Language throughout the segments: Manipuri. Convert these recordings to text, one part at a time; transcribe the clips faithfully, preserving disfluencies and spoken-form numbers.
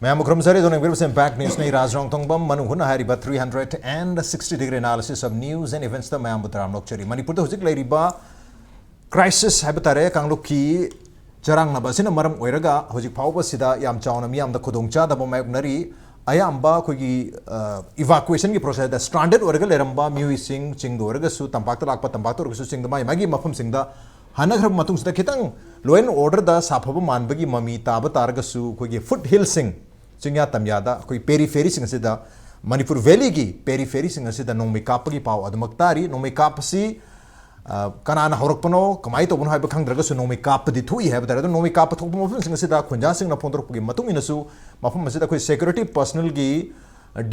ꯃꯌꯥꯝꯕꯨ ꯈꯨꯔꯨꯝꯖꯔꯤ꯫ ꯑꯗꯣ ꯌꯦꯡꯕꯤꯔꯤꯕꯁꯤ Impact Newsꯅꯤ꯫ ꯔꯥꯖ ꯔꯣꯡꯊꯣꯡꯕꯝ ꯃꯅꯨꯡ ꯍꯨꯠꯅ ꯍꯥꯏꯔꯤꯕ three hundred and sixty degree analysis of news and eventsꯇ ꯃꯌꯥꯝꯕꯨ ꯇꯔꯥꯝꯅ ꯑꯣꯛꯆꯔꯤ꯫ ꯃꯅꯤꯄꯨꯔꯗ ꯍꯧꯖꯤꯛ ꯂꯩꯔꯤꯕ crisis ꯍꯥꯏꯕ ꯇꯥꯔꯦ, ꯀꯥꯡꯂꯨꯞꯀꯤ ꯆꯔꯥꯡꯅꯕ ꯑꯁꯤꯅ ꯃꯔꯝ ꯑꯣꯏꯔꯒ ꯍꯧꯖꯤꯛ ꯐꯥꯎꯕꯁꯤꯗ ꯌꯥꯝ ꯆꯥꯎꯅ ꯃꯤꯌꯥꯝꯗ ꯈꯨꯗꯣꯡꯆꯥꯗꯕ ꯃꯥꯌꯣꯛꯅꯔꯤ꯫ ꯑꯌꯥꯝꯕ ꯑꯩꯈꯣꯏꯒꯤ, ꯑ, evacuationꯒꯤ processꯇ stranded ꯑꯣꯏꯔꯒ ꯂꯩꯔꯝꯕ ꯃꯤꯑꯣꯏꯁꯤꯡ, ꯆꯤꯡꯗ ꯑꯣꯏꯔꯒꯁꯨ, ꯇꯝꯄꯥꯛꯇ ꯂꯥꯛꯄ, ꯇꯝꯄꯥꯛꯇ ꯑꯣꯏꯔꯒꯁꯨ, ꯆꯤꯡꯗ ꯃꯥꯒꯤ ꯃꯥꯒꯤ ꯃꯐꯝꯁꯤꯡꯗ ꯍꯟꯅꯈ꯭ꯔꯕ ꯃꯇꯨꯡꯁꯤꯗ ꯈꯤꯇꯪ law and orderꯗ ꯁꯥꯐꯕ ꯃꯥꯟꯕꯒꯤ ꯃꯃꯤ ꯇꯥꯕ ꯇꯥꯔꯒꯁꯨ, ꯑꯩꯈꯣꯏꯒꯤ foothillsꯁꯤꯡ, ꯆꯤꯡꯌꯥ ꯇꯝꯌꯥꯗ ꯑꯩꯈꯣꯏ peripheryꯁꯤꯡ ꯑꯁꯤꯗ, ꯃꯅꯤꯄꯨꯔ valleyꯒꯤ peripheryꯁꯤꯡ ꯑꯁꯤꯗ ꯅꯣꯡꯃꯩ ꯀꯥꯞꯄꯒꯤ ꯄꯥꯎ ꯑꯗꯨꯃꯛ ꯇꯥꯔꯤ꯫ ꯅꯣꯡꯃꯩ ꯀꯥꯞꯄꯁꯤ, ꯑ, ꯀꯅꯥꯅ ꯍꯧꯔꯛꯄꯅꯣ, ꯀꯃꯥꯏꯅ ꯇꯧꯕꯅꯣ ꯍꯥꯏꯕ ꯈꯪꯗ꯭ꯔꯒꯁꯨ ꯅꯣꯡꯃꯩ ꯀꯥꯞꯄꯗꯤ ꯊꯣꯛꯏ ꯍꯥꯏꯕ ꯇꯥꯔꯦ꯫ ꯑꯗꯣ ꯅꯣꯡꯃꯩ ꯀꯥꯞꯄ ꯊꯣꯛꯄ ꯃꯐꯝꯁꯤꯡ ꯑꯁꯤꯗ ꯈꯨꯟꯖꯥꯁꯤꯡꯅ ꯐꯣꯡꯗꯣꯔꯛꯄꯒꯤ ꯃꯇꯨꯡ ꯏꯟꯅꯁꯨ ꯃꯐꯝ ꯑꯁꯤꯗ ꯑꯩꯈꯣꯏ security personnelꯒꯤ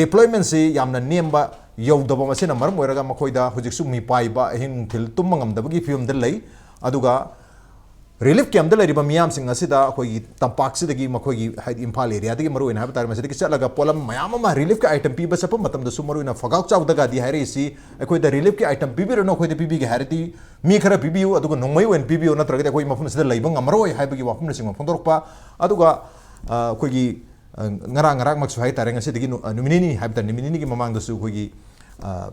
deploymentꯁꯤ ꯌꯥꯝꯅ ꯅꯦꯝꯕ, ꯌꯧꯗꯕ ꯑꯁꯤꯅ ꯃꯔꯝ ꯑꯣꯏꯔꯒ ꯃꯈꯣꯏꯗ ꯍꯧꯖꯤꯛꯁꯨ ꯃꯤꯄꯥꯏꯕ, ꯑꯍꯤꯡ ꯅꯨꯡꯊꯤꯜ ꯇꯨꯝꯕ ꯉꯝꯗꯕꯒꯤ ꯐꯤꯕꯝꯗ ꯂꯩ꯫ ꯑꯗꯨꯒ relief campꯇ ꯂꯩꯔꯤꯕ ꯃꯤꯌꯥꯝꯁꯤꯡ ꯑꯁꯤꯗ ꯑꯩꯈꯣꯏꯒꯤ ꯇꯝꯄꯥꯛꯁꯤꯗꯒꯤ, ꯃꯈꯣꯏꯒꯤ ꯍꯥꯏꯗꯤ ꯏꯝꯐꯥꯜ areaꯗꯒꯤ ꯃꯔꯨꯑꯣꯏꯅ ꯍꯥꯏꯕ ꯇꯥꯔꯦ, ꯃꯁꯤꯗꯒꯤ ꯆꯠꯂꯒ ꯄꯣꯠꯂꯝ ꯃꯌꯥꯝ ꯑꯃ reliefꯀꯤ item ꯄꯤꯕ ꯆꯠꯄ ꯃꯇꯝꯗꯁꯨ ꯃꯔꯨꯑꯣꯏꯅ ꯐꯒꯥꯎ ꯆꯥꯎꯗꯒꯗꯤ ꯍꯥꯏꯔꯛꯏꯁꯤ, "ꯑꯩꯈꯣꯏꯗ reliefꯀꯤ item ꯄꯤꯕꯤꯔꯅꯨ, ꯑꯩꯈꯣꯏꯗ ꯄꯤꯕꯤꯒꯦ ꯍꯥꯏꯔꯗꯤ ꯃꯤ ꯈꯔ ꯄꯤꯕꯤꯌꯨ, ꯑꯗꯨꯒ ꯅꯣꯡꯃꯩ ꯑꯣꯏꯅ ꯄꯤꯕꯤꯌꯨ, ꯅꯠꯇ꯭ꯔꯒꯗꯤ ꯑꯩꯈꯣꯏ ꯃꯐꯝ ꯑꯁꯤꯗ ꯂꯩꯕ ꯉꯝꯃꯔꯣꯏ" ꯍꯥꯏꯕꯒꯤ ꯋꯥꯐꯝꯅꯆꯤꯡꯕ ꯐꯣꯡꯗꯣꯔꯛꯄ꯫ ꯑꯗꯨꯒ, ꯑ, ꯑꯩꯈꯣꯏꯒꯤ, ꯑ, ꯉꯔꯥꯡ ꯉꯔꯥꯡꯃꯛꯁꯨ ꯍꯥꯏ ꯇꯥꯔꯦ, ꯉꯁꯤꯗꯒꯤ ꯅꯨ-, ꯑ, ꯅꯨꯃꯤꯠ ꯅꯤꯅꯤ ꯍꯥꯏꯕ ꯇꯥꯔꯦ, ꯅꯨꯃꯤꯠ ꯅꯤꯅꯤꯒꯤ ꯃꯃꯥꯡꯗꯁꯨ ꯑꯩꯈꯣꯏꯒꯤ, ꯑ,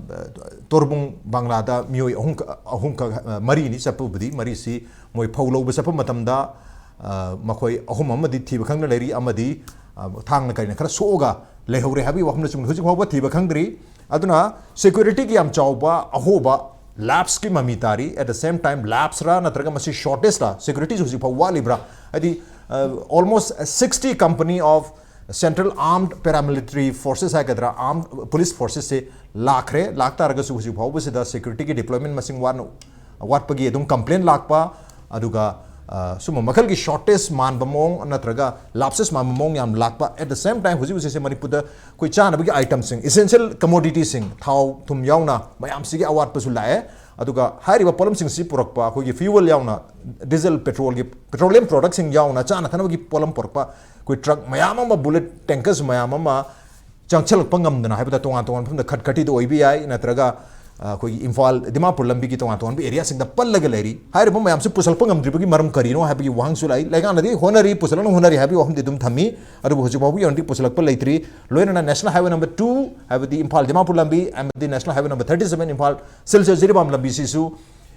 ꯇꯣꯔꯕꯨꯡ ꯕꯪꯂꯥꯗ ꯃꯤꯑꯣꯏ ꯑꯍꯨꯝ ꯈ-, ꯑꯍꯨꯝ ꯈꯛ, ꯑ, ꯃꯔꯤꯅꯤ ꯆꯠꯄꯕꯨꯗꯤ, ꯃꯔꯤꯁꯤ ꯃꯣꯏ ꯐꯧ ꯂꯧꯕ ꯆꯠꯄ ꯃꯇꯝꯗ, ꯑ, ꯃꯈꯣꯏ ꯑꯍꯨꯝ ꯑꯃꯗꯤ ꯊꯤꯕ ꯈꯪꯗꯅ ꯂꯩꯔꯤ, ꯑꯃꯗꯤ, ꯑ, ꯊꯥꯡꯅ ꯀꯔꯤꯅ ꯈꯔ ꯁꯣꯛꯑꯒ ꯂꯩꯍꯧꯔꯦ ꯍꯥꯏꯕꯒꯤ ꯋꯥꯐꯝꯅꯆꯤꯡꯕ ꯍꯧꯖꯤꯛ ꯐꯥꯎꯕ ꯊꯤꯕ ꯈꯪꯗ꯭ꯔꯤ꯫ ꯑꯗꯨꯅ securityꯒꯤ ꯌꯥꯝ ꯆꯥꯎꯕ ꯑꯍꯣꯕ lapseꯀꯤ ꯃꯃꯤ ꯇꯥꯔꯤ꯫ At the same time, lapseꯔꯥ ꯅꯠꯇ꯭ꯔꯒ ꯃꯁꯤ shortageꯔꯥ, securityꯁꯨ ꯍꯧꯖꯤꯛ ꯐꯥꯎ ꯋꯥꯠꯂꯤꯕ꯭ꯔꯥ? ꯍꯥꯏꯗꯤ, ꯑ, almost sixty company of central armed paramilitary forces ꯍꯥꯏꯒꯗ꯭ꯔꯥ, armed police forcesꯁꯦ ꯂꯥꯛꯈ꯭ꯔꯦ꯫ ꯂꯥꯛꯇꯥꯔꯒꯁꯨ ꯍꯧꯖꯤꯛ ꯐꯥꯎꯕꯁꯤꯗ securityꯒꯤ deployment ꯃꯁꯤꯡ ꯋꯥꯠꯅ, ꯋꯥꯠꯄꯒꯤ ꯑꯗꯨꯝ complaint ꯂꯥꯛꯄ, ꯑꯗꯨꯒ, ꯑ, ꯁꯨꯝꯕ ꯃꯈꯜꯒꯤ shortage ꯃꯥꯟꯕ ꯃꯑꯣꯡ ꯅꯠꯇ꯭ꯔꯒ lapses ꯃꯥꯟꯕ ꯃꯑꯣꯡ ꯌꯥꯝ ꯂꯥꯛꯄ꯫ At the same time, ꯍꯧꯖꯤꯛ ꯍꯧꯖꯤꯛꯁꯦ ꯃꯅꯤꯄꯨꯔꯗ ꯑꯩꯈꯣꯏ ꯆꯥꯅꯕꯒꯤ itemꯁꯤꯡ, essential commoditiesꯁꯤꯡ, ꯊꯥꯎ ꯊꯨꯝ ꯌꯥꯎꯅ ꯃꯌꯥꯝꯁꯤꯒꯤ ꯑꯋꯥꯠꯄꯁꯨ ꯂꯥꯛꯑꯦ꯫ ꯑꯗꯨꯒ ꯍꯥꯏꯔꯤꯕ ꯄꯣꯠꯂꯝꯁꯤꯡꯁꯤ ꯄꯨꯔꯛꯄ, ꯑꯩꯈꯣꯏꯒꯤ fuel ꯌꯥꯎꯅ, diesel, petrolꯒꯤ, petroleum productꯁꯤꯡ ꯌꯥꯎꯅ ꯆꯥꯅ ꯊꯛꯅꯕꯒꯤ ꯄꯣꯠꯂꯝ ꯄꯨꯔꯛꯄ, ꯑꯩꯈꯣꯏ truck ꯃꯌꯥꯝ ꯑꯃ, bullet tankers ꯃꯌꯥꯝ ꯑꯃ ꯆꯪꯁꯤꯜꯂꯛꯄ ꯉꯝꯗꯅ ꯍꯥꯏꯕꯗ ꯇꯣꯉꯥꯟ ꯇꯣꯉꯥꯟꯕ ꯃꯐꯝꯗ ꯈꯠꯈꯠꯈꯤꯗ ꯑꯣꯏꯕ ꯌꯥꯏ, ꯅꯠꯇ꯭ꯔꯒ, ꯑꯩꯈꯣꯏꯒꯤ ꯏꯝꯐꯥꯜ ꯗꯤꯃꯥꯄꯨꯔ ꯂꯝꯕꯤꯒꯤ ꯇꯣꯉꯥꯟ ꯇꯣꯉꯥꯟꯕ ꯑꯦꯔꯤꯌꯥꯁꯤꯡꯗ ꯄꯜꯂꯒ ꯂꯩꯔꯤ꯫ ꯍꯥꯏꯔꯤꯕ ꯃꯌꯥꯝꯁꯤ ꯄꯨꯁꯜꯂꯛꯄ ꯉꯝꯗ꯭ꯔꯤꯕꯒꯤ ꯃꯔꯝ ꯀꯔꯤꯅꯣ ꯍꯥꯏꯕꯒꯤ ꯋꯥꯍꯪꯁꯨ ꯂꯥꯛꯏ꯫ ꯂꯩꯉꯥꯛꯅꯗꯤ ꯍꯣꯠꯅꯔꯤ, ꯄꯨꯁꯜꯂꯛꯅ ꯍꯣꯠꯅꯔꯤ ꯍꯥꯏꯕꯒꯤ ꯋꯥꯐꯝꯗꯤ ꯑꯗꯨꯝ ꯊꯝꯃꯤ꯫ ꯑꯗꯨꯕꯨ ꯍꯧꯖꯤꯛ ꯐꯥꯎꯕꯒꯤ ꯑꯣꯏꯅꯗꯤ ꯄꯨꯁꯜꯂꯛꯄ ꯂꯩꯇ꯭ꯔꯤ꯫ ꯂꯣꯏꯅꯅ National Highway number two, ꯍꯥꯏꯕꯗꯤ ꯏꯝꯐꯥꯜ ꯗꯤꯃꯥꯄꯨꯔ ꯂꯝꯕꯤ ꯑꯃꯗꯤ National Highway number thirty seven Imphal Silchar Jiribam ꯂꯝꯕꯤꯁꯤꯁꯨ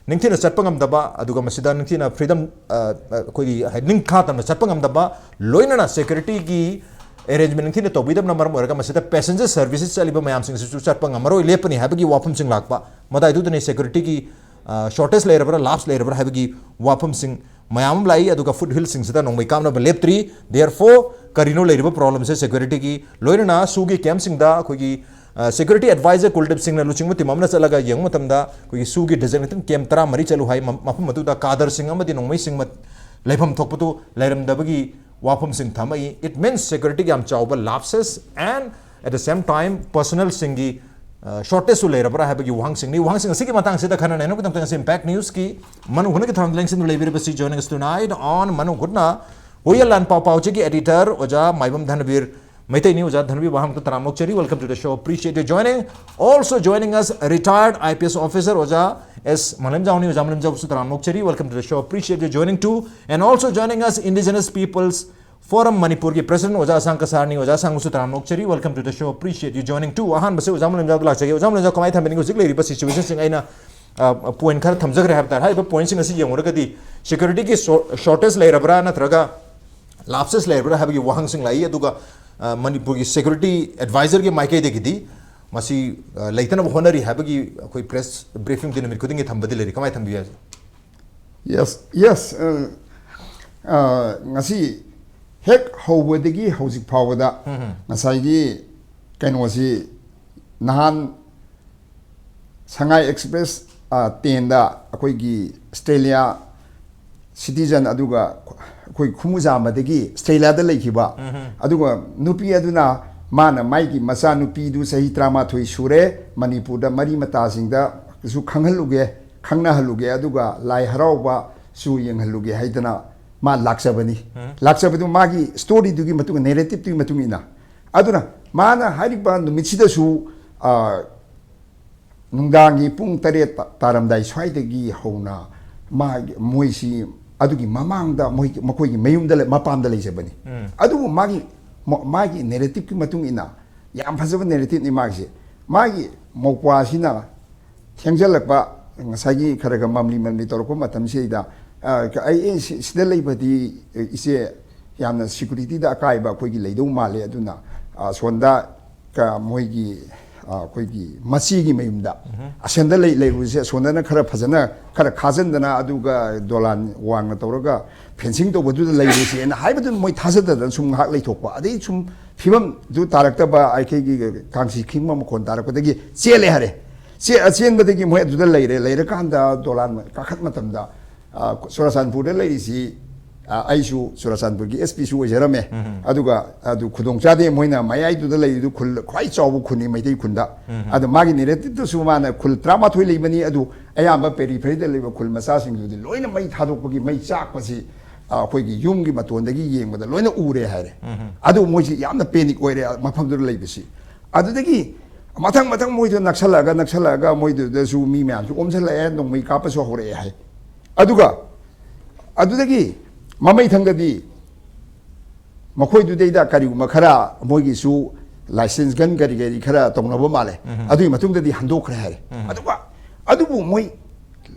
ꯅꯤꯡꯊꯤꯅ ꯆꯠꯄ ꯉꯝꯗꯕ, ꯑꯗꯨꯒ ꯃꯁꯤꯗ ꯅꯤꯡꯊꯤꯅ freedom, ꯑ, ꯑ, ꯑꯩꯈꯣꯏꯒꯤ ꯍꯥꯏ-, ꯅꯤꯡꯈꯥ ꯇꯝꯅ ꯆꯠꯄ ꯉꯝꯗꯕ, ꯂꯣꯏꯅꯅ securityꯒꯤ arrangement ꯅꯤꯡꯊꯤꯅ ꯇꯧꯕꯤꯗꯕꯅ ꯃꯔꯝ ꯑꯣꯏꯔꯒ ꯃꯁꯤꯗ passenger services ꯆꯠꯂꯤꯕ ꯃꯌꯥꯝꯁꯤꯡꯁꯤꯁꯨ ꯆꯠꯄ ꯉꯝꯃꯔꯣꯏ, ꯂꯦꯞꯄꯅꯤ ꯍꯥꯏꯕꯒꯤ ꯋꯥꯐꯝꯁꯤꯡ ꯂꯥꯛꯄ꯫ ꯃꯗꯥꯏꯗꯨꯗꯅꯤ securityꯒꯤ, ꯑ, shortage ꯂꯩꯔꯕ꯭ꯔꯥ, lapse ꯂꯩꯔꯕ꯭ꯔꯥ ꯍꯥꯏꯕꯒꯤ ꯋꯥꯐꯝꯁꯤꯡ ꯃꯌꯥꯝ ꯑꯃ ꯂꯥꯛꯏ꯫ ꯑꯗꯨꯒ foot hillꯁꯤꯡꯁꯤꯗ ꯅꯣꯡꯃꯩ ꯀꯥꯞꯅꯕ ꯂꯦꯞꯇ꯭ꯔꯤ꯫ Therefore, ꯀꯔꯤꯅꯣ ꯂꯩꯔꯤꯕ problemꯁꯦ? Securityꯒꯤ ꯂꯣꯏꯅꯅ SoOꯒꯤ campꯁꯤꯡꯗ ꯑꯩꯈꯣꯏꯒꯤ, ꯑ, security advisor ꯀꯨꯜꯗꯤꯞ ꯁꯤꯡꯅ ꯂꯨꯆꯤꯡꯕ team ꯑꯃꯅ ꯆꯠꯂꯒ ꯌꯦꯡꯕ ꯃꯇꯝꯗ ꯑꯩꯈꯣꯏꯒꯤ SoOꯒꯤ designated camp ꯇꯔꯥꯃꯔꯤ ꯆꯠꯂꯨ ꯍꯥꯏ꯫ ꯃ-, ꯃꯐꯝ ꯑꯗꯨꯗ cadreꯁꯤꯡ ꯑꯃꯗꯤ ꯅꯣꯡꯃꯩꯁꯤꯡ ꯃ-, ꯂꯩꯐꯝ ꯊꯣꯛꯄꯗꯨ ꯂꯩꯔꯝꯗꯕꯒꯤ ꯋꯥꯐꯝꯁꯤꯡ ꯊꯝꯃꯛꯏ꯫ It means securityꯒꯤ ꯌꯥꯝ ꯆꯥꯎꯕ lapses and at the same time personnelꯁꯤꯡꯒꯤ, ꯑ, shortageꯁꯨ ꯂꯩꯔꯕ꯭ꯔꯥ ꯍꯥꯏꯕꯒꯤ ꯋꯥꯍꯪꯁꯤꯡꯅꯤ꯫ ꯋꯥꯍꯪꯁꯤꯡ ꯑꯁꯤꯒꯤ ꯃꯇꯥꯡꯁꯤꯗ ꯈꯟꯅ ꯅꯩꯅꯕꯒꯤꯗꯃꯛꯇ ꯉꯁꯤ Impact Newsꯀꯤ ꯃꯅꯨꯡ ꯍꯨꯠꯅꯒꯤ ꯊꯧꯔꯝꯗ ꯂꯦꯡꯁꯤꯟꯗꯨꯅ ꯂꯩꯕꯤꯔꯤꯕꯁꯤ joining us tonight on ꯃꯅꯨꯡ ꯍꯨꯠꯅ ꯍꯨꯏꯌꯦꯟ ꯂꯥꯟ ꯄꯥꯎ ꯄꯥꯎꯆꯦꯒꯤ editor ꯑꯣꯖꯥ ꯃꯥꯏꯕꯝ ꯙꯅꯕꯤꯔ ꯃꯩꯇꯩꯅꯤ꯫ ꯑꯣꯖꯥ ꯙꯅꯕꯤꯔ ꯋꯥꯍꯪꯗ ꯇꯔꯥꯝꯅ ꯑꯣꯛꯆꯔꯤ꯫ Welcome to the show. Appreciate you joining. Also joining us, retired I P S officer ꯑꯣꯖꯥ S ꯃꯥꯂꯦꯝꯖꯥꯎꯅꯤ꯫ ꯑꯣꯖꯥ ꯃꯥꯂꯦꯝꯖꯥꯎꯁꯨ ꯇꯔꯥꯝꯅ ꯑꯣꯛꯆꯔꯤ꯫ Welcome to the show. Appreciate you joining too. And also joining us, Indigenous Peoples Forum ꯃꯅꯤꯄꯨꯔꯒꯤ president ꯑꯣꯖꯥ ꯑꯁꯥꯡ ꯀꯁꯥꯔꯅꯤ꯫ ꯑꯣꯖꯥ ꯑꯁꯥꯡꯕꯁꯨ ꯇꯔꯥꯝꯅ ꯑꯣꯛꯆꯔꯤ꯫ Welcome to the show. Appreciate you joining too. ꯑꯍꯥꯟꯕꯁꯦ ꯑꯣꯖꯥ ꯃꯥꯂꯦꯝꯖꯥꯎꯗ ꯂꯥꯛꯆꯒꯦ꯫ ꯑꯣꯖꯥ ꯃꯥꯂꯦꯝꯖꯥꯎ, ꯀꯃꯥꯏꯅ ꯊꯝꯕꯤꯅꯤꯡꯉꯤ ꯍꯧꯖꯤꯛ ꯂꯩꯔꯤꯕ situationꯁꯤꯡ? ꯑꯩꯅ, ꯑ, point ꯈꯔ ꯊꯝꯖꯈ꯭ꯔꯦ ꯍꯥꯏꯕ ꯇꯥꯔꯦ꯫ ꯍꯥꯏꯔꯤꯕ pointꯁꯤꯡ ꯑꯁꯤ ꯌꯦꯡꯉꯨꯔꯒꯗꯤ securityꯒꯤ shor-, shortage ꯂꯩꯔꯕ꯭ꯔꯥ ꯅꯠꯇ꯭ꯔꯒ lapses ꯂꯩꯔꯕ꯭ꯔꯥ ꯍꯥꯏꯕꯒꯤ ꯋꯥꯍꯪꯁꯤꯡ ꯂꯥꯛꯏ꯫ ꯑꯗꯨꯒ, ꯑ, ꯃꯅꯤꯄꯨꯔꯒꯤ security advisorꯒꯤ ꯃꯥꯏꯀꯩꯗꯒꯤꯗꯤ ꯃꯁꯤ, ꯑ, ꯂꯩꯇꯅꯕ ꯍꯣꯠꯅꯔꯤ ꯍꯥꯏꯕꯒꯤ ꯑꯩꯈꯣꯏ press briefingꯗꯤ ꯅꯨꯃꯤꯠ ꯈꯨꯗꯤꯡꯒꯤ ꯊꯝꯕꯗꯤ ꯂꯩꯔꯤ꯫ ꯀꯃꯥꯏꯅ ꯊꯝꯕꯤ ꯍꯥꯏꯁꯦ? Yes, yes. ꯑ, ꯑ, ꯉꯁꯤ ꯍꯦꯛ ꯍꯧꯕꯗꯒꯤ ꯍꯧꯖꯤꯛ ꯐꯥꯎꯕꯗ ꯉꯁꯥꯏꯒꯤ ꯀꯩꯅꯣꯁꯤ ꯅꯍꯥꯟ ꯁꯉꯥꯏ ꯑꯦꯛꯁꯄ꯭ꯔꯦꯁ, ꯑ, ꯇꯦꯟꯗ ꯑꯩꯈꯣꯏꯒꯤ ꯑꯁꯇ꯭ꯔꯦꯂꯤꯌꯥ citizen ꯑꯗꯨꯒ ꯑꯩꯈꯣꯏ ꯈꯨꯃꯨꯖꯥꯝꯕꯗꯒꯤ ꯑꯁꯇ꯭ꯔꯦꯂꯤꯌꯥꯗ ꯂꯩꯈꯤꯕ, ꯑꯗꯨꯒ ꯅꯨꯄꯤ ꯑꯗꯨꯅ ꯃꯥꯅ ꯃꯥꯒꯤ ꯃꯆꯥꯅꯨꯄꯤꯗꯨ ꯆꯍꯤ ꯇꯔꯥꯃꯥꯊꯣꯏ ꯁꯨꯔꯦ, ꯃꯅꯤꯄꯨꯔꯗ ꯃꯔꯤ ꯃꯇꯥꯁꯤꯡꯗꯁꯨ ꯈꯪꯍꯜꯂꯨꯒꯦ, ꯈꯪꯅꯍꯜꯂꯨꯒꯦ, ꯑꯗꯨꯒ ꯂꯥꯏ ꯍꯔꯥꯎꯕꯁꯨ ꯌꯦꯡꯍꯜꯂꯨꯒꯦ ꯍꯥꯏꯗꯅ ꯃꯥ ꯂꯥꯛꯆꯕꯅꯤ꯫ ꯂꯥꯛꯆꯕꯗꯨ ꯃꯥꯒꯤ storyꯗꯨꯒꯤ ꯃꯇꯨꯡ, narrativeꯗꯨꯒꯤ ꯃꯇꯨꯡ ꯏꯟꯅ꯫ ꯑꯗꯨꯅ ꯃꯥꯅ ꯍꯥꯏꯔꯤꯕ ꯅꯨꯃꯤꯠꯁꯤꯗꯁꯨ, ꯑ, ꯅꯨꯡꯗꯥꯡꯒꯤ ꯄꯨꯡ ꯇꯔꯦꯠ ꯇꯥꯔꯝꯗꯥꯏ ꯁ꯭ꯋꯥꯏꯗꯒꯤ ꯍꯧꯅ ꯃꯥꯒꯤ, ꯃꯣꯏꯁꯤ ꯑꯗꯨꯒꯤ ꯃꯃꯥꯡꯗ ꯃꯣꯏ, ꯃꯈꯣꯏꯒꯤ ꯃꯌꯨꯝꯗ ꯂꯩ-, ꯃꯄꯥꯝꯗ ꯂꯩꯖꯕꯅꯤ꯫ ꯎꯝ꯫ ꯑꯗꯨꯕꯨ ꯃꯥꯒꯤ, ꯃ-, ꯃꯥꯒꯤ narrative ꯀꯤ ꯃꯇꯨꯡ ꯏꯟꯅ, ꯌꯥꯝ ꯐꯖꯕ narrative ꯅꯤ ꯃꯥꯒꯤꯁꯦ꯫ ꯃꯥꯒꯤ ꯃꯧꯄ꯭ꯋꯥꯁꯤꯅ ꯊꯦꯡꯖꯤꯜꯂꯛꯄ, ꯉꯁꯥꯏꯒꯤ ꯈꯔ ꯈꯔ ꯃꯝꯂꯤ ꯃꯝꯂꯤ ꯇꯧꯔꯛꯄ ꯃꯇꯝꯁꯤꯗ, ꯑ, ꯑꯩ, ꯑꯩ ꯁꯤ-, ꯁꯤꯗ ꯂꯩꯕꯗꯤ, ꯑ, ꯏꯆꯦ, ꯌꯥꯝꯅ security ꯗ ꯑꯀꯥꯏꯕ ꯑꯩꯈꯣꯏꯒꯤ ꯂꯩꯗꯧ ꯃꯥꯜꯂꯦ, ꯑꯗꯨꯅ, ꯑ, ꯁꯣꯝꯗ ꯀ-, ꯃꯣꯏꯒꯤ, ꯑ, ꯑꯩꯈꯣꯏꯒꯤ ꯃꯆꯦꯒꯤ ꯃꯌꯨꯝꯗ, ꯎꯝꯍꯨꯝ꯫ ꯑꯁꯣꯝꯗ ꯂꯩ-, ꯂꯩꯔꯨꯁꯦ, ꯑꯁꯣꯝꯗꯅ ꯈꯔ ꯐꯖꯅ, ꯈꯔ ꯈꯥꯖꯤꯟꯗꯅ, ꯑꯗꯨꯒ ꯗꯣꯂꯥꯟ ꯋꯥꯡꯅ ꯇꯧꯔꯒ fencing ꯇꯧꯕꯗꯨꯗ ꯂꯩꯔꯨꯁꯦꯅ ꯍꯥꯏꯕꯗꯨꯅ ꯃꯣꯏ ꯊꯥꯖꯗꯗꯅ ꯁꯨꯝ ꯉꯥꯏꯍꯥꯛ ꯂꯩꯊꯣꯛꯄ꯫ ꯑꯗꯩ ꯁꯨꯝ ꯐꯤꯕꯝꯗꯨ ꯇꯥꯔꯛꯇꯕ, ꯑꯩꯈꯣꯏꯒꯤ ꯀꯥꯡꯁꯤ ꯈꯤꯡꯕ ꯃꯈꯣꯟ ꯇꯥꯔꯛꯄꯗꯒꯤ ꯆꯦꯜꯂꯦ ꯍꯥꯏꯔꯦ꯫ ꯆꯦ-, ꯆꯦꯟꯕꯗꯒꯤ ꯃꯣꯏ ꯑꯗꯨꯗ ꯂꯩꯔꯦ꯫ ꯂꯩꯔꯀꯥꯟꯗ ꯗꯣꯂꯥꯟ ꯀꯥꯈꯠ ꯃꯇꯝꯗ, ꯑ, ꯆꯨꯔꯥꯆꯥꯟꯄꯨꯔꯗ ꯂꯩꯔꯤꯁꯤ, ꯑ, ꯑꯩꯁꯨ ꯆꯨꯔꯥꯆꯥꯟꯄꯨꯔꯒꯤ S P ꯁꯨ ꯑꯣꯏꯖꯔꯝꯃꯦ꯫ ꯎꯝ꯫ ꯑꯗꯨꯒ ꯑꯗꯨ ꯈꯨꯗꯣꯡꯆꯥꯗꯦ, ꯃꯣꯏꯅ ꯃꯌꯥꯏꯗꯨꯗ ꯂꯩꯔꯤꯗꯨ ꯈꯨꯜ ꯈ꯭ꯋꯥꯏ ꯆꯥꯎꯕ ꯈꯨꯟꯅꯤ ꯃꯩꯇꯩ ꯈꯨꯟꯗ꯫ ꯎꯝ꯫ ꯑꯗ ꯃꯥꯒꯤ narrative ꯇꯁꯨ ꯃꯥꯅ ꯈꯨꯜ ꯇꯔꯥꯃꯥꯊꯣꯏ ꯂꯩꯕꯅꯤ, ꯑꯗꯨ ꯑꯌꯥꯝꯕ periphery ꯗ ꯂꯩꯕ ꯈꯨꯜ ꯃꯆꯥꯁꯤꯡꯗꯨꯗꯤ ꯂꯣꯏꯅ ꯃꯩ ꯊꯥꯗꯣꯛꯄꯒꯤ, ꯃꯩ ꯆꯥꯛꯄꯁꯤ, ꯑ, ꯑꯩꯈꯣꯏꯒꯤ ꯌꯨꯝꯒꯤ ꯃꯇꯣꯟꯗꯒꯤ ꯌꯦꯡꯕꯗ ꯂꯣꯏꯅ ꯎꯔꯦ ꯍꯥꯏꯔꯦ꯫ ꯎꯝ꯫ ꯑꯗꯨ ꯃꯣꯏꯁꯤ ꯌꯥꯝꯅ panic ꯑꯣꯏꯔꯦ, ꯃꯐꯝꯗꯨꯗ ꯂꯩꯕꯁꯤ꯫ ꯑꯗꯨꯗꯒꯤ ꯃꯊꯪ ꯃꯊꯪ ꯃꯣꯏꯗꯨ ꯅꯛꯁꯜꯂꯛꯑꯒ, ꯅꯛꯁꯜꯂꯛꯑꯒ ꯃꯣꯏꯗꯨꯗꯁꯨ ꯃꯤ ꯃꯌꯥꯝꯁꯨ ꯑꯣꯝꯁꯤꯜꯂꯛꯑꯦ, ꯅꯣꯡꯃꯩ ꯀꯥꯞꯄꯁꯨ ꯍꯧꯔꯛꯑꯦ ꯍꯥꯏ꯫ ꯑꯗꯨꯒ ꯑꯗꯨꯗꯒꯤ ꯃꯃꯩ ꯊꯪꯗꯗꯤ ꯃꯈꯣꯏꯗꯨꯗꯩꯗ ꯀꯔꯤꯒꯨꯝꯕ ꯈꯔ ꯃꯣꯏꯒꯤꯁꯨ license gun ꯀꯔꯤ ꯀꯔꯤ ꯈꯔ ꯇꯧꯅꯕ ꯃꯥꯜꯂꯦ꯫ ꯎꯝ꯫ ꯑꯗꯨꯒꯤ ꯃꯇꯨꯡꯗꯗꯤ ꯍꯟꯗꯣꯛꯈ꯭ꯔꯦ ꯍꯥꯏꯔꯦ꯫ ꯎꯝ꯫ ꯑꯗꯨꯒ ꯑꯗꯨꯕꯨ ꯃꯣꯏ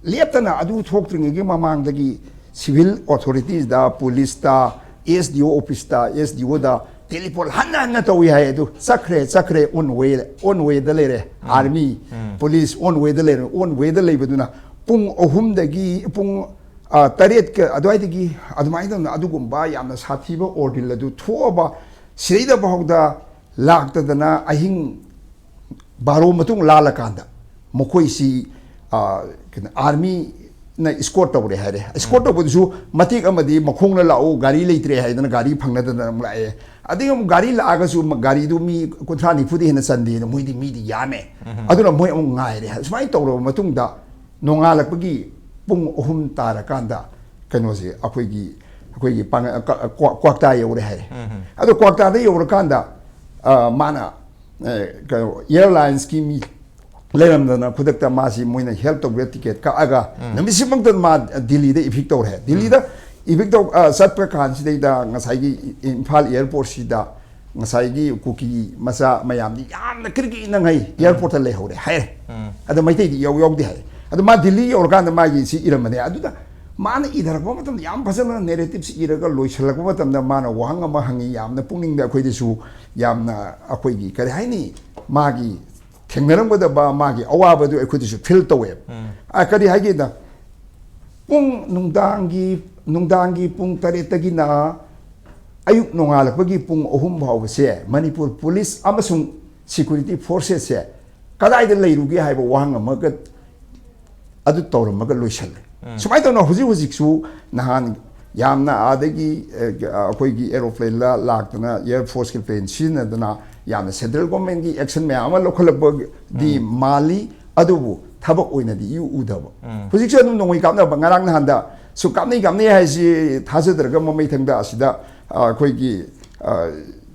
ꯂꯦꯞꯇꯅ ꯑꯗꯨ ꯊꯣꯛꯇ꯭ꯔꯤꯉꯩꯒꯤ ꯃꯃꯥꯡꯗꯒꯤ civil authorities ꯗ, police ꯇ, S D O office ꯇ, S D O ꯗ telephone ꯍꯟꯅ ꯍꯟꯅ ꯇꯧꯏ ꯍꯥꯏ꯫ ꯑꯗꯨ ꯆꯠꯈ꯭ꯔꯦ, ꯆꯠꯈ꯭ꯔꯦ, on way, on way ꯗ ꯂꯩꯔꯦ꯫ ꯎꯝ꯫ Army, um. Police on way ꯗ ꯂꯩꯔꯦ꯫ On way ꯗ ꯂꯩꯕꯗꯨꯅ ꯄꯨꯡ ꯑꯍꯨꯝꯗꯒꯤ ꯄꯨꯡ, ꯑ, ꯇꯔꯦꯠꯀ ꯑꯗꯨꯋꯥꯏꯗꯒꯤ ꯑꯗꯨꯃꯥꯏꯅ ꯇꯧꯅ ꯑꯗꯨꯒꯨꯝꯕ ꯌꯥꯝꯅ ꯁꯥꯊꯤꯕ ordeal ꯑꯗꯨ ꯊꯣꯛꯑꯕ, ꯁꯤꯗꯩꯗ ꯐꯥꯎꯗ ꯂꯥꯛꯇꯗꯅ ꯑꯍꯤꯡ ꯕꯥꯔꯣ ꯃꯇꯨꯡ ꯂꯥꯜꯂꯀꯥꯟꯗ ꯃꯈꯣꯏꯁꯤ, ꯑ, ꯀꯩꯅꯣ, army ꯅ escort ꯇꯧꯔꯦ ꯍꯥꯏꯔꯦ꯫ Escort ꯎꯝ꯫ ꯇꯧꯕꯗꯨꯁꯨ ꯃꯇꯦꯛ ꯑꯃꯗꯤ ꯃꯈꯣꯡꯅ ꯂꯥꯛꯎ, ꯒꯥꯔꯤ ꯂꯩꯇ꯭ꯔꯦ ꯍꯥꯏꯗꯅ ꯒꯥꯔꯤ ꯐꯪꯅꯗꯅ ꯑꯃꯨꯛ ꯂꯥꯛꯑꯦ꯫ ꯑꯗꯒꯤ ꯑꯃꯨꯛ ꯒꯥꯔꯤ ꯂꯥꯛꯑꯒꯁꯨ ꯃ-, ꯒꯥꯔꯤꯗꯨ ꯃꯤ ꯀꯨꯟꯊ꯭ꯔꯥ ꯅꯤꯐꯨꯗꯤ ꯍꯦꯟꯅ ꯆꯟꯗꯦꯅ ꯃꯣꯏꯗꯤ ꯃꯤꯗꯤ ꯌꯥꯝꯃꯦ꯫ ꯎꯝ꯫ ꯑꯗꯨꯅ ꯃꯣꯏ ꯑꯃꯨꯛ ꯉꯥꯏꯔꯦ꯫ ꯁꯨꯃꯥꯏꯅ ꯇꯧꯔꯕ ꯃꯇꯨꯡꯗ ꯅꯣꯡꯉꯥꯜꯂꯛꯄꯒꯤ ꯄꯨꯡ ꯑꯍꯨꯝ ꯇꯥꯔꯀꯥꯟꯗ ꯀꯩꯅꯣꯁꯦ ꯑꯩꯈꯣꯏꯒꯤ, ꯑꯩꯈꯣꯏꯒꯤ ꯄꯥꯡ-, ꯀ-, ꯀ꯭ꯋꯥ-, ꯀ꯭ꯋꯥꯛꯇꯥ ꯌꯧꯔꯦ ꯍꯥꯏꯔꯦ꯫ ꯎꯝ꯫ ꯑꯗꯣ ꯀ꯭ꯋꯥꯛꯇꯥꯗ ꯌꯧꯔꯀꯥꯟꯗ, ꯑ, ꯃꯥꯅ, ꯑ, ꯀꯩꯅꯣ, airlines ꯀꯤ ꯃꯤ ꯂꯩꯔꯝꯗꯅ ꯈꯨꯗꯛꯇ ꯃꯥꯁꯤ ꯃꯣꯏꯅ help ꯇꯧꯕꯤꯔ ticket ꯀꯛꯑꯒ ꯅꯨꯃꯤꯠꯁꯤꯃꯛꯇ ꯃꯥ ꯗꯤꯜꯂꯤꯗ evict ꯇꯧꯔꯦ꯫ ꯗꯤꯜꯂꯤꯗ evict ꯇꯧ ꯑ, ꯆꯠꯄ ꯀꯥꯟꯁꯤꯗꯩꯗ ꯉꯁꯥꯏꯒꯤ ꯏꯝꯐꯥꯜ airport ꯁꯤꯗ ꯉꯁꯥꯏꯒꯤ ꯀꯨꯀꯤ ꯃꯆꯥ ꯃꯌꯥꯝꯗꯤ ꯌꯥꯝꯅ ꯀ꯭ꯔꯤꯛ ꯀ꯭ꯔꯤꯛ ꯅꯪꯍꯩ, airport ꯇ ꯂꯩꯍꯧꯔꯦ ꯍꯥꯏꯔꯦ꯫ ꯑꯗꯣ ꯃꯩꯇꯩꯗꯤ ꯌꯥꯎ ꯌꯥꯎꯗꯦ ꯍꯥꯏ꯫ ꯑꯗꯣ ꯃꯥ ꯗꯤꯜꯂꯤ ꯌꯧꯔꯀꯥꯟꯗ ꯃꯥꯒꯤ ꯁꯤ ꯏꯔꯝꯕꯅꯦ꯫ ꯑꯗꯨꯗ ꯃꯥꯅ ꯏꯊꯔꯛꯄ ꯃꯇꯝꯗ ꯌꯥꯝ ꯐꯖꯅ narrative ꯁꯤ ꯏꯔꯒ ꯂꯣꯏꯁꯤꯜꯂꯛꯄ ꯃꯇꯝꯗ ꯃꯥꯅ ꯋꯥꯍꯪ ꯑꯃ ꯍꯪꯉꯤ, ꯌꯥꯝꯅ ꯄꯨꯛꯅꯤꯡꯗ ꯑꯩꯈꯣꯏꯗꯁꯨ ꯌꯥꯝꯅ, ꯑꯩꯈꯣꯏꯒꯤ ꯀꯔꯤ ꯍꯥꯏꯅꯤ, ꯃꯥꯒꯤ ꯊꯦꯡꯅꯔꯝꯒꯗꯕ ꯃꯥꯒꯤ ꯑꯋꯥꯕꯗꯨ ꯑꯩꯈꯣꯏꯗꯁꯨ feel ꯇꯧꯋꯦꯕ꯫ ꯎꯝ꯫ ꯑ, ꯀꯔꯤ ꯍꯥꯏꯒꯦꯗ, ꯄꯨꯡ ꯅꯨꯡꯗꯥꯡꯒꯤ, ꯅꯨꯡꯗꯥꯡꯒꯤ ꯄꯨꯡ ꯇꯔꯦꯠꯇꯒꯤꯅ ꯑꯌꯨꯛ ꯅꯣꯡꯉꯥꯜꯂꯛꯄꯒꯤ ꯄꯨꯡ ꯑꯍꯨꯝ ꯐꯥꯎꯕꯁꯦ ꯃꯅꯤꯄꯨꯔ police ꯑꯃꯁꯨꯡ security forces ꯁꯦ ꯀꯗꯥꯏꯗ ꯂꯩꯔꯨꯒꯦ ꯍꯥꯏꯕ ꯋꯥꯍꯪ ꯑꯃꯒ ꯑꯗꯨ ꯇꯧꯔꯝꯃꯒ ꯂꯣꯏꯁꯜꯂꯦ꯫ ꯎꯝ꯫ ꯁꯨꯃꯥꯏꯅ ꯇꯧꯅ ꯍꯧꯖꯤꯛ ꯍꯧꯖꯤꯛꯁꯨ ꯅꯍꯥꯟ ꯌꯥꯝꯅ ꯑꯥꯗꯒꯤ, ꯑ, ꯑꯩꯈꯣꯏꯒꯤ aeroplane ꯂ ꯂꯥꯛꯇꯅ, air force ꯀꯤ plane ꯁꯤꯖꯤꯟꯅꯗꯅ ꯌꯥꯝꯅ central government ꯀꯤ action ꯃꯌꯥꯝ ꯑꯃ ꯂꯧꯈꯠꯂꯛꯄꯗꯤ ꯎꯝ꯫ ꯃꯥꯜꯂꯤ, ꯑꯗꯨꯕꯨ ꯊꯕꯛ ꯑꯣꯏꯅꯗꯤ ꯏꯎ ꯎꯗꯕ꯫ ꯎꯝ꯫ ꯍꯧꯖꯤꯛꯁꯨ ꯑꯗꯨꯝ ꯅꯣꯡꯃꯩ ꯀꯥꯞꯅꯕ, ꯉꯔꯥꯡ ꯅꯍꯥꯟꯗ ꯁꯨ ꯀꯥꯞꯅꯩ ꯀꯥꯞꯅꯩ ꯍꯥꯏꯁꯤ ꯊꯥꯖꯗ꯭ꯔꯒ ꯃꯃꯩ ꯊꯪꯗ ꯑꯁꯤꯗ, ꯑ, ꯑꯩꯈꯣꯏꯒꯤ, ꯑ,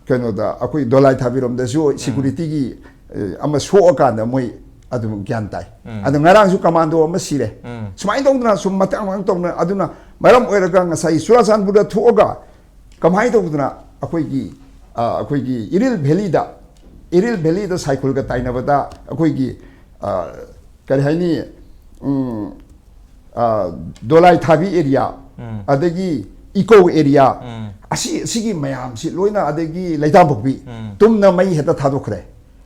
ꯀꯩꯅꯣꯗ, ꯑꯩꯈꯣꯏ ꯗꯣꯂꯥꯏ ꯊꯥꯕꯤꯔꯣꯝꯗꯁꯨ ꯎꯝ꯫ Security ꯒꯤ, ꯑ, ꯑꯃ ꯁꯣꯛꯑꯀꯥꯟꯗ ꯃꯣꯏ ꯑꯗꯨꯝ ꯒ꯭ꯌꯥꯟ ꯇꯥꯏ꯫ ꯎꯝ꯫ ꯑꯗꯣ ꯉꯔꯥꯡꯁꯨ commando ꯑꯃ ꯁꯤꯔꯦ꯫ ꯎꯝ꯫ ꯁꯨꯃꯥꯏꯅ ꯇꯧꯗꯅ ꯁꯨꯝ ꯃꯇꯥꯡ ꯃꯇꯥꯡ ꯇꯧꯅ, ꯑꯗꯨꯅ ꯃꯔꯝ ꯑꯣꯏꯔꯒ ꯉꯁꯥꯏ ꯆꯨꯔꯥꯆꯥꯟꯄꯨꯔꯗ ꯊꯣꯛꯑꯒ ꯀꯃꯥꯏꯅ ꯇꯧꯗꯅ ꯑꯩꯈꯣꯏꯒꯤ, ꯑ, ꯑꯩꯈꯣꯏꯒꯤ ꯏꯔꯤꯜ valley ꯗ, ꯏꯔꯤꯜ valley ꯗ ꯁꯥꯏꯈꯨꯜꯒ ꯇꯥꯏꯅꯕꯗ ꯑꯩꯈꯣꯏꯒꯤ, ꯑ, ꯀꯔꯤ ꯍꯥꯏꯅꯤ, ꯎꯝ, ꯑ, ꯗꯣꯂꯥꯏ ꯊꯥꯕꯤ area, ꯎꯝ꯫ ꯑꯗꯒꯤ ꯏꯀꯧ area, ꯎꯝ꯫ ꯑꯁꯤ, ꯑꯁꯤꯒꯤ ꯃꯌꯥꯝꯁꯤ ꯂꯣꯏꯅ, ꯑꯗꯒꯤ ꯂꯩꯇꯥꯝꯄꯣꯛꯄꯤ ꯎꯝ꯫ ꯇꯨꯝꯅ ꯃꯩ ꯍꯦꯛꯇ ꯊꯥꯗꯣꯛꯈ꯭ꯔꯦ꯫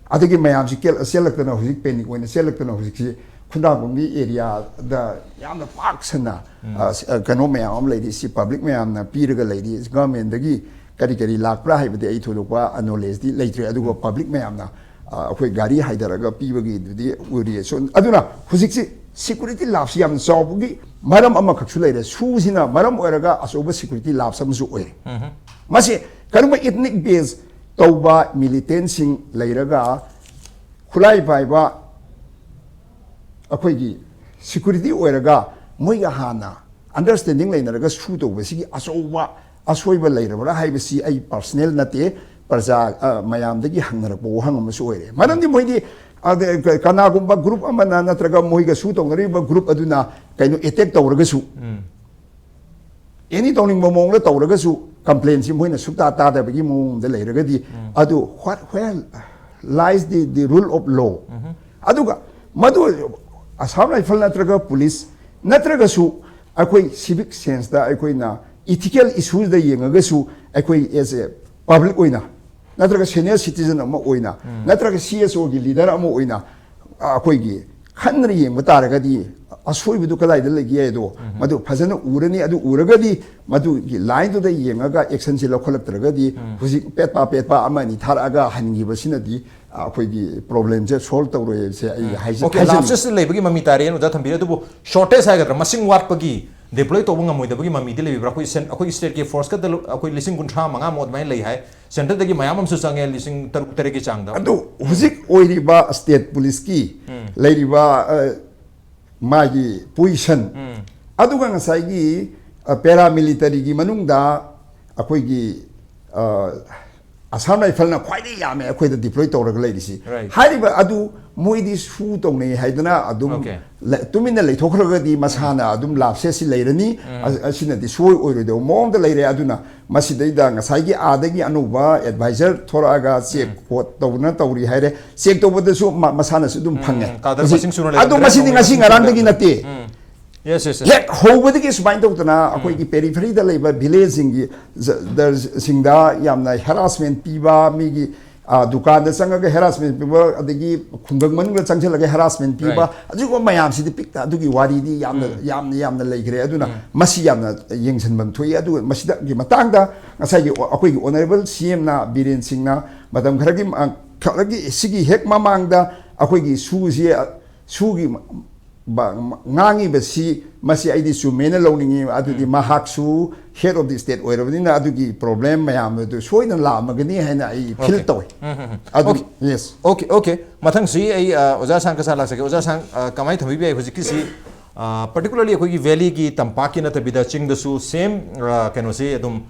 ꯑꯗꯒꯤ ꯃꯌꯥꯝꯁꯤ ꯀꯦꯜ-, ꯆꯦꯜꯂꯛꯇꯅ ꯍꯧꯖꯤꯛ panic ꯑꯣꯏꯅ ꯆꯦꯜꯂꯛꯇꯅ ꯍꯧꯖꯤꯛꯁꯤ ꯈꯨꯟꯗ꯭ꯔꯥꯛꯄꯝꯒꯤ area ꯗ ꯌꯥꯝꯅ ꯄꯥꯛ ꯁꯟꯅ, ꯎꯝ꯫ ꯑ, ꯁ-, ꯑ, ꯀꯩꯅꯣ ꯃꯌꯥꯝ ꯑꯃ ꯂꯩꯔꯤ, ꯁꯤ public ꯃꯌꯥꯝꯅ ꯄꯤꯔꯒ ꯂꯩꯔꯤ, government ꯗꯒꯤ ꯀꯔꯤ ꯀꯔꯤ ꯂꯥꯛꯄ꯭ꯔꯥ ꯍꯥꯏꯕꯗꯤ ꯑꯩ ꯊꯣꯏꯗꯣꯛꯄ knowledge ꯗꯤ ꯂꯩꯇ꯭ꯔꯦ, ꯑꯗꯨꯒ ꯎꯝ꯫ Public ꯃꯌꯥꯝꯅ, ꯑ, ꯑꯩꯈꯣꯏ ꯒꯥꯔꯤ ꯍꯥꯏꯊꯔꯒ ꯄꯤꯕꯒꯤꯗꯨꯗꯤ ꯎꯔꯤ꯫ So, ꯑꯗꯨꯅ ꯍꯧꯖꯤꯛꯁꯤ security lapse ꯌꯥꯝꯅ ꯆꯥꯎꯕꯒꯤ ꯃꯔꯝ ꯑꯃꯈꯛꯁꯨ ꯂꯩꯔꯦ꯫ ꯁꯨꯁꯤꯅ ꯃꯔꯝ ꯑꯣꯏꯔꯒ ꯑꯆꯧꯕ security lapse ꯑꯃꯁꯨ ꯑꯣꯏꯔꯦ꯫ ꯎꯝ꯫ ꯃꯁꯤ ꯀꯔꯤꯒꯨꯝꯕ ethnic base ꯇꯧꯕ militant ꯁꯤꯡ ꯂꯩꯔꯒ ꯈꯨꯠꯂꯥꯏ ꯄꯥꯏꯕ ꯑꯩꯈꯣꯏꯒꯤ security ꯑꯣꯏꯔꯒ ꯃꯣꯏꯒ ꯍꯥꯟꯅ understanding ꯂꯩꯅꯔꯒ ꯁꯨ ꯇꯧꯕꯁꯤꯒꯤ ꯑꯆꯧꯕ ꯑꯁꯣꯏꯕ ꯂꯩꯔꯕ꯭ꯔꯥ ꯍꯥꯏꯕꯁꯤ ꯑꯩ personal ꯅꯠꯇꯦ, ꯄ꯭ꯔꯖꯥ, ꯑ, ꯃꯌꯥꯝꯗꯒꯤ ꯍꯪꯅꯔꯛꯄ ꯋꯥꯍꯪ ꯑꯃꯁꯨ ꯑꯣꯏꯔꯦ꯫ ꯃꯔꯝꯗꯤ ꯃꯣꯏꯗꯤ ꯑꯗ ꯀ- ꯀꯅꯥꯒꯨꯝꯕ ꯒ꯭ꯔꯨꯞ ꯑꯃꯅ ꯅꯠꯇ꯭ꯔꯒ ꯃꯣꯏꯒ ꯁꯨ ꯇꯧꯅꯔꯤꯕ ꯒ꯭ꯔꯨꯞ ꯑꯗꯨꯅ ꯀꯩꯅꯣ ꯑꯦꯇꯦꯛ ꯇꯧꯔꯒꯁꯨ, ꯑꯦꯅꯤ ꯇꯧꯅꯤꯡꯕ ꯃꯑꯣꯡꯗ ꯇꯧꯔꯒꯁꯨ, ꯀꯝꯄ꯭ꯂꯦꯟꯁꯤ ꯃꯣꯏꯅ ꯁꯨꯛꯇꯥ ꯇꯥꯗꯕꯒꯤ ꯃꯑꯣꯡꯗ ꯂꯩꯔꯒꯗꯤ, ꯑꯗꯨ what, where lies the the rule of law? ꯑꯗꯨꯒ ꯃꯗꯨ ꯑꯁꯥꯝ ꯔꯥꯏꯐꯜ ꯅꯠꯇ꯭ꯔꯒ ꯄꯨꯂꯤꯁ ꯅꯠꯇ꯭ꯔꯒꯁꯨ, ꯑꯩꯈꯣꯏ ꯁꯤꯚꯤꯛ ꯁꯦꯟꯁꯇ ꯑꯩꯈꯣꯏꯅ ꯏꯊꯤꯀꯦꯜ ꯏꯁꯨꯗ ꯌꯦꯡꯉꯒꯁꯨ, ꯑꯩꯈꯣꯏ ꯑꯦꯁ ꯑꯦ ꯄꯕ꯭ꯂꯤꯛ ꯑꯣꯏꯅ ꯅꯠꯇ꯭ꯔꯒ ꯁꯦꯅꯤꯌꯔ ꯁꯤꯇꯤꯖꯟ ꯑꯃ ꯑꯣꯏꯅ ꯅꯠꯇ꯭ꯔꯒ ꯁꯤ ꯑꯦꯁ ꯑꯣꯒꯤ ꯂꯤꯗꯔ ꯑꯃ ꯑꯣꯏꯅ ꯑꯩꯈꯣꯏꯒꯤ ꯈꯟꯅ ꯌꯦꯡꯕ ꯇꯥꯔꯒꯗꯤ, ꯑꯁꯣꯏꯕꯗꯨ ꯀꯗꯥꯏꯗ ꯂꯩꯒꯦ ꯍꯥꯏꯗꯣ ꯃꯗꯨ ꯐꯖꯅ ꯎꯔꯅꯤ꯫ ꯑꯗꯨ ꯎꯔꯒꯗꯤ ꯃꯗꯨꯒꯤ ꯂꯥꯏꯟꯗꯨꯗ ꯌꯦꯡꯉꯒ ꯑꯦꯛꯁꯟꯁꯤ ꯂꯧꯈꯠꯂꯛꯇ꯭ꯔꯒꯗꯤ, ꯍꯧꯖꯤꯛ ꯄꯦꯠꯄ ꯄꯦꯠꯄ ꯑꯃ ꯑꯅꯤ ꯊꯥꯔꯛꯑꯒ ꯍꯟꯈꯤꯕꯁꯤꯅꯗꯤ ꯑꯩꯈꯣꯏꯒꯤ ꯄ꯭ꯔꯣꯕ꯭ꯂꯦꯝꯁꯦ ꯁꯣꯜꯕ ꯇꯧꯔꯣꯏ ꯍꯥꯏꯕꯁꯦ ꯑꯩ ꯍꯥꯏꯖ- ꯑꯣꯀꯦ, ꯍꯥꯏꯖꯅꯤꯡꯉꯤ꯫ ꯂꯥꯞꯁꯦꯁꯇ ꯂꯩꯕꯒꯤ ꯃꯃꯤ ꯇꯥꯔꯦꯅ ꯑꯣꯖꯥ ꯊꯝꯕꯤꯔꯦ꯫ ꯑꯗꯨꯕꯨ ꯁꯣꯔꯇꯦꯖ ꯍꯥꯏꯒꯗ꯭ꯔꯥ, ꯃꯁꯤꯡ ꯋꯥꯠꯄꯒꯤ, ꯗꯤꯄ꯭ꯂꯣꯏ ꯇꯧꯕ ꯉꯝꯃꯣꯏꯗꯕꯒꯤ ꯃꯃꯤꯗꯤ ꯂꯩꯕꯤꯕ꯭ꯔꯥ? ꯑꯩꯈꯣꯏ ꯁꯦꯟ- ꯑꯩꯈꯣꯏ ꯁ꯭ꯇꯦꯠꯀꯤ ꯐꯣꯔꯁ ꯈꯛꯇ ꯂꯨ- ꯑꯩꯈꯣꯏ ꯂꯤꯁꯤꯡ ꯀꯨꯟꯊ꯭ꯔꯥ ꯃꯉꯥꯃꯨꯛ ꯑꯗꯨꯃꯥꯏꯅ ꯂꯩ ꯍꯥꯏ꯫ ꯁꯦꯟꯇꯔꯗꯒꯤ ꯃꯌꯥꯝ ꯑꯃꯁꯨ ꯆꯪꯉꯦ, ꯂꯤꯁꯤꯡ ꯇꯔꯨꯛ ꯇꯔꯦꯠꯀꯤ ꯆꯥꯡꯗ꯫ ꯑꯗꯨ ꯍꯧꯖꯤꯛ ꯑꯣꯏꯔꯤꯕ ꯁ꯭ꯇꯦꯠ ꯄꯨꯂꯤꯁꯀꯤ ꯂꯩꯔꯤꯕ, ꯑ, ꯃꯥꯒꯤ ꯄꯣꯖꯤꯁꯟ, ꯑꯗꯨꯒ ꯉꯁꯥꯏꯒꯤ, ꯑ, ꯄꯦꯔꯥꯃꯤꯂꯤꯇꯔꯤꯒꯤ ꯃꯅꯨꯡꯗ ꯑꯩꯈꯣꯏꯒꯤ, ꯑ, ꯑꯁꯥꯝ ꯔꯥꯏꯐꯜꯅ ꯈ꯭ꯋꯥꯏꯗꯒꯤ ꯌꯥꯝꯃꯦ ꯑꯩꯈꯣꯏꯗ ꯗꯤꯄ꯭ꯂꯣꯏ ꯇꯧꯔꯒ ꯂꯩꯔꯤꯁꯤ꯫ Right. ꯍꯥꯏꯔꯤꯕ ꯑꯗꯨ ꯃꯣꯏꯗꯤ ꯁꯨ ꯇꯧꯅꯩ ꯍꯥꯏꯗꯅ ꯑꯗꯨꯝ Okay. ꯂ- ꯇꯨꯃꯤꯟꯅ ꯂꯩꯊꯣꯛꯈ꯭ꯔꯒꯗꯤ ꯃꯁꯥꯅ ꯑꯗꯨꯝ ꯂꯥꯞꯁꯦꯁꯁꯤ ꯂꯩꯔꯅꯤ꯫ ꯑ- ꯑꯁꯤꯅꯗꯤ ꯁꯣꯏ ꯑꯣꯏꯔꯣꯏꯗꯕ ꯃꯑꯣꯡꯗ ꯂꯩꯔꯦ꯫ ꯑꯗꯨꯅ ꯃꯁꯤꯗꯩꯗ ꯉꯁꯥꯏꯒꯤ ꯑꯥꯗꯒꯤ ꯑꯅꯧꯕ ꯑꯦꯗꯚꯥꯏꯖꯔ ꯊꯣꯔꯛꯑꯒ ꯆꯦꯛ ꯈꯣꯠ ꯇꯧꯗꯅ ꯇꯧꯔꯤ ꯍꯥꯏꯔꯦ꯫ ꯆꯦꯛ ꯇꯧꯕꯗꯁꯨ ꯃ- ꯃꯁꯥꯅꯁꯨ ꯑꯗꯨꯝ ꯐꯪꯉꯦ꯫ ꯀꯥꯗꯔ ꯍꯧꯖꯤꯛ- ꯃꯁꯤꯡ ꯁꯨꯅ ꯑꯗꯨ ꯂꯩꯔꯝꯗ꯭ꯔꯦ, ꯃꯁꯤꯗꯤ ꯑꯗꯨꯝ ꯉꯁꯤ ꯃꯁꯤꯡ ꯉꯔꯥꯡꯗꯒꯤ ꯁꯨꯅ ꯅꯠꯇꯦ꯫ ꯎꯝ꯫ Yes, yes, yes. ꯍꯦꯛ ꯍꯧꯕꯗꯒꯤ ꯁꯨꯃꯥꯏꯅ ꯇꯧꯗꯅ ꯑꯩꯈꯣꯏꯒꯤ ꯄꯦꯔꯤꯐꯦꯔꯤꯗ ꯂꯩꯕ ꯚꯤꯂꯦꯖꯁꯤꯡꯒꯤ ꯖ- ꯗꯔꯁꯤꯡꯗ ꯌꯥꯝꯅ ꯍꯦꯔꯥꯁꯃꯦꯟ ꯄꯤꯕ, ꯃꯤꯒꯤ, ꯑ, ꯗꯨꯀꯥꯟꯗ ꯆꯪꯉꯒ ꯍꯦꯔꯥꯁꯃꯦꯟ ꯄꯤꯕ, ꯑꯗꯒꯤ ꯈꯨꯡꯒꯪ ꯃꯅꯨꯡꯗ ꯆꯪꯁꯤꯜꯂꯒ ꯍꯦꯔꯥꯁꯃꯦꯟ ꯄꯤꯕ, Right. ꯑꯗꯨꯒꯨꯝꯕ ꯃꯌꯥꯝꯁꯤꯗꯤ ꯄꯤꯛꯇ ꯑꯗꯨꯒꯤ ꯋꯥꯔꯤꯗꯤ ꯌꯥꯝꯅ ꯌꯥꯝꯅ ꯌꯥꯝꯅ ꯂꯩꯈ꯭ꯔꯦ꯫ ꯑꯗꯨꯅ ꯃꯁꯤ ꯌꯥꯝꯅ ꯌꯦꯡꯁꯤꯟꯐꯝ ꯊꯣꯛꯏ꯫ ꯑꯗꯨꯒ ꯃꯁꯤꯗꯒꯤ ꯃꯇꯥꯡꯗ ꯉꯁꯥꯏꯒꯤ ꯑꯩꯈꯣꯏꯒꯤ ꯑꯣꯅꯔꯦꯕꯜ ꯁꯤ ꯑꯦꯝꯅ, ꯕꯤꯔꯦꯟ ꯁꯤꯡꯅ ꯃꯇꯝ ꯈꯔꯒꯤ ꯃ- ꯈꯔꯒꯤ ꯁꯤꯒꯤ ꯍꯦꯛ ꯃꯃꯥꯡꯗ ꯑꯩꯈꯣꯏꯒꯤ ꯁꯨꯁꯤ, ꯁꯨꯒꯤ ꯕ- ꯉꯥꯡꯉꯤꯕꯁꯤ ꯃꯁꯤ ꯑꯩꯗꯤ ꯆꯨꯝꯃꯦꯅ ꯂꯧꯅꯤꯡꯉꯤ꯫ ꯑꯗꯨꯗꯤ ꯃꯍꯥꯛꯁꯨ head of the state ꯑꯣꯏꯔꯕꯅꯤꯅ ꯑꯗꯨꯒꯤ ꯄ꯭ꯔꯣꯕ꯭ꯂꯦꯝ ꯃꯌꯥꯝ ꯑꯗꯨ ꯁꯣꯏꯗꯅ ꯂꯥꯛꯑꯝꯃꯒꯅꯤ ꯍꯥꯏꯅ ꯑꯩ ꯐꯤꯜ Okay. ꯇꯧꯋꯤ꯫ ꯎꯝ, ꯎꯝ, ꯎꯝ. ꯑꯗꯨ Okay. ꯌꯦꯁ꯫ Okay, okay. ꯃꯊꯪꯁꯤ ꯑꯩ, ꯑ, ꯑꯣꯖꯥ ꯁꯥꯡ ꯀꯁꯥ ꯂꯥꯛꯆꯒꯦ꯫ ꯑꯣꯖꯥ ꯁꯥꯡ, ꯑ, ꯀꯃꯥꯏꯅ ꯊꯝꯕꯤꯕ ꯌꯥꯏ ꯍꯧꯖꯤꯛꯀꯤꯁꯤ? ꯑ, particularly ꯑꯩꯈꯣꯏꯒꯤ ꯚꯦꯂꯤꯒꯤ ꯇꯝꯄꯥꯛꯀꯤ ꯅꯠꯇꯕꯤꯗ ꯆꯤꯡꯗꯁꯨ ꯁꯦꯝ, ꯑ, ꯀꯩꯅꯣꯁꯤ ꯑꯗꯨꯝ,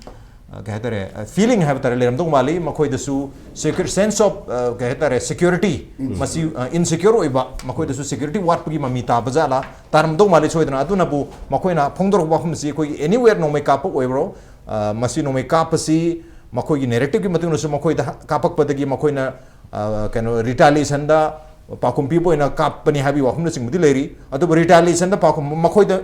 ꯑ, ꯀꯩ ꯍꯥꯏꯇꯥꯔꯦ, ꯐꯤꯂꯤꯡ ꯍꯥꯏꯕ ꯇꯥꯔꯦ, ꯂꯩꯔꯝꯗꯧ ꯃꯥꯜꯂꯤ꯫ ꯃꯈꯣꯏꯗꯁꯨ ꯁꯦꯀ꯭ꯌꯨꯔ, ꯁꯦꯟꯁ ꯑꯣꯐ, ꯀꯩ ꯍꯥꯏꯇꯥꯔꯦ, ꯁꯦꯀ꯭ꯌꯨꯔꯤꯇꯤ, ꯃꯁꯤ ꯏꯟꯁꯦꯀ꯭ꯌꯣꯔ ꯑꯣꯏꯕ, ꯃꯈꯣꯏꯗꯁꯨ ꯁꯦꯀ꯭ꯌꯨꯔꯤꯇꯤ ꯋꯥꯠꯄꯒꯤ ꯃꯃꯤ ꯇꯥꯕ ꯖꯥꯠꯂꯥ, ꯇꯥꯔꯝꯗꯧ ꯃꯥꯜꯂꯤ ꯁꯣꯏꯗꯅ꯫ ꯑꯗꯨꯅꯕꯨ ꯃꯈꯣꯏꯅ ꯐꯣꯡꯗꯣꯔꯛꯄ ꯋꯥꯐꯝꯁꯤ ꯑꯩꯈꯣꯏꯒꯤ ꯑꯦꯅꯤꯋꯦꯌꯔ ꯅꯣꯡꯃꯩ ꯀꯥꯞꯄ ꯑꯣꯏꯕ꯭ꯔꯣ, ꯑ, ꯃꯁꯤ ꯅꯣꯡꯃꯩ ꯀꯥꯞꯄꯁꯤ ꯃꯈꯣꯏꯒꯤ ꯅꯦꯔꯦꯇꯤꯚꯀꯤ ꯃꯇꯨꯡ ꯏꯟꯅꯁꯨ ꯃꯈꯣꯏꯗ ꯀꯥꯞꯄꯛꯄꯗꯒꯤ ꯃꯈꯣꯏꯅ, ꯑ, ꯀꯩꯅꯣ, ꯔꯤꯇꯥꯂꯤꯌꯦꯁꯟꯗ ꯄꯥꯎꯈꯨꯝ ꯄꯤꯕ ꯑꯣꯏꯅ ꯀꯥꯞꯄꯅꯤ ꯍꯥꯏꯕꯒꯤ ꯋꯥꯐꯝꯅꯆꯤꯡꯕꯗꯤ ꯂꯩꯔꯤ꯫ ꯑꯗꯨꯕꯨ ꯔꯤꯇꯥꯂꯤꯌꯦꯁꯟꯗ ꯄꯥꯎꯈꯨꯝ ꯃꯈꯣꯏꯗ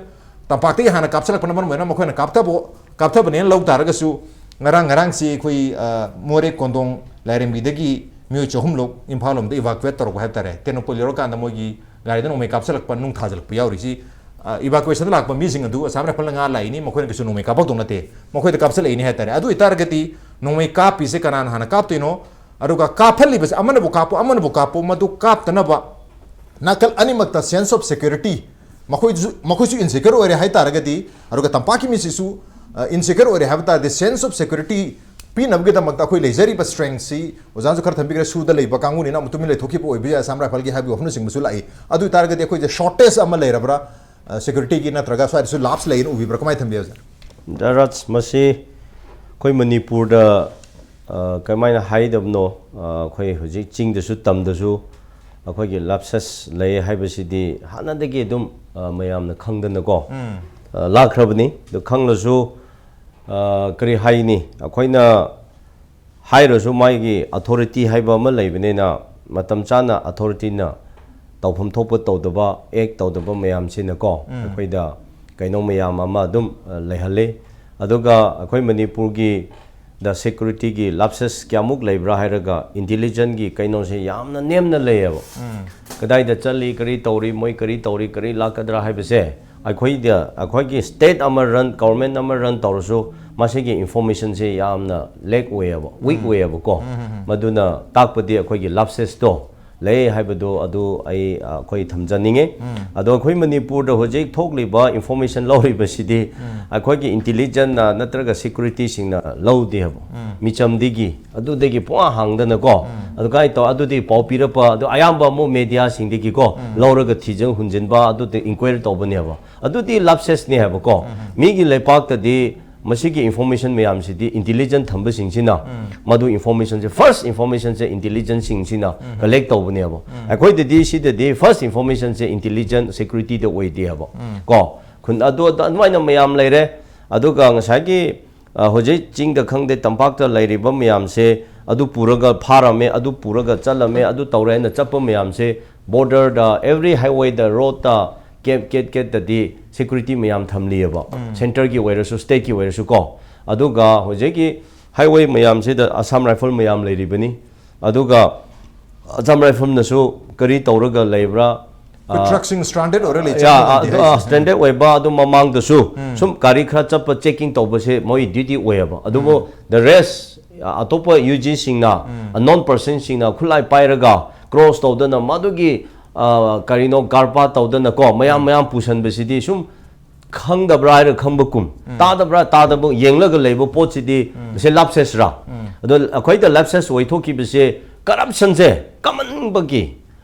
ꯇꯝꯄꯥꯛꯇꯒꯤ ꯍꯥꯟꯅ ꯀꯥꯞꯁꯤꯜꯂꯛꯄꯅ ꯃꯔꯝ ꯑꯣꯏꯔꯒ ꯃꯈꯣꯏꯅ ꯀꯥꯞꯊꯕ, ꯀꯥꯞꯊꯕꯅꯦꯅ ꯂꯧ ꯇꯥꯔꯒꯁꯨ, ꯉꯔꯥꯡ, ꯉꯔꯥꯡꯁꯤ ꯑꯩꯈꯣꯏ, ꯑ, ꯃꯣꯔꯦ ꯀꯣꯟꯗꯣꯡ ꯂꯥꯏꯔꯦꯝꯕꯤꯗꯒꯤ ꯃꯤꯑꯣꯏ ꯆꯍꯨꯝ ꯂꯣꯛ ꯏꯝꯐꯥꯜ ꯂꯣꯝꯗ ꯏꯚꯥꯀꯨꯋꯦꯠ ꯇꯧꯔꯛꯄ ꯍꯥꯏꯕ ꯇꯥꯔꯦ, ꯇꯦꯡꯅꯧꯄꯜ ꯌꯧꯔꯀꯥꯟꯗ ꯃꯣꯏꯒꯤ ꯒꯥꯔꯤꯗ ꯅꯣꯡꯃꯩ ꯀꯥꯞꯁꯤꯜꯂꯛꯄ, ꯅꯨꯡ ꯊꯥꯖꯤꯜꯂꯛꯄ ꯌꯥꯎꯔꯤ꯫ ꯁꯤ, ꯑ, ꯏꯚꯥꯀꯨꯋꯦꯁꯟꯗ ꯂꯥꯛꯄ ꯃꯤꯁꯤꯡ ꯑꯗꯨ ꯑꯁꯥꯝ ꯔꯥꯏꯐꯜꯅ ꯉꯥ ꯂꯥꯛꯏꯅꯤ, ꯃꯈꯣꯏꯅ ꯀꯩꯁꯨ ꯅꯣꯡꯃꯩ ꯀꯥꯞꯄꯛꯇꯧ ꯅꯠꯇꯦ, ꯃꯈꯣꯏꯗ ꯀꯥꯞꯁꯤꯜꯂꯛꯏꯅꯤ ꯍꯥꯏ ꯇꯥꯔꯦ꯫ ꯑꯗꯨ ꯑꯣꯏꯇꯥꯔꯒꯗꯤ ꯅꯣꯡꯃꯩ ꯀꯥꯞꯄꯤꯁꯦ ꯀꯅꯥꯅ ꯍꯥꯟꯅ ꯀꯥꯞꯇꯣꯏꯅꯣ? ꯑꯗꯨꯒ ꯀꯥꯞꯍꯜꯂꯤꯕꯁꯦ, ꯑꯃꯅꯕꯨ ꯀꯥꯞꯄꯨ, ꯑꯃꯅꯕꯨ ꯀꯥꯞꯄꯨ, ꯃꯗꯨ ꯀꯥꯞꯇꯅꯕ ꯅꯥꯀꯜ ꯑꯅꯤꯃꯛꯇ ꯁꯦꯟꯁ ꯑꯣꯐ ꯁꯦꯀ꯭ꯌꯨꯔꯤꯇꯤ, ꯃꯈꯣꯏꯁꯨ, ꯃꯈꯣꯏꯁꯨ ꯏꯟꯁꯦꯀ꯭ꯌꯣꯔ ꯑꯣꯏꯔꯦ ꯍꯥꯏ ꯇꯥꯔꯒꯗꯤ, ꯑꯗꯨꯒ ꯇꯝꯄꯥꯛꯀꯤ ꯃꯤꯁꯤꯁꯨ, ꯑ, ꯏꯟꯁꯦꯀ꯭ꯌꯣꯔ ꯑꯣꯏꯔꯦ ꯍꯥꯏꯕ ꯇꯥꯔꯗꯤ, ꯁꯦꯟꯁ ꯑꯣꯐ ꯁꯦꯀ꯭ꯌꯨꯔꯤꯇꯤ ꯄꯤꯅꯕꯒꯤꯗꯃꯛꯇ ꯑꯩꯈꯣꯏ ꯂꯩꯖꯔꯤꯕ ꯁ꯭ꯇ꯭ꯔꯦꯡꯁꯤ, ꯑꯣꯖꯥꯅꯁꯨ ꯈꯔ ꯊꯝꯕꯤꯈ꯭ꯔꯦ, ꯁꯨꯗ ꯂꯩꯕ ꯀꯥꯡꯕꯨꯅꯤꯅ ꯑꯃꯨꯛ ꯇꯨꯃꯤꯟ ꯂꯩꯊꯣꯛꯈꯤꯕ ꯑꯣꯏꯕ ꯌꯥꯏ, ꯑꯁꯥꯝ ꯔꯥꯏꯐꯜꯒꯤ ꯍꯥꯏꯕꯒꯤ ꯋꯥꯐꯝꯅꯆꯤꯡꯕꯁꯨ ꯂꯥꯛꯏ꯫ ꯑꯗꯨ ꯑꯣꯏ ꯇꯥꯔꯒꯗꯤ ꯑꯩꯈꯣꯏꯁꯦ ꯁꯣꯔꯇꯦꯖ ꯑꯃ ꯂꯩꯔꯕ꯭ꯔꯥ, ꯑ, ꯁꯦꯀ꯭ꯌꯨꯔꯤꯇꯤꯒꯤ, ꯅꯠꯇ꯭ꯔꯒ ꯁ꯭ꯋꯥꯏꯗꯁꯨ ꯂꯥꯞꯁ ꯂꯩꯅ ꯎꯕꯤꯕ꯭ꯔꯥ, ꯀꯃꯥꯏꯅ ꯊꯝꯕꯤ, ꯑꯣꯖꯥ? ꯗꯥ ꯔꯥꯖ, ꯃꯁꯤ ꯑꯩꯈꯣꯏ ꯃꯅꯤꯄꯨꯔꯗ, ꯑ, ꯀꯃꯥꯏꯅ ꯍꯥꯏꯗꯕꯅꯣ, ꯑ, ꯑꯩꯈꯣꯏ ꯍꯧꯖꯤꯛ ꯆꯤꯡꯗꯁꯨ ꯇꯝꯗꯁꯨ ꯑꯩꯈꯣꯏꯒꯤ ꯂꯥꯞꯁꯦꯁ ꯂꯩ ꯍꯥꯏꯕꯁꯤꯗꯤ ꯍꯥꯟꯅꯗꯒꯤ ꯑꯗꯨꯝ, ꯑ, ꯃꯌꯥꯝꯅ ꯈꯪꯗꯅꯀꯣ, ꯑ, ꯂꯥꯛꯈ꯭ꯔꯕꯅꯤ꯫ ꯑꯗꯨ ꯈꯪꯂꯁꯨ, ꯑ, ꯀꯔꯤ ꯍꯥꯏꯅꯤ, ꯑꯩꯈꯣꯏꯅ ꯍꯥꯏꯔꯁꯨ ꯃꯥꯒꯤ ꯑꯣꯊꯣꯔꯤꯇꯤ ꯍꯥꯏꯕ ꯑꯃ ꯂꯩꯕꯅꯤꯅ, ꯃꯇꯝ ꯆꯥꯅ ꯑꯣꯊꯣꯔꯤꯇꯤꯅ ꯇꯧꯐꯝ ꯊꯣꯛꯄ ꯇꯧꯗꯕ, ꯑꯦꯛ ꯇꯧꯗꯕ ꯃꯌꯥꯝꯁꯤꯅꯀꯣ, ꯎꯝ꯫ ꯑꯩꯈꯣꯏꯗ ꯀꯩꯅꯣ ꯃꯌꯥꯝ ꯑꯃ ꯑꯗꯨꯝ, ꯑ, ꯂꯩꯍꯜꯂꯤ꯫ ꯑꯗꯨꯒ ꯑꯩꯈꯣꯏ ꯃꯅꯤꯄꯨꯔꯒꯤ ꯗ ꯁꯦꯀ꯭ꯌꯨꯔꯤꯇꯤꯒꯤ ꯂꯥꯞꯁꯦꯁ ꯀꯌꯥꯃꯨꯛ ꯂꯩꯕ꯭ꯔꯥ ꯍꯥꯏꯔꯒ, ꯏꯟꯇꯤꯂꯤꯖꯦꯟꯒꯤ ꯀꯩꯅꯣꯁꯦ ꯌꯥꯝꯅ ꯅꯦꯝꯅ ꯂꯩꯌꯦꯕ꯫ ꯎꯝ꯫ ꯀꯗꯥꯏꯗ ꯆꯠꯂꯤ, ꯀꯔꯤ ꯇꯧꯔꯤ, ꯃꯣꯏ ꯀꯔꯤ ꯇꯧꯔꯤ, ꯀꯔꯤ ꯂꯥꯛꯀꯗ꯭ꯔꯥ ꯍꯥꯏꯕꯁꯦ, ꯑꯩꯈꯣꯏꯗ, ꯑꯩꯈꯣꯏꯒꯤ ꯁ꯭ꯇꯦꯠ ꯑꯃ ꯔꯟ, ꯒꯣꯔꯃꯦꯟ ꯑꯃ ꯔꯟ ꯇꯧꯔꯁꯨ, ꯃꯁꯤꯒꯤ ꯏꯟꯐꯣꯔꯃꯦꯁꯟꯁꯦ ꯌꯥꯝꯅ ꯂꯦꯛ ꯑꯣꯏꯌꯦꯕ, ꯋꯤꯛ ꯎꯝ꯫ ꯑꯣꯏꯌꯦꯕꯀꯣ꯫ ꯎꯝ, ꯎꯝ, ꯎꯝ꯫ ꯃꯗꯨꯅ ꯇꯥꯛꯄꯗꯤ ꯑꯩꯈꯣꯏꯒꯤ ꯂꯥꯞꯁꯦꯁꯇꯣ ꯂꯩ ꯍꯥꯏꯕꯗꯨ ꯑꯗꯨ ꯑꯩ, ꯑ, ꯑꯩꯈꯣꯏ ꯊꯝꯖꯅꯤꯡꯉꯤ꯫ ꯎꯝ꯫ ꯑꯗꯣ ꯑꯩꯈꯣꯏ ꯃꯅꯤꯄꯨꯔꯗ ꯍꯧꯖꯤꯛ ꯊꯣꯛꯂꯤꯕ ꯏꯟꯐꯣꯔꯃꯦꯁꯟ ꯂꯧꯔꯤꯕꯁꯤꯗꯤ ꯎꯝ꯫ ꯑꯩꯈꯣꯏꯒꯤ ꯏꯟꯇꯤꯂꯤꯖꯦꯟꯅ ꯅꯠꯇ꯭ꯔꯒ ꯁꯦꯀ꯭ꯌꯨꯔꯤꯇꯤꯁꯤꯡꯅ ꯂꯧꯗꯦ ꯍꯥꯏꯕ꯫ ꯎꯝ꯫ ꯃꯤꯆꯝꯗꯒꯤ, ꯑꯗꯨꯗꯒꯤ ꯄꯨꯡꯍꯥꯡ ꯍꯥꯡꯗꯅꯀꯣ, ꯎꯝ꯫ ꯑꯗꯨ ꯀꯥꯏ ꯇꯧ, ꯑꯗꯨꯗꯤ ꯄꯥꯎ ꯄꯤꯔꯛꯄ, ꯑꯗꯨ ꯑꯌꯥꯝꯕ ꯑꯃꯨꯛ ꯃꯦꯗꯤꯌꯥꯁꯤꯡꯗꯒꯤꯀꯣ ꯎꯝ꯫ ꯂꯧꯔꯒ ꯊꯤꯖꯤꯟ ꯍꯨꯟꯖꯤꯟꯕ, ꯑꯗꯨꯗꯤ ꯏꯟꯀ꯭ꯋꯥꯏꯔꯤ ꯇꯧꯕꯅꯦꯕ꯫ ꯑꯗꯨꯗꯤ ꯂꯥꯞꯁꯦꯁꯅꯤ ꯍꯥꯏꯕꯀꯣ꯫ ꯎꯝ꯫ ꯃꯤꯒꯤ ꯂꯩꯄꯥꯛꯇꯗꯤ ꯃꯁꯤꯒꯤ information ꯃꯌꯥꯝꯁꯤꯗꯤ intelligence ꯊꯝꯕꯁꯤꯡꯁꯤꯅ ꯃꯗꯨ informationꯁꯦ, first informationꯁꯦ intelligenceꯁꯤꯡꯁꯤꯅ collect ꯇꯧꯕꯅꯦꯕ꯫ ꯑꯩꯈꯣꯏꯗꯗꯤ ꯁꯤꯗꯗꯤ first informationꯁꯦ intelligence securityꯗ ꯑꯣꯏꯗꯦꯕ꯫ ꯀꯣ, ꯈꯨꯟ ꯑꯗꯨ ꯑꯗꯨ ꯑꯗꯨꯃꯥꯏꯅ ꯃꯌꯥꯝ ꯂꯩꯔꯦ꯫ ꯑꯗꯨꯒ ꯉꯁꯥꯏꯒꯤ ꯑ, ꯍꯧꯖꯤꯛ ꯆꯤꯡꯗ ꯈꯪꯗꯦ, ꯇꯝꯄꯥꯛꯇ ꯂꯩꯔꯤꯕ ꯃꯌꯥꯝꯁꯦ ꯑꯗꯨ ꯄꯨꯔꯒ ꯐꯥꯔꯝꯃꯦ, ꯑꯗꯨ ꯄꯨꯔꯒ ꯆꯠꯂꯝꯃꯦ, ꯑꯗꯨ ꯇꯧꯔꯦ ꯍꯥꯏꯅ ꯆꯠꯄ ꯃꯌꯥꯝꯁꯦ borderꯗ, every highwayꯗ, roadꯇ camp ꯀꯦꯠ ꯀꯦꯠꯇꯗꯤ security ꯃꯌꯥꯝ ꯊꯝꯂꯤꯑꯕ, centreꯒꯤ ꯑꯣꯏꯔꯁꯨ, stateꯀꯤ ꯑꯣꯏꯔꯁꯨ ꯀꯣ꯫ ꯑꯗꯨꯒ ꯍꯧꯖꯤꯛꯀꯤ highway ꯃꯌꯥꯝꯁꯤꯗ Assam Rifle ꯃꯌꯥꯝ ꯂꯩꯔꯤꯕꯅꯤ꯫ ꯑꯗꯨꯒ Assam Rifleꯅꯁꯨ ꯀꯔꯤ ꯇꯧꯔꯒ ꯂꯩꯕ꯭ꯔꯥ? ꯑꯩꯈꯣꯏ ꯑ, truckꯁꯤꯡ stranded ꯑꯣꯏꯔ ꯂꯩ, ꯌꯥ, ꯆꯠꯄ ꯉꯝꯗꯦ ꯑ, ꯍꯥꯏꯁꯦ꯫ Stranded ꯑꯣꯏꯕ ꯑꯗꯨ ꯃꯃꯥꯡꯗꯁꯨ ꯁꯨꯝ ꯒꯥꯔꯤ ꯈꯔ ꯆꯠꯄ checking ꯇꯧꯕꯁꯦ ꯃꯣꯏ duty ꯑꯣꯏꯌꯦꯕ꯫ ꯑꯗꯨꯕꯨ the rest, ꯑ, ꯑꯇꯣꯞꯄ UGꯁꯤꯡꯅ, unknown personꯁꯤꯡꯅ ꯈꯨꯠꯂꯥꯏ ꯄꯥꯏꯔꯒ cross ꯇꯧꯗꯅ ꯃꯗꯨꯒꯤ, ꯑ, ꯀꯔꯤꯅꯣ ꯒꯥꯔꯄꯥ ꯇꯧꯗꯅꯀꯣ, ꯃꯌꯥꯝ ꯃꯌꯥꯝ ꯄꯨꯁꯟꯕꯁꯤꯗꯤ ꯁꯨꯝ ꯈꯪꯗꯕ꯭ꯔꯥ ꯍꯥꯏꯔ ꯈꯪꯕ ꯀꯨꯝ, ꯇꯥꯗꯕ꯭ꯔꯥ ꯇꯥꯗꯕ ꯌꯦꯡꯂꯒ ꯂꯩꯕ ꯄꯣꯠꯁꯤꯗꯤ ꯃꯁꯤ lapsesꯔꯥ? ꯑꯗꯣ ꯑꯩꯈꯣꯏꯗ lapses ꯑꯣꯏꯊꯣꯛꯈꯤꯕꯁꯦ corruptionꯁꯦ ꯀꯃꯟꯕꯒꯤ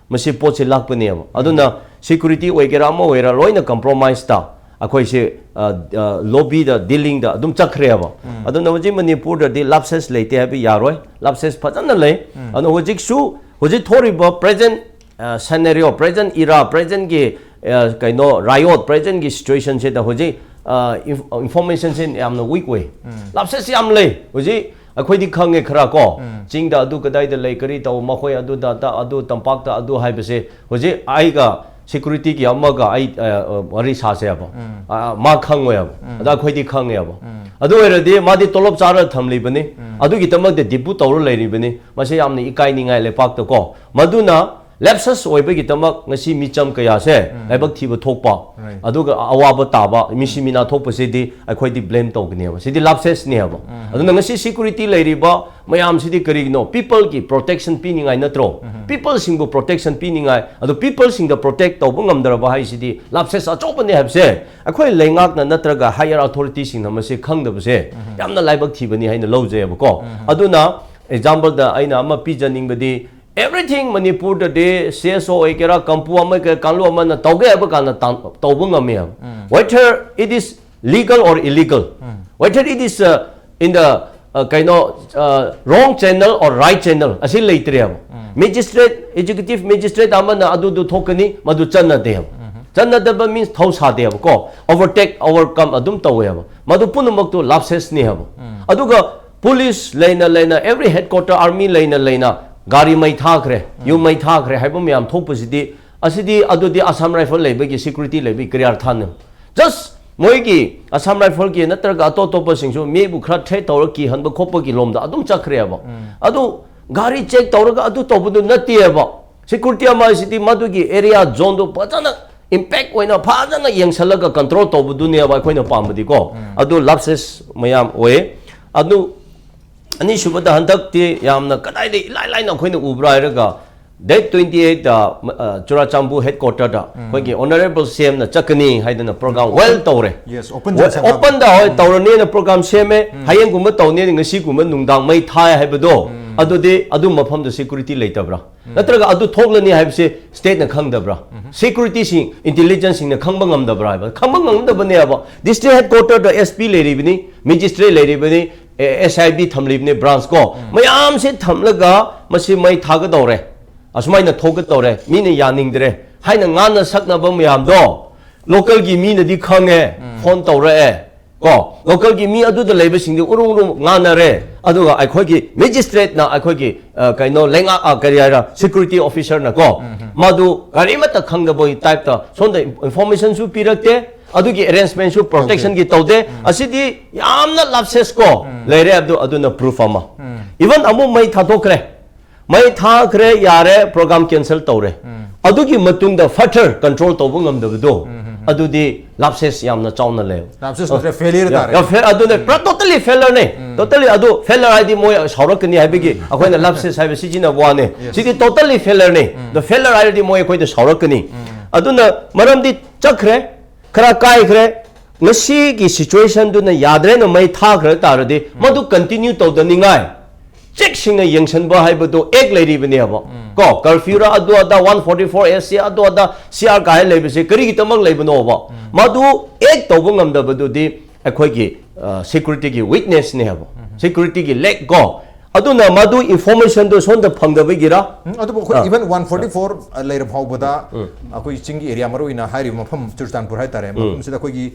ꯃꯁꯤ ꯄꯣꯠꯁꯤ ꯂꯥꯛꯄꯅꯦꯕ꯫ ꯑꯗꯨꯅ security ꯑꯣꯏꯒꯦꯔꯥ ꯑꯃ ꯑꯣꯏꯒꯦꯔꯥ ꯂꯣꯏꯅ compromiseꯇ ꯑꯩꯈꯣꯏꯁꯦ, ꯑ, ꯑ, lobbyꯗ, dealingꯗ ꯑꯗꯨꯝ ꯆꯠꯈ꯭ꯔꯦꯕ꯫ ꯑꯗꯨꯅ ꯍꯧꯖꯤꯛ ꯃꯅꯤꯄꯨꯔꯗꯗꯤ lapses ꯂꯩꯇꯦ ꯍꯥꯏꯕ ꯌꯥꯔꯣꯏ, lapses ꯐꯖꯅ ꯂꯩ꯫ ꯑꯗꯨꯅ ꯍꯧꯖꯤꯛꯁꯨ, ꯍꯧꯖꯤꯛ ꯊꯣꯛꯂꯤꯕ present, ꯑ, scenario, present era, presentꯒꯤ, ꯑ, ꯀꯩꯅꯣ, riot, presentꯒꯤ situationꯁꯤꯗ ꯍꯧꯖꯤꯛ, ꯑ, inf-, informationꯁꯦ ꯌꯥꯝꯅ weak ꯑꯣꯏ꯫ Lapses ꯌꯥꯝ ꯂꯩ꯫ ꯍꯧꯖꯤꯛ ꯑꯩꯈꯣꯏꯗꯤ ꯈꯪꯉꯦ ꯈꯔ ꯀꯣ, ꯆꯤꯡꯗ ꯑꯗꯨ ꯀꯗꯥꯏꯗ ꯂꯩ, ꯀꯔꯤ ꯇꯧ, ꯃꯈꯣꯏ ꯑꯗꯨꯗ, ꯇ-, ꯑꯗꯨ ꯇꯝꯄꯥꯛꯇ ꯑꯗꯨ ꯍꯥꯏꯕꯁꯦ ꯍꯧꯖꯤꯛ ꯑꯩꯒ securityꯒꯤ ꯑꯃꯒ ꯑꯩ, ꯑ, ꯑ, ꯋꯥꯔꯤ ꯁꯥꯁꯦꯕ꯫ ꯑ, ꯃꯥ ꯈꯪꯉꯣꯏꯕ꯫ ꯑꯗ ꯑꯩꯈꯣꯏꯗꯤ ꯈꯪꯉꯦꯕ꯫ ꯑꯗꯨ ꯑꯣꯏꯔꯗꯤ ꯃꯥꯗꯤ ꯇꯣꯂꯣꯞ ꯆꯥꯔ ꯊꯝꯂꯤꯕꯅꯤ, ꯑꯗꯨꯒꯤꯗꯃꯛꯇ debut ꯇꯧꯔ ꯂꯩꯔꯤꯕꯅꯤ꯫ ꯃꯁꯤ ꯌꯥꯝꯅ ꯏꯀꯥꯏꯅꯤꯡꯉꯥꯏ ꯂꯩꯄꯥꯛꯇ ꯀꯣ꯫ ꯃꯗꯨꯅ lapses ꯑꯣꯏꯕꯒꯤꯗꯃꯛ ꯉꯁꯤ ꯃꯤꯆꯝ ꯀꯌꯥꯁꯦ ꯂꯥꯏꯕꯛ ꯊꯤꯕ ꯊꯣꯛꯄ, Right. ꯑꯗꯨꯒ ꯑꯋꯥꯕ ꯇꯥꯕ, ꯃꯤꯁꯤ ꯃꯤꯅꯥ ꯊꯣꯛꯄꯁꯤꯗꯤ ꯑꯩꯈꯣꯏꯗꯤ blame ꯇꯧꯒꯅꯦꯕ꯫ ꯁꯤꯗꯤ lapsesꯅꯦꯕ꯫ ꯑꯗꯨꯅ ꯉꯁꯤ security ꯂꯩꯔꯤꯕ ꯃꯌꯥꯝꯁꯤꯗꯤ ꯀꯔꯤꯒꯤꯅꯣ? Peopleꯒꯤ protection ꯄꯤꯅꯤꯡꯉꯥꯏ ꯅꯠꯇ꯭ꯔꯣ? Peopleꯁꯤꯡꯕꯨ protection ꯄꯤꯅꯤꯡꯉꯥꯏ꯫ ꯑꯗꯣ peopleꯁꯤꯡꯗ protect ꯇꯧꯕ ꯉꯝꯗ꯭ꯔꯕ ꯍꯥꯏꯁꯤꯗꯤ lapses ꯑꯆꯧꯕꯅꯦ ꯍꯥꯏꯕꯁꯦ ꯑꯩꯈꯣꯏ ꯂꯩꯉꯥꯛꯅ ꯅꯠꯇ꯭ꯔꯒ higher authorityꯁꯤꯡꯅ ꯃꯁꯤ ꯈꯪꯗꯕꯁꯦ ꯌꯥꯝꯅ ꯂꯥꯏꯕꯛ ꯊꯤꯕꯅꯤ ꯍꯥꯏꯅ ꯂꯧꯖꯩꯕꯀꯣ꯫ ꯑꯗꯨꯅ exampleꯗ ꯑꯩꯅ ꯑꯃ ꯄꯤꯖꯅꯤꯡꯕꯗꯤ, everything ꯃꯅꯤꯄꯨꯔꯗꯗꯤ CSO ꯑꯣꯏꯒꯦꯔꯥ, ꯀꯝꯄꯨ ꯑꯃ ꯑꯣꯏꯒꯦꯔꯥ, ꯀꯥꯡꯂꯨꯞ ꯑꯃꯅ ꯇꯧꯒꯦ ꯍꯥꯏꯕ ꯀꯥꯟꯗ ꯇꯥꯟ-, ꯇꯧꯕ ꯉꯝꯃꯦꯕ꯫ Whether it is legal or illegal, Whether it is uh, in the uh, ꯀꯩꯅꯣ uh, wrong channel or right channel ꯑꯁꯤ ꯂꯩꯇ꯭ꯔꯦꯕ꯫ Magistrate, executive magistrate ꯑꯃꯅ ꯑꯗꯨꯗꯨ ꯊꯣꯛꯀꯅꯤ, ꯃꯗꯨ ꯆꯠꯅꯗꯦꯕ꯫ ꯆꯠꯅꯗꯕ means ꯊꯧ ꯁꯥꯗꯦꯕꯀꯣ, overtake overcome ꯑꯗꯨꯝ ꯇꯧꯋꯦꯕ꯫ ꯃꯗꯨ ꯄꯨꯝꯅꯃꯛꯇꯨ lapses ꯅꯤ ꯍꯥꯏꯕ꯫ ꯑꯗꯨꯒ police ꯂꯩꯅ ꯂꯩꯅ, every headquarter army ꯂꯩꯅ ꯂꯩꯅ ꯒꯥꯔꯤ ꯃꯩ ꯊꯥꯈ꯭ꯔꯦ, ꯌꯨꯝ ꯃꯩ ꯊꯥꯈ꯭ꯔꯦ ꯍꯥꯏꯕ ꯃꯌꯥꯝ ꯊꯣꯛꯄꯁꯤꯗꯤ, ꯑꯁꯤꯗꯤ ꯑꯗꯨꯗꯤ Assam Rifle ꯂꯩꯕꯒꯤ security ꯂꯩꯕꯒꯤ ꯀꯔꯤ ꯑꯔꯊꯅꯣ? Just ꯃꯣꯏꯒꯤ Assam Rifle ꯒꯤ ꯅꯠꯇ꯭ꯔꯒ ꯑꯇꯣꯞ ꯑꯇꯣꯞꯄꯁꯤꯡꯁꯨ ꯃꯤꯕꯨ ꯈꯔ threat ꯇꯧꯔꯒ ꯀꯤꯍꯟꯕ ꯈꯣꯠꯄꯒꯤ ꯂꯣꯝꯗ ꯑꯗꯨꯝ ꯆꯠꯈ꯭ꯔꯦꯕ꯫ ꯑꯗꯨ ꯒꯥꯔꯤ check ꯇꯧꯔꯒ ꯑꯗꯨ ꯇꯧꯕꯗꯨ ꯅꯠꯇꯦꯕ꯫ Security ꯑꯃ ꯍꯥꯏꯁꯤꯗꯤ ꯃꯗꯨꯒꯤ area zone ꯗꯨ ꯐꯖꯅ impact ꯑꯣꯏꯅ ꯐꯖꯅ ꯌꯦꯡꯁꯜꯂꯒ control ꯇꯧꯕꯗꯨꯅꯦꯕ ꯑꯩꯈꯣꯏꯅ ꯄꯥꯝꯕꯗꯤꯀꯣ꯫ ꯑꯗꯨ lapses ꯃꯌꯥꯝ ꯑꯣꯏ꯫ ꯑꯗꯨ ꯑꯅꯤꯁꯨꯕꯗ ꯍꯟꯗꯛꯇꯤ ꯌꯥꯝꯅ ꯀꯗꯥꯏꯗ ꯏꯂꯥꯏ ꯂꯥꯏꯅ ꯑꯩꯈꯣꯏꯅ ꯎꯕ꯭ꯔꯥ ꯍꯥꯏꯔꯒ, date twenty eight ꯇ ꯆꯨꯔꯥꯆꯥꯟꯄꯨꯔ headquarter ꯗ ꯑꯩꯈꯣꯏꯒꯤ Honorable C M ꯅ ꯆꯠꯀꯅꯤ ꯍꯥꯏꯗꯅ program well ꯇꯧꯔꯦ꯫ Yes, open ꯁꯪꯁꯥꯕ꯫ Open ꯗ ꯍꯣꯏ ꯇꯧꯔꯅꯤꯅ program ꯁꯦꯝꯃꯦ, ꯍꯌꯦꯡꯒꯨꯝꯕ ꯇꯧꯅꯤ, ꯉꯁꯤꯒꯨꯝꯕ ꯅꯨꯡꯗꯥꯡ ꯃꯩ ꯊꯥꯏ ꯍꯥꯏꯕꯗꯣ, ꯑꯗꯨꯗꯤ ꯑꯗꯨ ꯃꯐꯝꯗ security ꯂꯩꯇꯕ꯭ꯔꯥ? ꯅꯠꯇ꯭ꯔꯒ ꯑꯗꯨ ꯊꯣꯛꯂꯅꯤ ꯍꯥꯏꯕꯁꯦ state ꯅ ꯈꯪꯗꯕ꯭ꯔꯥ? Security ꯁꯤꯡ, intelligence ꯁꯤꯡꯅ ꯈꯪꯕ ꯉꯝꯗꯕ꯭ꯔꯥ ꯍꯥꯏꯕ? ꯈꯪꯕ ꯉꯝꯗꯕꯅꯦꯕ꯫ District headquarter ꯗ S P ꯂꯩꯔꯤꯕꯅꯤ, magistrate ꯂꯩꯔꯤꯕꯅꯤ, ꯑꯦ, S I B ꯊꯝꯂꯤꯕꯅꯤ, branch ꯀꯣ꯫ ꯃꯌꯥꯝꯁꯦ ꯊꯝꯂꯒ ꯃꯁꯤ ꯃꯩ ꯊꯥꯒꯗꯧꯔꯦ, ꯑꯁꯨꯃꯥꯏꯅ ꯊꯣꯛꯀꯗꯧꯔꯦ, ꯃꯤꯅ ꯌꯥꯅꯤꯡꯗ꯭ꯔꯦ ꯍꯥꯏꯅ ꯉꯥꯡꯅ ꯁꯛꯅꯕ ꯃꯌꯥꯝꯗꯣ local ꯒꯤ ꯃꯤꯅꯗꯤ ꯈꯪꯉꯦ, phone ꯇꯧꯔꯛꯑꯦ ꯀꯣ꯫ Local ꯒꯤ ꯃꯤ ꯑꯗꯨꯗ ꯂꯩꯕꯁꯤꯡꯗꯤ ꯎꯔꯨ ꯎꯔꯨ ꯉꯥꯡꯅꯔꯦ꯫ ꯑꯗꯨꯒ ꯑꯩꯈꯣꯏꯒꯤ magistrate ꯅ, ꯑꯩꯈꯣꯏꯒꯤ ꯑ, ꯀꯩꯅꯣ ꯂꯩꯉꯥꯛ, ꯑ, ꯀꯔꯤ ꯍꯥꯏꯔ, security officer ꯅ ꯀꯣ, ꯃꯥꯗꯨ ꯀꯔꯤꯃꯠꯇ ꯈꯪꯗꯕꯒꯤ type ꯇ ꯁꯣꯝꯗ information ꯁꯨ ꯄꯤꯔꯛꯇꯦ, ꯑꯗꯨꯒꯤ arrangement ꯁꯨ protection ꯒꯤ ꯇꯧꯗꯦ꯫ ꯑꯁꯤꯗꯤ ꯌꯥꯝꯅ lapses ꯀꯣ ꯂꯩꯔꯦ꯫ ꯑꯗꯨ, ꯑꯗꯨꯅ proof ꯑꯃ꯫ Even ꯑꯃꯨꯛ ꯃꯩ ꯊꯥꯗꯣꯛꯈ꯭ꯔꯦ, ꯃꯩ ꯊꯥꯈ꯭ꯔꯦ, ꯌꯥꯔꯦ, program cancel ꯇꯧꯔꯦ꯫ ꯑꯗꯨꯒꯤ ꯃꯇꯨꯡꯗ ꯐꯠꯇꯔ control ꯇꯧꯕ ꯉꯝꯗꯕꯗꯣ, ꯑꯗꯨꯗꯤ lapses ꯌꯥꯝꯅ ꯆꯥꯎꯅ ꯂꯩ꯫ Lapses ꯅꯠꯇ꯭ꯔꯦ, failure ꯇꯥꯔꯦ꯫ ꯌꯥ, fail, ꯑꯗꯨꯅ ꯄꯨꯔꯥ totally failure ꯅꯦ꯫ Totally ꯑꯗꯨ failure ꯍꯥꯏꯗꯤ ꯃꯣꯏ ꯁꯥꯎꯔꯛꯀꯅꯤ ꯍꯥꯏꯕꯒꯤ ꯑꯩꯈꯣꯏꯅ lapses ꯍꯥꯏꯕ ꯁꯤꯖꯤꯟꯅꯕ ꯋꯥꯅꯦ꯫ ꯁꯤꯗꯤ totally failure ꯅꯦ꯫ The failure ꯍꯥꯏꯔꯗꯤ ꯃꯣꯏ ꯑꯩꯈꯣꯏꯗ ꯁꯥꯎꯔꯛꯀꯅꯤ꯫ ꯑꯗꯨꯅ ꯃꯔꯝꯗꯤ ꯆꯠꯈ꯭ꯔꯦ, ꯈꯔ ꯀꯥꯏꯈ꯭ꯔꯦ, ꯉꯁꯤꯒꯤ situation ꯗꯨꯅ ꯌꯥꯗ꯭ꯔꯦꯅ ꯃꯩ ꯊꯥꯈ꯭ꯔ ꯇꯥꯔꯗꯤ ꯃꯗꯨ continue ꯇꯧꯗꯅꯤꯡꯉꯥꯏ ꯆꯦꯛꯁꯤꯡꯅ ꯌꯦꯡꯁꯤꯟꯕ ꯍꯥꯏꯕꯗꯨ act ꯂꯩꯔꯤꯕꯅꯦꯕ꯫ ꯀꯣ, curfew ꯔ ꯑꯗꯨ ꯑꯗꯥ, one forty four A C ꯑꯗꯨ ꯑꯗꯥ, C R ꯀꯥꯏ ꯂꯩꯕꯁꯦ ꯀꯔꯤꯒꯤꯗꯃꯛ ꯂꯩꯕꯅꯣꯕ? ꯃꯗꯨ act ꯇꯧꯕ ꯉꯝꯗꯕꯗꯨꯗꯤ ꯑꯩꯈꯣꯏꯒꯤ ꯁꯦꯀ꯭ꯌꯨꯔꯤꯇꯤꯒꯤ ꯋꯤꯛꯅꯦꯁꯅꯦ ꯍꯥꯏꯕ, ꯁꯦꯀ꯭ꯌꯨꯔꯤꯇꯤꯒꯤ ꯂꯦꯛ ꯀꯣ꯫ ꯑꯗꯨꯅ ꯃꯗꯨ ꯏꯟꯐꯣꯔꯃꯦꯁꯟꯗꯣ ꯁꯣꯝꯗ ꯐꯪꯗꯕꯒꯤꯔ? ꯎꯝ, ꯑꯗꯨꯕꯨ ꯑꯩꯈꯣꯏ ꯑꯥ. ꯏꯚꯟ ꯋꯥꯟ ꯐꯣꯔꯇꯤ ꯐꯣꯔ ꯂꯩꯔ ꯐꯥꯎꯕꯗ ꯑꯩꯈꯣꯏ ꯆꯤꯡꯒꯤ ꯑꯦꯔꯤꯌꯥ, ꯃꯔꯨꯑꯣꯏꯅ ꯍꯥꯏꯔꯤꯕ ꯃꯐꯝ ꯆꯨꯔꯆꯥꯟꯄꯨꯔ ꯍꯥꯏꯇꯥꯔꯦ, ꯃꯐꯝꯁꯤꯗ ꯑꯩꯈꯣꯏꯒꯤ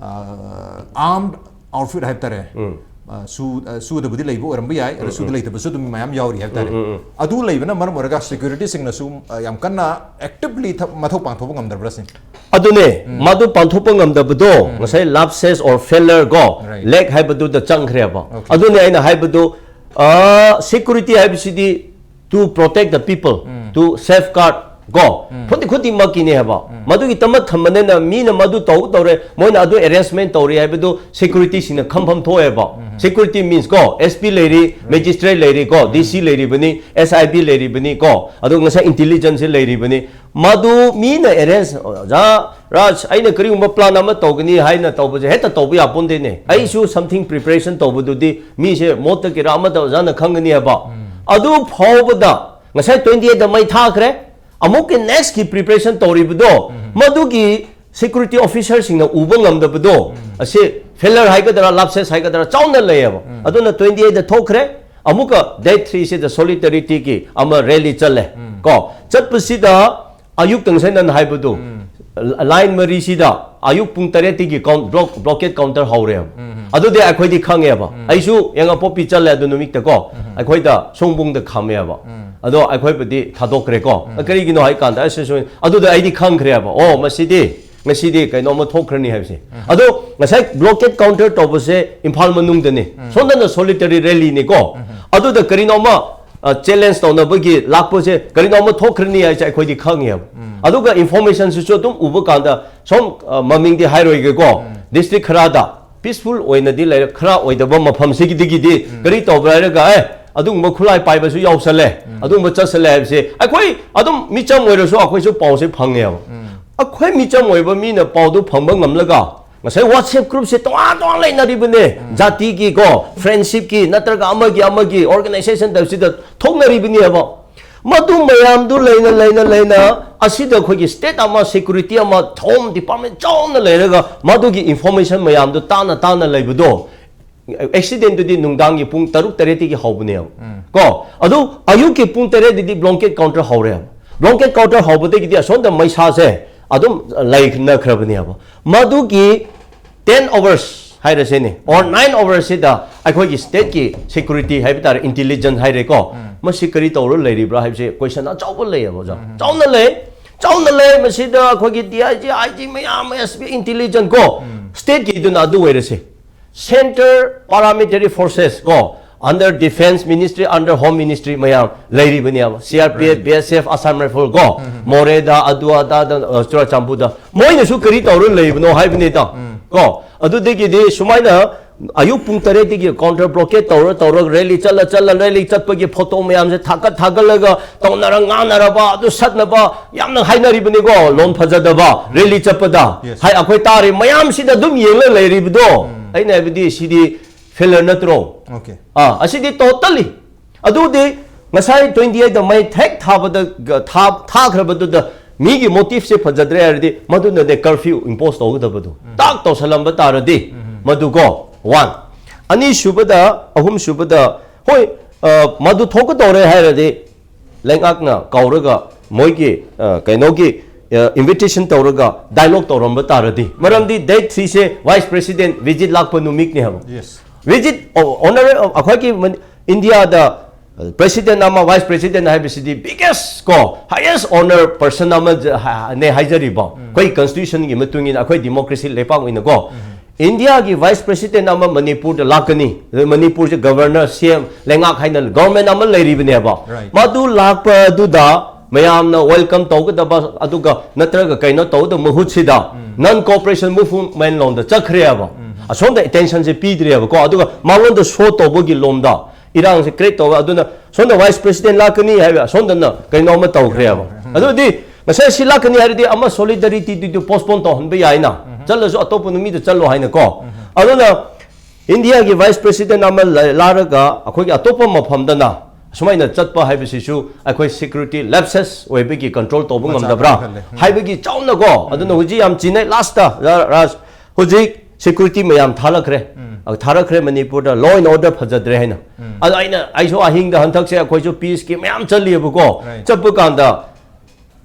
ꯑꯥꯔꯝ ꯑꯥꯎꯠꯐꯤꯠ ꯍꯥꯏꯕ ꯇꯥꯔꯦ, ꯑ, ꯁꯨ ꯑ, ꯁꯨꯗꯕꯨꯗꯤ ꯂꯩꯕ ꯑꯣꯏꯔꯝꯕ ꯌꯥꯏ, ꯑꯗꯣ ꯁꯨꯗ ꯂꯩꯇꯕꯁꯨ ꯑꯗꯨꯝ ꯃꯌꯥꯝ ꯌꯥꯎꯔꯤ ꯍꯥꯏꯕ ꯇꯥꯔꯦ꯫ ꯑꯗꯨ ꯂꯩꯕꯅ ꯃꯔꯝ ꯑꯣꯏꯔꯒ ꯁꯦꯀ꯭ꯌꯨꯔꯤꯇꯤꯁꯤꯡꯅꯁꯨ ꯑ, ꯌꯥꯝ ꯀꯟꯅ ꯑꯦꯛꯇꯤꯚꯂꯤ ꯃꯊꯧ ꯄꯥꯡꯊꯣꯛꯄ ꯉꯝꯗꯕ꯭ꯔꯥ ꯁꯤꯅꯤ꯫ ꯑꯗꯨꯅꯦ, ꯃꯗꯨ ꯄꯥꯡꯊꯣꯛꯄ ꯉꯝꯗꯕꯗꯣ ꯉꯁꯥꯏ ꯂꯥꯞꯁꯦꯁ ꯑꯣꯔ ꯐꯦꯂꯔ ꯀꯣ, Right. ꯂꯦꯛ ꯍꯥꯏꯕꯗꯨꯗ ꯆꯪꯈ꯭ꯔꯦꯕ꯫ Okay. ꯑꯗꯨꯅꯦ ꯑꯩꯅ ꯍꯥꯏꯕꯗꯨ, ꯁꯦꯀ꯭ꯌꯨꯔꯤꯇꯤ ꯍꯥꯏꯕꯁꯤꯗꯤ to protect the people, to safeguard ꯀꯣ, ꯈꯨꯗꯤꯡ ꯈꯨꯗꯤꯡꯃꯛꯀꯤꯅꯦ ꯍꯥꯏꯕ꯫ ꯃꯗꯨꯒꯤ ꯇꯃꯠ ꯊꯝꯕꯅꯤꯅ ꯃꯤꯅ ꯃꯗꯨ ꯇꯧ ꯇꯧꯔꯦ, ꯃꯣꯏꯅ ꯑꯗꯨ ꯑꯦꯔꯦꯟꯖꯃꯦꯟ ꯇꯧꯔꯤ ꯍꯥꯏꯕꯗꯨ ꯁꯦꯀ꯭ꯌꯨꯔꯤꯇꯤꯁꯤꯡꯅ ꯈꯪꯐꯝ ꯊꯣꯛꯑꯦꯕ꯫ ꯁꯦꯀ꯭ꯌꯨꯔꯤꯇꯤ ꯃꯤꯟꯁ ꯀꯣ, ꯑꯦꯁ ꯄꯤ ꯂꯩꯔꯤ, ꯃꯦꯖꯤꯁꯇ꯭ꯔꯦꯠ ꯂꯩꯔꯤ ꯀꯣ, ꯗꯤ ꯁꯤ ꯂꯩꯔꯤꯕꯅꯤ, ꯑꯦꯁ ꯑꯥꯏ ꯕꯤ ꯂꯩꯔꯤꯕꯅꯤ ꯀꯣ, ꯑꯗꯨ ꯉꯁꯥꯏ ꯏꯟꯇꯦꯂꯤꯖꯦꯟꯁꯁꯤ ꯂꯩꯔꯤꯕꯅꯤ꯫ ꯃꯗꯨ ꯃꯤꯅ ꯑꯦꯔꯦꯟꯖ, ꯑꯣꯖꯥ ꯔꯥꯖ, ꯑꯩꯅ ꯀꯔꯤꯒꯨꯝꯕ ꯄ꯭ꯂꯥꯟ ꯑꯃ ꯇꯧꯒꯅꯤ ꯍꯥꯏꯅ ꯇꯧꯕꯁꯦ ꯍꯦꯛꯇ ꯇꯧꯕ ꯌꯥꯄꯣꯟꯗꯦꯅꯦ꯫ ꯑꯩꯁꯨ ꯁꯝꯊꯤꯡ ꯄ꯭ꯔꯤꯄꯦꯔꯦꯁꯟ ꯇꯧꯕꯗꯨꯗꯤ ꯃꯤꯁꯦ ꯃꯣꯠꯇ ꯀꯦꯔꯥ ꯑꯃꯗ ꯑꯣꯖꯥꯅ ꯈꯪꯒꯅꯤ ꯍꯥꯏꯕ꯫ ꯑꯗꯨ ꯐꯥꯎꯕꯗ ꯉꯁꯥꯏ ꯇ꯭ꯋꯦꯟꯇꯤ ꯑꯩꯠꯇ ꯃꯩ ꯊꯥꯈ꯭ꯔꯦ, ꯑꯃꯨꯛꯀꯤ ꯅꯦꯛꯁꯀꯤ ꯄ꯭ꯔꯤꯄꯦꯔꯦꯁꯟ ꯇꯧꯔꯤꯕꯗꯣ, ꯃꯗꯨꯒꯤ ꯁꯦꯀ꯭ꯌꯨꯔꯤꯇꯤ ꯑꯣꯐꯤꯁꯔꯁꯤꯡꯅ ꯎꯕ ꯉꯝꯗꯕꯗꯣ, ꯑꯁꯤ ꯐꯦꯂꯔ ꯍꯥꯏꯒꯗ꯭ꯔꯥ, ꯂꯥꯞꯁꯦꯁ ꯍꯥꯏꯒꯗ꯭ꯔꯥ, ꯆꯥꯎꯅ ꯂꯩꯌꯦꯕ꯫ ꯑꯗꯨꯅ ꯇ꯭ꯋꯦꯟꯇꯤ ꯑꯩꯠꯇ ꯊꯣꯛꯈ꯭ꯔꯦ, ꯑꯃꯨꯛꯀ ꯗꯦꯠ ꯊ꯭ꯔꯤꯁꯤꯗ ꯁꯣꯂꯤꯗꯥꯔꯤꯇꯤꯒꯤ ꯑꯃ ꯔꯦꯂꯤ ꯆꯠꯂꯦ ꯀꯣ꯫ ꯆꯠꯄꯁꯤꯗ ꯑꯌꯨꯛꯇ ꯉꯁꯥꯏ ꯅꯪ ꯍꯥꯏꯕꯗꯨ, ꯂꯥꯏꯟ ꯃꯔꯤꯁꯤꯗ ꯑꯌꯨꯛ ꯄꯨꯡ ꯇꯔꯦꯠꯇꯒꯤ ꯀꯥꯎꯟ-, ꯕ꯭ꯂꯣꯛ-, ꯕ꯭ꯂꯣꯀꯦꯠ ꯀꯥꯎꯟꯇꯔ ꯍꯧꯔꯦꯕ꯫ ꯑꯗꯨꯗꯤ ꯑꯩꯈꯣꯏꯗꯤ ꯈꯪꯉꯦꯕ꯫ ꯑꯩꯁꯨ ꯌꯦꯡꯉꯄꯣꯛꯄꯤ ꯆꯠꯂꯦ ꯑꯗꯨ ꯅꯨꯃꯤꯠꯇ ꯀꯣ꯫ ꯑꯩꯈꯣꯏꯗ ꯁꯣꯡꯕꯨꯡꯗ ꯈꯥꯝꯃꯦꯕ꯫ ꯑꯗꯣ ꯑꯩꯈꯣꯏꯕꯨꯗꯤ ꯊꯥꯗꯣꯛꯈ꯭ꯔꯦꯀꯣ꯫ ꯀꯔꯤꯒꯤꯅꯣ ꯍꯥꯏꯀꯥꯟꯗ ꯑꯁ, ꯑꯁ, ꯑꯗꯨꯗ ꯑꯩꯗꯤ ꯈꯪꯈ꯭ꯔꯦꯕ, ꯑꯣ, ꯃꯁꯤꯗꯤ ꯉꯁꯤꯗꯤ ꯀꯩꯅꯣꯝꯃ ꯊꯣꯛꯈ꯭ꯔꯅꯤ ꯍꯥꯏꯕꯁꯦ꯫ ꯑꯗꯣ ꯉꯁꯥꯏ ꯕ꯭ꯂꯣꯀꯦꯠ ꯀꯥꯎꯟꯇꯔ ꯇꯧꯕꯁꯦ ꯏꯝꯐꯥꯜ ꯃꯅꯨꯡꯗꯅꯤ, ꯁꯣꯝꯗꯅ ꯁꯣꯂꯤꯗꯥꯔꯤ ꯔꯦꯂꯤꯅꯤꯀꯣ꯫ ꯑꯗꯨꯗ ꯀꯔꯤꯅꯣꯝꯃ ꯆꯦꯂꯦꯟꯖ ꯇꯧꯅꯕꯒꯤ ꯂꯥꯛꯄꯁꯦ, ꯀꯔꯤꯅꯣꯝꯃ ꯊꯣꯛꯈ꯭ꯔꯅꯤ ꯍꯥꯏꯁꯦ ꯑꯩꯈꯣꯏꯗꯤ ꯈꯪꯉꯦꯕ꯫ ꯑꯗꯨꯒ ꯏꯟꯐꯣꯔꯃꯦꯁꯟꯁꯤꯁꯨ ꯑꯗꯨꯝ ꯎꯕ ꯀꯥꯟꯗ, ꯁꯣꯝ ꯑ, ꯃꯃꯤꯡꯗꯤ ꯍꯥꯏꯔꯣꯏꯒꯦꯀꯣ, ꯗꯤꯁꯇ꯭ꯔꯤꯛ ꯈꯔꯗ ꯄꯤꯁꯐꯨꯜ ꯑꯣꯏꯅꯗꯤ ꯂꯩꯔꯦ, ꯈꯔ ꯑꯣꯏꯗꯕ ꯃꯐꯝꯁꯤꯒꯤꯗꯒꯤꯗꯤ ꯀꯔꯤ ꯇꯧꯕ꯭ꯔꯥ ꯍꯥꯏꯔꯒ, ꯑꯦ, ꯑꯗꯨꯒꯨꯝꯕ ꯈꯨꯠꯂꯥꯏ ꯄꯥꯏꯕꯁꯨ ꯌꯥꯎꯁꯜꯂꯦ, ꯑꯗꯨꯒꯨꯝꯕ ꯆꯠꯁꯜꯂꯦ ꯍꯥꯏꯕꯁꯦ ꯑꯩꯈꯣꯏ ꯑꯗꯨꯝ ꯃꯤꯆꯝ ꯑꯣꯏꯔꯁꯨ ꯑꯩꯈꯣꯏꯁꯨ ꯄꯥꯎꯁꯦ ꯐꯪꯉꯦꯕ꯫ ꯑꯩꯈꯣꯏ ꯃꯤꯆꯝ ꯑꯣꯏꯕ ꯃꯤꯅ ꯄꯥꯎꯗꯨ ꯐꯪꯕ ꯉꯝꯂꯒ, ꯉꯁꯥꯏ ꯋꯥꯠꯁꯑꯦꯞ ꯒ꯭ꯔꯨꯞꯁꯦ ꯇꯣꯉꯥꯟ ꯇꯣꯉꯥꯟ ꯂꯩꯅꯔꯤꯕꯅꯦ, ꯖꯥꯇꯤꯒꯤ ꯀꯣ, ꯐ꯭ꯔꯦꯟꯁꯤꯞꯀꯤ ꯅꯠꯇ꯭ꯔꯒ ꯑꯃꯒꯤ ꯑꯃꯒꯤ ꯑꯣꯔꯒꯅꯥꯏꯖꯦꯁꯟ ꯇꯧꯕꯁꯤꯗ ꯊꯣꯛꯅꯔꯤꯕꯅꯦꯕ꯫ ꯃꯗꯨ ꯃꯌꯥꯝꯗꯨ ꯂꯩꯅ ꯂꯩꯅ ꯂꯩꯅ ꯑꯁꯤꯗ ꯑꯩꯈꯣꯏꯒꯤ state ꯑꯃ, security ꯑꯃ, home department ꯆꯥꯎꯅ ꯂꯩꯔꯒ ꯃꯗꯨꯒꯤ information ꯃꯌꯥꯝꯗꯨ ꯇꯥꯅ ꯇꯥꯅ ꯂꯩꯕꯗꯣ accidentꯗꯨꯗꯤ ꯅꯨꯡꯗꯥꯡꯒꯤ ꯄꯨꯡ ꯇꯔꯨꯛ ꯇꯔꯦꯠꯇꯒꯤ ꯍꯧꯕꯅꯦꯕ꯫ ꯀꯣ, ꯑꯗꯨ ꯑꯌꯨꯛꯀꯤ ꯄꯨꯡ ꯇꯔꯦꯠꯇꯗꯤ blanket counter ꯍꯧꯔꯦꯕ꯫ Blanket counter ꯍꯧꯕꯗꯒꯤꯗꯤ ꯑꯁꯣꯝꯗ ꯃꯩꯁꯥꯁꯦ ꯑꯗꯨꯝ ꯂꯩꯅꯈ꯭ꯔꯕꯅꯦꯕ꯫ ꯃꯗꯨꯒꯤ ten hours ꯍꯥꯏꯔꯁꯤꯅꯦ, or nine hours ꯁꯤꯗ ꯑꯩꯈꯣꯏꯒꯤ stateꯀꯤ security ꯍꯥꯏꯕ ꯇꯥꯔꯦ, intelligence ꯍꯥꯏꯔꯦꯀꯣ, ꯃꯁꯤ ꯀꯔꯤ ꯇꯧꯔ ꯂꯩꯔꯤꯕ꯭ꯔꯥ ꯍꯥꯏꯕꯁꯦ question ꯑꯆꯧꯕ ꯂꯩꯌꯦꯕ ꯑꯣꯖꯥ꯫ ꯆꯥꯎꯅ ꯂꯩ, ꯆꯥꯎꯅ ꯂꯩ꯫ ꯃꯁꯤꯗ ꯑꯩꯈꯣꯏꯒꯤ D I G, I G ꯃꯌꯥꯝ, S P, intelligence ꯀꯣ, stateꯀꯤꯗꯨꯅ ꯑꯗꯨ ꯑꯣꯏꯔꯁꯦ꯫ Center paramilitary forces ꯀꯣ, under defense ministry, under home ministry ꯃꯌꯥꯝ ꯂꯩꯔꯤꯕꯅꯦꯕ꯫ C R P F, B S F, Assam Rifle ꯀꯣ, ꯃꯣꯔꯦꯗ, ꯑꯗꯨ ꯑꯗꯥꯗ, ꯑ, ꯆꯨꯔꯥꯆꯥꯟꯄꯨꯔꯗ ꯃꯣꯏꯅꯁꯨ ꯀꯔꯤ ꯇꯧꯔ ꯂꯩꯕꯅꯣ ꯍꯥꯏꯕꯅꯤꯗ꯫ ꯀꯣ, ꯑꯗꯨꯗꯒꯤꯗꯤ ꯁꯨꯃꯥꯏꯅ ꯑꯌꯨꯛ ꯄꯨꯡ ꯇꯔꯦꯠꯇꯒꯤ counter blockade ꯇꯧꯔ ꯇꯧꯔꯒ rally ꯆꯠꯂ ꯆꯠꯂ rally ꯆꯠꯄꯒꯤ photo ꯃꯌꯥꯝꯁꯦ ꯊꯥꯒꯠ ꯊꯥꯒꯠꯂꯒ ꯇꯧꯅꯔ ꯉꯥꯡꯅꯔꯕ, ꯑꯗꯨ ꯁꯠꯅꯕ ꯌꯥꯝꯅ ꯍꯥꯏꯅꯔꯤꯕꯅꯤꯀꯣ, ꯂꯣꯟ ꯐꯖꯗꯕ rally ꯆꯠꯄꯗ꯫ Yes. ꯍꯥꯏ, ꯑꯩꯈꯣꯏ ꯇꯥꯔꯤ ꯃꯌꯥꯝꯁꯤꯗ ꯑꯗꯨꯝ ꯌꯦꯡꯂ ꯂꯩꯔꯤꯕꯗꯣ, ꯑꯩꯅ ꯍꯥꯏꯕꯗꯤ ꯁꯤꯗꯤ failure ꯅꯠꯇ꯭ꯔꯣ? Okay. ꯑꯥ, ꯑꯁꯤꯗꯤ totally꯫ ꯑꯗꯨꯗꯤ ꯉꯁꯥꯏ twenty eight ꯗ ꯃꯩ ꯍꯦꯛ ꯊꯥꯕꯗ, ꯊꯥ-, ꯊꯥꯈ꯭ꯔꯕꯗꯨꯗ ꯃꯤꯒꯤ motive ꯁꯦ ꯐꯖꯗ꯭ꯔꯦ ꯍꯥꯏꯔꯗꯤ ꯃꯗꯨꯅꯅꯦ curfew impose ꯇꯧꯒꯗꯕꯗꯨ꯫ ꯇꯥꯛ ꯇꯧꯁꯜꯂꯝꯕ ꯇꯥꯔꯗꯤ ꯃꯗꯨꯀꯣ, one꯫ ꯑꯅꯤꯁꯨꯕꯗ, ꯑꯍꯨꯝꯁꯨꯕꯗ, ꯍꯣꯏ, ꯑ, ꯃꯗꯨ ꯊꯣꯛꯀꯗꯧꯔꯦ ꯍꯥꯏꯔꯗꯤ ꯂꯩꯉꯥꯛꯅ ꯀꯧꯔꯒ ꯃꯣꯏꯒꯤ, ꯑ, ꯀꯩꯅꯣꯒꯤ, ꯑ, invitation ꯇꯧꯔꯒ dialogue ꯇꯧꯔꯝꯕ ꯇꯥꯔꯗꯤ, ꯃꯔꯝꯗꯤ date three ꯁꯦ vice president visit ꯂꯥꯛꯄ ꯅꯨꯃꯤꯠꯅꯦ ꯍꯥꯏꯕ꯫ Yes. Visit, ꯑꯣ, honor, ꯑꯩꯈꯣꯏꯒꯤ ꯃꯅꯤ-, ꯏꯟꯗꯤꯌꯥꯗ, ꯑ, president ꯑꯃ, vice president ꯍꯥꯏꯕꯁꯤꯗꯤ biggest ꯀꯣ, highest honor person ꯑꯃ ꯖ-, ꯍ-, ꯅꯦ ꯍꯥꯏꯖꯔꯤꯕ ꯑꯩꯈꯣꯏ constitution ꯒꯤ ꯃꯇꯨꯡ ꯏꯟꯅ, ꯑꯩꯈꯣꯏ democracy ꯂꯩꯄꯥꯛ ꯑꯣꯏꯅꯀꯣ꯫ ꯏꯟꯗꯤꯌꯥꯒꯤ vice president ꯑꯃ ꯃꯅꯤꯄꯨꯔꯗ ꯂꯥꯛꯀꯅꯤ꯫ ꯑꯗꯨ ꯃꯅꯤꯄꯨꯔꯁꯦ governor, C M, ꯂꯩꯉꯥꯛ ꯍꯥꯏꯅ government ꯑꯃ ꯂꯩꯔꯤꯕꯅꯦꯕ꯫ Right. ꯃꯗꯨ ꯂꯥꯛꯄ ꯑꯗꯨꯗ ꯃꯌꯥꯝꯅ welcome ꯇꯧꯒꯗꯕ, ꯑꯗꯨꯒ ꯅꯠꯇ꯭ꯔꯒ ꯀꯩꯅꯣ ꯇꯧꯒꯗꯕ ꯃꯍꯨꯠꯁꯤꯗ non cooperation movement ꯂꯣꯝꯗ ꯆꯠꯈ꯭ꯔꯦꯕ꯫ ꯑꯁꯣꯝꯗ attention ꯁꯦ ꯄꯤꯗ꯭ꯔꯦꯕꯀꯣ꯫ ꯑꯗꯨꯒ ꯃꯉꯣꯟꯗ show ꯇꯧꯕꯒꯤ ꯂꯣꯝꯗ ꯏꯔꯥꯡꯁꯦ create ꯇꯧꯕ꯫ ꯑꯗꯨꯅ ꯁꯣꯝꯗ vice president ꯂꯥꯛꯀꯅꯤ ꯍꯥꯏꯕ, ꯑꯁꯣꯝꯗꯅ ꯀꯩꯅꯣ ꯑꯃ ꯇꯧꯈ꯭ꯔꯦꯕ꯫ ꯑꯗꯨꯗꯤ ꯉꯁꯥꯏ ꯁꯤ ꯂꯥꯛꯀꯅꯤ ꯍꯥꯏꯔꯗꯤ ꯑꯃ solidarity ꯗꯨ postpone ꯇꯧꯍꯟꯕ ꯌꯥꯏꯅ, ꯆꯠꯂꯁꯨ ꯑꯇꯣꯞꯄ ꯅꯨꯃꯤꯠꯇ ꯆꯠꯂꯣ ꯍꯥꯏꯅꯀꯣ꯫ ꯑꯗꯨꯅ ꯏꯟꯗꯤꯌꯥꯒꯤ vice president ꯑꯃ ꯂ-, ꯂꯥꯛꯂꯒ ꯑꯩꯈꯣꯏꯒꯤ ꯑꯇꯣꯞꯄ ꯃꯐꯝꯗꯅ ꯁꯨꯃꯥꯏꯅ ꯆꯠꯄ ꯍꯥꯏꯕꯁꯤꯁꯨ ꯑꯩꯈꯣꯏ ꯁꯦꯀ꯭ꯌꯨꯔꯤꯇꯤ ꯂꯦꯞꯁꯦꯁ ꯑꯣꯏꯕꯒꯤ ꯀꯟꯇ꯭ꯔꯣꯜ ꯇꯧꯕ ꯃꯆꯥ ꯉꯝꯗꯕ꯭ꯔꯥ ꯈꯔ ꯂꯩ꯫ ꯎꯝ꯫ ꯍꯥꯏꯕꯒꯤ ꯆꯥꯎꯅꯀꯣ꯫ ꯑꯗꯨꯅ ꯍꯧꯖꯤꯛ ꯌꯥꯝ ꯆꯤꯟꯅꯩ ꯂꯥꯁꯇ ꯔꯥꯖ, ꯍꯧꯖꯤꯛ ꯁꯦꯀ꯭ꯌꯨꯔꯤꯇꯤ ꯃꯌꯥꯝ ꯊꯥꯔꯛꯈ꯭ꯔꯦ꯫ ꯑ, ꯊꯥꯔꯛꯈ꯭ꯔꯦ ꯃꯅꯤꯄꯨꯔꯗ law and order ꯐꯖꯗ꯭ꯔꯦ ꯍꯥꯏꯅ꯫ ꯑꯗ ꯑꯩꯅ, ꯑꯩꯁꯨ ꯑꯍꯤꯡꯗ ꯍꯟꯗꯛꯁꯦ ꯑꯩꯈꯣꯏꯁꯨ ꯄꯤꯁꯀꯤ ꯃꯌꯥꯝ ꯆꯠꯂꯤꯑꯕꯀꯣ꯫ Right. ꯆꯠꯄ ꯀꯥꯟꯗ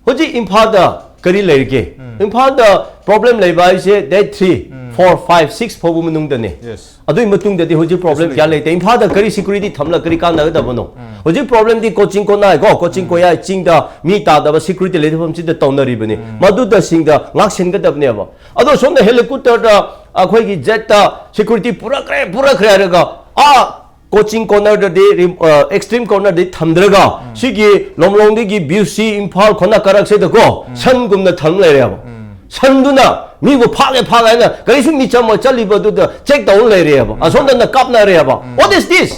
ꯍꯧꯖꯤꯛ ꯏꯝꯐꯥꯜꯗ ꯀꯔꯤ ꯂꯩꯔꯤꯒꯦ? ꯏꯝꯐꯥꯜꯗ ꯄ꯭ꯔꯣꯕ꯭ꯂꯦꯝ ꯂꯩꯕ ꯍꯥꯏꯁꯦ date three, four, five, six ꯐꯥꯎꯕ ꯃꯅꯨꯡꯗꯗꯅꯦ꯫ Yes. ꯑꯗꯨꯒꯤ ꯃꯇꯨꯡꯗꯗꯤ ꯍꯧꯖꯤꯛ ꯄ꯭ꯔꯣꯕ꯭ꯂꯦꯝ ꯀꯩꯁꯨ ꯀꯌꯥ ꯂꯩꯇꯦ꯫ ꯏꯝꯐꯥꯜꯗ ꯀꯔꯤ ꯁꯦꯀ꯭ꯌꯨꯔꯤꯇꯤ ꯊꯝꯂꯒ ꯀꯔꯤ ꯀꯥꯟꯅꯒꯗꯕꯅꯣ? ꯍꯧꯖꯤꯛ ꯄ꯭ꯔꯣꯕ꯭ꯂꯦꯝꯗꯤ ꯀꯣꯆꯤꯡ ꯀꯣꯟꯅꯥꯏꯀꯣ, ꯀꯣꯆꯤꯡ ꯀꯣꯌꯥꯏ ꯆꯤꯡꯗ ꯃꯤ ꯇꯥꯗꯕ ꯁꯦꯀ꯭ꯌꯨꯔꯤꯇꯤ ꯂꯩꯐꯝꯁꯤꯗ ꯇꯧꯅꯔꯤꯕꯅꯤ꯫ ꯃꯗꯨꯗꯁꯤꯡꯗ ꯉꯥꯛꯁꯤꯟꯒꯗꯕꯅꯦꯕ꯫ ꯑꯗꯣ ꯁꯣꯝꯗ ꯍꯦꯂꯤꯀꯣꯞꯇꯔꯗ ꯑꯩꯈꯣꯏꯒꯤ ꯖꯦꯠꯇ ꯁꯦꯀ꯭ꯌꯨꯔꯤꯇꯤ ꯄꯨꯔꯛꯈ꯭ꯔꯦ, ꯄꯨꯔꯛꯈ꯭ꯔꯦ ꯍꯥꯏꯔꯒ ꯑꯥ ꯀꯣꯆꯤꯡ ꯀꯣꯔꯅꯔꯗꯗꯤ, ꯑꯦꯛꯁꯇ꯭ꯔꯤꯝ ꯀꯣꯔꯅꯔꯗꯤ ꯊꯝꯗ꯭ꯔꯒ ꯁꯤꯒꯤ ꯂꯣꯝꯂꯣꯡꯗꯒꯤ ꯕꯤ ꯁꯤ ꯏꯝꯐꯥꯜ ꯈꯣꯟꯅ ꯀꯥꯔꯛꯁꯤꯗꯀꯣ ꯁꯟꯒꯨꯝꯅ ꯊꯝ ꯂꯩꯔꯦꯕ꯫ ꯁꯟꯗꯨꯅ ꯃꯤꯕꯨ ꯐꯥꯒꯦ ꯐꯥꯒꯦ ꯍꯥꯏꯅ ꯀꯔꯤꯁꯨ ꯃꯤ ꯆꯝꯃ ꯆꯠꯂꯤꯕꯗꯨꯗ ꯆꯦꯛ ꯇꯧ ꯂꯩꯔꯦꯕ꯫ ꯑꯁꯣꯝꯗꯅ ꯀꯥꯞꯅꯔꯦꯕ꯫ What is this?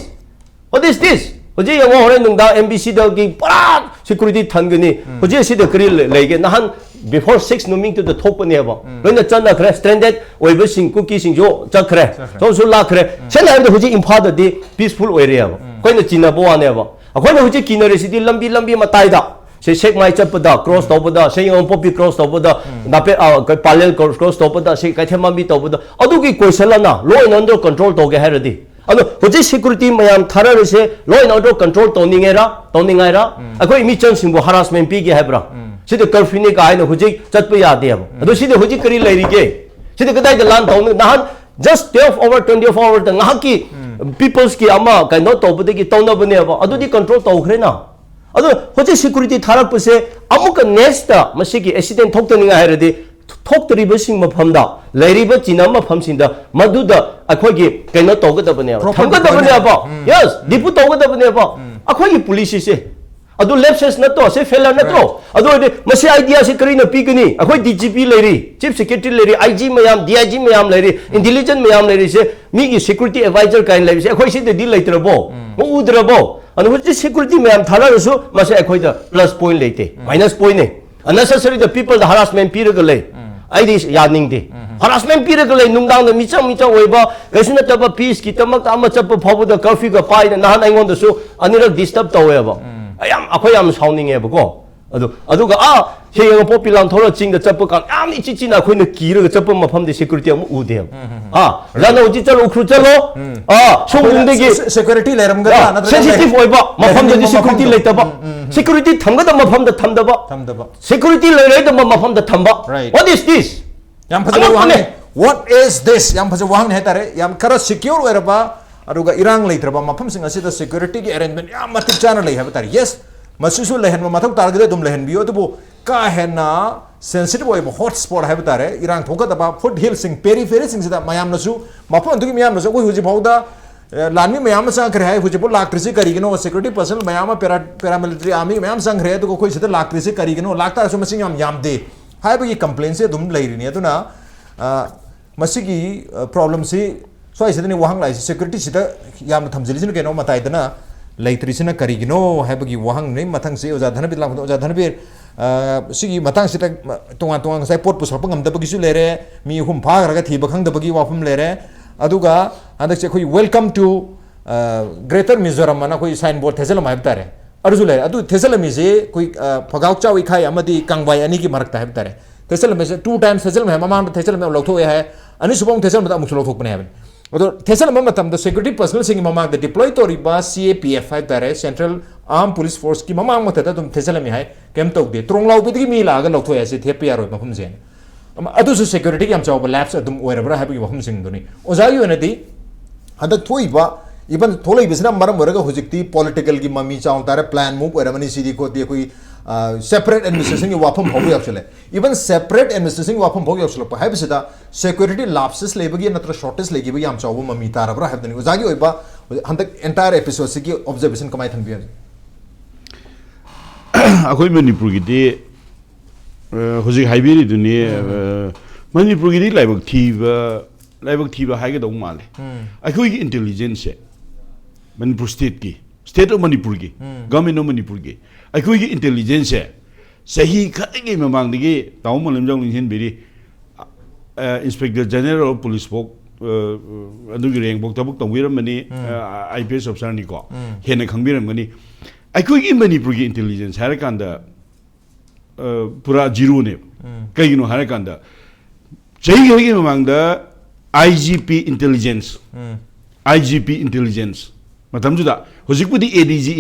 What is this? ꯍꯧꯖꯤꯛ ꯌꯦꯡꯉꯣ, ꯍꯣꯔꯦꯟ ꯅꯨꯡꯗꯥꯡ ꯑꯦꯝ ꯕꯤ ꯁꯤꯗꯒꯤ ꯄꯨꯔꯥ ꯁꯦꯀ꯭ꯌꯨꯔꯤꯇꯤ ꯊꯟꯒꯅꯤ꯫ ꯍꯧꯖꯤꯛ ꯑꯁꯤꯗ ꯀꯔꯤ ꯂꯩ-, ꯂꯩꯒꯦ? ꯅꯍꯥꯟ before six ꯅꯨꯃꯤꯠꯇꯨꯗ ꯊꯣꯛꯄꯅꯦꯕ꯫ ꯂꯣꯏꯅ ꯆꯠꯅꯈ꯭ꯔꯦ꯫ ꯁ꯭ꯇ꯭ꯔꯦꯟꯗꯦꯗ ꯑꯣꯏꯕꯁꯤꯡ ꯀꯨꯀꯤꯁꯤꯡꯁꯨ ꯆꯠꯈ꯭ꯔꯦ꯫ ꯁꯣꯝꯁꯨ ꯂꯥꯛꯈ꯭ꯔꯦ꯫ ꯁꯦꯡꯅ ꯍꯥꯏꯔꯕꯗ ꯍꯧꯖꯤꯛ ꯏꯝꯐꯥꯜꯗꯗꯤ ꯄꯤꯁꯐꯨꯜ ꯑꯣꯏꯔꯦꯕ꯫ ꯑꯩꯈꯣꯏꯅ ꯆꯤꯡꯅꯕ ꯋꯥꯅꯦꯕ꯫ ꯑꯩꯈꯣꯏꯅ ꯍꯧꯖꯤꯛ ꯀꯤꯅꯔꯤꯁꯤꯗꯤ ꯂꯝꯕꯤ, ꯂꯝꯕꯤ ꯃꯇꯥꯏꯗ꯫ ꯁꯦ ꯁꯦꯛꯃꯥꯏ ꯆꯠꯄꯗ ꯀ꯭ꯔꯣꯁ ꯇꯧꯕꯗ, ꯁꯦ ꯌꯦꯡꯉꯣ ꯄꯣꯄꯤ ꯀ꯭ꯔꯣꯁ ꯇꯧꯕꯗ, ꯅꯥꯄꯦ-, ꯑ, ꯀ-, ꯄꯥꯂꯦꯜ ꯀ꯭ꯔꯣꯁ, ꯀ꯭ꯔꯣꯁ ꯇꯧꯕꯗ, ꯁꯤ ꯀꯩꯊꯦꯜ ꯃꯥꯟꯕꯤ ꯇꯧꯕꯗ, ꯑꯗꯨꯒꯤ ꯀꯣꯏꯁꯟ ꯑꯅ law and order control ꯇꯧꯒꯦ ꯍꯥꯏꯔꯗꯤ꯫ ꯑꯗꯣ ꯍꯧꯖꯤꯛ ꯁꯦꯀ꯭ꯌꯨꯔꯤꯇꯤ ꯃꯌꯥꯝ ꯊꯥꯔꯛꯏꯁꯦ law and order control ꯇꯧꯅꯤꯡꯉꯦꯔꯥ, ꯇꯧꯅꯤꯡꯉꯥꯏꯔꯥ? ꯑꯩꯈꯣꯏ ꯃꯤꯆꯝꯁꯤꯡꯕꯨ ꯍꯔꯥꯁꯃꯦꯟ ꯄꯤꯒꯦ ꯍꯥꯏꯕ꯭ꯔꯥ? ꯁꯤꯗ ꯀꯔꯐ꯭ꯌꯨꯅꯤ ꯀꯥꯏꯅ ꯍꯧꯖꯤꯛ ꯆꯠꯄ ꯌꯥꯗꯦꯕ꯫ ꯑꯗꯣ ꯁꯤꯗ ꯍꯧꯖꯤꯛ ꯀꯔꯤ ꯂꯩꯔꯤꯒꯦ? ꯁꯤꯗ ꯀꯗꯥꯏꯗ ꯂꯥꯟ ꯇꯧꯅ-, ꯅꯍꯥꯟ just twelve hour, twenty-four hourꯗ ꯉꯥꯏꯍꯥꯛꯀꯤ peopleꯁꯀꯤ ꯑꯃ ꯀꯩꯅꯣ ꯇꯧꯕꯗꯒꯤ ꯇꯧꯅꯕꯅꯦꯕ꯫ ꯑꯗꯨꯗꯤ ꯀꯟꯇ꯭ꯔꯣꯜ ꯇꯧꯈ꯭ꯔꯦꯅ꯫ ꯑꯗꯣ ꯍꯧꯖꯤꯛ ꯁꯦꯀ꯭ꯌꯨꯔꯤꯇꯤ ꯊꯥꯔꯛꯄꯁꯦ ꯑꯃꯨꯛꯀ ꯅꯦꯛꯁꯇ ꯃꯁꯤꯒꯤ ꯑꯦꯛꯁꯤꯗꯦꯟ ꯊꯣꯛꯇꯅꯤꯡꯉꯥꯏ ꯍꯥꯏꯔꯗꯤ ꯊꯣꯛꯇ꯭ꯔꯤꯕꯁꯤꯡ ꯃꯐꯝꯗ, ꯂꯩꯔꯤꯕ ꯆꯤꯟꯅꯕ ꯃꯐꯝꯁꯤꯡꯗ ꯃꯗꯨꯗ ꯑꯩꯈꯣꯏꯒꯤ ꯀꯩꯅꯣ ꯇꯧꯒꯗꯕꯅꯦꯕ, Proper ꯊꯝꯒꯗꯕꯅꯦꯕ꯫ deployment. ꯎꯝ. Yes, deploy ꯇꯧꯒꯗꯕꯅꯦꯕ꯫ ꯑꯩꯈꯣꯏꯒꯤ ꯄꯣꯂꯤꯁꯤꯁꯦ ꯑꯗꯨ ꯂꯦꯞꯁꯦꯁ ꯅꯠꯇ꯭ꯔꯣ? ꯁꯤ ꯐꯦꯂꯔ ꯅꯠꯇ꯭ꯔꯣ? ꯑꯗꯨ ꯑꯣꯏꯔꯗꯤ ꯃꯁꯤ ꯑꯥꯏꯗꯤꯌꯥꯁꯤ ꯀꯔꯤꯅ ꯄꯤꯒꯅꯤ? ꯑꯩꯈꯣꯏ ꯗꯤ ꯖꯤ ꯄꯤ ꯂꯩꯔꯤ, ꯆꯤꯐ ꯁꯦꯀ꯭ꯔꯦꯇꯔꯤ ꯂꯩꯔꯤ, ꯑꯥꯏ ꯖꯤ ꯃꯌꯥꯝ, ꯗꯤ ꯑꯥꯏ ꯖꯤ ꯃꯌꯥꯝ ꯂꯩꯔꯤ, ꯏꯟꯇꯦꯂꯤꯖꯦꯟꯁ ꯃꯌꯥꯝ ꯂꯩꯔꯤꯁꯦ, ꯃꯤꯒꯤ ꯁꯦꯀ꯭ꯌꯨꯔꯤꯇꯤ ꯑꯦꯗꯚꯥꯏꯖꯔ ꯀꯥꯏꯅ ꯂꯩꯕꯁꯦ ꯑꯩꯈꯣꯏ ꯁꯤꯗꯗꯤ ꯂꯩꯇ꯭ꯔꯕꯣ? ꯎꯗ꯭ꯔꯕꯣ? ꯑꯗꯨ ꯍꯧꯖꯤꯛ ꯁꯦꯀ꯭ꯌꯨꯔꯤꯇꯤ ꯃꯌꯥꯝ ꯊꯥꯔꯛꯑꯁꯨ ꯃꯁꯤ ꯑꯩꯈꯣꯏꯗ ꯄ꯭ꯂꯁ ꯄꯣꯏꯟ ꯂꯩꯇꯦ, ꯃꯥꯏꯅꯁ ꯄꯣꯏꯟꯅꯦ꯫ Unnecessary the people ꯗ ꯍꯔꯥꯁꯃꯦꯟ ꯄꯤꯔꯒ ꯂꯩ꯫ ꯑꯩꯗꯤ ꯌꯥꯅꯤꯡꯗꯦ꯫ ꯍꯔꯥꯁꯃꯦꯟ ꯄꯤꯔꯒ ꯂꯩ, ꯅꯨꯡꯗꯥꯡꯗ ꯃꯤꯆꯪ ꯃꯤꯆꯪ ꯑꯣꯏꯕ, ꯀꯩꯁꯨ ꯅꯠꯇꯕ ꯄꯤꯁꯀꯤꯗꯃꯛꯇ ꯑꯃ ꯆꯠꯄ ꯐꯥꯎꯕꯗ ꯀꯔꯐ꯭ꯌꯨꯒ ꯄꯥꯏꯅ ꯅꯍꯥꯟ ꯑꯩꯉꯣꯟꯗꯁꯨ ꯑꯅꯤꯔꯛ ꯗꯤꯁꯇꯔꯕ ꯇꯧꯋꯦꯕ꯫ ꯌꯥꯝ, ꯑꯩꯈꯣꯏ ꯌꯥꯝ ꯁꯥꯎꯅꯤꯡꯉꯦꯕꯀꯣ꯫ ꯑꯗꯨ, ꯑꯗꯨꯒ ꯑꯥ ꯁꯦꯡꯉꯒ ꯄꯣꯠ ꯄꯤꯂꯥꯟ ꯊꯧꯔ ꯆꯤꯡꯗ ꯆꯠꯄ ꯀꯥꯟꯗ ꯌꯥꯝ ꯏꯆꯤ ꯆꯤꯅ ꯑꯩꯈꯣꯏꯅ ꯀꯤꯔꯒ ꯆꯠꯄ ꯃꯐꯝꯗꯤ ꯁꯦꯀ꯭ꯌꯨꯔꯤꯇꯤ ꯑꯃ ꯎꯗꯦꯕ꯫ ꯑꯥ, ꯔꯟ ꯍꯧꯖꯤꯛ ꯆꯠꯂꯣ, ꯎꯈ꯭ꯔꯨꯜ ꯆꯠꯂꯣ꯫ ꯑꯥ, ꯁꯣꯝꯕꯨꯡꯗꯒꯤ ꯁꯦ-, ꯁꯦ-, ꯁꯦꯀ꯭ꯌꯨꯔꯤꯇꯤ ꯂꯩꯔꯝꯒꯗ꯭ꯔꯥ, ꯅꯠꯇ꯭ꯔꯒ ꯁꯦꯟꯁꯤꯇꯤꯚ ꯑꯣꯏꯕ ꯃꯐꯝꯗꯗꯤ ꯂꯩꯍꯟꯅꯤꯡꯕ ꯁꯦꯀ꯭ꯌꯨꯔꯤꯇꯤ ꯃꯐꯝꯗꯣ꯫ ꯂꯩꯇꯕ꯫ ꯁꯦꯀ꯭ꯌꯨꯔꯤꯇꯤ ꯊꯝꯒꯗꯕ ꯃꯐꯝꯗ ꯊꯝꯗꯕ꯫ ꯊꯝꯗꯕ꯫ ꯁꯦꯀ꯭ꯌꯨꯔꯤꯇꯤ ꯂꯩꯔꯣꯏꯗꯕ ꯃꯐꯝꯗ ꯊꯝꯕ꯫ Right. What is this? ꯌꯥꯝ ꯐꯖꯕ ꯑꯉꯛꯄꯅꯦ꯫ What is this? ꯌꯥꯝ ꯐꯖꯕ ꯋꯥꯍꯪꯅꯤ ꯍꯥꯏꯇꯥꯔꯦ꯫ ꯌꯥꯝ ꯈꯔ ꯁꯦꯀ꯭ꯌꯣꯔ ꯑꯣꯏꯔꯕ, ꯑꯗꯨꯒ ꯏꯔꯥꯡ ꯂꯩꯇ꯭ꯔꯕ ꯃꯐꯝꯁꯤꯡ ꯑꯁꯤꯗ ꯁꯦꯀ꯭ꯌꯨꯔꯤꯇꯤꯒꯤ ꯑꯦꯔꯦꯟꯖꯃꯦꯟ ꯌꯥꯝ ꯃꯇꯤꯛ ꯆꯥꯅ ꯂꯩ ꯍꯥꯏꯕ ꯇꯥꯔꯦ꯫ ꯌꯦꯁ, ꯃꯁꯤꯁꯨ ꯂꯩꯍꯟꯕ ꯃꯊꯧ ꯇꯥꯔꯒꯗꯤ ꯑꯗꯨꯝ ꯂꯩꯍꯟꯕꯤꯌꯨ, ꯑꯗꯨꯕꯨ ꯀꯥ ꯍꯦꯟꯅ ꯁꯦꯟꯁꯤꯇꯤꯚ ꯑꯣꯏꯕ ꯍꯣꯠ ꯁ꯭ꯄꯣꯠ ꯍꯥꯏꯕ ꯇꯥꯔꯦ, ꯏꯔꯥꯡ ꯊꯣꯛꯀꯗꯕ ꯐꯨꯠ ꯍꯤꯜꯁꯤꯡ, ꯄꯦꯔꯤꯐꯦꯔꯤꯁꯤꯡꯁꯤꯗ ꯃꯌꯥꯝꯅꯁꯨ, ꯃꯐꯝ ꯑꯗꯨꯒꯤ ꯃꯤꯌꯥꯝꯅꯁꯨ ꯑꯩꯈꯣꯏ ꯍꯧꯖꯤꯛ ꯐꯥꯎꯗ, ꯑꯦ, ꯂꯥꯟꯃꯤ ꯃꯌꯥꯝ ꯑꯃ ꯆꯪꯈ꯭ꯔꯦ ꯍꯥꯏ, ꯍꯧꯖꯤꯛꯐꯥꯎ ꯂꯥꯛꯇ꯭ꯔꯤꯁꯤ ꯀꯔꯤꯒꯤꯅꯣ? ꯁꯦꯀ꯭ꯌꯨꯔꯤꯇꯤ ꯄꯔꯁꯅꯦꯜ ꯃꯌꯥꯝ ꯑꯃ, ꯄꯦꯔꯥ-, ꯄꯦꯔꯥꯃꯤꯂꯤꯇꯔꯤ ꯑꯥꯔꯃꯤ ꯃꯌꯥꯝ ꯆꯪꯈ꯭ꯔꯦ, ꯑꯗꯨꯒ ꯑꯩꯈꯣꯏ ꯁꯤꯗ ꯂꯥꯛꯇ꯭ꯔꯤꯁꯤ ꯀꯔꯤꯒꯤꯅꯣ? ꯂꯥꯛꯇꯥꯔꯁꯨ ꯃꯁꯤꯡ ꯌꯥꯝ ꯌꯥꯝꯗꯦ ꯍꯥꯏꯕꯒꯤ ꯀꯝꯄ꯭ꯂꯦꯟꯁꯦ ꯑꯗꯨꯝ ꯂꯩꯔꯤꯅꯤ꯫ ꯑꯗꯨꯅ, ꯑ, ꯃꯁꯤꯒꯤ, ꯑ, ꯄ꯭ꯔꯣꯕ꯭ꯂꯦꯝꯁꯤ ꯁ꯭ꯋꯥꯏꯁꯤꯗꯅꯤ ꯋꯥꯍꯪ ꯂꯥꯛꯏꯁꯤ, ꯁꯦꯀ꯭ꯌꯨꯔꯤꯇꯤꯁꯤꯗ ꯌꯥꯝꯅ ꯊꯝꯖꯤꯜꯂꯤꯁꯤꯅ ꯀꯩꯅꯣ ꯃꯇꯥꯏꯗꯅ ꯂꯩꯇ꯭ꯔꯤꯁꯤꯅ ꯀꯔꯤꯒꯤꯅꯣ ꯍꯥꯏꯕꯒꯤ ꯋꯥꯍꯪꯅꯤ꯫ ꯃꯊꯪꯁꯤ ꯑꯣꯖꯥ ꯙꯅꯕꯤꯔ ꯂꯥꯛꯄꯗ, ꯑꯣꯖꯥ ꯙꯅꯕꯤꯔ, ꯑ, ꯁꯤꯒꯤ ꯃꯇꯥꯡꯁꯤꯗ ꯇꯣꯉꯥꯟ ꯇꯣꯉꯥꯟ ꯉꯁꯥꯏ ꯄꯣꯠ ꯄꯨꯁꯜꯂꯛꯄ ꯉꯝꯗꯕꯒꯤꯁꯨ ꯂꯩꯔꯦ, ꯃꯤ ꯑꯍꯨꯝ ꯐꯥꯈ꯭ꯔꯒ ꯊꯤꯕ ꯈꯪꯗꯕꯒꯤ ꯋꯥꯐꯝ ꯂꯩꯔꯦ, ꯑꯗꯨꯒ ꯍꯟꯗꯛꯁꯦ ꯑꯩꯈꯣꯏ "Welcome to, ꯑ, Greater Mizoram" ꯑꯅ ꯑꯩꯈꯣꯏ ꯁꯥꯏꯟ ꯕꯣꯔꯗ ꯊꯦꯠꯆꯜꯂꯝꯕ ꯍꯥꯏꯕ ꯇꯥꯔꯦ, ꯑꯗꯨꯁꯨ ꯂꯩꯔꯦ꯫ ꯑꯗꯨ ꯊꯦꯠꯆꯜꯂꯝꯃꯤꯁꯦ ꯑꯩꯈꯣꯏ, ꯑ, ꯐꯒꯥꯎ ꯆꯥꯎꯏ ꯈꯥꯏ ꯑꯃꯗꯤ ꯀꯥꯡꯕꯥꯏ ꯑꯅꯤꯒꯤ ꯃꯔꯛꯇ ꯍꯥꯏꯕ ꯇꯥꯔꯦ꯫ ꯊꯦꯠꯆꯜꯂꯝꯃꯤꯁꯦ ꯇꯨ ꯇꯥꯏꯝꯁ ꯊꯦꯠꯆꯜꯂꯝꯃꯦ ꯍꯥꯏ, ꯃꯃꯥꯡꯗ ꯊꯦꯠꯆꯜꯂꯝꯃꯦ, ꯑꯃꯨꯛ ꯂꯧꯊꯣꯛꯑꯦ ꯍꯥꯏ, ꯑꯅꯤꯁꯨꯕ ꯑꯃꯨꯛ ꯊꯦꯠꯆꯜꯂꯝꯕꯗ ꯑꯃꯨꯛꯁꯨ ꯂꯧꯊꯣꯛꯄꯅꯦ ꯍꯥꯏꯕꯅꯤ꯫ ꯑꯗꯣ ꯊꯦꯠꯆꯜꯂꯝꯕ ꯃꯇꯝꯗ ꯁꯦꯀ꯭ꯌꯨꯔꯤꯇꯤ ꯄꯔꯁꯅꯦꯜꯁꯤꯡꯒꯤ ꯃꯃꯥꯡꯗ ꯗꯤꯄ꯭ꯂꯣꯏ ꯇꯧꯔꯤꯕ ꯁꯤ ꯑꯦ ꯄꯤ ꯑꯦꯐ ꯍꯥꯏꯕ ꯇꯥꯔꯦ, ꯁꯦꯟꯇ꯭ꯔꯦꯜ ꯑꯥꯔꯝ ꯄꯨꯂꯤꯁ ꯐꯣꯔꯁꯀꯤ ꯃꯃꯥꯡ ꯃꯛꯇꯗ ꯑꯗꯨꯝ ꯊꯦꯠꯆꯜꯂꯝꯃꯤ ꯍꯥꯏ, ꯀꯩꯝ ꯇꯧꯗꯦ꯫ ꯇ꯭ꯔꯣꯡ ꯂꯥꯎꯕꯤꯗꯒꯤ ꯃꯤ ꯂꯥꯛꯑꯒ ꯂꯧꯊꯣꯛꯑꯦ ꯍꯥꯏꯁꯦ, ꯊꯦꯠꯄ ꯌꯥꯔꯣꯏ ꯃꯐꯝꯁꯦꯅ꯫ ꯑꯃ, ꯑꯗꯨꯁꯨ ꯁꯦꯀ꯭ꯌꯨꯔꯤꯇꯤꯒꯤ ꯌꯥꯝ ꯆꯥꯎꯕ ꯂꯦꯞꯁ ꯑꯗꯨꯝ ꯑꯣꯏꯔꯕ꯭ꯔꯥ ꯍꯥꯏꯕꯒꯤ ꯋꯥꯐꯝꯁꯤꯡꯗꯨꯅꯤ꯫ ꯑꯣꯖꯥꯒꯤ ꯑꯣꯏꯅꯗꯤ ꯍꯟꯗꯛ ꯊꯣꯛꯏꯕ ꯏꯚꯟ ꯊꯣꯛꯂꯛꯏꯕꯁꯤꯅ ꯃꯔꯝ ꯑꯣꯏꯔꯒ ꯍꯧꯖꯤꯛꯇꯤ ꯄꯣꯂꯤꯇꯤꯀꯦꯜꯒꯤ ꯃꯃꯤ ꯆꯥꯎꯅ ꯇꯥꯔꯦ, ꯄ꯭ꯂꯥꯟ ꯃꯨꯚ ꯑꯣꯏꯔꯝꯃꯅꯤ, ꯁꯤꯗꯤ ꯈꯣꯠꯇꯤ, ꯑꯩꯈꯣꯏ, ꯑ, ꯁꯦꯄꯔꯦꯠ ꯑꯦꯗꯃꯤꯅꯤꯁꯇ꯭ꯔꯦꯁꯟꯒꯤ ꯋꯥꯐꯝ ꯐꯥꯎꯕ ꯌꯧꯁꯜꯂꯦ꯫ ꯏꯚꯟ ꯁꯦꯄꯔꯦꯠ ꯑꯦꯗꯃꯤꯅꯤꯁꯇ꯭ꯔꯦꯁꯟꯒꯤ ꯋꯥꯐꯝ ꯐꯥꯎ ꯌꯧꯁꯜꯂꯛꯄ ꯍꯥꯏꯕꯁꯤꯗ ꯁꯦꯀ꯭ꯌꯨꯔꯤꯇꯤ ꯂꯥꯞꯁꯦꯁ ꯂꯩꯕꯒꯤ ꯅꯠꯇ꯭ꯔ ꯁꯣꯔꯇꯦꯖ ꯂꯩꯈꯤꯕꯒꯤ ꯌꯥꯝ ꯆꯥꯎꯕ ꯃꯃꯤ ꯇꯥꯔꯕ꯭ꯔꯥ ꯍꯥꯏꯕꯗꯨꯅꯤ꯫ ꯑꯣꯖꯥꯒꯤ ꯑꯣꯏꯕ ꯍꯟꯗꯛ ꯑꯦꯟꯇꯥꯌꯔ ꯑꯦꯄꯤꯁꯣꯗꯁꯤꯒꯤ ꯑꯣꯕꯖꯔꯕꯦꯁꯟ ꯀꯃꯥꯏꯅ ꯊꯝꯕꯤꯔꯤ? ꯑꯩꯈꯣꯏ ꯃꯅꯤꯄꯨꯔꯒꯤꯗꯤ, ꯑ, ꯍꯧꯖꯤꯛ ꯍꯥꯏꯕꯤꯔꯤꯗꯨꯅꯤ, ꯑ, ꯃꯅꯤꯄꯨꯔꯒꯤꯗꯤ ꯂꯥꯏꯕꯛ ꯊꯤꯕ, ꯂꯥꯏꯕꯛ ꯊꯤꯕ ꯍꯥꯏꯒꯗꯧ ꯃꯥꯜꯂꯦ꯫ ꯑꯩꯈꯣꯏꯒꯤ ꯏꯟꯇꯦꯂꯤꯖꯦꯟꯁꯁꯦ, ꯃꯅꯤꯄꯨꯔ ꯁ꯭ꯇꯦꯠꯀꯤ, ꯁ꯭ꯇꯦꯠ ꯑꯣꯐ ꯃꯅꯤꯄꯨꯔꯒꯤ, ꯒꯚꯔꯟꯃꯦꯟ ꯑꯣꯐ ꯃꯅꯤꯄꯨꯔꯒꯤ, ꯑꯩꯈꯣꯏꯒꯤ ꯏꯟꯇꯦꯂꯤꯖꯦꯟꯁꯁꯦ ꯆꯍꯤ ꯈꯔꯒꯤ ꯃꯃꯥꯡꯗꯒꯤ ꯇꯥꯃꯣ ꯃꯂꯦꯝꯖꯥꯎ ꯅꯤꯡꯁꯤꯡꯕꯤꯔꯤ, Inspector General of Police ꯐꯥꯎ, ꯑ, ꯑꯗꯨꯒꯤ ꯔꯦꯡ ꯐꯥꯎ ꯊꯕꯛ ꯇꯧꯕꯤꯔꯝꯕꯅꯤ, ꯑꯥꯏ ꯄꯤ ꯑꯦꯁ ꯑꯣꯐꯤꯁꯥꯔꯅꯤꯀꯣ, ꯍꯦꯟꯅ ꯈꯪꯕꯤꯔꯝꯒꯅꯤ꯫ ꯑꯩꯈꯣꯏꯒꯤ ꯃꯅꯤꯄꯨꯔꯒꯤ ꯏꯟꯇꯦꯂꯤꯖꯦꯟꯁ ꯍꯥꯏꯔꯀꯥꯟꯗ, ꯑ, ꯄꯨꯔꯥ ꯖꯤꯔꯣꯅꯦꯕ꯫ ꯀꯩꯒꯤꯅꯣ ꯍꯥꯏꯔꯀꯥꯟꯗ, ꯆꯍꯤ ꯈꯔꯒꯤ ꯃꯃꯥꯡꯗ ꯑꯥꯏ ꯖꯤ ꯄꯤ ꯏꯟꯇꯦꯂꯤꯖꯦꯟꯁ, ꯑꯥꯏ ꯖꯤ ꯄꯤ ꯏꯟꯇꯦꯂꯤꯖꯦꯟꯁ ꯃꯇꯝꯗꯨꯗ, ꯍꯧꯖꯤꯛꯄꯨꯗꯤ ꯑꯦ ꯗꯤ ꯖꯤ,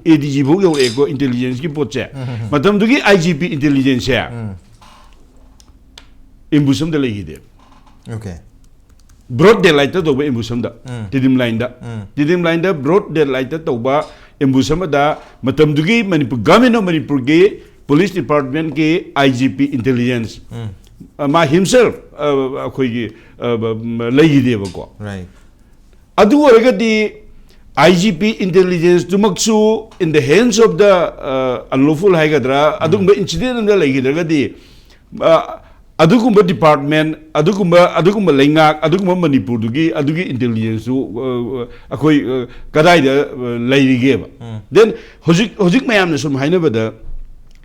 ꯑꯦ ꯗꯤ ꯖꯤ ꯐꯥꯎ ꯌꯧꯔꯛꯑꯦꯀꯣ ꯏꯟꯇꯦꯂꯤꯖꯦꯟꯁꯀꯤ ꯄꯣꯠꯁꯦ꯫ ꯃꯇꯝꯗꯨꯒꯤ ꯑꯥꯏ ꯖꯤ ꯄꯤ ꯏꯟꯇꯦꯂꯤꯖꯦꯟꯁꯁꯦ ꯑꯦꯝꯕꯨꯁ ꯑꯝꯗ ꯂꯩꯈꯤꯗꯦꯕ꯫ Okay. ꯕ꯭ꯔꯣꯗ ꯗꯦ ꯂꯥꯏꯠꯇ ꯇꯧꯕ ꯑꯦꯝꯕꯨꯁ ꯑꯝꯗ, ꯇꯤꯗꯤꯝ ꯂꯥꯏꯟꯗ, ꯇꯤꯗꯤꯝ ꯂꯥꯏꯟꯗ ꯕ꯭ꯔꯣꯗ ꯗꯦ ꯂꯥꯏꯠꯇ ꯇꯧꯕ ꯑꯦꯝꯕꯨꯁ ꯑꯃꯗ, ꯃꯇꯝꯗꯨꯒꯤ ꯃꯅꯤꯄꯨꯔ, ꯒꯚꯔꯟꯃꯦꯟ ꯑꯣꯐ ꯃꯅꯤꯄꯨꯔꯒꯤ ꯄꯨꯂꯤꯁ ꯗꯤꯄꯥꯔꯠꯃꯦꯟꯀꯤ ꯑꯥꯏ ꯖꯤ ꯄꯤ ꯏꯟꯇꯦꯂꯤꯖꯦꯟꯁ, ꯃꯥ ꯍꯤꯝꯁꯦꯜꯐ ꯑꯩꯈꯣꯏꯒꯤ, ꯑ, ꯕ-, ꯂꯩꯈꯤꯗꯦꯕꯀꯣ꯫ Right. ꯑꯗꯨ ꯑꯣꯏꯔꯒꯗꯤ ꯑꯥꯏ ꯖꯤ ꯄꯤ ꯏꯟꯇꯦꯂꯤꯖꯦꯟꯁꯇꯨꯃꯛꯁꯨ in the hands of the unlawful ꯍꯥꯏꯒꯗ꯭ꯔꯥ, ꯑꯗꯨꯒꯨꯝꯕ ꯏꯟꯁꯤꯗꯦꯟ ꯑꯃꯗ ꯂꯩꯈꯤꯗ꯭ꯔꯒꯗꯤ, ꯑ, ꯑꯗꯨꯒꯨꯝꯕ ꯗꯤꯄꯥꯔꯠꯃꯦꯟ, ꯑꯗꯨꯒꯨꯝꯕ, ꯑꯗꯨꯒꯨꯝꯕ ꯂꯩꯉꯥꯛ, ꯑꯗꯨꯒꯨꯝꯕ ꯃꯅꯤꯄꯨꯔꯗꯨꯒꯤ ꯑꯗꯨꯒꯤ ꯏꯟꯇꯦꯂꯤꯖꯦꯟꯁꯇꯨ, ꯑ, ꯑꯩꯈꯣꯏ, ꯑ, ꯀꯗꯥꯏꯗ, ꯑ, ꯂꯩꯔꯤꯒꯦꯕ? Then ꯍꯧꯖꯤꯛ, ꯍꯧꯖꯤꯛ ꯃꯌꯥꯝꯅ ꯁꯨꯝ ꯍꯥꯏꯅꯕꯗ,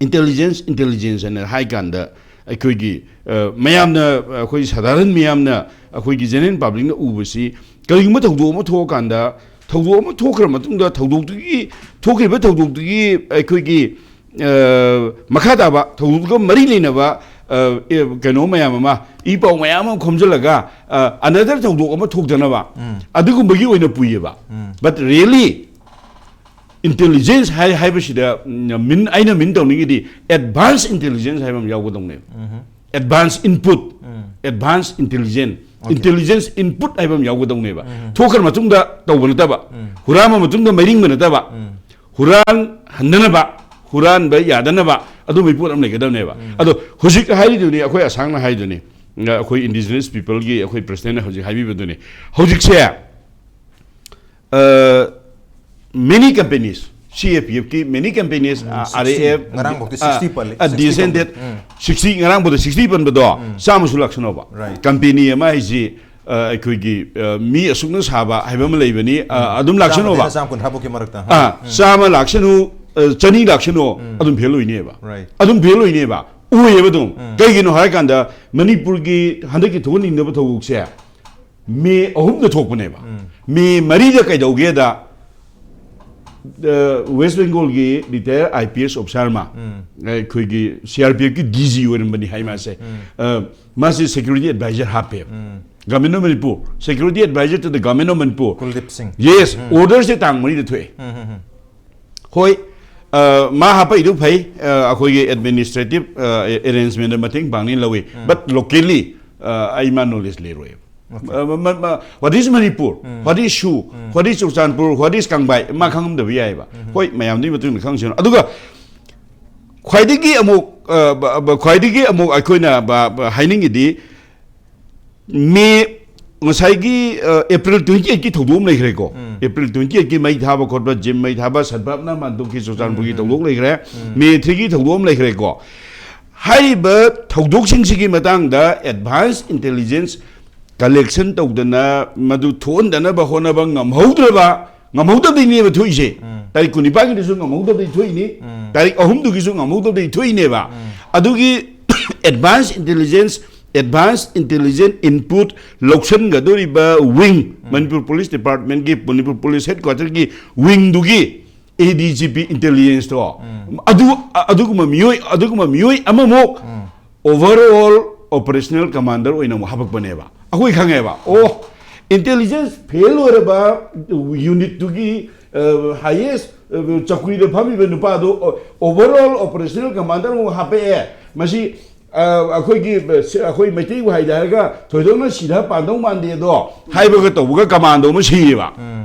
ꯏꯟꯇꯦꯂꯤꯖꯦꯟꯁ, ꯏꯟꯇꯦꯂꯤꯖꯦꯟꯁ ꯍꯥꯏꯅ ꯍꯥꯏ ꯀꯥꯟꯗ, ꯑꯩꯈꯣꯏꯒꯤ, ꯑ, ꯃꯌꯥꯝꯅ, ꯑꯩꯈꯣꯏ ꯁꯥꯙꯥꯔꯟ ꯃꯤꯌꯥꯝꯅ, ꯑꯩꯈꯣꯏꯒꯤ ꯖꯦꯅꯔꯦꯜ ꯄꯕ꯭ꯂꯤꯛꯅ ꯎꯕꯁꯤ, ꯀꯔꯤꯒꯨꯝꯕ ꯊꯧꯗꯣꯛ ꯑꯃ ꯊꯣꯛꯑꯀꯥꯟꯗ, ꯊꯧꯗꯣꯛ ꯑꯃ ꯊꯣꯛꯈ꯭ꯔ ꯃꯇꯨꯡꯗ, ꯊꯧꯗꯣꯛꯇꯨꯒꯤ, ꯊꯣꯛꯈ꯭ꯔꯤꯕ ꯊꯧꯗꯣꯛꯇꯨꯒꯤ ꯑꯩꯈꯣꯏꯒꯤ, ꯑ, ꯃꯈꯥ ꯇꯥꯕ ꯊꯧꯗꯣꯛꯇꯨꯒ ꯃꯔꯤ ꯂꯩꯅꯕ, ꯑ, ꯑꯦ, ꯀꯩꯅꯣ ꯃꯌꯥꯝ ꯑꯃ, ꯏ ꯄꯥꯎ ꯃꯌꯥꯝ ꯑꯃ ꯈꯣꯝꯖꯤꯜꯂꯒ, ꯑ, another ꯊꯧꯗꯣꯛ ꯑꯃ ꯊꯣꯛꯇꯅꯕ, ꯑꯗꯨꯒꯨꯝꯕꯒꯤ ꯑꯣꯏꯅ ꯄꯨꯏꯌꯦꯕ꯫ But really, ꯏꯟꯇꯦꯂꯤꯖꯦꯟꯁ ꯍꯥꯏ-, ꯍꯥꯏꯕꯁꯤꯗ, ꯎꯝ, ꯃꯤꯟ, ꯑꯩꯅ ꯃꯤꯟ ꯇꯧꯅꯤꯡꯉꯤꯗꯤ, ꯑꯦꯗꯚꯥꯟꯁ ꯏꯟꯇꯦꯂꯤꯖꯦꯟꯁ ꯍꯥꯏꯕ ꯑꯃ ꯌꯥꯎꯒꯗꯧꯅꯦꯕ꯫ Advance input, advance intelligence, Okay. Intelligence input ꯍꯥꯏꯕ ꯑꯃ ꯌꯥꯎꯒꯗꯧꯅꯦꯕ꯫ ꯊꯣꯛꯈ꯭ꯔ ꯃꯇꯨꯡꯗ ꯇꯧꯕ ꯅꯠꯇꯕ, ꯍꯨꯔꯥꯟꯕ ꯃꯇꯨꯡꯗ ꯃꯩꯔꯤꯡꯕ ꯅꯠꯇꯕ, ꯍꯨꯔꯥꯟ ꯍꯟꯗꯅꯕ, ꯍꯨꯔꯥꯟꯕ ꯌꯥꯗꯅꯕ, ꯑꯗꯨꯝꯕꯒꯤ ꯄꯣꯠ ꯑꯃ ꯂꯩꯒꯗꯕꯅꯦꯕ꯫ ꯑꯗꯣ ꯍꯧꯖꯤꯛ ꯍꯥꯏꯔꯤꯗꯨꯅꯤ, ꯑꯩꯈꯣꯏ ꯑꯁꯥꯡꯅ ꯍꯥꯏꯗꯨꯅꯤ, ꯑꯩꯈꯣꯏ ꯏꯟꯗꯤꯖꯤꯅꯁ ꯄꯤꯄꯜꯒꯤ ꯑꯩꯈꯣꯏ ꯄ꯭ꯔꯁꯤꯗꯦꯟꯅ ꯍꯧꯖꯤꯛ ꯍꯥꯏꯕꯤꯕꯗꯨꯅꯤ꯫ ꯍꯧꯖꯤꯛꯁꯦ, ꯑ, many companies, C A P ꯑꯦꯐꯀꯤ many companies, ꯑ, ꯑꯥꯔ ꯑꯦ ꯑꯦꯐ, ꯉꯔꯥꯡꯐꯥꯎꯗꯤ ꯑ, sixty ꯄꯜꯂꯤ, ꯑ, sixty D S N date, ꯄꯜꯂꯤ꯫ ꯎꯝ. sixty, ꯉꯔꯥꯡꯐꯥꯎꯗ sixty ꯄꯟꯕꯗꯣ, ꯆꯥꯝꯃꯁꯨ ꯂꯥꯛꯁꯅꯣꯕ꯫ Right. ꯀꯝꯄꯦꯅꯤ ꯑꯃ ꯍꯥꯏꯁꯤ, ꯑ, ꯑꯩꯈꯣꯏꯒꯤ, ꯑ, ꯃꯤ ꯑꯁꯨꯛꯅ ꯁꯥꯕ ꯍꯥꯏꯕ ꯑꯃ ꯂꯩꯕꯅꯤ, ꯑ, ꯑꯗꯨꯝ ꯂꯥꯛꯁꯅꯣꯕ꯫ ꯆꯥꯝꯃꯗꯩꯅ ꯆꯥꯝꯃ ꯀꯨꯟꯊ꯭ꯔꯥ ꯐꯥꯎꯒꯤ ꯃꯔꯛꯇ, ꯑ, ꯆꯥꯝꯃ ꯂꯥꯛꯁꯅꯨ, ꯑ, ꯆꯅꯤ ꯂꯥꯛꯁꯅꯨ, ꯑꯗꯨꯝ ꯐꯦꯜ ꯑꯣꯏꯅꯦꯕ꯫ Right. ꯑꯗꯨꯝ ꯐꯦꯜ ꯑꯣꯏꯅꯦꯕ꯫ ꯎꯏꯌꯦꯕ ꯑꯗꯨꯝ꯫ ꯀꯩꯒꯤꯅꯣ ꯍꯥꯏꯔꯀꯥꯟꯗ, ꯃꯅꯤꯄꯨꯔꯒꯤ ꯍꯟꯗꯛꯀꯤ ꯊꯣꯛꯍꯟꯅꯤꯡꯗꯕ ꯊꯧꯗꯣꯛꯁꯦ ꯃꯦ ꯑꯍꯨꯝꯗ ꯊꯣꯛꯄꯅꯦꯕ꯫ ꯃꯦ ꯃꯔꯤꯗ ꯀꯩꯗꯧꯒꯦꯗ, ꯑ, ꯋꯦꯁ ꯕꯦꯡꯒꯣꯜꯒꯤ retire I P S officer ꯑꯃ, ꯑꯩꯈꯣꯏꯒꯤ C R P ꯑꯦꯐꯀꯤ D G ꯑꯣꯏꯔꯝꯕꯅꯤ ꯍꯥꯏ ꯃꯥꯁꯦ꯫ ꯑ, ꯃꯥꯁꯦ ꯁꯦꯀ꯭ꯌꯨꯔꯤꯇꯤ ꯑꯦꯗꯚꯥꯏꯖꯔ ꯍꯥꯞꯄꯦꯕ꯫ Government of Manipur, security advisor to the Government of Manipur. ꯀꯨꯜꯗꯤꯞ ꯁꯤꯡ꯫ Yes, order ꯁꯦ ꯇꯥꯡ ꯃꯔꯤꯗ ꯊꯣꯛꯑꯦ꯫ ꯍꯣꯏ, ꯑ, ꯃꯥ ꯍꯥꯞꯄꯛꯏꯗꯨ ꯐꯩ, ꯑ, ꯑꯩꯈꯣꯏꯒꯤ ꯑꯦꯗꯃꯤꯅꯤꯁꯇ꯭ꯔꯦꯇꯤꯞ ꯑꯦꯔꯦꯟꯖꯃꯦꯟꯗ ꯃꯇꯦꯡ ꯄꯥꯡꯅꯤ ꯂꯧꯏ, ꯕꯠ ꯂꯣꯀꯦꯜꯂꯤ ꯑꯩ ꯃꯥ ꯅꯣꯂꯦꯖ ꯂꯩꯔꯣꯏꯕ꯫ ꯑ, ꯃ- ꯃ- ꯃ- what is Manipur? What is Shu? What is Churachandpur? What is ꯀꯪꯕꯥꯏ? ꯃꯥ ꯈꯪꯉꯝꯗꯕ ꯌꯥꯏꯑꯕ꯫ ꯍꯣꯏ, ꯃꯌꯥꯝꯗꯨꯒꯤ ꯃꯇꯨꯡ ꯏꯟꯅ ꯈꯪꯁꯅꯨ꯫ ꯑꯗꯨꯒ ꯈ꯭ꯋꯥꯏꯗꯒꯤ ꯑꯃꯨꯛ, ꯑ, ꯕ- ꯕ- ꯈ꯭ꯋꯥꯏꯗꯒꯤ ꯑꯃꯨꯛ ꯑꯩꯈꯣꯏꯅ ꯕ- ꯕ- ꯍꯥꯏꯅꯤꯡꯉꯤꯗꯤ, ꯃꯦ, ꯉꯁꯥꯏꯒꯤ, ꯑ, ꯑꯦꯄ꯭ꯔꯤꯜ ꯇ꯭ꯋꯦꯟꯇꯤ ꯑꯩꯠꯀꯤ ꯊꯧꯗꯣꯛ ꯑꯃ ꯂꯩꯈ꯭ꯔꯦꯀꯣ꯫ ꯑꯦꯄ꯭ꯔꯤꯜ ꯇ꯭ꯋꯦꯟꯇꯤ ꯑꯩꯠꯀꯤ ꯃꯩ ꯊꯥꯕ ꯈꯣꯠꯄ, ꯖꯤꯝ ꯃꯩ ꯊꯥꯕ, ꯁꯠꯕꯥꯕꯅ ꯃꯥꯟꯗꯨꯀꯤ ꯆꯨꯔꯆꯥꯟꯄꯨꯔꯒꯤ ꯊꯧꯗꯣꯛ ꯂꯩꯈ꯭ꯔꯦ꯫ ꯃꯦ ꯊ꯭ꯔꯤꯒꯤ ꯊꯧꯗꯣꯛ ꯑꯃ ꯂꯩꯈ꯭ꯔꯦꯀꯣ꯫ ꯍꯥꯏꯔꯤꯕ ꯊꯧꯗꯣꯛꯁꯤꯡꯁꯤꯒꯤ ꯃꯇꯥꯡꯗ ꯑꯦꯗꯚꯥꯟꯁ ꯏꯟꯇꯦꯂꯤꯖꯦꯟꯁ ꯀꯂꯦꯛꯁꯟ ꯇꯧꯗꯅ, ꯃꯗꯨ ꯊꯣꯛꯍꯟꯗꯅꯕ ꯍꯣꯠꯅꯕ ꯉꯝꯍꯧꯗ꯭ꯔꯕ, ꯉꯝꯍꯧꯗꯕꯗꯩꯅꯦꯕ ꯊꯣꯛꯏꯁꯦ꯫ ꯇꯥꯔꯤꯛ ꯀꯨꯟꯅꯤꯄꯥꯟꯒꯤꯗꯨꯁꯨ ꯉꯝꯍꯧꯗꯕꯗꯩ ꯊꯣꯛꯏꯅꯤ꯫ ꯇꯥꯔꯤꯛ ꯑꯍꯨꯝꯗꯨꯒꯤꯁꯨ ꯉꯝꯍꯧꯗꯕꯗꯩ ꯊꯣꯛꯏꯅꯦꯕ꯫ ꯑꯗꯨꯒꯤ advance intelligence, advance intelligence input ꯂꯧꯁꯟꯒꯗꯧꯔꯤꯕ ꯋꯤꯡ, ꯃꯅꯤꯄꯨꯔ ꯄꯨꯂꯤꯁ ꯗꯤꯄꯥꯔꯠꯃꯦꯟꯒꯤ, ꯃꯅꯤꯄꯨꯔ ꯄꯨꯂꯤꯁ ꯍꯦꯗꯀ꯭ꯋꯥꯇꯔꯒꯤ ꯋꯤꯡꯗꯨꯒꯤ ꯑꯦ ꯗꯤ ꯖꯤ ꯄꯤ ꯏꯟꯇꯦꯂꯤꯖꯦꯟꯁꯇꯣ, ꯑꯗꯨ, ꯑꯗꯨꯒꯨꯝꯕ ꯃꯤꯑꯣꯏ, ꯑꯗꯨꯒꯨꯝꯕ ꯃꯤꯑꯣꯏ ꯑꯃꯃꯨꯛ overall operational commander ꯑꯣꯏꯅ ꯑꯃꯨꯛ ꯍꯥꯄꯛꯄꯅꯦꯕ꯫ ꯑꯩꯈꯣꯏ ꯈꯪꯉꯦꯕ, ꯑꯣ, ꯏꯟꯇꯦꯂꯤꯖꯦꯟꯁ ꯐꯦꯜ ꯑꯣꯏꯔꯕ ꯌꯨꯅꯤꯠꯇꯨꯒꯤ ꯍꯥꯏꯌꯦꯁ ꯆꯧꯀ꯭ꯔꯤꯗ ꯐꯝꯃꯤꯕ ꯅꯨꯄꯥꯗꯣ overall operational commander ꯑꯃꯨꯛ ꯍꯥꯄꯛꯑꯦ꯫ ꯃꯁꯤ, ꯑ, ꯑꯩꯈꯣꯏꯒꯤ, ꯑ, ꯁꯤ- ꯑꯩꯈꯣꯏ ꯃꯩꯇꯩꯕꯨ ꯍꯥꯏꯗ ꯍꯥꯏꯔꯒ ꯊꯣꯏꯗꯣꯛꯅ ꯁꯤꯗ ꯄꯥꯟꯗꯧ ꯃꯥꯟꯗꯦ ꯑꯗꯣ ꯍꯥꯏꯕꯒ ꯇꯧꯕꯒ ꯀꯃꯥꯟꯗꯣ ꯑꯃ ꯁꯤꯌꯦꯕ꯫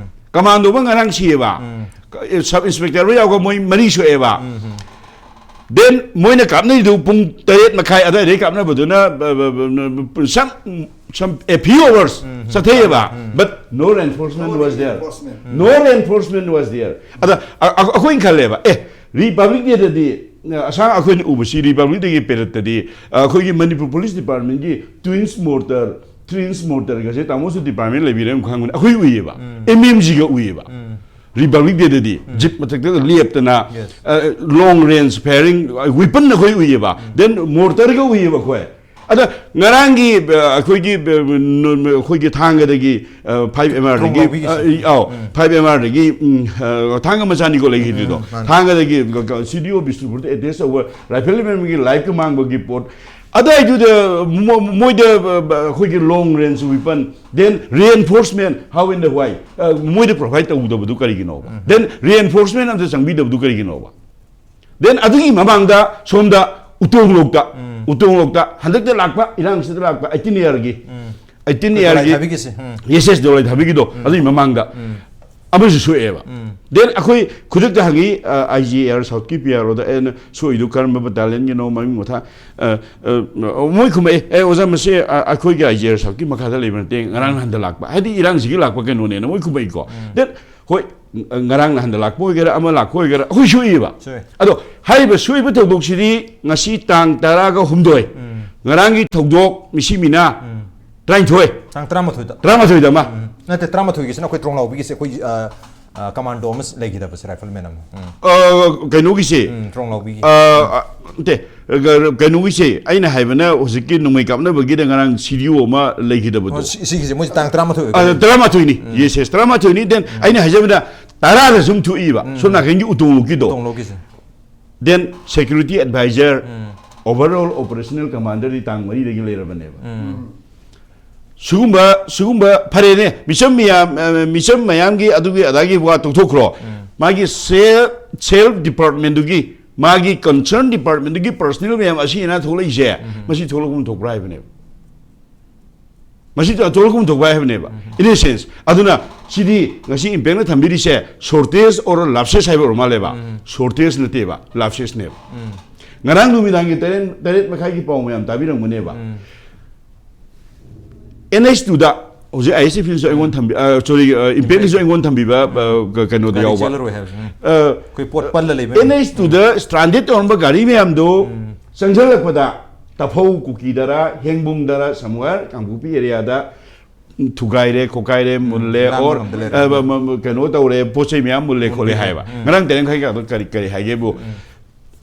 ꯀꯃꯥꯟꯗꯣ ꯑꯃ ꯉꯔꯥꯡ ꯁꯤꯌꯦꯕ꯫ ꯁꯕ ꯏꯟꯁꯄꯦꯛꯇꯔ ꯑꯃ ꯌꯥꯎꯒ ꯃꯣꯏ ꯃꯔꯤ ꯁꯣꯛꯑꯦꯕ꯫ Then ꯃꯣꯏꯅ ꯀꯥꯞꯅꯔꯤꯗꯨ ꯄꯨꯡ ꯇꯔꯦꯠ ꯃꯈꯥꯏ ꯑꯗꯨꯋꯥꯏꯗꯩ ꯀꯥꯞꯅꯕꯗꯨꯅ, ꯑ, ꯑ, ꯑ, some, some, a few hours ꯆꯠꯊꯩꯑꯕ꯫ But no reinforcement was there. No reinforcement was there. ꯑꯗ ꯑ- ꯑ- ꯑꯩꯈꯣꯏꯅ ꯈꯜꯂꯦꯕ, ꯑꯦ, ꯔꯤꯄꯕ꯭ꯂꯤꯛ ꯗꯦꯗꯗꯤ, ꯑ, ꯑꯁꯥꯡ ꯑꯩꯈꯣꯏꯅ ꯎꯕꯁꯤ ꯔꯤꯄꯕ꯭ꯂꯤꯛ ꯗꯦꯒꯤ ꯄꯦꯔꯦꯠꯇꯗꯤ, ꯑ, ꯑꯩꯈꯣꯏꯒꯤ ꯃꯅꯤꯄꯨꯔ ꯄꯨꯂꯤꯁ ꯗꯤꯄꯥꯔꯠꯃꯦꯟꯒꯤ ꯇ꯭ꯋꯤꯟꯁ ꯃꯣꯔꯇꯔ, ꯇ꯭ꯋꯤꯟꯁ ꯃꯣꯔꯇꯔꯒꯁꯦ ꯇꯥꯃꯣꯁꯨ ꯗꯤꯄꯥꯔꯠꯃꯦꯟ ꯂꯩꯕꯤꯔꯦ ꯑꯃ ꯈꯪꯕꯅꯤ, ꯑꯩꯈꯣꯏ ꯎꯏꯌꯦꯕ꯫ ꯑꯦꯝ ꯑꯦꯝ ꯖꯤꯒ ꯎꯏꯌꯦꯕ꯫ ꯔꯤꯄꯕ꯭ꯂꯤꯛ ꯗꯦꯗꯗꯤ ꯖꯤꯞ ꯃꯊꯛꯇ ꯂꯦꯞꯇꯅ, Yes. ꯂꯣꯡ ꯔꯦꯟꯖ ꯐꯥꯌꯔꯤꯡ, ꯋꯤꯄꯟ ꯑꯩꯈꯣꯏ ꯎꯏꯌꯦꯕ, ꯗꯦꯟ ꯃꯣꯔꯇꯔꯒ ꯎꯏꯌꯦꯕ ꯑꯩꯈꯣꯏ꯫ ꯑꯗ ꯉꯔꯥꯡꯒꯤ ꯑ, ꯑꯩꯈꯣꯏꯒꯤ ꯑ, ꯅ- ꯑꯩꯈꯣꯏꯒꯤ ꯊꯥꯡꯒꯗꯒꯤ ꯐꯥꯏꯚ ꯑꯦꯝ ꯑꯥꯔꯗꯒꯤ ꯇ꯭ꯔꯣꯡꯂꯥꯎꯕꯤꯒꯤꯁꯦ. ꯑꯧ, ꯐꯥꯏꯚ ꯑꯦꯝ ꯑꯥꯔꯗꯒꯤ ꯁꯤ ꯗꯤ ꯑꯣ ꯕꯤꯁꯅꯨꯄꯨꯔꯗ ꯑꯦꯇꯦꯁ ꯇꯧꯕ ꯔꯥꯏꯐꯜꯃꯦꯟꯒꯤ ꯂꯥꯏꯐꯀ ꯃꯥꯡꯕꯒꯤ ꯄꯣꯠ, ꯑꯗꯨꯋꯥꯏꯗꯨꯗ ꯃꯣ- ꯃꯣꯏꯗ ꯑ, ꯑꯩꯈꯣꯏꯒꯤ ꯂꯣꯡ ꯔꯦꯟꯖ ꯋꯤꯄꯟ, ꯗꯦꯟ ꯔꯤꯑꯦꯟꯐꯣꯔꯁꯃꯦꯟ, ꯍꯥꯎ ꯏꯟ ꯗ ꯋꯥꯏ, ꯃꯣꯏꯗ ꯄ꯭ꯔꯣꯚꯥꯏꯗ ꯇꯧꯗꯕꯗꯨ ꯀꯔꯤꯒꯤꯅꯣꯕ? ꯗꯦꯟ ꯔꯤꯑꯦꯟꯐꯣꯔꯁꯃꯦꯟ ꯑꯝꯇ ꯆꯪꯕꯤꯗꯕꯗꯨ ꯀꯔꯤꯒꯤꯅꯣꯕ? ꯗꯦꯟ ꯑꯗꯨꯒꯤ ꯃꯃꯥꯡꯗ ꯁꯣꯝꯗ ꯎꯇꯣꯡꯂꯣꯛꯇ, ꯎꯇꯣꯡꯂꯣꯛꯇ ꯍꯟꯗꯛꯇ ꯂꯥꯛꯄ, ꯏꯔꯥꯡꯁꯤꯗ ꯂꯥꯛꯄ ꯑꯩꯇꯤꯟ ꯏꯌꯥꯔꯒꯤ, ꯑꯩꯇꯤꯟ ꯗꯣꯂꯥꯏ ꯏꯌꯥꯔꯒꯤ ꯊꯥꯕꯤꯒꯤꯁꯦ. ꯎꯝ. ꯌꯦꯁ ꯌꯦꯁ ꯗꯣꯂꯥꯏ ꯊꯥꯕꯤꯒꯤꯗꯣ, ꯑꯗꯨꯒꯤ ꯃꯃꯥꯡꯗ ꯎꯝ. ꯑꯃꯁꯨ ꯁꯣꯛꯑꯦꯕ꯫ ꯎꯝ. ꯗꯦꯟ ꯑꯩꯈꯣꯏ ꯈꯨꯗꯛꯇ ꯍꯪꯉꯤ, ꯑꯥꯏ ꯖꯤ ꯑꯦ ꯑꯥꯔ ꯁꯥꯎꯠꯀꯤ ꯄꯤ ꯑꯥꯔ ꯑꯣꯗ, ꯑꯩꯅ ꯁꯣꯛꯏꯗꯨ ꯀꯔꯝꯕ ꯕꯇꯥꯂꯤꯌꯟꯒꯤꯅꯣ, ꯃꯃꯤꯡ ꯃꯊꯥ, ꯑ, ꯑ, ꯃꯣꯏ ꯈꯨꯝꯃꯛꯑꯦ, "ꯑꯦ ꯑꯣꯖꯥ, ꯃꯁꯤ ꯑ, ꯑꯩꯈꯣꯏꯒꯤ ꯑꯥꯏ ꯖꯤ ꯑꯥꯔ ꯁꯥꯎꯠꯀꯤ ꯃꯈꯥꯗ ꯂꯩꯕ ꯅꯠꯇꯦ, ꯉꯔꯥꯡ ꯅꯍꯥꯟꯗ ꯂꯥꯛꯄ", ꯍꯥꯏꯗꯤ ꯏꯔꯥꯡꯁꯤꯒꯤ ꯂꯥꯛꯄ ꯀꯩꯅꯣꯅꯦꯅ ꯃꯣꯏ ꯈꯨꯝꯃꯛꯏꯀꯣ꯫ ꯗꯦꯟ ꯍꯣꯏ, ꯉꯔꯥꯡ ꯅꯍꯥꯟꯗ ꯂꯥꯛꯄ ꯑꯣꯏꯒꯦꯔꯥ, ꯑꯃ ꯂꯥꯛꯄ ꯑꯣꯏꯒꯦꯔꯥ, ꯑꯩꯈꯣꯏ ꯁꯣꯛꯏꯕ꯫ ꯁꯣꯛꯑꯦ. ꯑꯗꯣ ꯍꯥꯏꯔꯤꯕ ꯁꯣꯛꯏꯕ ꯊꯧꯗꯣꯛꯁꯤꯗꯤ ꯉꯁꯤ ꯇꯥꯡ ꯇꯔꯥꯒ ꯍꯨꯝꯗꯣꯏ, ꯉꯔꯥꯡꯒꯤ ꯊꯧꯗꯣꯛ ꯃꯤꯁꯤ ꯃꯤꯅ ꯇꯔꯥꯅꯤꯊꯣꯏ, ꯇꯥꯡ ꯇꯔꯥꯃꯥꯊꯣꯏꯗ. ꯇꯔꯥꯃꯥꯊꯣꯏꯗ ꯑꯃ꯫ ꯎꯝ. ꯅꯠꯇꯦ, ꯇꯔꯥꯃꯥꯊꯣꯏꯒꯤꯁꯤꯅ ꯑꯩꯈꯣꯏ ꯇ꯭ꯔꯣꯡꯂꯥꯎꯕꯤꯒꯤꯁꯦ, ꯑꯩꯈꯣꯏ ꯑ, ꯑ, ꯀꯃꯥꯟꯗꯣ ꯑꯃ ꯂꯩꯈꯤꯗꯕꯁꯦ, ꯔꯥꯏꯐꯜꯃꯦꯟ ꯑꯃ. ꯎꯝ. ꯑ, ꯀꯩꯅꯣꯒꯤꯁꯦ, ꯎꯝ, ꯇ꯭ꯔꯣꯡꯂꯥꯎꯕꯤꯒꯤ. ꯑ, ꯑ, ꯅꯠꯇꯦ, ꯑ, ꯀꯩꯅꯣꯒꯤꯁꯦ, ꯑꯩꯅ ꯍꯥꯏꯕꯅ ꯍꯧꯖꯤꯛꯀꯤ ꯅꯣꯡꯃꯩ ꯀꯥꯞꯅꯕꯒꯤꯗ ꯉꯔꯥꯡ ꯁꯤ ꯗꯤ ꯑꯣ ꯑꯃ ꯂꯩꯈꯤꯗꯕꯗꯣ꯫ ꯑꯣ, ꯁꯤ- ꯁꯤꯒꯤꯁꯦ ꯃꯣꯏꯁꯦ ꯇꯥꯡ ꯇꯔꯥꯃꯥꯊꯣꯏ ꯑ, ꯑꯣꯏꯒꯗꯣꯏꯅꯤ. ꯇꯔꯥꯃꯥꯊꯣꯏꯅꯤ꯫ ꯌꯦꯁ, ꯌꯦꯁ, ꯇꯔꯥꯃꯥꯊꯣꯏꯅꯤ꯫ ꯗꯦꯟ ꯑꯩꯅ ꯍꯥꯏꯖꯕꯗ ꯇꯔꯥꯗ ꯁꯨꯝ ꯊꯣꯛꯏꯕ, ꯁꯣꯝ ꯅꯥꯀꯟꯒꯤ ꯎꯇꯣꯡꯂꯣꯛꯀꯤꯗꯣ꯫ ꯇ꯭ꯔꯣꯡꯂꯥꯎꯕꯤꯒꯤꯁꯦ. Then security adviser, over all operational ꯀꯃꯥꯟꯗꯔꯗꯤ ꯇꯥꯡ ꯃꯔꯤꯗꯒꯤ ꯂꯩꯔꯕꯅꯦꯕ꯫ ꯁꯤꯒꯨꯝꯕ, ꯁꯤꯒꯨꯝꯕ, ꯐꯔꯦꯅꯦ, ꯃꯤꯆꯝ ꯃꯤꯌꯥꯝ, ꯑ, ꯃꯤꯆꯝ ꯃꯌꯥꯝꯒꯤ ꯑꯗꯨꯒꯤ ꯑꯗꯥꯒꯤ ꯋꯥ ꯇꯣꯛꯊꯣꯛꯈ꯭ꯔꯣ꯫ ꯃꯥꯒꯤ ꯁꯦꯜ, ꯁꯦꯜꯐ ꯗꯤꯄꯥꯔꯠꯃꯦꯟꯗꯨꯒꯤ, ꯃꯥꯒꯤ ꯀꯟꯁꯔꯟ ꯗꯤꯄꯥꯔꯠꯃꯦꯟꯗꯨꯒꯤ ꯄꯔꯁꯅꯦꯜ ꯃꯌꯥꯝ ꯑꯁꯤ ꯑꯅꯥ ꯊꯣꯛꯂꯛꯏꯁꯦ, ꯃꯁꯤ ꯊꯣꯛꯂꯛꯐꯝ ꯊꯣꯛꯄ꯭ꯔꯥ ꯍꯥꯏꯕꯅꯦꯕ꯫ ꯃꯁꯤ ꯊꯣꯛꯂꯛꯐꯝ ꯊꯣꯛꯄ꯭ꯔꯥ ꯍꯥꯏꯕꯅꯦꯕ꯫ In a sense, ꯑꯗꯨꯅ ꯁꯤꯗꯤ ꯉꯁꯤ ꯏꯝꯄꯦꯛꯅ ꯊꯝꯕꯤꯔꯤꯁꯦ ꯁꯣꯔꯇꯦꯖ ꯑꯣꯔ ꯂꯥꯞꯁꯦꯁ ꯍꯥꯏꯕ ꯑꯣꯏꯔ ꯃꯥꯜꯂꯦꯕ꯫ ꯁꯣꯔꯇꯦꯖ ꯅꯠꯇꯦꯕ, ꯂꯥꯞꯁꯦꯁꯅꯦꯕ꯫ ꯉꯔꯥꯡ ꯅꯨꯃꯤꯗꯥꯡꯒꯤ ꯇꯔꯦꯠ, ꯇꯔꯦꯠ ꯃꯈꯥꯏꯒꯤ ꯄꯥꯎ ꯃꯌꯥꯝ ꯇꯥꯕꯤꯔꯝꯒꯅꯦꯕ꯫ ꯑꯦꯟ ꯑꯩꯆ ꯇꯨꯗ ꯍꯧꯖꯤꯛ ꯑꯥꯏ ꯑꯦꯁ ꯑꯦꯐ ꯁꯨ ꯑꯩꯉꯣꯟꯗ ꯊꯝꯕꯤ, ꯑ, ꯁꯣꯔꯤ, ꯑ, ꯏꯝꯄꯦꯛꯅꯁꯨ ꯑꯩꯉꯣꯟꯗ ꯊꯝꯕꯤꯕ, ꯑ, ꯀ- ꯀꯩꯅꯣꯗ ꯒꯥꯔꯤ ꯌꯥꯎꯕ꯫ ꯆꯦꯜꯂꯔꯣꯏ ꯍꯥꯏꯕꯁꯦ. ꯎꯝ. ꯑ, ꯑꯩꯈꯣꯏ ꯄꯣꯠ ꯄꯜꯂ ꯂꯩꯕ. ꯑꯦꯟ ꯑꯩꯆ ꯇꯨꯗ ꯁ꯭ꯇ꯭ꯔꯥꯟꯗꯦꯗ ꯇꯧꯔꯝꯕ ꯒꯥꯔꯤ ꯃꯌꯥꯝꯗꯣ ꯆꯪꯁꯤꯜꯂꯛꯄꯗ ꯇꯐꯧ ꯀꯨꯀꯤꯗꯔ, ꯍꯦꯡꯕꯨꯡꯗꯔ, ꯁꯃꯨꯍꯔ ꯀꯥꯡꯄꯣꯛꯄꯤ ꯑꯦꯔꯤꯌꯥꯗ ꯊꯨꯒꯥꯏꯔꯦ, ꯈꯣꯀꯥꯏꯔꯦ, ꯃꯨꯜꯂꯦ, ꯂꯥꯟꯕ or ꯉꯝꯗ ꯂꯩꯔꯦ꯫ ꯑ, ꯕ- ꯃ- ꯃ- ꯀꯩꯅꯣ ꯇꯧꯔꯦ, ꯄꯣꯠ ꯆꯩ ꯃꯌꯥꯝ ꯃꯨꯜꯂꯦ ꯈꯣꯠꯂꯦ ꯍꯥꯏꯕ꯫ ꯉꯔꯥꯡ ꯇꯦꯔꯦꯟ ꯈꯩ ꯀꯥꯗꯣ ꯀꯔꯤ ꯀꯔꯤ ꯍꯥꯏꯒꯦꯕꯨ,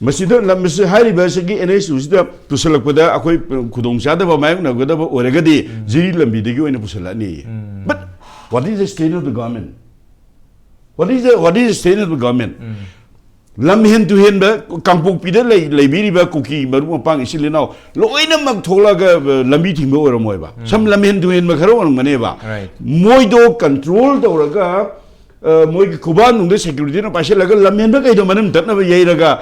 ꯃꯁꯤꯗ ꯂꯝ ꯑꯁꯤ ꯍꯥꯏꯔꯤꯕ ꯑꯁꯤꯒꯤ ꯑꯦꯟ ꯑꯩꯆ ꯇꯨꯁꯤꯗ ꯄꯨꯁꯜꯂꯛꯄꯗ ꯑꯩꯈꯣꯏ ꯈꯨꯗꯣꯡꯆꯥꯗꯕ ꯃꯥꯌꯣꯛꯅꯒꯗꯕ ꯑꯣꯏꯔꯒꯗꯤ ꯖꯤꯔꯤ ꯂꯝꯕꯤꯗꯒꯤ ꯑꯣꯏꯅ ꯄꯨꯁꯜꯂꯛꯑꯅꯤ꯫ But what is the state of the government? What is the, what is the state of the government? ꯂꯝ ꯍꯦꯟ ꯇꯨꯍꯦꯟꯕ, ꯀꯥꯡꯄꯣꯛꯄꯤꯗ ꯂꯩ ꯂꯩꯕꯤꯔꯤꯕ ꯀꯨꯀꯤ ꯃꯔꯨꯞ ꯃꯄꯥꯡ ꯏꯆꯤꯜ ꯏꯅꯥꯎ ꯂꯣꯏꯅꯃꯛ ꯊꯣꯛꯂꯒ, ꯑ, ꯂꯝꯕꯤ ꯊꯤꯡꯕ ꯑꯣꯏꯔꯝꯃꯣꯏꯕ꯫ ꯁꯝ ꯂꯝ ꯍꯦꯟ ꯇꯨꯍꯦꯟꯕ ꯈꯔ ꯑꯣꯏꯔꯝꯒꯅꯦꯕ꯫ Right. ꯃꯣꯏꯗꯣ ꯀꯟꯇ꯭ꯔꯣꯜ ꯇꯧꯔꯒ, ꯑ, ꯃꯣꯏꯒꯤ ꯈꯨꯕꯥꯟꯗꯨꯗ ꯁꯦꯀ꯭ꯌꯨꯔꯤꯇꯤꯅ ꯄꯥꯏꯁꯤꯜꯂꯒ ꯂꯝ ꯍꯦꯟꯕ ꯀꯩꯗꯣ ꯃꯅꯝ ꯇꯠꯅꯕ ꯌꯩꯔꯒ,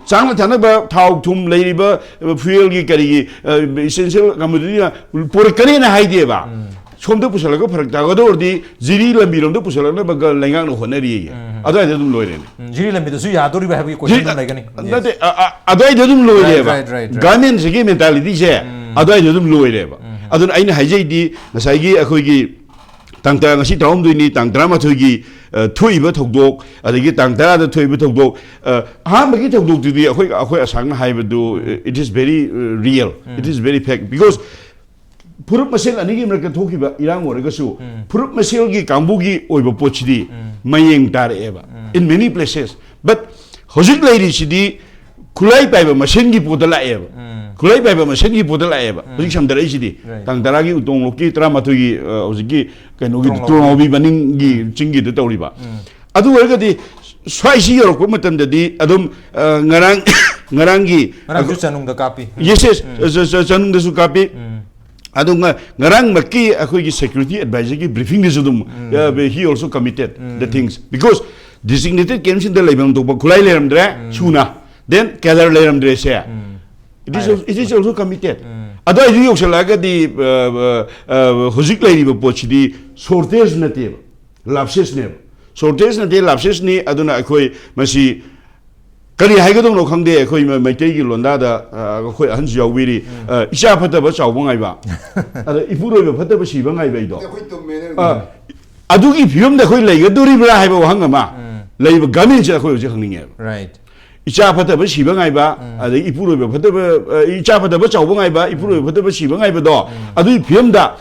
ꯆꯥꯅ ꯊꯛꯅꯕ ꯊꯥꯎ ꯊꯨꯝ ꯂꯩꯔꯤꯕ, ꯑ, ꯐ꯭ꯌꯨꯌꯦꯜꯒꯤ ꯀꯔꯤꯒꯤ, ꯑ, ꯏꯁꯦꯟꯁꯤꯌꯦꯜ ꯀꯃꯣꯗꯤꯇꯤꯅ ꯄꯨꯔꯛꯀꯅꯦꯅ ꯍꯥꯏꯗꯦꯕ꯫ ꯁꯣꯝꯗ ꯄꯨꯁꯜꯂꯒ ꯐꯔꯛ ꯇꯥꯒꯗꯧꯔꯗꯤ ꯖꯤꯔꯤ ꯂꯝꯕꯤꯔꯣꯝꯗ ꯄꯨꯁꯜꯂꯛꯅꯕ ꯂꯩꯉꯥꯛꯅ ꯍꯣꯠꯅꯔꯤꯌꯦ꯫ ꯑꯗꯨꯋꯥꯏꯗ ꯑꯗꯨꯝ ꯂꯣꯏꯔꯦꯅꯦ꯫ ꯎꯝ, ꯖꯤꯔꯤ ꯂꯝꯕꯤꯗꯁꯨ ꯌꯥꯗꯣꯔꯤꯕ ꯍꯥꯏꯕꯒꯤ ꯀꯣꯏꯁꯟ ꯑꯗꯨꯝ ꯂꯩꯒꯅꯤ꯫ ꯅꯠꯇꯦ, ꯑ- ꯑ- ꯑꯗꯨꯋꯥꯏꯗ ꯑꯗꯨꯝ ꯂꯣꯏꯔꯦꯕ꯫ Right, right, right, right. ꯒꯥꯔꯃꯦꯟꯁꯤꯒꯤ ꯃꯦꯟꯇꯥꯂꯤꯇꯤꯁꯦ ꯑꯗꯨꯋꯥꯏꯗ ꯑꯗꯨꯝ ꯂꯣꯏꯔꯦꯕ꯫ ꯑꯗꯨꯅ ꯑꯩꯅ ꯍꯥꯏꯖꯩꯗꯤ, ꯉꯁꯥꯏꯒꯤ ꯑꯩꯈꯣꯏꯒꯤ ꯇꯥꯡ ꯇꯔꯥ, ꯉꯁꯤ ꯇꯔꯥꯍꯨꯝꯗꯣꯏꯅꯤ, ꯇꯥꯡ ꯇꯔꯥꯃꯥꯊꯣꯏꯒꯤ, ꯑ, ꯊꯣꯛꯏꯕ ꯊꯧꯗꯣꯛ, ꯑꯗꯒꯤ ꯇꯥꯡ ꯇꯔꯥꯗ ꯊꯣꯛꯏꯕ ꯊꯧꯗꯣꯛ, ꯑ, ꯑꯍꯥꯟꯕꯒꯤ ꯊꯧꯗꯣꯛꯇꯨꯗꯤ ꯑꯩꯈꯣꯏ ꯑꯩꯈꯣꯏ ꯑꯁꯥꯡꯅ ꯍꯥꯏꯕꯗꯨ, it is very, uh, real, it is very fact, because ꯐꯨꯔꯨꯞ ꯃꯁꯦꯜ ꯑꯅꯤꯒꯤ ꯃꯔꯛꯇ ꯊꯣꯛꯈꯤꯕ ꯏꯔꯥꯡ ꯑꯣꯏꯔꯒꯁꯨ, ꯐꯨꯔꯨꯞ ꯃꯁꯦꯜꯒꯤ ꯀꯥꯡꯕꯨꯒꯤ ꯑꯣꯏꯕ ꯄꯣꯠꯁꯤꯗꯤ ꯃꯌꯦꯡ ꯇꯥꯔꯛꯑꯦꯕ, in many places. But ꯍꯧꯖꯤꯛ ꯂꯩꯔꯤꯁꯤꯗꯤ ꯈꯨꯠꯂꯥꯏ ꯄꯥꯏꯕ ꯃꯁꯦꯟꯒꯤ ꯄꯣꯠꯇ ꯂꯥꯛꯑꯦꯕ꯫ ꯈꯨꯠꯂꯥꯏ ꯄꯥꯏꯕ ꯃꯁꯦꯟꯒꯤ ꯄꯣꯠꯇ ꯂꯥꯛꯑꯦꯕ ꯍꯧꯖꯤꯛ ꯁꯝꯗꯔꯛꯏꯁꯤꯗꯤ꯫ Right. ꯇꯥꯡ ꯇꯔꯥꯒꯤ ꯎꯇꯣꯡꯂꯣꯛꯀꯤ ꯇꯔꯥꯃꯥꯊꯣꯏꯒꯤ, ꯑ, ꯍꯧꯖꯤꯛꯀꯤ ꯀꯩꯅꯣꯒꯤ ꯇ꯭ꯔꯣꯡꯂꯥꯎꯕꯤ꯫ ꯇ꯭ꯔꯣꯡꯂꯥꯎꯕꯤ ꯃꯅꯤꯡꯒꯤ ꯆꯤꯡꯒꯤꯗ ꯇꯧꯔꯤꯕ꯫ ꯑꯗꯨ ꯑꯣꯏꯔꯒꯗꯤ ꯁ꯭ꯋꯥꯏꯁꯤ ꯌꯧꯔꯛꯄ ꯃꯇꯝꯗꯗꯤ ꯑꯗꯨꯝ, ꯑ, ꯉꯔꯥꯡ ꯉꯔꯥꯡꯒꯤ ꯉꯔꯥꯡꯁꯨ ꯆꯅꯨꯡꯗ ꯀꯥꯞꯄꯤ꯫ Yes, yes, ꯆ- ꯆ- ꯆꯅꯨꯡꯗꯁꯨ ꯀꯥꯞꯄꯤ꯫ ꯑꯗꯨ ꯉ- ꯉꯔꯥꯡꯃꯛꯀꯤ ꯑꯩꯈꯣꯏꯒꯤ ꯁꯦꯀ꯭ꯌꯨꯔꯤꯇꯤ ꯑꯦꯗꯚꯥꯏꯖꯔꯒꯤ ꯕ꯭ꯔꯤꯐꯤꯡꯗꯁꯨ ꯑꯗꯨꯝ, uh, he also committed the things, because designated campꯁꯤꯡꯗ ꯂꯩꯐꯝ ꯊꯣꯛꯄ ꯈꯨꯠꯂꯥꯏ ꯂꯩꯔꯝꯗ꯭ꯔꯦ ꯁꯨꯅ, then ꯀꯦꯗꯔ ꯂꯩꯔꯝꯗ꯭ꯔꯦꯁꯦ, it is also, it is also committed. ꯑꯗꯨꯋꯥꯏꯗꯨ ꯌꯧꯁꯜꯂꯛꯑꯒꯗꯤ, ꯑ, ꯑ, ꯑ, ꯍꯧꯖꯤꯛ ꯂꯩꯔꯤꯕ ꯄꯣꯠꯁꯤꯗꯤ ꯁꯣꯔꯇꯦꯖ ꯅꯠꯇꯦꯕ, ꯂꯥꯞꯁꯦꯁꯅꯦꯕ꯫ ꯁꯣꯔꯇꯦꯖ ꯅꯠꯇꯦ, ꯂꯥꯞꯁꯦꯁꯅꯤ꯫ ꯑꯗꯨꯅ ꯑꯩꯈꯣꯏ ꯃꯁꯤ ꯀꯔꯤ ꯍꯥꯏꯒꯗꯧꯅꯣ ꯈꯪꯗꯦ꯫ ꯑꯩꯈꯣꯏ ꯃ- ꯃꯩꯇꯩꯒꯤ ꯂꯣꯟꯗꯥꯗ, ꯑ, ꯑꯩꯈꯣꯏ ꯑꯍꯟꯁꯨ ꯌꯥꯎꯕꯤꯔꯤ, ꯑ, "ꯏꯆꯥ ꯐꯠꯇꯕ ꯆꯥꯎꯕ ꯉꯥꯏꯕ, ꯑꯗ ꯏꯄꯨꯔꯣꯏꯕ ꯐꯠꯇꯕ ꯁꯤꯕ ꯉꯥꯏꯕ" ꯍꯥꯏꯗꯣ꯫ ꯑꯩꯈꯣꯏ ꯇꯨꯝꯃꯦꯅ ꯑ, ꯑꯗꯨꯒꯤ ꯐꯤꯕꯝꯗ ꯑꯩꯈꯣꯏ ꯂꯩꯒꯗꯣꯔꯤꯕ꯭ꯔꯥ ꯍꯥꯏꯕ ꯋꯥꯍꯪ ꯑꯃ, ꯂꯩꯔꯤꯕ ꯒꯥꯔꯃꯦꯟꯁꯤꯗ ꯑꯩꯈꯣꯏ ꯍꯧꯖꯤꯛ ꯍꯪꯅꯤꯡꯉꯦꯕ꯫ Right. ꯏꯆꯥ ꯐꯠꯇꯕ ꯁꯤꯕ ꯉꯥꯏꯕ, ꯑꯗꯩ ꯏꯄꯨꯔꯣꯏꯕ ꯐꯠꯇꯕ, ꯑ, ꯏꯆꯥ ꯐꯠꯇꯕ ꯆꯥꯎꯕ ꯉꯥꯏꯕ, ꯏꯄꯨꯔꯣꯏꯕ ꯐꯠꯇꯕ ꯁꯤꯕ ꯉꯥꯏꯕꯗꯣ, ꯑꯗꯨꯒꯤ ꯐꯤꯕꯝꯗ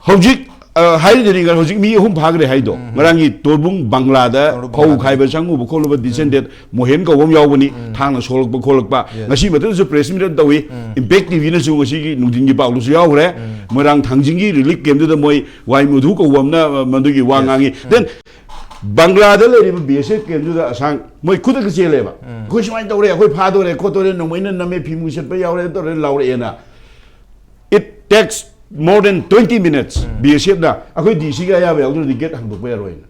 ꯍꯧꯖꯤꯛ ꯑ, ꯍꯥꯏꯔꯤꯗꯨꯅꯤ, ꯍꯧꯖꯤꯛ ꯃꯤ ꯑꯍꯨꯝ ꯐꯥꯈ꯭ꯔꯦ ꯍꯥꯏꯗꯣ꯫ ꯎꯝ꯫ ꯉꯔꯥꯡꯒꯤ ꯇꯣꯔꯕꯨꯡ ꯕꯪꯒ꯭ꯂꯥꯗ ꯇꯣꯔꯕꯨꯡ ꯐꯧ ꯕꯪꯒ꯭ꯂꯥꯗ꯫ ꯈꯥꯏꯕ ꯆꯪꯉꯨꯕ ꯈꯣꯠꯂꯨꯕ ꯗꯤꯁ ꯑꯦꯟ ꯗꯦꯠ ꯃꯣꯍꯦꯟ ꯀꯧꯕ ꯑꯃ ꯌꯥꯎꯕꯅꯤ, ꯎꯝ꯫ ꯊꯥꯡꯅ ꯁꯣꯛꯂꯛꯄ ꯈꯣꯠꯂꯛꯄ꯫ Yes꯫ ꯉꯁꯤ ꯃꯊꯛꯇꯁꯨ ꯄ꯭ꯔꯦꯁ ꯃꯤꯠ ꯇꯧꯏ꯫ ꯎꯝ꯫ ꯏꯝꯄꯦꯛ ꯇꯤꯚꯤꯅꯁꯨ ꯉꯁꯤꯒꯤ ꯅꯨꯡꯊꯤꯟꯒꯤ ꯄꯥꯎꯗꯁꯨ ꯌꯥꯎꯈ꯭ꯔꯦ꯫ ꯎꯝ꯫ ꯃꯣꯏꯔꯥꯡ ꯊꯥꯡꯖꯤꯡꯒꯤ ꯔꯤꯂꯤꯐ ꯀꯦꯝꯗꯨꯗ ꯃꯣꯏ ꯋꯥꯏ ꯃꯨꯙꯨ ꯀꯧꯕ ꯑꯃꯅ, ꯑ, ꯃꯗꯨꯒꯤ ꯋꯥ Yes꯫ ꯉꯥꯡꯉꯤ꯫ ꯎꯝ꯫ Then ꯕꯪꯒ꯭ꯂꯥꯗ ꯂꯩꯔꯤꯕ ꯕꯤ ꯑꯦꯁ ꯑꯦꯐ ꯀꯦꯝꯗꯨꯗ ꯑꯁꯥꯡ ꯃꯣꯏ ꯈꯨꯗꯛꯇ ꯆꯦꯜꯂꯦꯕ꯫ ꯎꯝ꯫ "ꯑꯩꯈꯣꯏ ꯁꯨꯃꯥꯏꯅ ꯇꯧꯔꯦ, ꯑꯩꯈꯣꯏ ꯐꯥꯗꯧꯔꯦ, ꯈꯣꯠꯇꯧꯔꯦ, ꯅꯣꯡꯃꯩꯅ ꯅꯝꯃꯦ, ꯐꯤ ꯃꯨꯁꯠꯄ ꯌꯥꯎꯔꯦ, ꯇꯧꯔꯦ" ꯂꯥꯎꯔꯛꯑꯦꯅ꯫ It takes more than twenty minutes꯫ Um. B S ꯑꯦꯐꯅ ꯑꯩꯈꯣꯏ ꯗꯤ ꯁꯤꯒꯤ ꯑꯌꯥꯕ ꯌꯥꯎꯗ꯭ꯔꯗꯤ ꯒꯦꯠ ꯍꯥꯡꯗꯣꯛꯄ ꯌꯥꯔꯣꯏꯅ꯫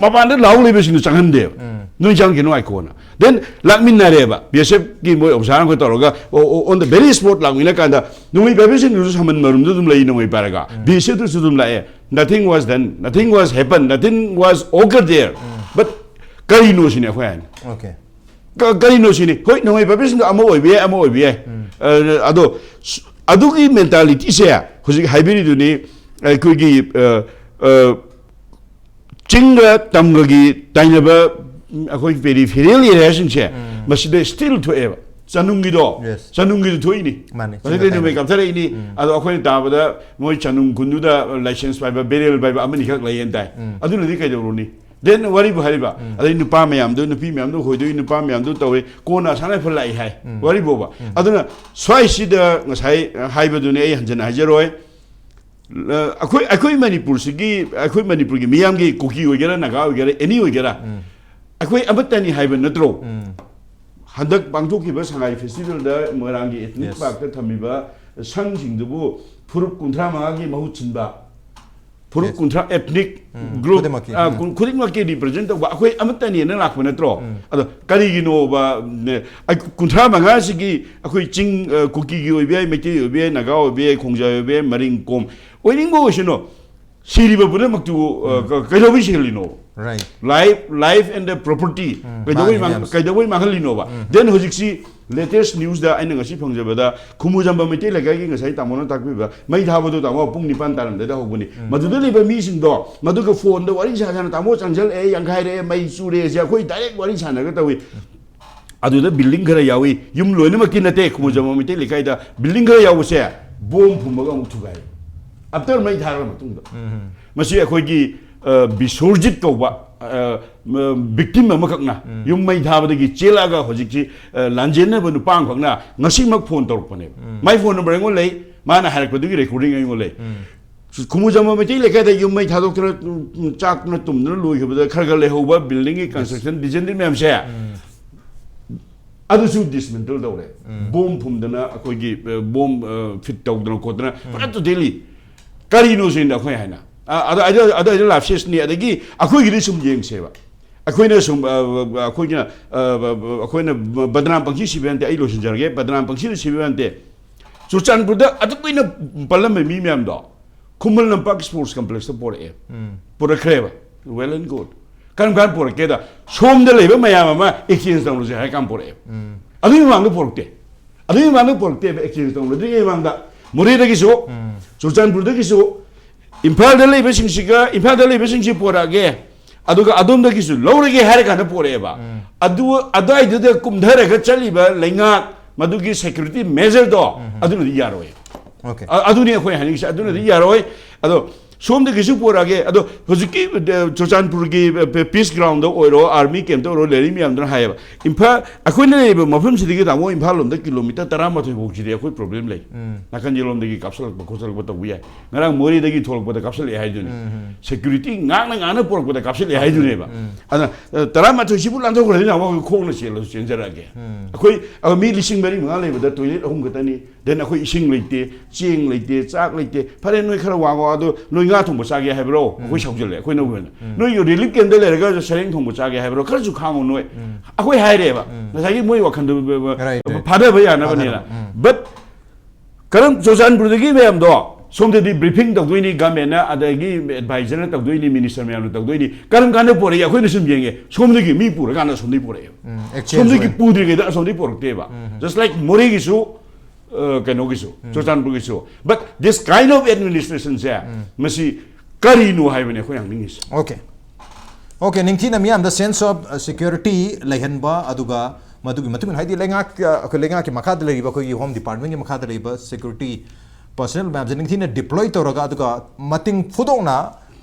ꯃꯄꯥꯟꯗ ꯂꯥꯎ ꯂꯩꯕꯁꯤꯡꯗꯨ ꯆꯪꯍꯟꯗꯦꯕ꯫ ꯎꯝ꯫ "ꯅꯣꯏ ꯆꯪꯈꯤꯅꯨ ꯉꯥꯏꯈꯣꯅ"꯫ Then ꯂꯥꯛꯃꯤꯟꯅꯔꯦꯕ꯫ ꯕꯤ ꯑꯦꯁ ꯑꯦꯐꯀꯤ ꯃꯣꯏ ꯑꯣꯐꯤꯁꯥꯔ ꯑꯩꯈꯣꯏ ꯇꯧꯔꯒ, "ꯑꯣ, ꯑꯣ, on the very spot" ꯂꯥꯛꯃꯤꯟꯅ ꯀꯥꯟꯗ ꯅꯣꯡꯃꯩ ꯄꯥꯏꯕꯁꯤꯡꯗꯨꯁꯨ ꯁꯃꯟ ꯃꯔꯨꯝꯗ ꯑꯗꯨꯝ ꯂꯩ, ꯅꯣꯡꯃꯩ ꯄꯥꯏꯔꯒ꯫ ꯎꯝ꯫ ꯕꯤ ꯑꯦꯁ ꯑꯦꯐꯇꯨꯁꯨ ꯑꯗꯨꯝ ꯂꯥꯛꯑꯦ꯫ Nothing was done, nothing was happened, nothing was occurred there꯫ Um. But ꯀꯔꯤꯅꯣ ꯁꯤꯅꯤ ꯑꯩꯈꯣꯏ ꯍꯥꯏꯅ꯫ Okay꯫ ꯀ-, ꯀꯔꯤꯅꯣ ꯁꯤꯅꯤ? ꯍꯣꯏ, ꯅꯣꯡꯃꯩ ꯄꯥꯏꯕꯤꯁꯤꯡꯗꯣ ꯑꯃ ꯑꯣꯏꯕ ꯌꯥꯏ, ꯑꯃ ꯑꯣꯏꯕ ꯌꯥꯏ꯫ ꯎꯝ꯫ ꯑ, ꯑꯗꯣ ꯁ-, ꯑꯗꯨꯒꯤ ꯃꯦꯟꯇꯥꯂꯤꯇꯤꯁꯦ ꯍꯧꯖꯤꯛ ꯍꯥꯏꯕꯤꯔꯤꯗꯨꯅꯤ, ꯑꯩꯈꯣꯏꯒꯤ, ꯑ, ꯑ, ꯆꯤꯡꯒ ꯇꯝꯒꯒꯤ ꯇꯥꯏꯅꯕ, ꯎꯝ, ꯑꯩꯈꯣꯏ ꯄꯦꯔꯤꯐꯦꯔꯤꯌꯦꯜ ꯑꯦꯔꯤꯌꯥꯁꯤꯡꯁꯦ, ꯎꯝ꯫ ꯃꯁꯤꯗ ꯁ꯭ꯇꯤꯜ ꯊꯣꯛꯑꯦꯕ꯫ ꯆꯅꯨꯡꯒꯤꯗꯣ, Yes꯫ ꯆꯅꯨꯡꯒꯤꯗꯣ ꯊꯣꯛꯏꯅꯤ꯫ ꯃꯥꯅꯦ, ꯃꯁꯤꯗ ꯆꯤꯡꯒ ꯅꯣꯡꯃꯩ ꯇꯥꯏꯅꯕ꯫ ꯀꯥꯞꯊꯔꯛꯏꯅꯤ꯫ ꯎꯝ꯫ ꯑꯗꯣ ꯑꯩꯈꯣꯏꯅ ꯇꯥꯕꯗ ꯃꯣꯏ ꯆꯅꯨꯡ ꯈꯨꯟꯗꯨꯗ ꯂꯥꯏꯁꯦꯟꯁ ꯄꯥꯏꯕ, ꯕꯦꯔꯦꯜ ꯄꯥꯏꯕ ꯑꯃꯅꯤꯈꯛ ꯂꯩꯌꯦꯅ ꯇꯥꯏ꯫ ꯎꯝ꯫ ꯑꯗꯨꯅꯗꯤ ꯀꯩꯗꯧꯔꯨꯅꯤ? Then ꯋꯥꯔꯤꯕꯨ ꯍꯥꯏꯔꯤꯕ, ꯎꯝ꯫ ꯑꯗꯩ ꯅꯨꯄꯥ ꯃꯌꯥꯝꯗꯣ, ꯅꯨꯄꯤ ꯃꯌꯥꯝꯗꯣ ꯍꯣꯏꯗꯣꯏ, ꯅꯨꯄꯥ ꯃꯌꯥꯝꯗꯣ ꯇꯧꯋꯤ, ꯀꯣꯟꯅ ꯑꯁꯥꯅ ꯐꯜ ꯂꯥꯛꯏ ꯍꯥꯏ꯫ ꯎꯝ꯫ ꯋꯥꯔꯤꯕꯣꯕ꯫ ꯎꯝ꯫ ꯑꯗꯨꯅ ꯁ꯭ꯋꯥꯏꯁꯤꯗ ꯉꯁꯥꯏ, ꯑ, ꯍꯥꯏꯕꯗꯨꯅꯦ, ꯑꯩ ꯍꯟꯖꯟꯅ ꯍꯥꯏꯖꯔꯣꯏ꯫ ꯑ, ꯑꯩꯈꯣꯏ, ꯑꯩꯈꯣꯏ ꯃꯅꯤꯄꯨꯔꯁꯤꯒꯤ, ꯑꯩꯈꯣꯏ ꯃꯅꯤꯄꯨꯔꯒꯤ ꯃꯤꯌꯥꯝꯒꯤ, ꯀꯨꯀꯤ ꯑꯣꯏꯒꯦꯔꯥ, ꯅꯥꯒꯥ ꯑꯣꯏꯒꯦꯔꯥ, ꯑꯦꯅꯤ ꯑꯣꯏꯒꯦꯔꯥ, ꯎꯝ꯫ ꯑꯩꯈꯣꯏ ꯑꯃꯠꯇꯅꯤ ꯍꯥꯏꯕ ꯅꯠꯇ꯭ꯔꯣ? ꯎꯝ꯫ ꯍꯟꯗꯛ ꯄꯥꯡꯊꯣꯛꯈꯤꯕ ꯁꯉꯥꯏ ꯐꯦꯁꯇꯤꯚꯦꯜꯗ ꯃꯣꯏꯔꯥꯡꯒꯤ ꯏꯊꯅꯤꯛ Yes꯫ ꯄꯥꯔꯛꯇ ꯊꯝꯃꯤꯕ ꯁꯪꯁꯤꯡꯗꯨꯕꯨ ꯐꯨꯔꯨꯞ ꯀꯨꯟꯊ꯭ꯔꯥ ꯃꯉꯥꯒꯤ ꯃꯍꯨꯠ ꯁꯤꯟꯕ, ꯐꯨꯔꯨꯞ Yes꯫ ꯀꯨꯟꯊ꯭ꯔꯥ ethnic ꯎꯝ, group, ꯈꯨꯗꯤꯡꯃꯛꯀꯤ, ꯑ, ꯎꯝ꯫ ꯈꯨ-, ꯈꯨꯗꯤꯡꯃꯛꯀꯤ represent ꯇꯧꯕ, ꯑꯩꯈꯣꯏ ꯑꯃꯠꯇꯅꯦꯅ ꯂꯥꯛꯄ ꯅꯠꯇ꯭ꯔꯣ? ꯎꯝ꯫ ꯑꯗꯣ ꯀꯔꯤꯒꯤꯅꯣꯕ, ꯅꯦ, ꯑꯩ ꯀꯨꯟꯊ꯭ꯔꯥ ꯃꯉꯥꯁꯤꯒꯤ ꯑꯩꯈꯣꯏ ꯆꯤꯡ, ꯑ, ꯀꯨꯀꯤꯒꯤ ꯑꯣꯏꯕ ꯌꯥꯏ, ꯃꯩꯇꯩ ꯑꯣꯏꯕ ꯌꯥꯏ, ꯅꯥꯒꯥ ꯑꯣꯏꯕ ꯌꯥꯏ, ꯈꯣꯡꯖꯥꯏ ꯑꯣꯏꯕ ꯌꯥꯏ, ꯃꯔꯤꯡ ꯀꯣꯝ ꯑꯣꯏꯅꯤꯡꯕ ꯑꯣꯏꯁꯅꯨ, ꯁꯤꯔꯤꯕ ꯄꯨꯝꯅꯃꯛꯇꯨ, ꯑ, ꯎꯝ꯫ ꯀ-, ꯀꯩꯗꯧꯕꯩ ꯁꯤꯍꯜꯂꯤꯅꯣ? Right꯫ Life, life and the property ꯎꯝ, ꯀꯩꯗꯧꯕꯩ ꯃꯥꯡꯉꯤ ꯃꯥꯡ-, ꯃꯌꯥꯝꯁꯦ꯫ ꯀꯩꯗꯧꯕꯩ ꯃꯥꯡꯍꯜꯂꯤꯅꯣꯕ? ꯎꯝ꯫ Then ꯍꯧꯖꯤꯛꯁꯤ latest news ꯗ ꯑꯩꯅ ꯉꯁꯤ ꯐꯪꯖꯕꯗ, ꯈꯨꯃꯨꯖꯝꯕ ꯃꯩꯇꯩ ꯂꯩꯀꯥꯏꯒꯤ ꯉꯁꯥꯏ ꯇꯥꯃꯣꯅ ꯇꯥꯛꯄꯤꯕ ꯃꯩ ꯊꯥꯕꯗꯣ, ꯇꯥꯃꯣ, ꯄꯨꯡ ꯅꯤꯄꯥꯟ ꯇꯥꯔꯝꯗꯥꯏꯗ ꯍꯧꯕꯅꯤ꯫ ꯎꯝ꯫ ꯃꯗꯨꯗ ꯂꯩꯕ ꯃꯤꯁꯤꯡꯗꯣ, ꯃꯗꯨꯒ ꯐꯣꯟꯗ ꯋꯥꯔꯤ ꯁꯥ ꯁꯥꯅ, "ꯇꯥꯃꯣ, ꯆꯪꯁꯤꯜꯂꯛꯑꯦ, ꯌꯥꯡꯈꯥꯏꯔꯛꯑꯦ, ꯃꯩ ꯆꯨꯔꯦ" ꯁꯦ ꯑꯩꯈꯣꯏ direct ꯋꯥꯔꯤ ꯁꯥꯟꯅꯔꯒ ꯇꯧꯏ꯫ ꯑꯗꯨꯗ building ꯈꯔ ꯌꯥꯎꯏ, ꯌꯨꯝ ꯂꯣꯏꯅꯃꯛꯀꯤ ꯅꯠꯇꯦ, ꯈꯨꯃꯨꯖꯝꯕ ꯃꯩꯇꯩ ꯂꯩꯀꯥꯏꯗ building ꯈꯔ ꯌꯥꯎꯕꯁꯦ ꯕꯣꯝ ꯐꯨꯝꯃꯒ ꯑꯃꯨꯛ ꯊꯨꯒꯥꯏ꯫ ꯑꯞꯇꯔ ꯃꯩ ꯊꯥꯔꯕ ꯃꯇꯨꯡꯗ꯫ ꯃꯁꯤ ꯑꯩꯈꯣꯏꯒꯤ, ꯑ, ꯕꯤꯁꯣꯔꯖꯤꯠ ꯀꯧꯕ, ꯑ, ꯃ-, ꯚꯤꯛꯇꯤꯝ ꯑꯃꯈꯛꯅ ꯌꯨꯝ ꯃꯩ ꯊꯥꯕꯗꯒꯤ ꯆꯦꯜꯂꯛꯑꯒ ꯍꯧꯖꯤꯛꯁꯤ, ꯑ, ꯂꯥꯟꯖꯦꯟꯅꯕ ꯅꯨꯄꯥ ꯑꯃꯈꯛꯅ ꯉꯁꯤꯃꯛ ꯐꯣꯟ ꯇꯧꯔꯛꯄꯅꯦꯕ꯫ ꯃꯥꯏ ꯐꯣꯟ ꯅꯝꯕꯔ ꯑꯩꯉꯣꯟꯗ ꯂꯩ, ꯃꯥꯅ ꯍꯥꯏꯔꯛꯄꯗꯨꯒꯤ ꯔꯦꯀꯣꯔꯗꯤꯡ ꯑꯩꯉꯣꯟꯗ ꯂꯩ꯫ ꯈꯨꯃꯨꯖꯝꯕ ꯃꯩꯇꯩ ꯂꯩꯀꯥꯏꯗ ꯌꯨꯝ ꯃꯩ ꯊꯥꯗꯣꯛꯇꯅ, ꯎꯝ, ꯆꯥꯛꯇꯅ ꯇꯨꯝꯗꯅ ꯂꯣꯏꯈꯤꯕꯗ ꯈꯔ ꯈꯔ ꯂꯩꯍꯧꯕ ꯕꯤꯜꯗꯤꯡꯒꯤ ꯀꯟꯁꯇ꯭ꯔꯛꯁꯟ ꯗꯤꯖꯟꯗꯤ ꯃꯌꯥꯝꯁꯦ, ꯑꯗꯨꯁꯨ ꯗꯤꯁꯃꯦꯟꯇꯜ ꯇꯧꯔꯦ꯫ ꯕꯣꯝ ꯐꯨꯝꯗꯅ ꯑꯩꯈꯣꯏꯒꯤ, ꯑ, ꯕꯣꯝ, ꯑ, ꯐꯤꯠ ꯇꯧꯗꯅ ꯈꯣꯠꯇꯅ ꯐꯖꯅ ꯇꯣꯇꯦꯂꯤ꯫ ꯀꯔꯤꯅꯣ ꯁꯤꯅꯤ ꯑꯩꯈꯣꯏ ꯍꯥꯏꯅ꯫ ꯑ, ꯑꯗ, ꯑꯗ, ꯑꯗ, ꯑꯗ ꯂꯥꯞꯁꯦꯁꯅꯤ꯫ ꯑꯗꯒꯤ ꯑꯩꯈꯣꯏꯒꯤꯗꯤ ꯁꯨꯝ ꯌꯦꯡꯁꯦꯕ꯫ ꯑꯩꯈꯣꯏꯅ ꯁꯨꯝ, ꯑ, ꯑ, ꯑꯩꯈꯣꯏꯅ, ꯑ, ꯑ, ꯑꯩꯈꯣꯏꯅ ꯕꯗꯅꯥꯝ ꯄꯪꯁꯤ ꯁꯤꯕ ꯅꯠꯇꯦ, ꯑꯩ ꯂꯣꯏꯁꯤꯟꯖꯔꯒꯦ, ꯕꯗꯅꯥꯝ ꯄꯪꯁꯤꯗ ꯁꯤꯕ ꯅꯠꯇꯦ꯫ ꯆꯨꯔꯆꯥꯟꯄꯨꯔꯗ ꯑꯗꯨꯛ ꯀꯨꯏꯅ ꯄꯜꯂꯝꯕ ꯃꯤ ꯃꯌꯥꯝꯗꯣ Khuman Lampak sports ꯀꯝꯄ꯭ꯂꯦꯛꯁꯇ ꯄꯣꯔꯛꯑꯦ꯫ ꯄꯨꯔꯛꯈ꯭ꯔꯦꯕ꯫ Well and good꯫ ꯀꯔꯝ ꯀꯥꯟ ꯄꯣꯔꯛꯀꯦꯗ, ꯁꯣꯝꯗ ꯂꯩꯕ ꯃꯌꯥꯝ ꯑꯃ ꯑꯦꯛꯁꯆꯦꯟꯖ ꯇꯧꯅꯁꯦ ꯍꯥꯏ ꯀꯥꯟ ꯄꯣꯔꯛꯑꯦ꯫ ꯑꯗꯨꯒꯤ ꯃꯃꯥꯡꯗ ꯄꯣꯔꯛꯇꯦ꯫ ꯑꯗꯨꯒꯤ ꯃꯃꯥꯡꯗ ꯄꯣꯔꯛꯇꯦꯕ, ꯑꯦꯛꯁꯆꯦꯟꯖ ꯇꯧꯅꯗ꯭ꯔꯤꯉꯩ ꯃꯃꯥꯡꯗ꯫ ꯃꯣꯔꯦꯗꯒꯤꯁꯨ, ꯆꯨꯔꯆꯥꯟꯄꯨꯔꯗꯒꯤꯁꯨ, ꯏꯝꯐꯥꯜꯗ ꯂꯩꯕꯁꯤꯡꯁꯤꯒ, ꯏꯝꯐꯥꯜꯗ ꯂꯩꯕꯁꯤꯡꯁꯤ ꯄꯣꯔꯛꯑꯒꯦ, ꯑꯗꯨꯒ ꯑꯗꯣꯝꯗꯒꯤꯁꯨ ꯂꯧꯔꯒꯦ ꯍꯥꯏꯔ ꯀꯥꯟꯗ ꯄꯣꯔꯛꯑꯦꯕ꯫ ꯑꯗꯨ, ꯑꯗꯨꯋꯥꯏꯗꯨꯗ ꯀꯨꯝꯊꯔꯒ ꯆꯠꯂꯤꯕ ꯂꯩꯉꯥꯛ, ꯃꯗꯨꯒꯤ ꯁꯦꯀ꯭ꯌꯨꯔꯤꯇꯤ ꯃꯦꯖꯔꯗꯣ, ꯑꯗꯨꯅꯗꯤ ꯌꯥꯔꯣꯏ꯫ Okay. ꯑ-, ꯑꯗꯨꯅꯤ ꯑꯩꯈꯣꯏ ꯍꯥꯏꯅꯤꯡꯉꯤꯁꯦ, ꯑꯗꯨꯅꯗꯤ ꯌꯥꯔꯣꯏ꯫ ꯑꯗꯣ ꯁꯣꯝꯗꯒꯤꯁꯨ ꯄꯨꯔꯛꯑꯒꯦ꯫ ꯑꯗꯣ ꯍꯧꯖꯤꯛꯀꯤ, ꯑ, ꯆꯨꯔꯆꯥꯟꯄꯨꯔꯒꯤ, ꯑ, ꯄꯤꯁ ꯒ꯭ꯔꯥꯎꯟꯗ ꯑꯣꯏꯔꯣ, ꯑꯥꯔꯃꯤ ꯀꯦꯝꯞꯇ ꯑꯣꯏꯔꯣ, ꯂꯩꯔꯤ ꯃꯌꯥꯝꯗꯨꯅ ꯍꯥꯏꯌꯦꯕ, ꯏꯝꯐꯥꯜ, ꯑꯩꯈꯣꯏꯅ ꯂꯩꯔꯤꯕ ꯃꯐꯝꯁꯤꯗꯒꯤ ꯇꯥꯃꯣ ꯏꯝꯐꯥꯜ ꯂꯣꯝꯗ ꯀꯤꯂꯣꯃꯤꯇꯔ ꯇꯔꯥꯃꯥꯊꯣꯏ ꯐꯥꯎꯁꯤꯗꯤ ꯑꯩꯈꯣꯏ ꯄ꯭ꯔꯣꯕ꯭ꯂꯦꯝ ꯂꯩ꯫ ꯅꯥꯀꯟ ꯌꯦꯂꯣꯝꯗꯒꯤ ꯀꯥꯞꯁꯤꯜꯂꯛꯄ ꯈꯣꯠꯆꯜꯂꯛꯄ ꯇꯧꯕ ꯌꯥꯏ꯫ ꯉꯔꯥꯡ ꯃꯣꯔꯦꯗꯒꯤ ꯊꯣꯛꯂꯛꯄꯗ ꯀꯥꯞꯁꯤꯜꯂꯛꯑꯦ ꯍꯥꯏꯗꯨꯅꯤ꯫ ꯁꯦꯀ꯭ꯌꯨꯔꯤꯇꯤ ꯉꯥꯛꯅ ꯉꯥꯛꯅ ꯄꯨꯔꯛꯄꯗ ꯀꯥꯞꯁꯤꯜꯂꯛꯑꯦ ꯍꯥꯏꯗꯨꯅꯦꯕ꯫ ꯑꯗꯨꯅ, ꯑ, ꯇꯔꯥꯃꯥꯊꯣꯏꯁꯤꯕꯨ ꯂꯥꯟꯊꯣꯛꯈ꯭ꯔꯗꯤ ꯇꯥꯃꯣ ꯑꯩꯈꯣꯏ ꯈꯣꯡꯅ ꯆꯦꯜꯂꯁꯨ ꯆꯦꯟꯖꯔꯛꯑꯒꯦ꯫ ꯑꯩꯈꯣꯏ, ꯑ, ꯃꯤ ꯂꯤꯁꯤꯡ ꯃꯔꯤ ꯃꯉꯥ ꯂꯩꯕꯗ ꯇꯣꯏꯂꯦꯠ ꯑꯍꯨꯝ ꯈꯛꯇꯅꯤ꯫ Then ꯑꯩꯈꯣꯏ ꯏꯁꯤꯡ ꯂꯩꯇꯦ, ꯆꯦꯡ ꯂꯩꯇꯦ, ꯆꯥꯛ ꯂꯩꯇꯦ꯫ ꯐꯔꯦ, ꯅꯣꯏ ꯈꯔ ꯋꯥꯉꯣ, ꯑꯗꯣ ꯅꯣꯏ ꯉꯥ ꯊꯣꯡꯕ ꯆꯥꯒꯦ ꯍꯥꯏꯕ꯭ꯔꯣ? ꯑꯩꯈꯣꯏ ꯁꯥꯎꯖꯜꯂꯦ, ꯑꯩꯈꯣꯏꯅ ꯑꯣꯏꯅ꯫ ꯅꯣꯏ ꯔꯤꯂꯤꯐ ꯀꯦꯝꯞꯇ ꯂꯩꯔꯒ ꯁꯔꯦꯡ ꯊꯣꯡꯕ ꯆꯥꯒꯦ ꯍꯥꯏꯕ꯭ꯔꯣ? ꯈꯔꯁꯨ ꯈꯥꯡꯉꯣ ꯅꯣꯏ꯫ ꯑꯩꯈꯣꯏ ꯍꯥꯏꯔꯦꯕ꯫ ꯉꯁꯥꯏꯒꯤ ꯃꯣꯏ ꯋꯥꯈꯜꯗꯣ Right, right. ꯐꯥꯊꯕ ꯌꯥꯅꯕꯅꯤꯅ꯫ ꯐꯥꯊꯅꯕ, ꯎꯝ. But ꯀꯔꯝ, ꯆꯨꯔꯆꯥꯟꯄꯨꯔꯗꯒꯤ ꯃꯌꯥꯝꯗꯣ ꯁꯣꯝꯗꯗꯤ ꯕ꯭ꯔꯤꯐꯤꯡ ꯇꯧꯗꯣꯏꯅꯤ, ꯒꯃꯦꯟꯅ, ꯑꯗꯒꯤ ꯑꯦꯗꯚꯥꯏꯖꯔꯅ ꯇꯧꯗꯣꯏꯅꯤ, ꯃꯤꯅꯤꯁꯇꯔ ꯃꯌꯥꯝꯅ ꯇꯧꯗꯣꯏꯅꯤ꯫ ꯀꯔꯝ ꯀꯥꯟꯗ ꯄꯣꯔꯛꯏ? ꯑꯩꯈꯣꯏꯅ ꯁꯨꯝ ꯌꯦꯡꯉꯦ, ꯁꯣꯝꯗꯒꯤ ꯃꯤ ꯄꯨꯔꯀꯥꯟꯗ ꯑꯁꯣꯝꯗꯒꯤ ꯄꯣꯔꯛꯑꯦꯕ꯫ ꯎꯝ, exchange ꯁꯣꯝꯗꯒꯤ ꯑꯣꯏ. ꯄꯨꯗ꯭ꯔꯤꯉꯩꯗ ꯑꯁꯣꯝꯗꯒꯤ ꯄꯣꯔꯛꯇꯦꯕ꯫ Just like ꯃꯣꯔꯦꯒꯤꯁꯨ, ꯑ, ꯀꯩꯅꯣꯒꯤꯁꯨ, ꯆꯨꯔꯆꯥꯟꯄꯨꯔꯒꯤꯁꯨ꯫ But this kind of administrationꯁꯦ, ꯃꯁꯤ ꯀꯔꯤꯅꯣ ꯍꯥꯏꯕꯅꯦ ꯑꯩꯈꯣꯏ ꯍꯪꯅꯤꯡꯉꯤꯁꯦ꯫ Okay. Okay, ꯅꯤꯡꯊꯤꯅ ꯃꯤꯌꯥꯝꯗ sense of, uh, security ꯂꯩꯍꯟꯕ, ꯑꯗꯨꯒ ꯃꯗꯨꯒꯤ ꯃꯇꯨꯡ ꯏꯟꯅ, ꯍꯥꯏꯗꯤ, ꯂꯩꯉꯥꯛ, ꯑ, ꯑꯩꯈꯣꯏ ꯂꯩꯉꯥꯛꯀꯤ ꯃꯈꯥꯗ ꯂꯩꯔꯤꯕ, ꯑꯩꯈꯣꯏꯒꯤ Home Departmentꯀꯤ ꯃꯈꯥꯗ ꯂꯩꯔꯤꯕ security ꯄꯔꯁꯅꯦꯜ ꯃꯌꯥꯝꯁꯦ ꯅꯤꯡꯊꯤꯅ ꯗꯤꯄ꯭ꯂꯣꯏ ꯇꯧꯔꯒ, ꯑꯗꯨꯒ ꯃꯇꯤꯡ ꯐꯨꯗꯣꯛꯅ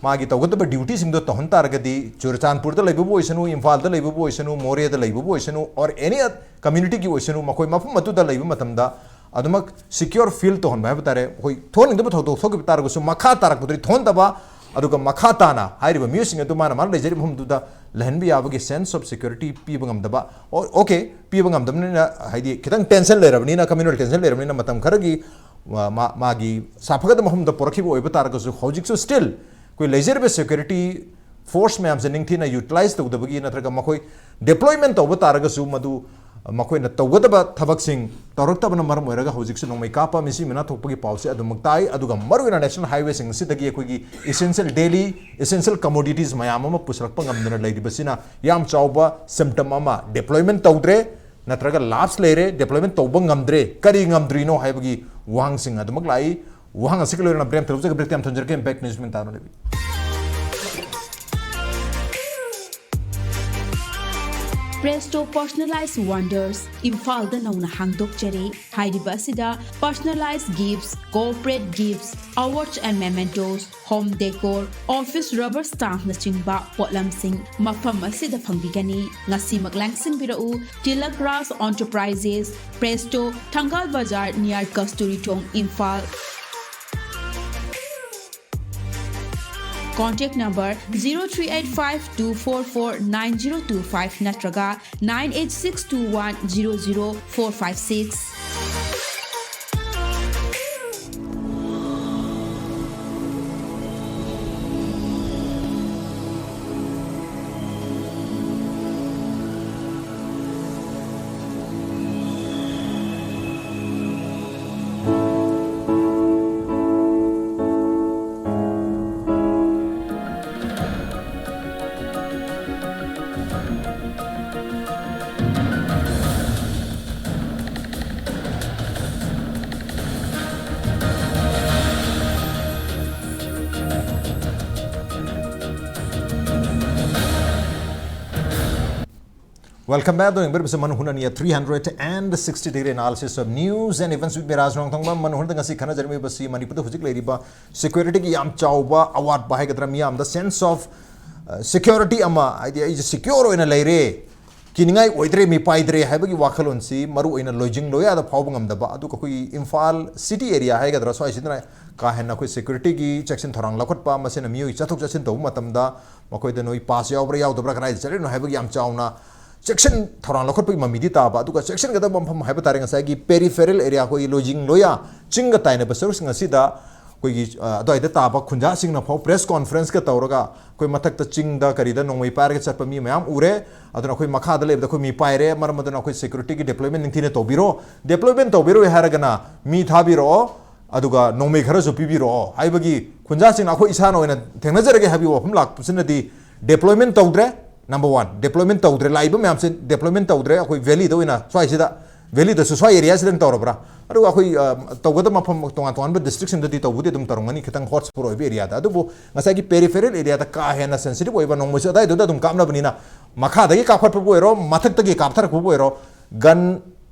ꯃꯥꯒꯤ ꯇꯧꯒꯗꯕ ꯗ꯭ꯌꯨꯇꯤꯁꯤꯡꯗꯣ ꯇꯧꯍꯟ ꯇꯥꯔꯒꯗꯤ, ꯆꯨꯔꯆꯥꯟꯄꯨꯔꯗ ꯂꯩꯕꯕꯨ ꯑꯣꯏꯁꯅꯨ, ꯏꯝꯐꯥꯜꯗ ꯂꯩꯕꯕꯨ ꯑꯣꯏꯁꯅꯨ, ꯃꯣꯔꯦꯗ ꯂꯩꯕꯕꯨ ꯑꯣꯏꯁꯅꯨ, or any community ꯒꯤ ꯑꯣꯏꯁꯅꯨ, ꯃꯈꯣꯏ ꯃꯐꯝ ꯑꯗꯨꯗ ꯂꯩꯕ ꯃꯇꯝꯗ ꯑꯗꯨꯃꯛ ꯁꯤꯀ꯭ꯌꯣꯔ ꯐꯤꯜ ꯇꯧꯍꯟꯕ ꯍꯥꯏꯕ ꯇꯥꯔꯦ꯫ ꯑꯩꯈꯣꯏ ꯊꯣꯛꯍꯟꯅꯤꯡꯗꯕ ꯊꯧꯗꯣꯛ ꯊꯣꯛꯈꯤꯕ ꯇꯥꯔꯒꯁꯨ, ꯃꯈꯥ ꯇꯥꯔꯛꯄꯗꯗꯤ ꯊꯣꯛꯍꯟꯗꯕ, ꯑꯗꯨꯒ ꯃꯈꯥ ꯇꯥꯅ ꯍꯥꯏꯔꯤꯕ ꯃꯤꯑꯣꯏꯁꯤꯡ ꯑꯗꯨ ꯃꯥꯅ ꯃꯥꯅ ꯂꯩꯖꯔꯤꯕ ꯃꯐꯝꯗꯨꯗ ꯂꯩꯍꯟꯕ ꯌꯥꯕꯒꯤ ꯁꯦꯟꯁ ꯑꯣꯐ ꯁꯦꯀ꯭ꯌꯨꯔꯤꯇꯤ ꯄꯤꯕ ꯉꯝꯗꯕ꯫ ꯑꯣ, ꯑꯣꯀꯦ, ꯄꯤꯕ ꯉꯝꯗꯕꯅꯤꯅ, ꯍꯥꯏꯗꯤ ꯈꯤꯇꯪ ꯇꯦꯟꯁꯟ ꯂꯩꯔꯕꯅꯤꯅ, ꯀꯝꯃ꯭ꯌꯨꯅꯦꯜ ꯇꯦꯟꯁꯟ ꯂꯩꯔꯕꯅꯤꯅ, ꯃꯇꯝ ꯈꯔꯒꯤ ꯃꯥ-, ꯃꯥ-, ꯃꯥꯒꯤ ꯁꯥꯐꯒꯠꯄ ꯃꯐꯝꯗ ꯄꯨꯔꯛꯈꯤꯕ ꯑꯣꯏꯕ ꯇꯥꯔꯒꯁꯨ, ꯍꯧꯖꯤꯛꯁꯨ ꯁ꯭ꯇꯤꯜ ꯑꯩꯈꯣꯏ ꯂꯩꯖꯔꯤꯕ ꯁꯦꯀ꯭ꯌꯨꯔꯤꯇꯤ ꯐꯣꯔꯁ ꯃꯌꯥꯝꯁꯦ ꯅꯤꯡꯊꯤꯅ ꯌꯨꯇꯤꯂꯥꯏꯖ ꯇꯧꯗꯕꯒꯤ, ꯅꯠꯇ꯭ꯔꯒ ꯃꯈꯣꯏ ꯗꯤꯄ꯭ꯂꯣꯏꯃꯦꯟ ꯇꯧꯕ ꯇꯥꯔꯒꯁꯨ, ꯃꯗꯨ ꯃꯈꯣꯏꯅ ꯇꯧꯒꯗꯕ ꯊꯕꯛꯁꯤꯡ ꯇꯧꯔꯛꯇꯕꯅ ꯃꯔꯝ ꯑꯣꯏꯔꯒ ꯍꯧꯖꯤꯛꯁꯨ ꯅꯣꯡꯃꯩ ꯀꯥꯞꯄ, ꯃꯤꯁꯤ ꯃꯤꯅꯥ ꯊꯣꯛꯄꯒꯤ ꯄꯥꯎꯁꯦ ꯑꯗꯨꯃꯛ ꯇꯥꯏ꯫ ꯑꯗꯨꯒ ꯃꯔꯨꯑꯣꯏꯅ ꯅꯦꯁꯅꯦꯜ ꯍꯥꯏꯋꯦꯁꯤꯡ ꯑꯁꯤꯗꯒꯤ ꯑꯩꯈꯣꯏꯒꯤ ꯏꯁꯦꯟꯁꯤꯌꯦꯜ ꯗꯦꯂꯤ ꯏꯁꯦꯟꯁꯤꯌꯦꯜ ꯀꯃꯣꯗꯤꯇꯤꯁ ꯃꯌꯥꯝ ꯑꯃ ꯄꯨꯁꯤꯜꯂꯛꯄ ꯉꯝꯗꯅ ꯂꯩꯔꯤꯕꯁꯤꯅ ꯌꯥꯝ ꯆꯥꯎꯕ ꯁꯤꯝꯇꯝ ꯑꯃ꯫ ꯗꯤꯄ꯭ꯂꯣꯏꯃꯦꯟ ꯇꯧꯗ꯭ꯔꯦ, ꯅꯠꯇ꯭ꯔꯒ ꯂꯥꯞꯁ ꯂꯩꯔꯦ, ꯗꯤꯄ꯭ꯂꯣꯏꯃꯦꯟ ꯇꯧꯕ ꯉꯝꯗ꯭ꯔꯦ, ꯀꯔꯤ ꯉꯝꯗ꯭ꯔꯤꯅꯣ ꯍꯥꯏꯕꯒꯤ ꯋꯥꯍꯪꯁꯤꯡ ꯑꯗꯨꯃꯛ ꯂꯥꯛꯏ꯫ ꯋꯥꯍꯪ ꯑꯁꯤꯒ ꯂꯣꯏꯅꯅ ꯕ꯭ꯔꯦꯛ ꯊꯧꯖꯒꯦ, ꯕ꯭ꯔꯦꯛꯇ ꯌꯥꯝ ꯊꯣꯟꯖꯔꯛꯀꯦ꯫ ꯕꯦꯛ ꯅ꯭ꯌꯨꯁ ꯃꯤꯟ ꯇꯥꯔꯣ ꯂꯩꯕꯤ꯫ Presto Personalized Wonders ꯏꯝꯐꯥꯜꯗ ꯅꯧꯅ ꯍꯥꯡꯗꯣꯛꯆꯔꯤ꯫ ꯍꯥꯏꯔꯤꯕ ꯑꯁꯤꯗ personalized gifts, corporate gifts, awards and mementos, home decor, office rubber stampꯅꯆꯤꯡꯕ ꯄꯣꯠꯂꯝꯁꯤꯡ ꯃꯐꯝ ꯑꯁꯤꯗ ꯐꯪꯕꯤꯒꯅꯤ꯫ ꯉꯁꯤꯃꯛ ꯂꯥꯡꯁꯤꯟꯕꯤꯔꯛꯎ꯫ ꯇꯤꯂꯛ ꯔꯥꯖ Enterprises, Presto, ꯊꯪꯒꯥꯜ ꯕꯖꯥꯔ near ꯀꯁꯇꯨꯔꯤ ꯊꯣꯡ, Imphal. Contact number zero three eight five two four four nine zero two five ꯅꯠꯇ꯭ꯔꯒ nine eight six two one zero zero four five six. Welcome back. ꯑꯗꯣ ꯌꯦꯡꯕꯤꯔꯤꯕꯁꯤ ꯃꯅꯨ ꯍꯨꯅꯅꯤ, three hundred and sixty degree analysis of news and events with Miraj ꯅꯣꯡꯊꯣꯡꯕ꯫ ꯃꯅꯨ ꯍꯨꯅꯗ ꯉꯁꯤ ꯈꯟꯅꯖꯔꯝꯃꯤꯕꯁꯤ ꯃꯅꯤꯄꯨꯔꯗ ꯍꯧꯖꯤꯛ ꯂꯩꯔꯤꯕ ꯁꯦꯀ꯭ꯌꯨꯔꯤꯇꯤꯒꯤ ꯌꯥꯝ ꯆꯥꯎꯕ ꯑꯋꯥꯠꯄ ꯍꯥꯏꯒꯗ꯭ꯔꯥ, ꯃꯤꯌꯥꯝꯗ sense of security ꯑꯃ, ꯍꯥꯏꯗꯤ ꯑꯩꯁꯦ ꯁꯦꯀ꯭ꯌꯣꯔ ꯑꯣꯏꯅ ꯂꯩꯔꯦ, ꯀꯤꯅꯤꯡꯉꯥꯏ ꯑꯣꯏꯗ꯭ꯔꯦ, ꯃꯤꯄꯥꯏꯗ꯭ꯔꯦ ꯍꯥꯏꯕꯒꯤ ꯋꯥꯈꯜꯂꯣꯟꯁꯤ ꯃꯔꯨ ꯑꯣꯏꯅ ꯂꯣꯏꯖꯤꯡ ꯂꯣꯌꯥꯗ ꯐꯥꯎꯕ ꯉꯝꯗꯕ, ꯑꯗꯨꯒ ꯑꯩꯈꯣꯏꯒꯤ ꯏꯝꯐꯥꯜ ꯁꯤꯇꯤ ꯑꯦꯔꯤꯌꯥ ꯍꯥꯏꯒꯗ꯭ꯔꯥ, ꯁ꯭ꯋꯥꯏꯁꯤꯗꯅ ꯀꯥ ꯍꯦꯟꯅ ꯑꯩꯈꯣꯏ ꯁꯦꯀ꯭ꯌꯨꯔꯤꯇꯤꯒꯤ ꯆꯦꯛꯁꯤꯟ ꯊꯧꯔꯥꯡ ꯂꯧꯈꯠꯄ, ꯃꯁꯤꯅ ꯃꯤꯑꯣꯏ ꯆꯠꯊꯣꯛ ꯆꯠꯁꯤꯟ ꯇꯧꯕ ꯃꯇꯝꯗ ꯃꯈꯣꯏꯗ ꯅꯣꯏ ꯄꯥꯁ ꯌꯥꯎꯕ꯭ꯔꯥ ꯌꯥꯎꯗꯕ꯭ꯔꯥ, ꯀꯗꯥꯏꯗ ꯆꯠꯂꯤꯅꯣ ꯍꯥꯏꯕꯒꯤ ꯌꯥꯝ ꯆꯥꯎꯅ ꯆꯦꯛꯁꯤꯟ ꯊꯧꯔꯥꯡ ꯂꯧꯈꯠꯄꯒꯤ ꯃꯃꯤꯗꯤ ꯇꯥꯕ, ꯑꯗꯨꯒ ꯆꯦꯛꯁꯤꯟꯒꯗꯕ ꯃꯐꯝ ꯍꯥꯏꯕ ꯇꯥꯔꯦ, ꯉꯁꯥꯏꯒꯤ ꯄꯦꯔꯤꯐꯦꯔꯦꯜ ꯑꯦꯔꯤꯌꯥ, ꯑꯩꯈꯣꯏꯒꯤ ꯂꯣꯏꯖꯤꯡ ꯂꯣꯌꯥ ꯆꯤꯡꯒ ꯇꯥꯏꯅꯕ ꯁꯔꯨꯛꯁꯤꯡ ꯑꯁꯤꯗ ꯑꯩꯈꯣꯏꯒꯤ, ꯑ, ꯑꯗꯨꯋꯥꯏꯗ ꯇꯥꯕ ꯈꯨꯟꯖꯥꯁꯤꯡꯅ ꯐꯥꯎ ꯄ꯭ꯔꯦꯁ ꯀꯣꯟꯐꯔꯦꯟꯁꯀ ꯇꯧꯔꯒ ꯑꯩꯈꯣꯏ ꯃꯊꯛꯇ ꯆꯤꯡꯗ ꯀꯔꯤꯗ ꯅꯣꯡꯃꯩ ꯄꯥꯏꯔꯒ ꯆꯠꯄ ꯃꯤ ꯃꯌꯥꯝ ꯎꯔꯦ, ꯑꯗꯨꯅ ꯑꯩꯈꯣꯏ ꯃꯈꯥꯗ ꯂꯩꯕꯗ ꯑꯩꯈꯣꯏ ꯃꯤ ꯄꯥꯏꯔꯦ, ꯃꯔꯝ ꯑꯗꯨꯅ ꯑꯩꯈꯣꯏ ꯁꯦꯀ꯭ꯌꯨꯔꯤꯇꯤꯒꯤ ꯗꯤꯄ꯭ꯂꯣꯏꯃꯦꯟ ꯅꯤꯡꯊꯤꯅ ꯇꯧꯕꯤꯔꯣ, ꯗꯤꯄ꯭ꯂꯣꯏꯃꯦꯟ ꯇꯧꯕꯤꯔꯣꯏ ꯍꯥꯏꯔꯒꯅ ꯃꯤ ꯊꯥꯕꯤꯔꯛꯑꯣ, ꯑꯗꯨꯒ ꯅꯣꯡꯃꯩ ꯈꯔꯁꯨ ꯄꯤꯕꯤꯔꯛꯑꯣ ꯍꯥꯏꯕꯒꯤ ꯈꯨꯟꯖꯥꯁꯤꯡꯅ ꯑꯩꯈꯣꯏ ꯏꯁꯥꯅ ꯑꯣꯏꯅ ꯊꯦꯡꯅꯖꯔꯒꯦ ꯍꯥꯏꯕꯒꯤ ꯋꯥꯐꯝ ꯂꯥꯛꯄꯁꯤꯅꯗꯤ ꯗꯤꯄ꯭ꯂꯣꯏꯃꯦꯟ ꯇꯧꯗ꯭ꯔꯦ꯫ ꯅꯝꯕꯔ ꯋꯥꯟ, ꯗꯤꯄ꯭ꯂꯣꯏꯃꯦꯟ ꯇꯧꯗ꯭ꯔꯦ꯫ ꯂꯥꯛꯏꯕ ꯃꯌꯥꯝꯁꯦ ꯗꯤꯄ꯭ꯂꯣꯏꯃꯦꯟ ꯇꯧꯗ꯭ꯔꯦ꯫ ꯑꯩꯈꯣꯏ ꯚꯦꯂꯤꯗ ꯑꯣꯏꯅ ꯁ꯭ꯋꯥꯏꯁꯤꯗ, ꯚꯦꯂꯤꯗꯁꯨ ꯁ꯭ꯋꯥꯏ ꯑꯦꯔꯤꯌꯥꯁꯤꯗꯪ ꯇꯧꯔꯕ꯭ꯔꯥ? ꯑꯗꯨꯒ ꯑꯩꯈꯣꯏ, ꯑ, ꯇꯧꯒꯗꯕ ꯃꯐꯝ ꯇꯣꯉꯥꯟ ꯇꯣꯉꯥꯟꯕ ꯗꯤꯁꯇ꯭ꯔꯤꯛꯁꯤꯡꯗꯗꯤ ꯇꯧꯕꯨꯗꯤ ꯑꯗꯨꯝ ꯇꯧꯔꯝꯒꯅꯤ, ꯈꯤꯇꯪ ꯍꯣꯠ ꯁ꯭ꯄꯣꯠ ꯑꯣꯏꯕ ꯑꯦꯔꯤꯌꯥꯗ꯫ ꯑꯗꯨꯕꯨ ꯉꯁꯥꯏꯒꯤ ꯄꯦꯔꯤꯐꯦꯔꯦꯜ ꯑꯦꯔꯤꯌꯥꯗ ꯀꯥ ꯍꯦꯟꯅ ꯁꯦꯟꯁꯤꯇꯤꯚ ꯑꯣꯏꯕ, ꯅꯣꯡꯃꯩꯁꯨ ꯑꯗꯥꯏꯗꯨꯗ ꯑꯗꯨꯝ ꯀꯥꯞꯅꯕꯅꯤꯅ, ꯃꯈꯥꯗꯒꯤ ꯀꯥꯞꯈꯠꯄꯕꯨ ꯑꯣꯏꯔꯣ, ꯃꯊꯛꯇꯒꯤ ꯀꯥꯞꯊꯔꯛꯄꯕꯨ ꯑꯣꯏꯔꯣ, ꯒꯟ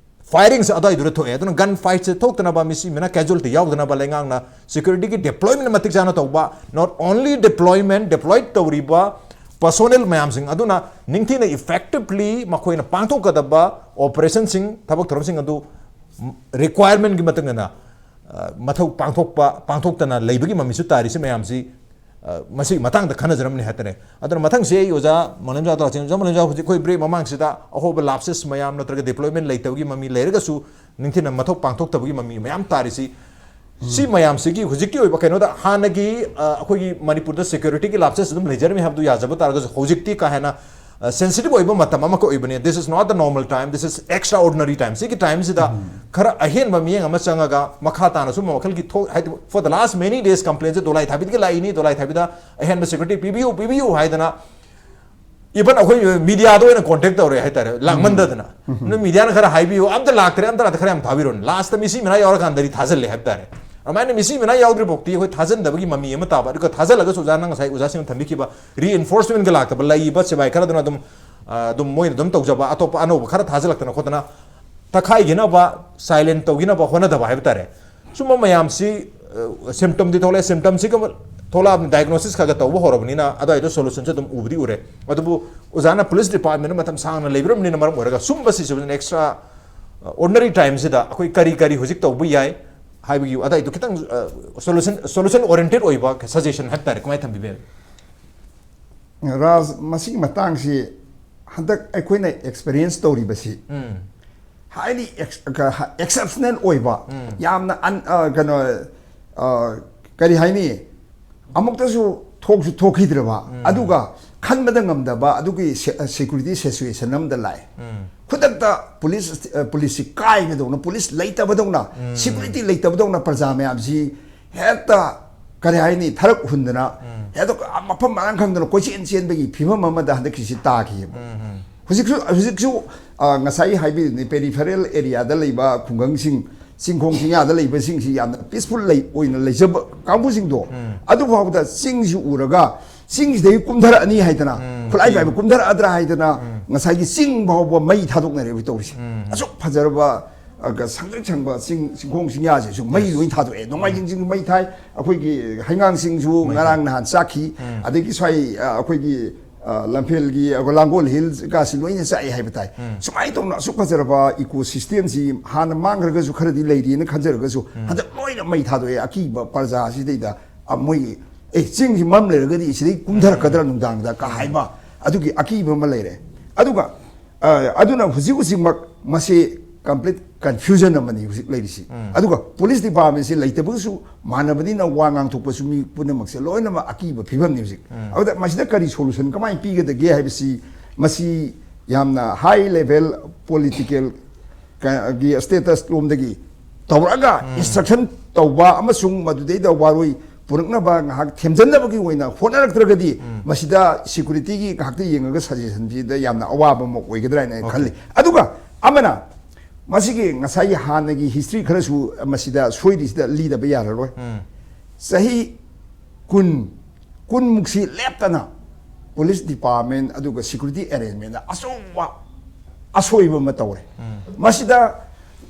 ꯐꯥꯏꯔꯤꯡꯁꯦ ꯑꯗꯨꯋꯥꯏꯗꯨꯗ ꯊꯣꯛꯑꯦ꯫ ꯑꯗꯨꯅ ꯒꯟ ꯐꯥꯏꯠꯁꯦ ꯊꯣꯛꯇꯅꯕ, ꯃꯤꯁꯤꯃꯤꯅ ꯀꯦꯖꯨꯋꯦꯜꯇꯤ ꯌꯥꯎꯗꯅꯕ ꯂꯩꯉꯥꯛꯅ ꯁꯦꯀ꯭ꯌꯨꯔꯤꯇꯤꯒꯤ ꯗꯤꯄ꯭ꯂꯣꯏꯃꯦꯟ ꯃꯇꯤꯛ ꯆꯥꯅ ꯇꯧꯕ, not only deployment, ꯗꯤꯄ꯭ꯂꯣꯏ ꯇꯧꯔꯤꯕ ꯄꯔꯁꯣꯅꯦꯜ ꯃꯌꯥꯝꯁꯤꯡ ꯑꯗꯨꯅ ꯅꯤꯡꯊꯤꯅ ꯏꯐꯦꯛꯇꯤꯚꯂꯤ ꯃꯈꯣꯏꯅ ꯄꯥꯡꯊꯣꯛꯀꯗꯕ ꯑꯣꯄꯔꯦꯁꯟꯁꯤꯡ, ꯊꯕꯛ ꯊꯧꯔꯝꯁꯤꯡ ꯑꯗꯨ ꯔꯤꯀ꯭ꯋꯥꯌꯔꯃꯦꯟꯒꯤ ꯃꯇꯨꯡ ꯏꯟꯅ, ꯑ, ꯃꯊꯧ ꯄꯥꯡꯊꯣꯛꯄ, ꯄꯥꯡꯊꯣꯛꯇꯅ ꯂꯩꯕꯒꯤ ꯃꯃꯤꯁꯨ ꯇꯥꯔꯤꯁꯤ ꯃꯌꯥꯝꯁꯤ, ꯑ, ꯃꯁꯤꯒꯤ ꯃꯇꯥꯡꯗ ꯈꯟꯅꯖꯔꯝꯕꯅꯤ ꯍꯥꯏꯇꯥꯔꯦ꯫ ꯑꯗꯨꯅ ꯃꯊꯪꯁꯦ ꯑꯩ ꯑꯣꯖꯥ ꯃꯣꯂꯦꯝꯖꯥꯎꯗ ꯂꯥꯛꯆꯒꯦ꯫ ꯑꯣꯖꯥ ꯃꯣꯂꯦꯝꯖꯥꯎ, ꯍꯧꯖꯤꯛ ꯑꯩꯈꯣꯏ ꯕ꯭ꯔꯦꯛ ꯃꯃꯥꯡꯁꯤꯗ ꯑꯍꯣꯕ ꯂꯥꯞꯁꯦꯁ ꯃꯌꯥꯝ ꯅꯠꯇ꯭ꯔꯒ ꯗꯤꯄ꯭ꯂꯣꯏꯃꯦꯟ ꯂꯩꯇꯕꯒꯤ ꯃꯃꯤ ꯂꯩꯔꯒꯁꯨ ꯅꯤꯡꯊꯤꯅ ꯃꯊꯧ ꯄꯥꯡꯊꯣꯛꯇꯕꯒꯤ ꯃꯃꯤ ꯃꯌꯥꯝ ꯇꯥꯔꯤꯁꯤ, ꯁꯤ ꯃꯌꯥꯝꯁꯤꯒꯤ ꯍꯧꯖꯤꯛꯀꯤ ꯑꯣꯏꯕ ꯀꯩꯅꯣꯗ ꯍꯥꯟꯅꯒꯤ, ꯑ, ꯑꯩꯈꯣꯏꯒꯤ ꯃꯅꯤꯄꯨꯔꯗ ꯁꯦꯀ꯭ꯌꯨꯔꯤꯇꯤꯒꯤ ꯂꯥꯞꯁꯦꯁ ꯑꯗꯨꯝ ꯂꯩꯖꯔꯝꯃꯤ ꯍꯥꯏꯕꯗꯨ ꯌꯥꯖꯕ ꯇꯥꯔꯒꯁꯨ ꯍꯧꯖꯤꯛꯇꯤ ꯀꯥ ꯍꯦꯟꯅ, ꯑ, ꯁꯦꯟꯁꯤꯇꯤꯚ ꯑꯣꯏꯕ ꯃꯇꯝ ꯑꯃꯈꯛ ꯑꯣꯏꯕꯅꯤ꯫ This is not the normal time, this is extraordinary time. ꯁꯤꯒꯤ ꯇꯥꯏꯝꯁꯤꯗ ꯈꯔ ꯑꯍꯦꯟꯕ ꯃꯤꯠꯌꯦꯡ ꯑꯃ ꯆꯪꯉꯒ ꯃꯈꯥ ꯇꯥꯅꯁꯨ ꯃꯈꯜꯒꯤ ꯊꯣꯛ-, ꯍꯥꯏꯗꯤ, for the last many days complaintꯁꯦ ꯗꯣꯂꯥꯏ ꯊꯥꯕꯤꯗꯒꯤ ꯂꯥꯛꯏꯅꯤ, ꯗꯣꯂꯥꯏ ꯊꯥꯕꯤꯗ ꯑꯍꯦꯟꯕ ꯁꯦꯀ꯭ꯌꯨꯔꯤꯇꯤ ꯄꯤꯕꯤꯌꯨ, ꯄꯤꯕꯤꯌꯨ ꯍꯥꯏꯗꯅ, ꯏꯚꯟ ꯑꯩꯈꯣꯏ ꯃꯤꯗꯤꯌꯥꯗ ꯑꯣꯏꯅ ꯀꯣꯟꯇꯦꯛ ꯇꯧꯔꯦ ꯍꯥꯏꯇꯥꯔꯦ, ꯂꯥꯛꯃꯟꯗꯗꯅ꯫ ꯅꯣꯏ ꯃꯤꯗꯤꯌꯥꯅ ꯈꯔ ꯍꯥꯏꯕꯤꯌꯨ, ꯑꯝꯇ ꯂꯥꯛꯇ꯭ꯔꯦ, ꯑꯝꯇ ꯂꯥꯛꯇ꯭ꯔꯦ, ꯈꯔ ꯌꯥꯝ ꯊꯥꯕꯤꯔꯣꯅꯦ꯫ ꯂꯥꯁꯇ ꯃꯤꯁꯤ ꯃꯤꯅꯥ ꯌꯥꯎꯔꯀꯥꯟꯗꯗꯤ ꯊꯥꯖꯤꯜꯂꯦ ꯍꯥꯏꯕ ꯇꯥꯔꯦ꯫ ꯑꯗꯨꯃꯥꯏꯅ ꯃꯤꯁꯤ ꯃꯤꯅꯥ ꯌꯥꯎꯗ꯭ꯔꯤ ꯐꯥꯎꯗꯤ ꯑꯩꯈꯣꯏ ꯊꯥꯖꯟꯗꯕꯒꯤ ꯃꯃꯤ ꯑꯃ ꯇꯥꯕ, ꯑꯗꯨꯒ ꯊꯥꯖꯜꯂꯒꯁꯨ ꯑꯣꯖꯥꯅ ꯉꯁꯥꯏ ꯑꯣꯖꯥꯁꯤꯡꯅ ꯊꯝꯕꯤꯈꯤꯕ ꯔꯤꯏꯟꯐꯣꯔꯁꯃꯦꯟꯒ ꯂꯥꯛꯇꯕ, ꯂꯩꯔꯤꯕ ꯁꯤꯕꯥꯏ ꯈꯔꯗꯨꯅ ꯑꯗꯨꯝ, ꯑꯗꯨꯝ ꯃꯣꯏꯅ ꯑꯗꯨꯝ ꯇꯧꯖꯕ, ꯑꯇꯣꯞꯄ ꯑꯅꯧꯕ ꯈꯔ ꯊꯥꯖꯤꯜꯂꯛꯇꯅ ꯈꯣꯠꯇꯅ ꯇꯛꯈꯥꯏꯈꯤꯅꯕ, ꯁꯥꯏꯂꯦꯟ ꯇꯧꯈꯤꯅꯕ ꯍꯣꯠꯅꯗꯕ ꯍꯥꯏꯕ ꯇꯥꯔꯦ꯫ ꯁꯨꯝꯕ ꯃꯌꯥꯝꯁꯤ, ꯁꯤꯝꯇꯝꯗꯤ ꯊꯣꯛꯂꯛꯑꯦ꯫ ꯁꯤꯝꯇꯝꯁꯤꯒ ꯊꯣꯛꯂꯛꯑꯕꯅꯤ, ꯗꯥꯏꯒꯅꯣꯁꯤꯁ ꯈꯔ ꯈꯔ ꯇꯧꯕ ꯍꯧꯔꯕꯅꯤꯅ ꯑꯗꯨꯋꯥꯏꯗꯣ ꯁꯣꯂꯨꯁꯟꯁꯦ ꯑꯗꯨꯝ ꯎꯕꯗꯤ ꯎꯔꯦ꯫ ꯑꯗꯨꯕꯨ ꯑꯣꯖꯥꯅ ꯄꯨꯂꯤꯁ ꯗꯤꯄꯥꯔꯠꯃꯦꯟꯗ ꯃꯇꯝ ꯁꯥꯡꯅ ꯂꯩꯕꯤꯔꯝꯕꯅꯤꯅ ꯃꯔꯝ ꯑꯣꯏꯔꯒ ꯁꯨꯝꯕ ꯁꯤꯆꯨꯋꯦꯁꯟ ꯑꯦꯛꯁꯇ꯭ꯔꯥ ꯑꯣꯔꯗꯤꯅꯔꯤ ꯇꯥꯏꯝꯁꯤꯗ ꯑꯩꯈꯣꯏ ꯀꯔꯤ ꯀꯔꯤ ꯍꯧꯖꯤꯛ ꯇꯧꯕ ꯌꯥꯏ ꯍꯥꯏꯕꯒꯤ ꯑꯗꯨꯋꯥꯏꯗꯣ ꯈꯤꯇꯪ ꯁꯣꯂꯨꯁꯟ, ꯁꯣꯂꯨꯁꯟ ꯑꯣꯔꯤꯌꯦꯟꯇꯦꯠ ꯑꯣꯏꯕ ꯁꯖꯦꯁꯟ ꯍꯥꯏꯕ ꯇꯥꯔꯦ, ꯀꯃꯥꯏꯅ ꯊꯝꯕꯤꯕ ꯌꯥꯏ? ꯔꯥꯖ, ꯃꯁꯤꯒꯤ ꯃꯇꯥꯡꯁꯤ ꯍꯟꯗꯛ ꯑꯩꯈꯣꯏꯅ ꯑꯦꯛꯁꯄꯤꯔꯤꯌꯦꯟꯁ ꯇꯧꯔꯤꯕꯁꯤ ꯎꯝ ꯍꯥꯏꯂꯤ ꯑꯦꯛꯁꯦꯞꯁꯅꯦꯜ ꯑꯣꯏꯕ, ꯌꯥꯝꯅ ꯑꯟ- ꯑ, ꯀꯩꯅꯣ, ꯑ, ꯀꯔꯤ ꯍꯥꯏꯅꯤ, ꯑꯃꯨꯛꯇꯁꯨ ꯊꯣꯛꯁꯨ ꯊꯣꯛꯈꯤꯗ꯭ꯔꯕ, ꯑꯗꯨꯒ ꯈꯟꯕꯗ ꯉꯝꯗꯕ ꯑꯗꯨꯒꯤ ꯁꯦꯀ꯭ꯌꯨꯔꯤꯇꯤ ꯁꯤꯆꯨꯋꯦꯁꯟ ꯑꯃꯗ ꯂꯥꯛꯑꯦ꯫ ꯈꯨꯗꯛꯇ ꯄꯨꯂꯤꯁ, ꯄꯨꯂꯤꯁꯁꯤ ꯀꯥꯏꯕꯗꯧꯅ, ꯄꯨꯂꯤꯁ ꯂꯩꯇꯕꯗꯧꯅ, ꯁꯦꯀ꯭ꯌꯨꯔꯤꯇꯤ ꯂꯩꯇꯕꯗꯧꯅ ꯄ꯭ꯔꯖꯥ ꯃꯌꯥꯝꯁꯤ ꯍꯦꯛꯇ, ꯀꯔꯤ ꯍꯥꯏꯅꯤ, ꯊꯔꯛ ꯍꯨꯟꯗꯅ ꯍꯦꯛꯇ ꯃꯐꯝ ꯃꯔꯥꯡ ꯈꯪꯗꯅ ꯀꯣꯏꯆꯦꯟ ꯆꯦꯟꯕꯒꯤ ꯐꯤꯕꯝ ꯑꯃꯗ ꯍꯟꯗꯛꯀꯤꯁꯤ ꯇꯥꯈꯤꯑꯕ꯫ ꯍꯧꯖꯤꯛꯁꯨ, ꯍꯧꯖꯤꯛꯁꯨ, ꯑ, ꯉꯁꯥꯏ ꯍꯥꯏꯕꯤꯔꯤꯗꯨꯅꯤ, ꯄꯦꯔꯤꯐꯦꯔꯦꯜ ꯑꯦꯔꯤꯌꯥꯗ ꯂꯩꯕ ꯈꯨꯡꯒꯪꯁꯤꯡ, ꯆꯤꯡꯈꯣꯡ ꯆꯤꯡꯌꯥꯗ ꯂꯩꯕꯁꯤꯡꯁꯤ ꯌꯥꯝꯅ ꯄꯤꯁꯐꯨꯜ ꯂꯩ ꯑꯣꯏꯅ ꯂꯩꯖꯕ ꯀꯥꯡꯕꯨꯁꯤꯡꯗꯣ, ꯑꯗꯨ ꯐꯥꯎꯕꯗ ꯆꯤꯡꯁꯤ ꯎꯔꯒ ꯆꯤꯡꯁꯤꯗꯒꯤ ꯀꯨꯝꯊꯔꯛꯑꯅꯤ ꯍꯥꯏꯗꯅ, ꯈꯨꯠꯂꯥꯏ ꯄꯥꯏꯕ ꯀꯨꯝꯊꯔꯛꯑꯗ꯭ꯔꯥ ꯍꯥꯏꯗꯅ, ꯉꯁꯥꯏꯒꯤ ꯆꯤꯡ ꯐꯥꯎꯕ ꯃꯩ ꯊꯥꯗꯣꯛꯅꯔꯦꯕ ꯇꯧꯔꯤꯁꯦ꯫ ꯑꯁꯨꯛ ꯐꯖꯔꯕ, ꯑ, ꯁꯪꯇ꯭ꯔꯤꯛ ꯁꯪꯕ ꯆꯤꯡ, ꯆꯤꯡꯈꯣꯡ ꯆꯤꯡꯌꯥꯁꯤꯁꯨ ꯃꯩ ꯂꯣꯏ ꯊꯥꯗꯣꯛꯑꯦ꯫ ꯅꯣꯡꯃꯥꯏꯖꯤꯡ ꯆꯤꯡ ꯃꯩ ꯊꯥꯏ, ꯑꯩꯈꯣꯏꯒꯤ ꯍꯩꯉꯥꯡ ꯆꯤꯡꯁꯨ ꯉꯔꯥꯡ ꯅꯍꯥꯟ ꯆꯥꯛꯈꯤ, ꯑꯗꯒꯤ ꯁ꯭ꯋꯥꯏ, ꯑ, ꯑꯩꯈꯣꯏꯒꯤ ꯑ, ꯂꯝꯐꯦꯜꯒꯤ, ꯑ, ꯂꯥꯡꯒꯣꯜ ꯍꯤꯜꯁꯀꯁꯤ ꯂꯣꯏꯅ ꯆꯥꯛꯑꯦ ꯍꯥꯏꯕ ꯇꯥꯏ꯫ ꯁꯨꯃꯥꯏꯅ ꯇꯧꯅ ꯑꯁꯨꯛ ꯐꯖꯔꯕ ꯏꯀꯣ ꯁꯤꯁꯇꯦꯝꯁꯤ ꯍꯥꯟꯅ ꯃꯥꯡꯈ꯭ꯔꯒꯁꯨ ꯈꯔꯗꯤ ꯂꯩꯔꯤꯅ ꯈꯟꯖꯔꯒꯁꯨ, ꯍꯟꯗꯛ ꯂꯣꯏꯅ ꯃꯩ ꯊꯥꯗꯣꯛꯑꯦ꯫ ꯑꯀꯤꯕ ꯄ꯭ꯔꯖꯥꯁꯤꯗꯩꯗ, ꯑ, ꯃꯣꯏꯒꯤ, "ꯑꯦ, ꯆꯤꯡꯁꯤ ꯃꯝ ꯂꯩꯔꯒꯗꯤ ꯁꯤꯗꯩ ꯀꯨꯝꯊꯔꯛꯀꯗ꯭ꯔꯥ ꯅꯨꯡꯗꯥꯡꯗ?" ꯀ ꯍꯥꯏꯕ ꯑꯗꯨꯒꯤ ꯑꯀꯤꯕ ꯑꯃ ꯂꯩꯔꯦ꯫ ꯑꯗꯨꯒ, ꯑ, ꯑꯗꯨꯅ ꯍꯧꯖꯤꯛ ꯍꯧꯖꯤꯛꯃꯛ ꯃꯁꯤ ꯀꯝꯄ꯭ꯂꯤꯠ ꯀꯟꯐ꯭ꯌꯨꯖꯟ ꯑꯃꯅꯤ ꯍꯧꯖꯤꯛ ꯂꯩꯔꯤꯁꯤ꯫ ꯑꯗꯨꯒ ꯄꯨꯂꯤꯁ ꯗꯤꯄꯥꯔꯠꯃꯦꯟꯁꯤ ꯂꯩꯇꯕꯒꯁꯨ ꯃꯥꯟꯅꯕꯅꯤꯅ ꯋꯥ ꯉꯥꯡꯊꯣꯛꯄꯁꯨ ꯃꯤ ꯄꯨꯝꯅꯃꯛꯁꯦ ꯂꯣꯏꯅꯃꯛ ꯑꯀꯤꯕ ꯐꯤꯕꯝꯅꯤ ꯍꯧꯖꯤꯛ꯫ ꯑꯗꯨꯗ ꯃꯁꯤꯗ ꯀꯔꯤ ꯁꯣꯂꯨꯁꯟ ꯀꯃꯥꯏꯅ ꯄꯤꯒꯗꯒꯦ ꯍꯥꯏꯕꯁꯤ, ꯃꯁꯤ ꯌꯥꯝꯅ ꯍꯥꯏ ꯂꯦꯚꯦꯜ ꯄꯣꯂꯤꯇꯤꯀꯦꯜ ꯒꯤ ꯁ꯭ꯇꯦꯇꯁ ꯂꯣꯝꯗꯒꯤ ꯇꯧꯔꯛꯑꯒ ꯏꯟꯁꯇ꯭ꯔꯛꯁꯟ ꯇꯧꯕ ꯑꯃꯁꯨꯡ ꯃꯗꯨꯗꯩꯗ ꯋꯥꯔꯣꯏ ꯄꯨꯔꯛꯅꯕ ꯉꯥꯏꯍꯥꯛ ꯊꯦꯝꯖꯤꯟꯅꯕꯒꯤ ꯑꯣꯏꯅ ꯍꯣꯠꯅꯔꯛꯇ꯭ꯔꯒꯗꯤ, ꯃꯁꯤꯗ ꯁꯦꯀ꯭ꯌꯨꯔꯤꯇꯤꯒꯤ ꯉꯥꯏꯍꯥꯛꯇ ꯌꯦꯡꯉꯒ ꯁꯖꯦꯁꯟꯁꯤꯗ ꯌꯥꯝꯅ ꯑꯋꯥꯕ ꯑꯃ ꯑꯣꯏꯒꯗ꯭ꯔꯥ ꯍꯥꯏꯅ ꯑꯩ ꯈꯜꯂꯤ꯫ ꯑꯗꯨꯒ ꯑꯃꯅ, ꯃꯁꯤꯒꯤ ꯉꯁꯥꯏꯒꯤ ꯍꯥꯟꯅꯒꯤ ꯍꯤꯁꯇ꯭ꯔꯤ ꯈꯔꯁꯨ ꯃꯁꯤꯗ ꯁꯣꯏꯔꯤꯁꯤꯗ ꯂꯤꯗꯕ ꯌꯥꯔꯔꯣꯏ꯫ ꯆꯍꯤ ꯀꯨꯟ, ꯀꯨꯟꯃꯨꯛꯁꯤ ꯂꯦꯞꯇꯅ ꯄꯨꯂꯤꯁ ꯗꯤꯄꯥꯔꯠꯃꯦꯟ ꯑꯗꯨꯒ ꯁꯤꯀ꯭ꯌꯨꯔꯤꯇꯤ ꯑꯦꯔꯦꯟꯖꯃꯦꯟꯗ ꯑꯆꯧꯕ ꯑꯁꯣꯏꯕ ꯑꯃ ꯇꯧꯔꯦ꯫ ꯃꯁꯤꯗ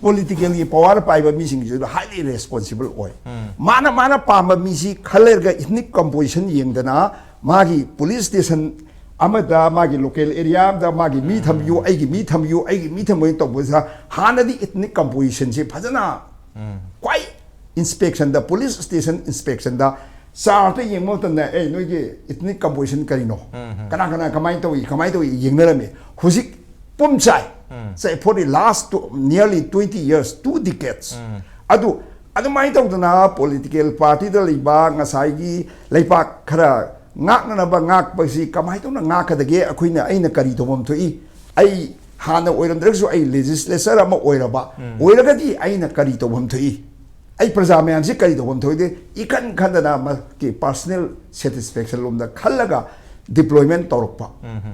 ꯄꯣꯂꯤꯇꯤꯀꯦꯜꯒꯤ ꯄꯥꯋꯔ ꯄꯥꯏꯕ ꯃꯤꯁꯤꯡꯁꯤꯁꯨ ꯍꯥꯏꯂꯤ ꯔꯦꯁꯄꯣꯟꯁꯤꯕꯜ ꯑꯣꯏ꯫ ꯃꯥꯅ ꯃꯥꯅ ꯄꯥꯝꯕ ꯃꯤꯁꯤ ꯈꯜꯂꯒ ꯏꯊꯅꯤꯛ ꯀꯝꯄꯣꯖꯤꯁꯟ ꯌꯦꯡꯗꯅ ꯃꯥꯒꯤ ꯄꯨꯂꯤꯁ ꯁ꯭ꯇꯦꯁꯟ ꯑꯃꯗ ꯃꯥꯒꯤ ꯂꯣꯀꯦꯜ ꯑꯦꯔꯤꯌꯥ ꯑꯃꯗ ꯃꯥꯒꯤ ꯃꯤ ꯊꯝꯕꯤꯌꯨ, ꯑꯩꯒꯤ ꯃꯤ ꯊꯝꯕꯤꯌꯨ, ꯑꯩꯒꯤ ꯃꯤ ꯊꯝꯕꯤꯌꯨ ꯇꯧꯕꯁꯤꯗ ꯍꯥꯟꯅꯗꯤ ꯏꯊꯅꯤꯛ ꯀꯝꯄꯣꯖꯤꯁꯟꯁꯤ ꯐꯖꯅ ꯈ꯭ꯋꯥꯏ ꯏꯟꯁꯄꯦꯛꯁꯟꯗ, ꯄꯨꯂꯤꯁ ꯁ꯭ꯇꯦꯁꯟ ꯏꯟꯁꯄꯦꯛꯁꯟꯗ ꯆꯥꯔꯠꯇ ꯌꯦꯡꯕ ꯃꯇꯝꯗ, "ꯑꯦ, ꯅꯣꯏꯒꯤ ꯏꯊꯅꯤꯛ ꯀꯝꯄꯣꯖꯤꯁꯟ ꯀꯔꯤꯅꯣ? ꯀꯅꯥ ꯀꯅꯥ ꯀꯃꯥꯏꯅ ꯇꯧꯏ, ꯀꯃꯥꯏꯅ ꯇꯧꯏ?" ꯌꯦꯡꯅꯔꯝꯃꯤ꯫ ꯍꯧꯖꯤꯛ ꯄꯨꯝ ꯆꯥꯏ꯫ Say, for the last two, nearly twenty years, two decades꯫ ꯑꯗꯨ ꯑꯗꯨꯃꯥꯏꯅ ꯇꯧꯗꯅ ꯄꯣꯂꯤꯇꯤꯀꯦꯜ ꯄꯥꯔꯇꯤꯗ ꯂꯩꯕ ꯉꯁꯥꯏꯒꯤ ꯂꯩꯄꯥꯛ ꯈꯔ ꯉꯥꯛꯅꯅꯕ ꯉꯥꯛꯄꯁꯤ ꯀꯃꯥꯏꯅ ꯇꯧꯅ ꯉꯥꯛꯀꯗꯒꯦ? ꯑꯩꯈꯣꯏꯅ, ꯑꯩꯅ ꯀꯔꯤ ꯇꯧꯐꯝ ꯊꯣꯛꯏ? ꯑꯩ ꯍꯥꯟꯅ ꯑꯣꯏꯔꯝꯗ꯭ꯔꯒꯁꯨ ꯑꯩ ꯂꯦꯖꯤꯁꯂꯦꯆꯔ ꯑꯃ ꯑꯣꯏꯔꯕ ꯑꯣꯏꯔꯒꯗꯤ ꯑꯩꯅ ꯀꯔꯤ ꯇꯧꯐꯝ ꯊꯣꯛꯏ? ꯑꯩ ꯄ꯭ꯔꯖꯥ ꯃꯌꯥꯝꯁꯤ ꯀꯔꯤ ꯇꯧꯐꯝ ꯊꯣꯛꯏꯗꯦ? ꯏꯈꯟ ꯈꯟꯗꯅ ꯃꯥꯒꯤ ꯄꯥꯔꯁꯣꯅꯦꯜ ꯁꯦꯇꯤꯁꯐꯦꯛꯁꯟ ꯂꯣꯝꯗ ꯈꯜꯂꯒ ꯗꯤꯄ꯭ꯂꯣꯏꯃꯦꯟ ꯇꯧꯔꯛꯄ꯫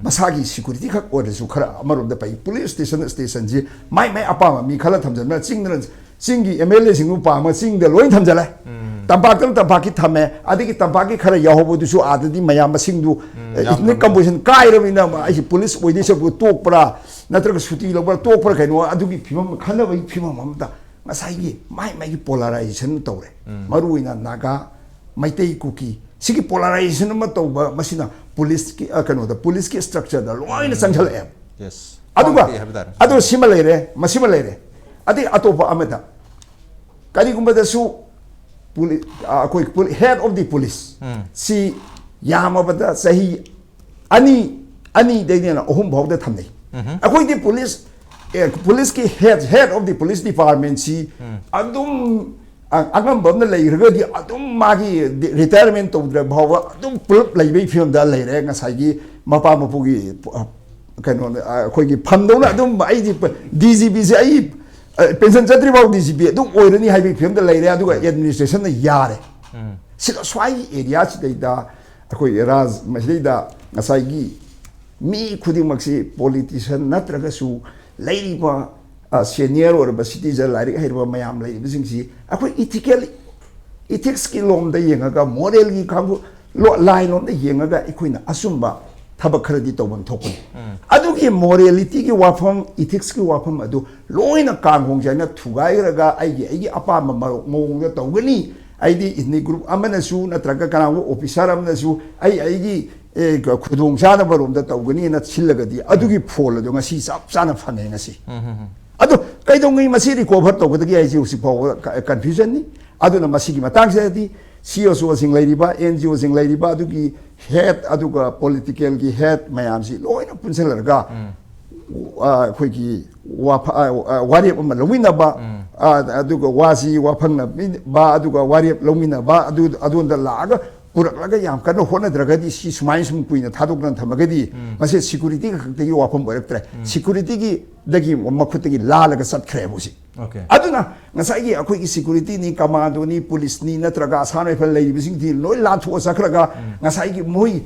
ꯃꯁꯥꯒꯤ ꯁꯤꯀ꯭ꯌꯨꯔꯤꯇꯤ ꯈꯛ ꯑꯣꯏꯔꯁꯨ ꯈꯔ ꯑꯃꯔꯣꯝꯗ ꯐꯩ꯫ ꯄꯨꯂꯤꯁ ꯁ꯭ꯇꯦꯁꯟ, ꯁ꯭ꯇꯦꯁꯟꯁꯤ ꯃꯥꯏ ꯃꯥꯏ ꯑꯄꯥꯝꯕ ꯃꯤ ꯈꯜꯂ ꯊꯝꯖꯟꯕꯅ ꯆꯤꯡꯗꯅ, ꯆꯤꯡꯒꯤ ꯑꯦꯝ ꯑꯦꯜ ꯑꯦꯁꯤꯡꯕꯨ ꯄꯥꯝꯃ ꯆꯤꯡꯗ ꯂꯣꯏ ꯊꯝꯖꯜꯂꯦ꯫ ꯇꯝꯄꯥꯛꯇꯅ ꯇꯝꯄꯥꯛꯀꯤ ꯊꯝꯃꯦ, ꯑꯗꯒꯤ ꯇꯝꯄꯥꯛꯀꯤ ꯈꯔ ꯌꯥꯎꯍꯧꯕꯗꯨꯁꯨ ꯑꯥꯗꯗꯤ ꯃꯌꯥꯝ ꯃꯁꯤꯡꯗꯨ, ꯎꯝ, ꯑꯦ, ꯌꯥꯝ ꯏꯊꯅꯤꯛ ꯊꯝꯃꯦ꯫ ꯀꯝꯄꯣꯖꯤꯁꯟ ꯀꯥꯏꯔꯕꯅꯤꯅ ꯑꯩꯁꯤ ꯄꯨꯂꯤꯁ ꯑꯣꯏꯗꯣꯏ ꯁꯔꯨꯛꯄꯨ ꯇꯣꯛꯄ꯭ꯔꯥ, ꯅꯠꯇ꯭ꯔꯒ ꯁꯨꯇꯤ ꯂꯧꯕ꯭ꯔꯥ, ꯇꯣꯛꯄ꯭ꯔꯥ, ꯀꯩꯅꯣ, ꯑꯗꯨꯒꯤ ꯐꯤꯕꯝ, ꯈꯟꯅꯕꯒꯤ ꯐꯤꯕꯝ ꯑꯃꯗ ꯉꯁꯥꯏꯒꯤ ꯃꯥꯏ ꯃꯥꯏꯒꯤ ꯄꯣꯂꯔꯥꯏꯖꯦꯁꯟ ꯇꯧꯔꯦ꯫ ꯃꯔꯨꯑꯣꯏꯅ ꯅꯥꯒꯥ, ꯃꯩꯇꯩ, ꯀꯨꯀꯤ, ꯁꯤꯒꯤ ꯄꯣꯂꯔꯥꯏꯖꯦꯁꯟ ꯑꯃ ꯇꯧꯕ, ꯃꯁꯤꯅ ꯄꯨꯂꯤꯁꯀꯤ, ꯑ, ꯀꯩꯅꯣꯗ, ꯄꯨꯂꯤꯁꯀꯤ ꯁ꯭ꯇ꯭ꯔꯛꯆꯔꯗ ꯂꯣꯏꯅ ꯆꯪꯁꯤꯜꯂꯛꯑꯦ꯫ Yes꯫ ꯑꯗꯨꯒ, ꯄꯥꯡꯊꯣꯛꯑꯦ ꯍꯥꯏꯕ ꯇꯥꯔꯦ꯫ ꯑꯗꯨ ꯁꯤꯃ ꯂꯩꯔꯦ, ꯃꯁꯤꯃ ꯂꯩꯔꯦ꯫ ꯑꯗꯩ ꯑꯇꯣꯞꯄ ꯑꯃꯗ, ꯀꯔꯤꯒꯨꯝꯕꯗꯁꯨ ꯄꯨꯂꯤ-, ꯑ, ꯑꯩꯈꯣꯏ ꯄꯨꯂꯤ-, head of the police ꯁꯤ ꯌꯥꯝꯃꯕꯗ ꯆꯍꯤ ꯑꯅꯤ, ꯑꯅꯤꯗꯩꯅ ꯑꯍꯨꯝ ꯐꯥꯎꯗ ꯊꯝꯅꯩ꯫ ꯑꯩꯈꯣꯏꯗꯤ ꯄꯨꯂꯤꯁ, ꯑꯦ, ꯄꯨꯂꯤꯁꯀꯤ head, head of the police department ꯁꯤ ꯑꯗꯨꯝ, ꯑ, ꯑꯉꯝꯕ ꯑꯃꯅ ꯂꯩꯈ꯭ꯔꯒꯗꯤ ꯑꯗꯨꯝ ꯃꯥꯒꯤ ꯗꯤ-, ꯔꯤꯇꯥꯌꯔꯃꯦꯟ ꯇꯧꯗ꯭ꯔ ꯐꯥꯎꯕ ꯑꯗꯨꯝ ꯄꯨꯂꯞ ꯂꯩꯕꯒꯤ ꯐꯤꯕꯝꯗ ꯂꯩꯔꯦ꯫ ꯉꯁꯥꯏꯒꯤ ꯃꯄꯥ ꯃꯄꯨꯒꯤ, ꯑ, ꯀꯩꯅꯣꯅꯦ, ꯑ, ꯑꯩꯈꯣꯏꯒꯤ ꯐꯝꯗꯧꯅ ꯑꯗꯨꯝ ꯑꯩꯗꯤ ꯄ-, ꯗꯤ ꯖꯤ ꯄꯤꯁꯦ ꯑꯩ, ꯑ, ꯄꯦꯟꯁꯟ ꯆꯠꯇ꯭ꯔꯤ ꯐꯥꯎ ꯗꯤ ꯖꯤ ꯄꯤ ꯑꯗꯨꯝ ꯑꯣꯏꯔꯅꯤ ꯍꯥꯏꯕꯒꯤ ꯐꯤꯕꯝꯗ ꯂꯩꯔꯦ꯫ ꯑꯗꯨꯒ ꯑꯦꯗꯃꯤꯅꯤꯁꯇ꯭ꯔꯦꯁꯟꯅ ꯌꯥꯔꯦ꯫ ꯁꯤꯗ ꯁ꯭ꯋꯥꯏꯒꯤ ꯑꯦꯔꯤꯌꯥꯁꯤꯗꯩꯗ ꯑꯩꯈꯣꯏ ꯔꯥꯖ ꯃꯁꯤꯗꯩꯗ ꯉꯁꯥꯏꯒꯤ ꯃꯤ ꯈꯨꯗꯤꯡꯃꯛꯁꯤ ꯄꯣꯂꯤꯇꯤꯁꯤꯌꯟ ꯅꯠꯇ꯭ꯔꯒꯁꯨ ꯂꯩꯔꯤꯕ, ꯑ, ꯁꯦꯅꯤꯌꯔ ꯑꯣꯏꯔꯕ ꯁꯤꯇꯤꯖꯟ, ꯂꯥꯏꯔꯤꯛ ꯍꯩꯔꯕ ꯃꯌꯥꯝ ꯂꯩꯔꯤꯕꯁꯤꯡꯁꯤ ꯑꯩꯈꯣꯏ ꯏꯊꯤꯀꯦꯜ, ꯏꯊꯤꯛꯁꯀꯤ ꯂꯣꯝꯗ ꯌꯦꯡꯉꯒ, ꯃꯣꯔꯦꯜꯒꯤ ꯀꯥꯡꯕꯨ, ꯂꯥꯏꯟ ꯂꯣꯝꯗ ꯌꯦꯡꯉꯒ ꯑꯩꯈꯣꯏꯅ ꯑꯆꯨꯝꯕ ꯊꯕꯛ ꯈꯔꯗꯤ ꯇꯧꯐꯝ ꯊꯣꯛꯄꯅꯤ꯫ ꯑꯗꯨꯒꯤ ꯃꯣꯔꯦꯂꯤꯇꯤꯒꯤ ꯋꯥꯐꯝ, ꯏꯊꯤꯛꯁꯀꯤ ꯋꯥꯐꯝ ꯑꯗꯨ ꯂꯣꯏꯅ ꯀꯥꯡ ꯍꯣꯡ ꯆꯥꯏꯅ ꯊꯨꯒꯥꯏꯈ꯭ꯔꯒ ꯑꯩꯒꯤ ꯑꯩꯒꯤ ꯑꯄꯥꯝꯕ ꯃꯑꯣꯡꯗ ꯇꯧꯒꯅꯤ꯫ ꯑꯩꯗꯤ ꯏꯊꯅꯤꯛ ꯒ꯭ꯔꯨꯞ ꯑꯃꯅꯁꯨ ꯅꯠꯇ꯭ꯔꯒ ꯀꯅꯥꯒꯨꯝꯕ ꯑꯣꯐꯤꯁꯔ ꯑꯃꯅꯁꯨ ꯑꯩ ꯑꯩꯒꯤ ꯈꯨꯗꯣꯡ ꯆꯥꯅꯕ ꯔꯣꯝꯗ ꯇꯧꯒꯅꯤꯅ ꯁꯤꯜꯂꯒꯗꯤ ꯑꯗꯨꯒꯤ ꯐꯣꯜ ꯑꯗꯣ ꯉꯁꯤ ꯆꯞ ꯆꯥꯅ ꯐꯪꯉꯦ ꯉꯁꯤ꯫ ꯑꯗꯣ ꯀꯩꯗꯧꯉꯩ ꯃꯁꯤ ꯔꯤꯀꯣꯚꯔ ꯇꯧꯒꯗꯒꯦ ꯍꯥꯏꯁꯤ ꯍꯧꯖꯤꯛ ꯐꯥꯎꯕ ꯀꯟꯐ꯭ꯌꯨꯖꯟꯅꯤ꯫ ꯑꯗꯨꯅ ꯃꯁꯤꯒꯤ ꯃꯇꯥꯡꯁꯤꯗꯗꯤ ꯁꯤ ꯑꯣ ꯁꯤꯡ ꯂꯩꯔꯤꯕ, ꯑꯦꯟ ꯖꯤ ꯑꯣꯁꯤꯡ ꯂꯩꯔꯤꯕ, ꯑꯗꯨꯒꯤ ꯍꯦꯠ, ꯑꯗꯨꯒ ꯄꯣꯂꯤꯇꯤꯀꯦꯜꯒꯤ ꯍꯦꯠ ꯃꯌꯥꯝꯁꯤ ꯂꯣꯏꯅ ꯄꯨꯟꯁꯤꯜꯂꯔꯒ ꯑꯩꯈꯣꯏꯒꯤ ꯋꯥꯔꯦꯞ ꯑꯃ ꯂꯧꯃꯤꯟꯅꯕ, ꯑꯗꯨꯒ ꯋꯥꯁꯤ ꯋꯥꯐꯪꯅꯕ, ꯑꯗꯨꯒ ꯋꯥꯔꯦꯞ ꯂꯧꯃꯤꯟꯅꯕ, ꯑꯗꯨ ꯑꯗꯣꯝꯗ ꯂꯥꯛꯑꯒ ꯄꯨꯔꯛꯂꯒ ꯌꯥꯝ ꯀꯟꯅ ꯍꯣꯠꯅꯗ꯭ꯔꯒꯗꯤ, ꯁꯤ ꯁꯨꯃꯥꯏꯅ ꯁꯨꯝ ꯀꯨꯏꯅ ꯊꯥꯗꯣꯛꯇꯅ ꯊꯝꯃꯒꯗꯤ ꯃꯁꯤ ꯁꯤꯀ꯭ꯌꯨꯔꯤꯇꯤ ꯈꯛꯇꯒꯤ ꯋꯥꯐꯝ ꯑꯣꯏꯔꯛꯇ꯭ꯔꯦ꯫ ꯁꯤꯀ꯭ꯌꯨꯔꯤꯇꯤꯒꯤꯗꯒꯤ ꯃꯈꯨꯠꯇꯒꯤ ꯂꯥꯜꯂꯒ ꯆꯠꯈ꯭ꯔꯦꯕ ꯍꯧꯖꯤꯛ꯫ ꯑꯗꯨꯅ ꯉꯁꯥꯏꯒꯤ ꯑꯩꯈꯣꯏꯒꯤ ꯁꯤꯀ꯭ꯌꯨꯔꯤꯇꯤꯅꯤ, ꯀꯃꯥꯟꯗꯣꯅꯤ, ꯄꯨꯂꯤꯁꯅꯤ, ꯅꯠꯇ꯭ꯔꯒ ꯑꯁꯥꯝ ꯔꯥꯏꯐꯜ ꯂꯩꯔꯤꯕꯁꯤꯡꯁꯤ ꯂꯣꯏ ꯂꯥꯟꯊꯣꯛꯑ ꯆꯠꯈ꯭ꯔꯒ ꯉꯁꯥꯏꯒꯤ ꯃꯣꯏ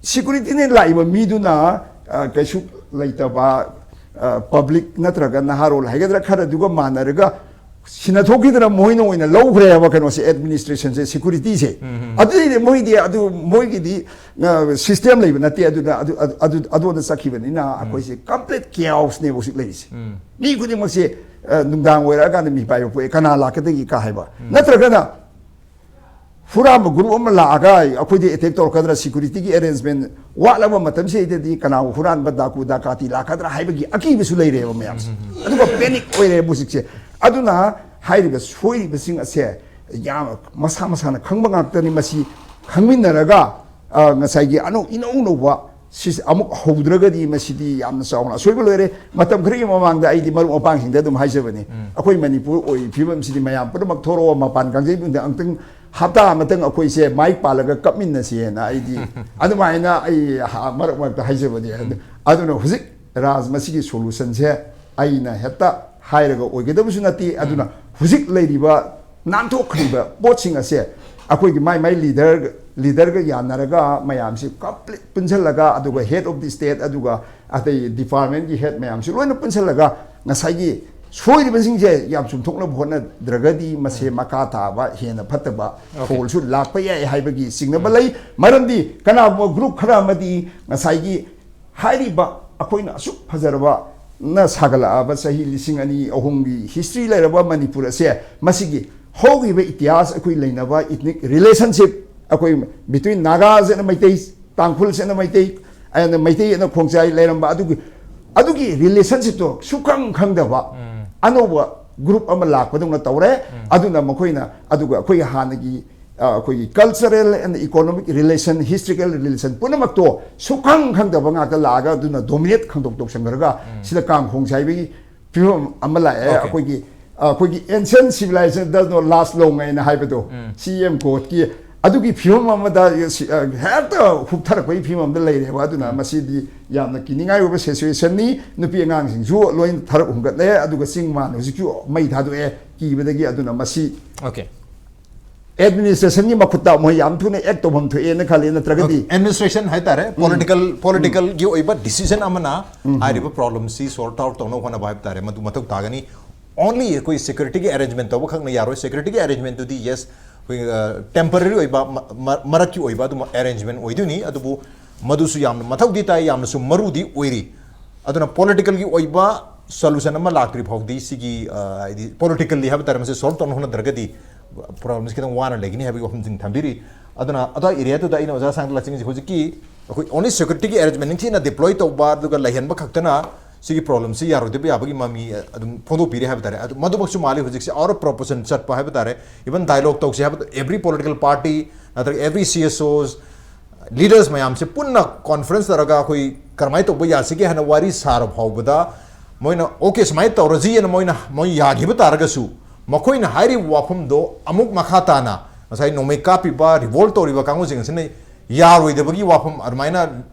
ꯁꯤꯀ꯭ꯌꯨꯔꯤꯇꯤꯅ ꯂꯥꯛꯏꯕ ꯃꯤꯗꯨꯅ ꯀꯩꯁꯨ ꯂꯩꯇꯕ ꯄꯕ꯭ꯂꯤꯛ ꯅꯠꯇ꯭ꯔꯒ ꯅꯍꯥꯔꯣꯜ ꯍꯥꯏꯒꯗ꯭ꯔꯥ ꯈꯔꯗꯨꯒ ꯃꯥꯟꯅꯔꯒ ꯁꯤꯟꯅꯊꯣꯛꯈꯤꯗꯅ ꯃꯣꯏꯅ ꯑꯣꯏꯅ ꯂꯧꯈ꯭ꯔꯦꯕ ꯀꯩꯅꯣꯁꯦ, ꯑꯦꯗꯃꯤꯅꯤꯁꯇ꯭ꯔꯦꯁꯟꯁꯦ, ꯁꯤꯀ꯭ꯌꯨꯔꯤꯇꯤꯁꯦ꯫ ꯑꯗꯨꯗꯩꯗꯤ ꯃꯣꯏꯗꯤ ꯑꯗꯨ ꯃꯣꯏꯒꯤꯗꯤ ꯁꯤꯁꯇꯦꯝ ꯂꯩꯕ ꯅꯠꯇꯦ꯫ ꯑꯗꯨꯅ ꯑꯗꯨ ꯑꯗꯨ ꯑꯗꯨ ꯑꯗꯣꯝꯗ ꯆꯠꯈꯤꯕꯅꯤꯅ ꯑꯩꯈꯣꯏꯁꯦ ꯀꯝꯄ꯭ꯂꯤꯠ ꯀꯦꯑꯣꯁꯅꯦꯕ ꯍꯧꯖꯤꯛ ꯂꯩꯔꯤꯁꯦ꯫ ꯃꯤ ꯈꯨꯗꯤꯡꯃꯛꯁꯦ ꯅꯨꯡꯗꯥꯡ ꯑꯣꯏꯔꯛꯑꯀꯥꯟꯗ ꯃꯤ ꯄꯥꯏꯕ ꯄꯣꯛꯑꯦ, ꯀꯅꯥ ꯂꯥꯛꯀꯗꯒꯦ ꯀ ꯍꯥꯏꯕ꯫ ꯅꯠꯇ꯭ꯔꯒꯅ ꯍꯨꯔꯥꯟꯕ ꯒ꯭ꯔꯨꯞ ꯑꯃ ꯂꯥꯛꯑꯒ ꯑꯩꯈꯣꯏꯗ ꯑꯦꯇꯦꯛ ꯇꯧꯔꯛꯀꯗ꯭ꯔꯥ, ꯁꯤꯀ꯭ꯌꯨꯔꯤꯇꯤꯒꯤ ꯑꯦꯔꯦꯟꯖꯃꯦꯟ ꯋꯥꯠꯂꯕ ꯃꯇꯝꯁꯤꯗꯩꯗꯗꯤ ꯀꯅꯥꯒꯨꯝꯕ ꯍꯨꯔꯥꯟꯕ ꯗꯥꯀꯨ ꯗꯥꯀꯥꯇꯤ ꯂꯥꯛꯀꯗ꯭ꯔꯥ ꯍꯥꯏꯕꯒꯤ ꯑꯀꯤꯕꯁꯨ ꯂꯩꯔꯦꯕ ꯃꯌꯥꯝꯁꯦ꯫ ꯑꯗꯨꯒ ꯄꯦꯅꯤꯛ ꯑꯣꯏꯔꯦꯕ ꯍꯧꯖꯤꯛꯁꯦ꯫ ꯑꯗꯨꯅ ꯍꯥꯏꯔꯤꯕ ꯁꯣꯏꯔꯤꯕꯁꯤꯡ ꯑꯁꯦ ꯌꯥꯝ ꯃꯁꯥ ꯃꯁꯥꯅ ꯈꯪꯕ ꯉꯥꯛꯇꯅꯤ꯫ ꯃꯁꯤ ꯈꯪꯃꯤꯟꯅꯔꯒ ꯉꯁꯥꯏꯒꯤ ꯑꯅꯧ ꯏꯅꯧ ꯅꯧꯕ ꯁꯤꯁꯦ ꯑꯃꯨꯛ ꯍꯧꯗ꯭ꯔꯒꯗꯤ ꯃꯁꯤꯗꯤ ꯌꯥꯝꯅ ꯆꯥꯎꯅ ꯑꯁꯣꯏꯕ ꯂꯣꯏꯔꯦ꯫ ꯃꯇꯝ ꯈꯔꯒꯤ ꯃꯃꯥꯡꯗ ꯑꯩꯗꯤ ꯃꯔꯨꯞ ꯃꯄꯥꯡꯁꯤꯡꯗ ꯑꯗꯨꯝ ꯍꯥꯏꯖꯕꯅꯤ, ꯑꯩꯈꯣꯏ ꯃꯅꯤꯄꯨꯔ ꯑꯣꯏꯔꯤꯕ ꯐꯤꯕꯝꯁꯤꯗꯤ ꯃꯌꯥꯝ ꯄꯨꯝꯅꯃꯛ ꯊꯣꯔꯛꯑꯣ, ꯃꯄꯥꯟ ꯀꯥꯡꯖꯩꯕꯨꯡꯗ ꯑꯃꯨꯛꯇꯪ ꯍꯞꯇꯥ ꯑꯃꯇꯪ ꯑꯩꯈꯣꯏꯁꯦ ꯃꯥꯏꯛ ꯄꯥꯜꯂꯒ ꯀꯞꯃꯤꯟꯅꯁꯦꯅ ꯑꯩꯗꯤ ꯑꯗꯨꯃꯥꯏꯅ ꯑꯩ ꯃꯔꯛ ꯃꯔꯛꯇ ꯍꯥꯏꯖꯕꯅꯤ꯫ ꯑꯗꯨꯅ ꯍꯧꯖꯤꯛ ꯔꯥꯖ ꯃꯁꯤꯒꯤ ꯁꯣꯂꯨꯁꯟꯁꯦ ꯑꯩꯅ ꯍꯦꯛꯇ ꯍꯥꯏꯔꯒ ꯑꯣꯏꯒꯗꯕꯁꯨ ꯅꯠꯇꯦ꯫ ꯑꯗꯨꯅ ꯍꯧꯖꯤꯛ ꯂꯩꯔꯤꯕ ꯅꯥꯟꯊꯣꯛꯈ꯭ꯔꯤꯕ ꯄꯣꯠꯁꯤꯡ ꯑꯁꯦ ꯑꯩꯈꯣꯏꯒꯤ ꯃꯥꯏ ꯃꯥꯏ ꯂꯤꯗꯔ ꯂꯤꯗꯔꯒ ꯌꯥꯅꯔꯒ ꯃꯌꯥꯝꯁꯤ ꯀꯝꯄ꯭ꯂꯤꯠ ꯄꯨꯟꯁꯤꯜꯂꯒ, ꯑꯗꯨꯒ ꯍꯦꯗ ꯑꯣꯐ ꯗꯤ ꯁ꯭ꯇꯦꯠ, ꯑꯗꯨꯒ ꯑꯇꯩ ꯗꯤꯄꯥꯔꯠꯃꯦꯟꯒꯤ ꯍꯦꯗ ꯃꯌꯥꯝꯁꯤ ꯂꯣꯏꯅ ꯄꯨꯟꯁꯤꯜꯂꯒ ꯉꯁꯥꯏꯒꯤ ꯁꯣꯏꯔꯤꯕꯁꯤꯡꯁꯦ ꯌꯥꯝ ꯆꯨꯝꯊꯣꯛꯅꯕ ꯍꯣꯠꯅꯗ꯭ꯔꯒꯗꯤ ꯃꯁꯦ ꯃꯈꯥ ꯇꯥꯕ ꯍꯦꯟꯅ ꯐꯠꯇꯕ ꯐꯣꯜꯁꯨ ꯂꯥꯛꯄ ꯌꯥꯏ ꯍꯥꯏꯕꯒꯤ ꯆꯤꯡꯅꯕ ꯂꯩ꯫ ꯃꯔꯝꯗꯤ ꯀꯅꯥꯒꯨꯝꯕ ꯒ꯭ꯔꯨꯞ ꯈꯔ ꯑꯃꯗꯤ ꯉꯁꯥꯏꯒꯤ ꯍꯥꯏꯔꯤꯕ ꯑꯩꯈꯣꯏꯅ ꯑꯁꯨꯛ ꯐꯖꯔꯕ ꯅ ꯁꯥꯒꯠꯂꯛꯑꯕ ꯆꯍꯤ ꯂꯤꯁꯤꯡ ꯑꯅꯤ ꯑꯍꯨꯝꯒꯤ ꯍꯤꯁꯇ꯭ꯔꯤ ꯂꯩꯔꯕ ꯃꯅꯤꯄꯨꯔ ꯑꯁꯦ, ꯃꯁꯤꯒꯤ ꯍꯧꯈꯤꯕ ꯏꯇꯤꯍꯥꯁ ꯑꯩꯈꯣꯏ ꯂꯩꯅꯕ ꯏꯊꯅꯤꯛ ꯔꯤꯂꯦꯁꯟꯁꯤꯞ ꯑꯩꯈꯣꯏ ꯕꯤꯇ꯭ꯋꯤꯟ ꯅꯥꯒꯥꯁꯤꯅ ꯃꯩꯇꯩ, ꯇꯥꯡꯈꯨꯜꯁꯤꯅ ꯃꯩꯇꯩ, ꯑꯩꯅ ꯃꯩꯇꯩ ꯑꯅ ꯈꯣꯡꯖꯥꯏ ꯂꯩꯔꯝꯕ ꯑꯗꯨꯒꯤ, ꯑꯗꯨꯒꯤ ꯔꯤꯂꯦꯁꯟꯁꯤꯞꯇꯣ ꯁꯨꯈꯪ ꯈꯪꯗꯕ ꯑꯅꯧꯕ ꯒ꯭ꯔꯨꯞ ꯑꯃ ꯂꯥꯛꯄꯗꯧꯅ ꯇꯧꯔꯦ꯫ ꯑꯗꯨꯅ ꯃꯈꯣꯏꯅ ꯑꯗꯨꯒ ꯑꯩꯈꯣꯏ ꯍꯥꯟꯅꯒꯤ ꯑ, ꯑꯩꯈꯣꯏꯒꯤ cultural and economic relation, historical relation ꯄꯨꯝꯅꯃꯛꯇꯣ ꯁꯨꯈꯪ ꯈꯪꯗꯕ ꯉꯥꯛꯇ ꯂꯥꯛꯑꯒ ꯑꯗꯨꯅ ꯗꯣꯃꯤꯅꯦꯠ ꯈꯪꯗꯣꯛ ꯇꯧꯁꯟꯈ꯭ꯔꯒ ꯁꯤꯗ ꯀꯥꯡ ꯈꯣꯡ ꯆꯥꯏꯕꯒꯤ ꯐꯤꯕꯝ ꯑꯃ ꯂꯥꯛꯑꯦ꯫ ꯑꯩꯈꯣꯏꯒꯤ, ꯑ, ꯑꯩꯈꯣꯏꯒꯤ ancient civilization does not last long ꯍꯥꯏꯅ ꯍꯥꯏꯕꯗꯣ, ꯁꯤ ꯑꯦꯝ ꯀꯣꯔꯠꯀꯤ ꯑꯗꯨꯒꯤ ꯐꯤꯕꯝ ꯑꯃꯗ ꯁꯤ, ꯑ, ꯍꯦꯛꯇ ꯍꯨꯞꯊꯔꯛꯄꯒꯤ ꯐꯤꯕꯝ ꯑꯃꯗ ꯂꯩꯔꯦꯕ꯫ ꯑꯗꯨꯅ ꯃꯁꯤꯗꯤ ꯌꯥꯝꯅ ꯀꯤꯅꯤꯡꯉꯥꯏ ꯑꯣꯏꯕ ꯁꯤꯆꯨꯋꯦꯁꯟꯅꯤ꯫ ꯅꯨꯄꯤ ꯑꯉꯥꯡꯁꯤꯡꯁꯨ ꯂꯣꯏꯅ ꯊꯔꯛ ꯍꯨꯝꯒꯠꯂꯦ, ꯑꯗꯨꯒ ꯆꯤꯡ ꯃꯥꯟ ꯍꯧꯖꯤꯛꯁꯨ ꯃꯩ ꯊꯥꯗꯣꯛꯑꯦ ꯀꯤꯕꯗꯒꯤ꯫ ꯑꯗꯨꯅ ꯃꯁꯤ ꯑꯦꯗꯃꯤꯅꯤꯁꯇ꯭ꯔꯦꯁꯟꯒꯤ ꯃꯈꯨꯠꯇ ꯃꯣꯏ ꯌꯥꯝ ꯊꯨꯅ ꯑꯦꯛ ꯇꯧꯐꯝ ꯊꯣꯛꯑꯦꯅ ꯈꯜꯂꯤ, ꯅꯠꯇ꯭ꯔꯒꯗꯤ ꯑꯦꯗꯃꯤꯅꯤꯁꯇ꯭ꯔꯦꯁꯟ ꯍꯥꯏꯇꯥꯔꯦ, ꯄꯣꯂꯤꯇꯤꯀꯦꯜ, ꯄꯣꯂꯤꯇꯤꯀꯦꯜꯒꯤ ꯑꯣꯏꯕ ꯗꯤꯁꯤꯖꯟ ꯑꯃꯅ ꯍꯥꯏꯔꯤꯕ ꯄ꯭ꯔꯣꯕ꯭ꯂꯦꯝꯁꯤ ꯁꯣꯜꯕ ꯑꯥꯎꯠ ꯇꯧꯅꯕ ꯍꯣꯠꯅꯕ ꯍꯥꯏꯕ ꯇꯥꯔꯦ, ꯃꯗꯨ ꯃꯊꯧ ꯇꯥꯒꯅꯤ꯫ ꯑꯣꯟꯂꯤ ꯑꯩꯈꯣꯏ ꯁꯦꯀ꯭ꯌꯨꯔꯤꯇꯤꯒꯤ ꯑꯦꯔꯦꯟꯖꯃꯦꯟ ꯇꯧꯕ ꯈꯛꯅ ꯌꯥꯔꯣꯏ꯫ ꯁꯦꯀ꯭ꯌꯨꯔꯤꯇꯤꯒꯤ ꯑꯦꯔꯦꯟꯖꯃꯦꯟꯗꯨꯗꯤ ꯌꯦꯁ, ꯑꯩꯈꯣꯏ ꯇꯦꯝꯄꯔꯔꯤ ꯑꯣꯏꯕ ꯃ- ꯃ- ꯃꯔꯛꯀꯤ ꯑꯣꯏꯕ ꯑꯗꯨꯝ ꯑꯦꯔꯦꯟꯖꯃꯦꯟ ꯑꯣꯏꯗꯣꯏꯅꯤ꯫ ꯑꯗꯨꯕꯨ ꯃꯗꯨꯁꯨ ꯌꯥꯝꯅ ꯃꯊꯧꯗꯤ ꯇꯥꯏ, ꯌꯥꯝꯅꯁꯨ ꯃꯔꯨꯗꯤ ꯑꯣꯏꯔꯤ꯫ ꯑꯗꯨꯅ ꯄꯣꯂꯤꯇꯤꯀꯦꯜꯒꯤ ꯑꯣꯏꯕ ꯁꯣꯂꯨꯁꯟ ꯑꯃ ꯂꯥꯛꯇ꯭ꯔꯤ ꯐꯥꯎꯗꯤ ꯁꯤꯒꯤ ꯑ, ꯍꯥꯏꯗꯤ ꯄꯣꯂꯤꯇꯤꯀꯦꯜꯂꯤ ꯍꯥꯏꯕ ꯇꯥꯔꯦ, ꯃꯁꯤ ꯁꯣꯜꯕ ꯇꯧꯅ ꯍꯣꯠꯅꯗ꯭ꯔꯒꯗꯤ ꯄ꯭ꯔꯣꯕ꯭ꯂꯦꯝꯁꯤ ꯈꯤꯇꯪ ꯋꯥꯅ ꯂꯩꯒꯅꯤ ꯍꯥꯏꯕꯒꯤ ꯋꯥꯐꯝꯁꯤꯡ ꯊꯝꯕꯤꯔꯤ꯫ ꯑꯗꯨꯅ ꯑꯗꯨꯋꯥꯏ ꯑꯦꯔꯤꯌꯥꯗꯨꯗ ꯑꯩꯅ ꯑꯣꯖꯥ ꯁꯥꯡꯗ ꯂꯥꯛꯆꯅꯤꯡꯉꯤꯁꯦ ꯍꯧꯖꯤꯛꯀꯤ ꯑꯩꯈꯣꯏ ꯑꯣꯟꯂꯤ ꯁꯦꯀ꯭ꯌꯨꯔꯤꯇꯤꯒꯤ ꯑꯦꯔꯦꯟꯖꯃꯦꯟ ꯅꯤꯡꯊꯤꯅ ꯗꯤꯄ꯭ꯂꯣꯏ ꯇꯧꯕ ꯑꯗꯨꯒ ꯂꯩꯍꯟꯕ ꯈꯛꯇꯅ ꯁꯤꯒꯤ ꯄ꯭ꯔꯣꯕ꯭ꯂꯦꯝꯁꯤ ꯌꯥꯔꯣꯏꯗꯕ ꯌꯥꯕꯒꯤ ꯃꯃꯤ ꯑꯗꯨꯝ ꯐꯣꯡꯗꯣꯛꯄꯤꯔꯦ ꯍꯥꯏꯕ ꯇꯥꯔꯦ꯫ ꯑꯗꯨ ꯃꯗꯨꯃꯛꯁꯨ ꯃꯥꯜꯂꯤ ꯍꯧꯖꯤꯛꯁꯦ ꯑꯥꯎꯠ ꯑꯣꯐ ꯄ꯭ꯔꯣꯄꯣꯔꯁꯟ ꯆꯠꯄ ꯍꯥꯏꯕ ꯇꯥꯔꯦ꯫ ꯏꯚꯟ ꯗꯥꯏꯂꯣꯒ ꯇꯧꯁꯦ ꯍꯥꯏꯕꯗ ꯑꯦꯕ꯭ꯔꯤ ꯄꯣꯂꯤꯇꯤꯀꯦꯜ ꯄꯥꯔꯇꯤ ꯅꯠꯇ꯭ꯔꯒ ꯑꯦꯕ꯭ꯔꯤ ꯁꯤ ꯑꯦꯁ ꯑꯣꯁ ꯂꯤꯗꯔꯁ ꯃꯌꯥꯝꯁꯦ ꯄꯨꯟꯅ ꯀꯣꯟꯐ꯭ꯔꯦꯟꯁ ꯇꯧꯔꯒ ꯑꯩꯈꯣꯏ ꯀꯔꯝꯍꯥꯏꯅ ꯇꯧꯕ ꯌꯥꯁꯤꯒꯦ ꯍꯥꯏꯅ ꯋꯥꯔꯤ ꯁꯥꯔ ꯐꯥꯎꯕꯗ ꯃꯣꯏꯅ ꯑꯣꯀꯦ ꯁꯨꯃꯥꯏꯅ ꯇꯧꯔꯁꯤꯅ ꯃꯣꯏꯅ ꯃꯣꯏ ꯌꯥꯈꯤꯕ ꯇꯥꯔꯒꯁꯨ ꯃꯈꯣꯏꯅ ꯍꯥꯏꯔꯤꯕ ꯋꯥꯐꯝꯗꯣ ꯑꯃꯨꯛ ꯃꯈꯥ ꯇꯥꯅ ꯉꯁꯥꯏ ꯅꯣꯡꯃꯩ ꯀꯥꯞꯄꯤꯕ ꯔꯤꯚꯣꯜ ꯇꯧꯔꯤꯕ ꯀꯥꯡꯕꯨꯁꯤꯡ ꯑꯁꯤꯅ ꯌꯥꯔꯣꯏꯗꯕꯒꯤ ꯋꯥꯐꯝ ꯑꯗꯨꯃꯥꯏꯅ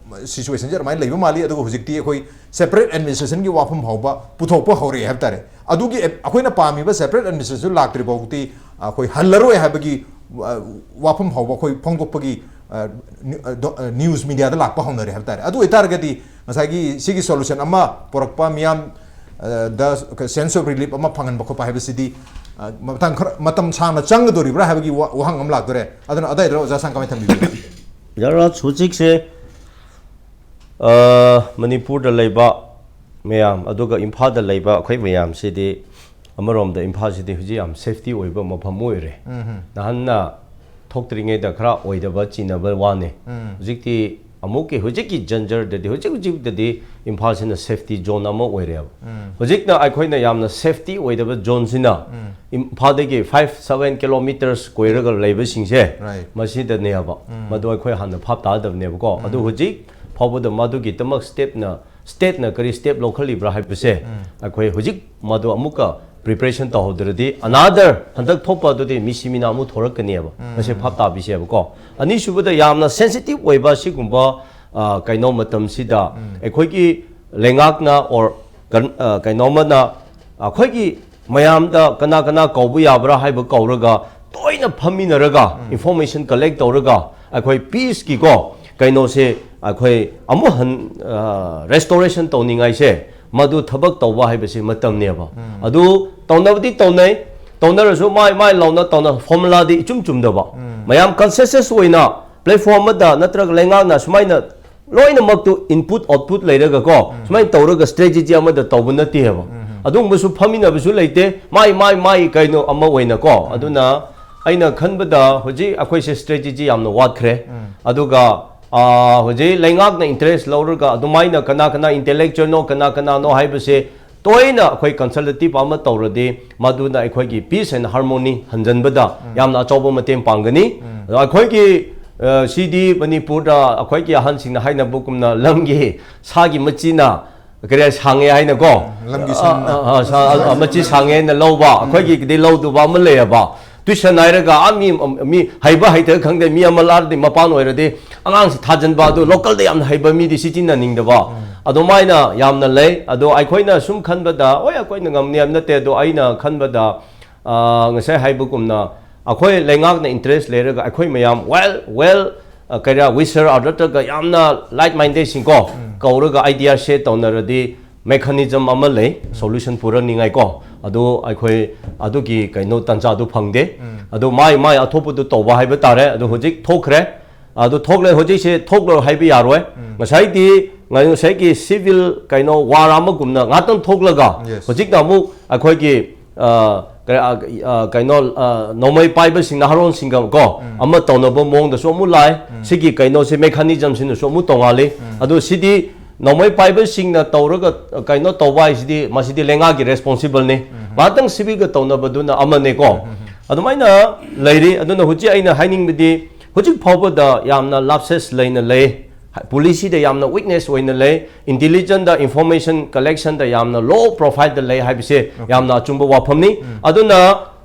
ꯁꯤꯆꯨꯋꯦꯁꯟꯁꯦ ꯑꯗꯨꯃꯥꯏꯅ ꯂꯩꯕ ꯃꯥꯜꯂꯤ꯫ ꯑꯗꯨꯒ ꯍꯧꯖꯤꯛꯇꯤ ꯑꯩꯈꯣꯏ ꯁꯦꯄꯔꯦꯠ ꯑꯦꯗꯃꯤꯅꯤꯁꯇ꯭ꯔꯦꯁꯟꯒꯤ ꯋꯥꯐꯝ ꯐꯥꯎꯕ ꯄꯨꯊꯣꯛꯄ ꯍꯧꯔꯛꯑꯦ ꯍꯥꯏꯕ ꯇꯥꯔꯦ꯫ ꯑꯗꯨꯒꯤ ꯑꯦ- ꯑꯩꯈꯣꯏꯅ ꯄꯥꯝꯃꯤꯕ ꯁꯦꯄꯔꯦꯠ ꯑꯦꯗꯃꯤꯅꯤꯁꯇ꯭ꯔꯦꯁꯟ ꯂꯥꯛꯇ꯭ꯔꯤ ꯐꯥꯎꯗꯤ ꯑꯩꯈꯣꯏ ꯍꯜꯂꯔꯣꯏ ꯍꯥꯏꯕꯒꯤ ꯑ, ꯋꯥꯐꯝ ꯐꯥꯎꯕ ꯑꯩꯈꯣꯏ ꯐꯣꯡꯗꯣꯛꯄꯒꯤ ꯑ, ꯅ꯭ꯌꯨ- ꯑ, ꯗꯣ- ꯑ, ꯅ꯭ꯌꯨꯁ ꯃꯤꯗꯤꯌꯥꯗ ꯂꯥꯛꯄ ꯍꯧꯅꯔꯦ ꯍꯥꯏꯕ ꯇꯥꯔꯦ꯫ ꯑꯗꯨ ꯑꯣꯏꯇꯥꯔꯒꯗꯤ ꯉꯁꯥꯏꯒꯤ ꯁꯤꯒꯤ ꯁꯣꯂꯨꯁꯟ ꯑꯃ ꯄꯨꯔꯛꯄ ꯃꯤꯌꯥꯝ ꯗ ꯁꯦꯟꯁ ꯑꯣꯐ ꯔꯤꯂꯤꯐ ꯑꯃ ꯐꯪꯍꯟꯕ ꯈꯣꯠꯄ ꯍꯥꯏꯕꯁꯤꯗꯤ, ꯑ, ꯃꯇꯝ ꯈꯔ, ꯃꯇꯝ ꯁꯥꯡꯅ ꯆꯪꯒꯗꯣꯔꯤꯕ꯭ꯔꯥ ꯍꯥꯏꯕꯒꯤ ꯋꯥ-, ꯋꯥꯍꯪ ꯑꯃ ꯂꯥꯛꯇꯣꯔꯦ꯫ ꯑꯗꯨꯅ ꯑꯗꯥꯏꯗ ꯑꯣꯖꯥ ꯁꯥꯡ ꯀꯃꯥꯏꯅ ꯊꯝꯕꯤꯕꯒꯦ? ꯖꯔꯥꯖ, ꯍꯧꯖꯤꯛꯁꯦ, ꯑ, ꯃꯅꯤꯄꯨꯔꯗ ꯂꯩꯕ ꯃꯌꯥꯝ, ꯑꯗꯨꯒ ꯏꯝꯐꯥꯜꯗ ꯂꯩꯕ ꯑꯩꯈꯣꯏ ꯃꯌꯥꯝꯁꯤꯗꯤ, ꯑꯃꯔꯣꯝꯗ ꯏꯝꯐꯥꯜꯁꯤꯗꯤ ꯍꯧꯖꯤꯛ ꯌꯥꯝ ꯁꯦꯐꯇꯤ ꯑꯣꯏꯕ ꯃꯐꯝ ꯑꯣꯏꯔꯦ꯫ ꯎꯝ꯫ ꯅꯍꯥꯟꯅ ꯊꯣꯛꯇ꯭ꯔꯤꯉꯩꯗ ꯈꯔ ꯑꯣꯏꯗꯕ ꯆꯤꯟꯅꯕ ꯋꯥꯅꯤ꯫ ꯎꯝ꯫ ꯍꯧꯖꯤꯛꯇꯤ ꯑꯃꯨꯛꯀꯤ, ꯍꯧꯖꯤꯛꯀꯤ ꯖꯟꯖꯔꯗꯗꯤ, ꯍꯧꯖꯤꯛ ꯍꯧꯖꯤꯛꯇꯗꯤ ꯏꯝꯐꯥꯜꯁꯤꯅ ꯁꯦꯐꯇꯤ ꯖꯣꯟ ꯑꯃ ꯑꯣꯏꯔꯦꯕ꯫ ꯎꯝ꯫ ꯍꯧꯖꯤꯛꯅ ꯑꯩꯈꯣꯏꯅ ꯌꯥꯝꯅ ꯁꯦꯐꯇꯤ ꯑꯣꯏꯗꯕ ꯖꯣꯟꯁꯤꯅ ꯎꯝ꯫ ꯏꯝꯐꯥꯜꯗꯒꯤ five seven kilometres ꯀꯣꯏꯔꯒ ꯂꯩꯕꯁꯤꯡꯁꯦ, ꯔꯥꯏꯠ꯫ ꯃꯁꯤꯗꯅꯦꯕ꯫ ꯎꯝ꯫ ꯃꯗꯨ ꯑꯩꯈꯣꯏ ꯍꯥꯟꯅ ꯚꯥꯞ ꯇꯥꯗꯕꯅꯦꯕꯀꯣ꯫ ꯎꯝ꯫ ꯑꯗꯨ ꯍꯧꯖꯤꯛ ꯐꯥꯎꯕꯗ ꯃꯗꯨꯒꯤꯗꯃꯛ ꯁ꯭ꯇꯦꯞꯅ, ꯁ꯭ꯇꯦꯠꯅ ꯀꯔꯤ ꯁ꯭ꯇꯦꯞ ꯂꯧꯈꯠꯂꯤꯕ꯭ꯔꯥ ꯍꯥꯏꯕꯁꯦ, ꯎꯝ꯫ ꯑꯩꯈꯣꯏ ꯍꯧꯖꯤꯛ ꯃꯗꯨ ꯑꯃꯨꯛꯀ ꯄ꯭ꯔꯤꯄꯦꯔꯦꯁꯟ ꯇꯧꯍꯧꯗ꯭ꯔꯗꯤ, ꯑꯅꯥꯗꯔ ꯍꯟꯗꯛ ꯊꯣꯛꯄ ꯑꯗꯨꯗꯤ ꯃꯤꯁꯤ ꯃꯤꯅ ꯑꯃꯨꯛ ꯊꯣꯔꯛꯀꯅꯦꯕ꯫ ꯎꯝ꯫ ꯃꯁꯤ ꯚꯥꯞ ꯇꯥꯕꯤꯁꯦꯕꯀꯣ꯫ ꯑꯅꯤꯁꯨꯕꯗ, ꯌꯥꯝꯅ ꯁꯦꯟꯁꯤꯇꯤꯚ ꯑꯣꯏꯕ ꯁꯤꯒꯨꯝꯕ, ꯑ, ꯀꯩꯅꯣ ꯃꯇꯝꯁꯤꯗ ꯎꯝ꯫ ꯑꯩꯈꯣꯏꯒꯤ ꯂꯩꯉꯥꯛꯅ or ꯀꯟ-, ꯑ, ꯀꯩꯅꯣꯃꯅ ꯑꯩꯈꯣꯏꯒꯤ ꯃꯌꯥꯝꯗ ꯀꯅꯥ ꯀꯅꯥ ꯀꯧꯕ ꯌꯥꯕ꯭ꯔꯥ ꯍꯥꯏꯕ ꯀꯧꯔꯒ, ꯇꯣꯏꯅ ꯐꯝꯃꯤꯟꯅꯔꯒ, ꯎꯝ꯫ ꯏꯟꯐꯣꯔꯃꯦꯁꯟ ꯀꯂꯦꯛ ꯇꯧꯔꯒ, ꯑꯩꯈꯣꯏ ꯄꯤꯁꯀꯤꯀꯣ ꯀꯩꯅꯣꯁꯦ ꯑꯩꯈꯣꯏ ꯑꯃꯨꯛ ꯍꯟ, ꯑ, ꯔꯦꯁꯇꯣꯔꯦꯁꯟ ꯇꯧꯅꯤꯡꯉꯥꯏꯁꯦ, ꯃꯗꯨ ꯊꯕꯛ ꯇꯧꯕ ꯍꯥꯏꯕꯁꯤ ꯃꯇꯝꯅꯦꯕ꯫ ꯎꯝ꯫ ꯑꯗꯨ ꯇꯧꯅꯕꯗꯤ ꯇꯧꯅꯩ, ꯇꯧꯅꯔꯁꯨ ꯃꯥꯏ ꯃꯥꯏ ꯂꯥꯎꯅ ꯇꯧꯅ ꯐꯣꯔꯃꯨꯂꯥꯗꯤ ꯏꯆꯨꯝ ꯆꯨꯝꯗꯕ꯫ ꯎꯝ꯫ ꯃꯌꯥꯝ ꯀꯟꯁꯦꯟꯁꯁ ꯑꯣꯏꯅ ꯄ꯭ꯂꯦꯠꯐꯣꯔꯝ ꯑꯃꯗ ꯅꯠꯇ꯭ꯔꯒ ꯂꯩꯉꯥꯛꯅ ꯁꯨꯃꯥꯏꯅ ꯂꯣꯏꯅꯃꯛꯇꯨ ꯏꯟꯄꯨꯠ ꯑꯥꯎꯠꯄꯨꯠ ꯂꯩꯔꯒꯀꯣ, ꯎꯝ꯫ ꯁꯨꯃꯥꯏꯅ ꯇꯧꯔꯒ ꯁ꯭ꯇ꯭ꯔꯦꯇꯦꯖꯤ ꯑꯃꯗ ꯇꯧꯕ ꯅꯠꯇꯦꯕ꯫ ꯎꯝ꯫ ꯑꯗꯨꯒꯨꯝꯕꯁꯨ ꯐꯝꯃꯤꯟꯅꯕꯁꯨ ꯂꯩꯇꯦ, ꯃꯥꯏ ꯃꯥꯏ ꯃꯥꯏ ꯀꯩꯅꯣ ꯑꯃ ꯑꯣꯏꯅꯀꯣ꯫ ꯎꯝ꯫ ꯑꯗꯨꯅ ꯑꯩꯅ ꯈꯟꯕꯗ ꯍꯧꯖꯤꯛ ꯑꯩꯈꯣꯏꯁꯦ ꯁ꯭ꯇ꯭ꯔꯦꯇꯦꯖꯤ ꯌꯥꯝꯅ ꯋꯥꯠꯈ꯭ꯔꯦ꯫ ꯎꯝ꯫ ꯑꯗꯨꯒ, ꯑꯥ, ꯍꯧꯖꯤꯛ ꯂꯩꯉꯥꯛꯅ ꯏꯟꯇꯔꯦꯁ ꯂꯧꯔꯒ ꯑꯗꯨꯃꯥꯏꯅ ꯀꯅꯥ ꯀꯅꯥ ꯏꯟꯇꯦꯂꯦꯛꯆꯨꯋꯦꯜꯅꯣ, ꯀꯅꯥ ꯀꯅꯥꯅꯣ ꯍꯥꯏꯕꯁꯦ ꯇꯣꯏꯅ ꯑꯩꯈꯣꯏ ꯀꯟꯁꯜꯇꯦꯇꯤꯚ ꯑꯃ ꯇꯧꯔꯗꯤ, ꯃꯗꯨꯅ ꯑꯩꯈꯣꯏꯒꯤ ꯄꯤꯁ ꯑꯦꯟ ꯍꯥꯔꯃꯣꯅꯤ ꯍꯟꯖꯟꯕꯗ ꯎꯝ꯫ ꯌꯥꯝꯅ ꯑꯆꯧꯕ ꯃꯇꯦꯡ ꯄꯥꯡꯒꯅꯤ꯫ ꯎꯝ꯫ ꯑꯗꯣ ꯑꯩꯈꯣꯏꯒꯤ, ꯑ, ꯁꯤꯗꯤ ꯃꯅꯤꯄꯨꯔꯗ ꯑꯩꯈꯣꯏꯒꯤ ꯑꯍꯟꯁꯤꯡꯅ ꯍꯥꯏꯅꯕꯒꯨꯝꯅ ꯂꯝꯒꯤ ꯁꯥꯒꯤ ꯃꯆꯤꯅ ꯀꯔꯤ ꯁꯥꯡꯉꯦ ꯍꯥꯏꯅꯀꯣ꯫ ꯎꯝ, ꯂꯝꯒꯤ ꯑ, ꯁꯤꯡꯅ꯫ ꯑ, ꯑ, ꯁꯥ-, ꯑ, ꯃꯆꯤ ꯁꯥꯡꯉꯦ ꯍꯥꯏꯅ ꯂꯧꯕ, ꯎꯝ꯫ ꯑꯩꯈꯣꯏꯒꯤꯗꯤ ꯂꯧꯗꯕ ꯑꯃ ꯂꯩꯌꯦꯕ꯫ ꯇ꯭ꯋꯤꯁꯟ ꯍꯥꯏꯔꯒ, ꯑꯥ, ꯃꯤ, ꯃꯤ ꯍꯩꯕ ꯍꯩꯇꯕ ꯈꯪꯗꯦ, ꯃꯤ ꯑꯃ ꯂꯥꯛꯑꯗꯤ ꯃꯄꯥꯟ ꯑꯣꯏꯔꯗꯤ ꯑꯉꯥꯡꯁꯤ ꯊꯥꯖꯟꯕ, ꯑꯗꯨ ꯂꯣꯀꯦꯜꯗ ꯌꯥꯝꯅ ꯍꯩꯕ ꯃꯤꯗꯤ ꯁꯤꯖꯤꯟꯅꯅꯤꯡꯗꯕ, ꯎꯝ꯫ ꯑꯗꯨꯃꯥꯏꯅ ꯌꯥꯝꯅ ꯂꯩ꯫ ꯑꯗꯣ ꯑꯩꯈꯣꯏꯅ ꯁꯨꯝ ꯈꯟꯕꯗ, ꯍꯣꯏ, ꯑꯩꯈꯣꯏꯅ ꯉꯝꯅꯤ ꯍꯥꯏꯕ ꯅꯠꯇꯦ, ꯑꯗꯣ ꯑꯩꯅ ꯈꯟꯕꯗ, ꯑ, ꯉꯁꯥꯏ ꯍꯥꯏꯕꯒꯨꯝꯅ, ꯑꯩꯈꯣꯏ ꯂꯩꯉꯥꯛꯅ ꯏꯟꯇꯔꯦꯁ ꯂꯩꯔꯒ ꯑꯩꯈꯣꯏ ꯃꯌꯥꯝ well, well, ꯑ, ꯀꯔꯤꯔꯥ, wisher ꯅꯠꯇ꯭ꯔꯒ ꯌꯥꯝꯅ like minded ꯁꯤꯡꯀꯣ, ꯎꯝ꯫ ꯀꯧꯔꯒ ꯑꯥꯏꯗꯤꯌꯥ ꯁꯦꯌꯔ ꯇꯧꯅꯔꯗꯤ, mechanism ꯑꯃ ꯂꯩ, solution ꯄꯨꯔꯛꯅꯤꯡꯉꯥꯏ ꯀꯣ꯫ ꯑꯗꯨ ꯑꯩꯈꯣꯏ ꯑꯗꯨꯒꯤ ꯀꯩꯅꯣ ꯇꯟꯖꯥꯗꯨ ꯐꯪꯗꯦ꯫ ꯑꯗꯨ ꯃꯥꯏ ꯃꯥꯏ ꯑꯊꯣꯛꯄꯗꯨ ꯇꯧꯕ ꯍꯥꯏꯕ ꯇꯥꯔꯦ꯫ ꯑꯗꯨ ꯍꯧꯖꯤꯛ ꯊꯣꯛꯈ꯭ꯔꯦ꯫ ꯑꯗꯨ ꯊꯣꯛꯂꯦ, ꯍꯧꯖꯤꯛꯁꯦ ꯊꯣꯛꯂꯣꯏ ꯍꯥꯏꯕ ꯌꯥꯔꯣꯏ꯫ ꯉꯁꯥꯏꯗꯤ ꯉ-, ꯉꯁꯥꯏꯒꯤ civil ꯀꯩꯅꯣ war ꯑꯃꯒꯨꯝꯅ ꯉꯥꯛꯇꯪ ꯊꯣꯛꯂꯒ, Yes. ꯍꯧꯖꯤꯛꯅ ꯑꯃꯨꯛ ꯑꯩꯈꯣꯏꯒꯤ, ꯑ, ꯀ-, ꯑ, ꯑ, ꯀꯩꯅꯣ, ꯑ, ꯅꯣꯡꯃꯩ ꯄꯥꯏꯕꯁꯤꯡ ꯅꯍꯥꯔꯣꯟꯁꯤꯡꯒ ꯀꯣ, ꯑꯃ ꯇꯧꯅꯕ ꯃꯑꯣꯡꯗꯁꯨ ꯑꯃꯨꯛ ꯂꯥꯛꯑꯦ꯫ ꯁꯤꯒꯤ ꯀꯩꯅꯣꯁꯦ, mechanism ꯁꯤꯅꯁꯨ ꯑꯃꯨꯛ ꯇꯣꯡꯉꯥꯜꯂꯤ꯫ ꯑꯗꯣ ꯁꯤꯗꯤ ꯅꯣꯡꯃꯩ ꯄꯥꯏꯕꯁꯤꯡꯅ ꯇꯧꯔꯒ, ꯑ, ꯀꯩꯅꯣ ꯇꯧꯕ ꯍꯥꯏꯁꯤꯗꯤ, ꯃꯁꯤꯗꯤ ꯂꯩꯉꯥꯛꯀꯤ responsible ꯅꯤ꯫ ꯉꯥꯛꯇꯪ civil ꯒ ꯇꯧꯅꯕꯗꯨꯅ ꯑꯃꯅꯦꯀꯣ꯫ ꯑꯗꯨꯃꯥꯏꯅ ꯂꯩꯔꯤ꯫ ꯑꯗꯨꯅ ꯍꯧꯖꯤꯛ ꯑꯩꯅ ꯍꯥꯏꯅꯤꯡꯕꯗꯤ, ꯍꯧꯖꯤꯛ ꯐꯥꯎꯕꯗ ꯌꯥꯝꯅ lapses ꯂꯩꯅ ꯂꯩ꯫ ꯄꯨꯂꯤꯁꯁꯤꯗ ꯌꯥꯝꯅ weakness ꯑꯣꯏꯅ ꯂꯩ꯫ Intelligence ꯗ, information collection ꯗ ꯌꯥꯝꯅ low profile ꯗ ꯂꯩ ꯍꯥꯏꯕꯁꯦ Okay. ꯌꯥꯝꯅ ꯑꯆꯨꯝꯕ ꯋꯥꯐꯝꯅꯤ꯫ ꯑꯗꯨꯅ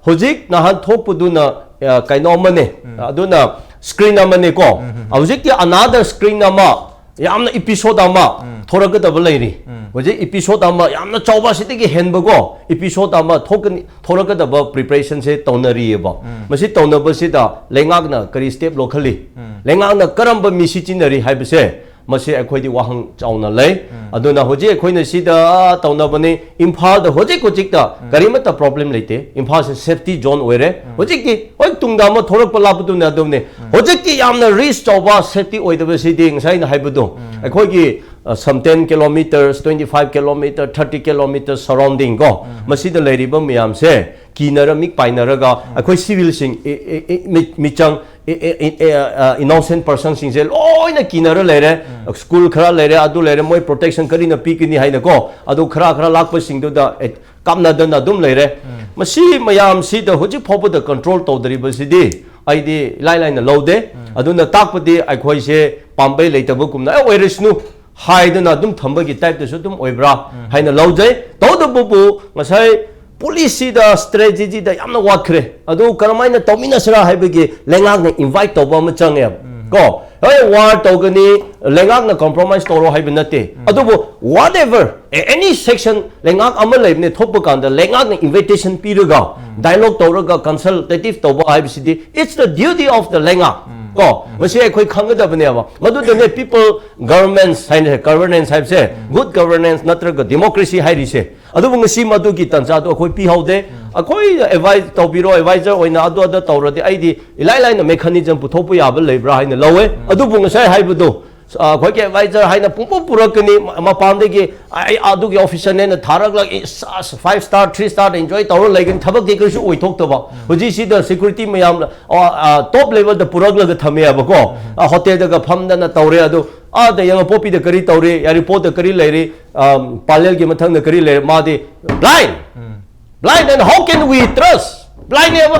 ꯍꯧꯖꯤꯛ ꯅꯍꯥꯟ ꯊꯣꯛꯄꯗꯨꯅ, ꯑ, ꯀꯩꯅꯣ ꯑꯃꯅꯦ, ꯑꯗꯨꯅ screen ꯑꯃꯅꯦꯀꯣ꯫ ꯍꯧꯖꯤꯛꯇꯤ another screen ꯑꯃ, ꯌꯥꯝꯅ episode ꯑꯃ ꯊꯣꯔꯛꯀꯗꯕ ꯂꯩꯔꯤ꯫ ꯍꯧꯖꯤꯛ episode ꯑꯃ ꯌꯥꯝꯅ ꯆꯥꯎꯕ, ꯑꯁꯤꯗꯒꯤ ꯍꯦꯟꯕꯀꯣ episode ꯑꯃ ꯊꯣꯛꯀꯅꯤ, ꯊꯣꯔꯛꯀꯗꯕ preparation ꯁꯦ ꯇꯧꯅꯔꯤꯑꯕ꯫ ꯃꯁꯤ ꯇꯧꯅꯕꯁꯤꯗ ꯂꯩꯉꯥꯛꯅ ꯀꯔꯤ step ꯂꯧꯈꯠꯂꯤ? ꯂꯩꯉꯥꯛꯅ ꯀꯔꯝꯕ ꯃꯤ ꯁꯤꯖꯤꯟꯅꯔꯤ ꯍꯥꯏꯕꯁꯦ, ꯃꯁꯤ ꯑꯩꯈꯣꯏꯗꯤ ꯋꯥꯍꯪ ꯆꯥꯎꯅ ꯂꯩ꯫ ꯑꯗꯨꯅ ꯍꯧꯖꯤꯛ ꯑꯩꯈꯣꯏꯅ ꯁꯤꯗ ꯇꯧꯅꯕꯅꯤ, ꯏꯝꯐꯥꯜꯗ ꯍꯧꯖꯤꯛ ꯍꯧꯖꯤꯛꯇ ꯀꯔꯤꯃꯠꯇ problem ꯂꯩꯇꯦ꯫ ꯏꯝꯐꯥꯜꯁꯦ safety zone ꯑꯣꯏꯔꯦ꯫ ꯍꯧꯖꯤꯛꯇꯤ ꯍꯣꯏ ꯇꯨꯡꯗ ꯑꯃ ꯊꯣꯔꯛꯄ ꯂꯥꯛꯄꯗꯨꯅ ꯑꯗꯨꯝꯅꯦ꯫ ꯍꯧꯖꯤꯛꯇꯤ ꯌꯥꯝꯅ risk ꯆꯥꯎꯕ safety ꯑꯣꯏꯗꯕꯁꯤꯗꯤ ꯉꯁꯥꯏ ꯑꯩꯅ ꯍꯥꯏꯕꯗꯣ, ꯑꯩꯈꯣꯏꯒꯤ, ꯑ, some ten kilometers, twenty five kilometer, thirty kilometer surrounding ꯀꯣ, ꯃꯁꯤꯗ ꯂꯩꯔꯤꯕ ꯃꯌꯥꯝꯁꯦ ꯀꯤꯅꯔ ꯃꯤꯠ ꯄꯥꯏꯅꯔꯒ ꯑꯩꯈꯣꯏ civil ꯁꯤꯡ, ꯑꯦ, ꯑꯦ, ꯑꯦ, ꯃꯤ-, ꯃꯤꯆꯪ, ꯑꯦ, ꯑꯦ, ꯑꯦ, ꯑꯦ, ꯑ, innocent person ꯁꯤꯡꯁꯦ ꯂꯣꯏꯅ ꯀꯤꯅꯔ ꯂꯩꯔꯦ꯫ School ꯈꯔ ꯂꯩꯔꯦ, ꯑꯗꯨ ꯂꯩꯔꯦ, ꯃꯣꯏ protection ꯀꯔꯤꯅ ꯄꯤꯒꯅꯤ ꯍꯥꯏꯅꯀꯣ, ꯑꯗꯨ ꯈꯔ ꯈꯔ ꯂꯥꯛꯄꯁꯤꯡꯗꯨꯗ, ꯑꯦ, ꯀꯥꯞꯅꯗꯅ ꯑꯗꯨꯝ ꯂꯩꯔꯦ꯫ ꯃꯁꯤ ꯃꯌꯥꯝꯁꯤꯗ ꯍꯧꯖꯤꯛ ꯐꯥꯎꯕꯗ control ꯇꯧꯗ꯭ꯔꯤꯕꯁꯤꯗꯤ ꯑꯩꯗꯤ ꯏꯂꯥꯏ ꯂꯥꯏꯅ ꯂꯧꯗꯦ꯫ ꯑꯗꯨꯅ ꯇꯥꯛꯄꯗꯤ ꯑꯩꯈꯣꯏꯁꯦ ꯄꯥꯝꯕꯩ ꯂꯩꯇꯕꯒꯨꯝꯅ, "ꯑꯦ, ꯑꯣꯏꯔꯁꯅꯨ" ꯍꯥꯏꯗꯅ ꯑꯗꯨꯝ ꯊꯝꯕꯒꯤ type ꯇꯁꯨ ꯑꯗꯨꯝ ꯑꯣꯏꯕ꯭ꯔꯥ ꯍꯥꯏꯅ ꯂꯧꯖꯩ꯫ ꯇꯧꯗꯕꯕꯨ ꯉꯁꯥꯏ ꯄꯨꯂꯤꯁꯁꯤꯗ strategy ꯗ ꯌꯥꯝꯅ ꯋꯥꯠꯈ꯭ꯔꯦ꯫ ꯑꯗꯨ ꯀꯔꯝꯍꯥꯏꯅ ꯇꯧꯃꯤꯟꯅꯁꯤꯔꯥ ꯍꯥꯏꯕꯒꯤ ꯂꯩꯉꯥꯛꯅ invite ꯇꯧꯕ ꯑꯃ ꯆꯪꯉꯦꯕ꯫ ꯀꯣ, "ꯍꯣꯏ, war ꯇꯧꯒꯅꯤ, ꯂꯩꯉꯥꯛꯅ compromise ꯇꯧꯔꯣ" ꯍꯥꯏꯕ ꯅꯠꯇꯦ꯫ ꯑꯗꯨꯕꯨ whatever, a-, any section, ꯂꯩꯉꯥꯛ ꯑꯃ ꯂꯩꯕꯅꯦ, ꯊꯣꯛꯄ ꯀꯥꯟꯗ ꯂꯩꯉꯥꯛꯅ invitation ꯄꯤꯔꯒ, dialogue ꯇꯧꯔꯒ, consultative ꯇꯧꯕ ꯍꯥꯏꯕꯁꯤꯗꯤ, it's the duty of the ꯂꯩꯉꯥꯛ꯫ ꯀꯣ, ꯃꯁꯤ ꯑꯩꯈꯣꯏ ꯈꯪꯒꯗꯕꯅꯦꯕ꯫ ꯃꯗꯨꯗꯅꯦ people governments ꯍꯥꯏꯅ, governance ꯍꯥꯏꯕꯁꯦ, good governance ꯅꯠꯇ꯭ꯔꯒ democracy ꯍꯥꯏꯔꯤꯁꯦ꯫ ꯑꯗꯨꯕꯨ ꯉꯁꯤ ꯃꯗꯨꯒꯤ ꯇꯥꯟꯖꯥꯗꯣ ꯑꯩꯈꯣꯏ ꯄꯤꯍꯧꯗꯦ꯫ ꯑꯩꯈꯣꯏ advise ꯇꯧꯕꯤꯔꯣ, advisor ꯑꯣꯏꯅ ꯑꯗꯨ ꯑꯗ ꯇꯧꯔꯗꯤ ꯑꯩꯗꯤ ꯏꯂꯥꯏ ꯂꯥꯏꯅ mechanism ꯄꯨꯊꯣꯛꯄ ꯌꯥꯕ ꯂꯩꯕ꯭ꯔꯥ ꯍꯥꯏꯅ ꯂꯧꯋꯦ꯫ ꯑꯗꯨꯕꯨ ꯉꯁꯥꯏ ꯍꯥꯏꯕꯗꯣ, ꯑ, ꯑꯩꯈꯣꯏꯒꯤ advisor ꯍꯥꯏꯅ ꯄꯨꯡꯄꯨ ꯄꯨꯔꯛꯀꯅꯤ, ꯃ-, ꯃꯄꯥꯟꯗꯒꯤ, "ꯑꯩ ꯑꯗꯨꯒꯤ officerꯅꯦꯅ ꯊꯥꯔꯛꯂꯒ, ꯏꯁ, ꯑꯁ, five star, three star enjoy ꯇꯧꯔ ꯂꯩꯒꯅꯤ", ꯊꯕꯛꯇꯤ ꯀꯔꯤꯁꯨ ꯑꯣꯏꯊꯣꯛꯇꯕ꯫ ꯍꯧꯖꯤꯛꯁꯤꯗ security ꯃꯌꯥꯝꯅ, ꯑ, ꯑ, top levelꯗ ꯄꯨꯔꯛꯂꯒ ꯊꯝꯃꯦꯕꯀꯣ꯫ ꯑ, hotelꯗꯒ ꯐꯝꯗꯅ ꯇꯧꯔꯦ꯫ ꯑꯗꯨ ꯑꯥꯗ ꯌꯦꯡꯉꯣ, ꯄꯣꯄꯤꯗ ꯀꯔꯤ ꯇꯧꯔꯤ, ꯌꯥꯏꯔꯤꯄꯣꯛꯇ ꯀꯔꯤ ꯂꯩꯔꯤ, ꯑ, ꯄꯥꯂꯦꯜꯒꯤ ꯃꯊꯪꯗ ꯀꯔꯤ ꯂꯩꯔꯤ, ꯃꯥꯗꯤ blind꯫ Blind, and how can we trust? Blindꯅꯦꯕ꯫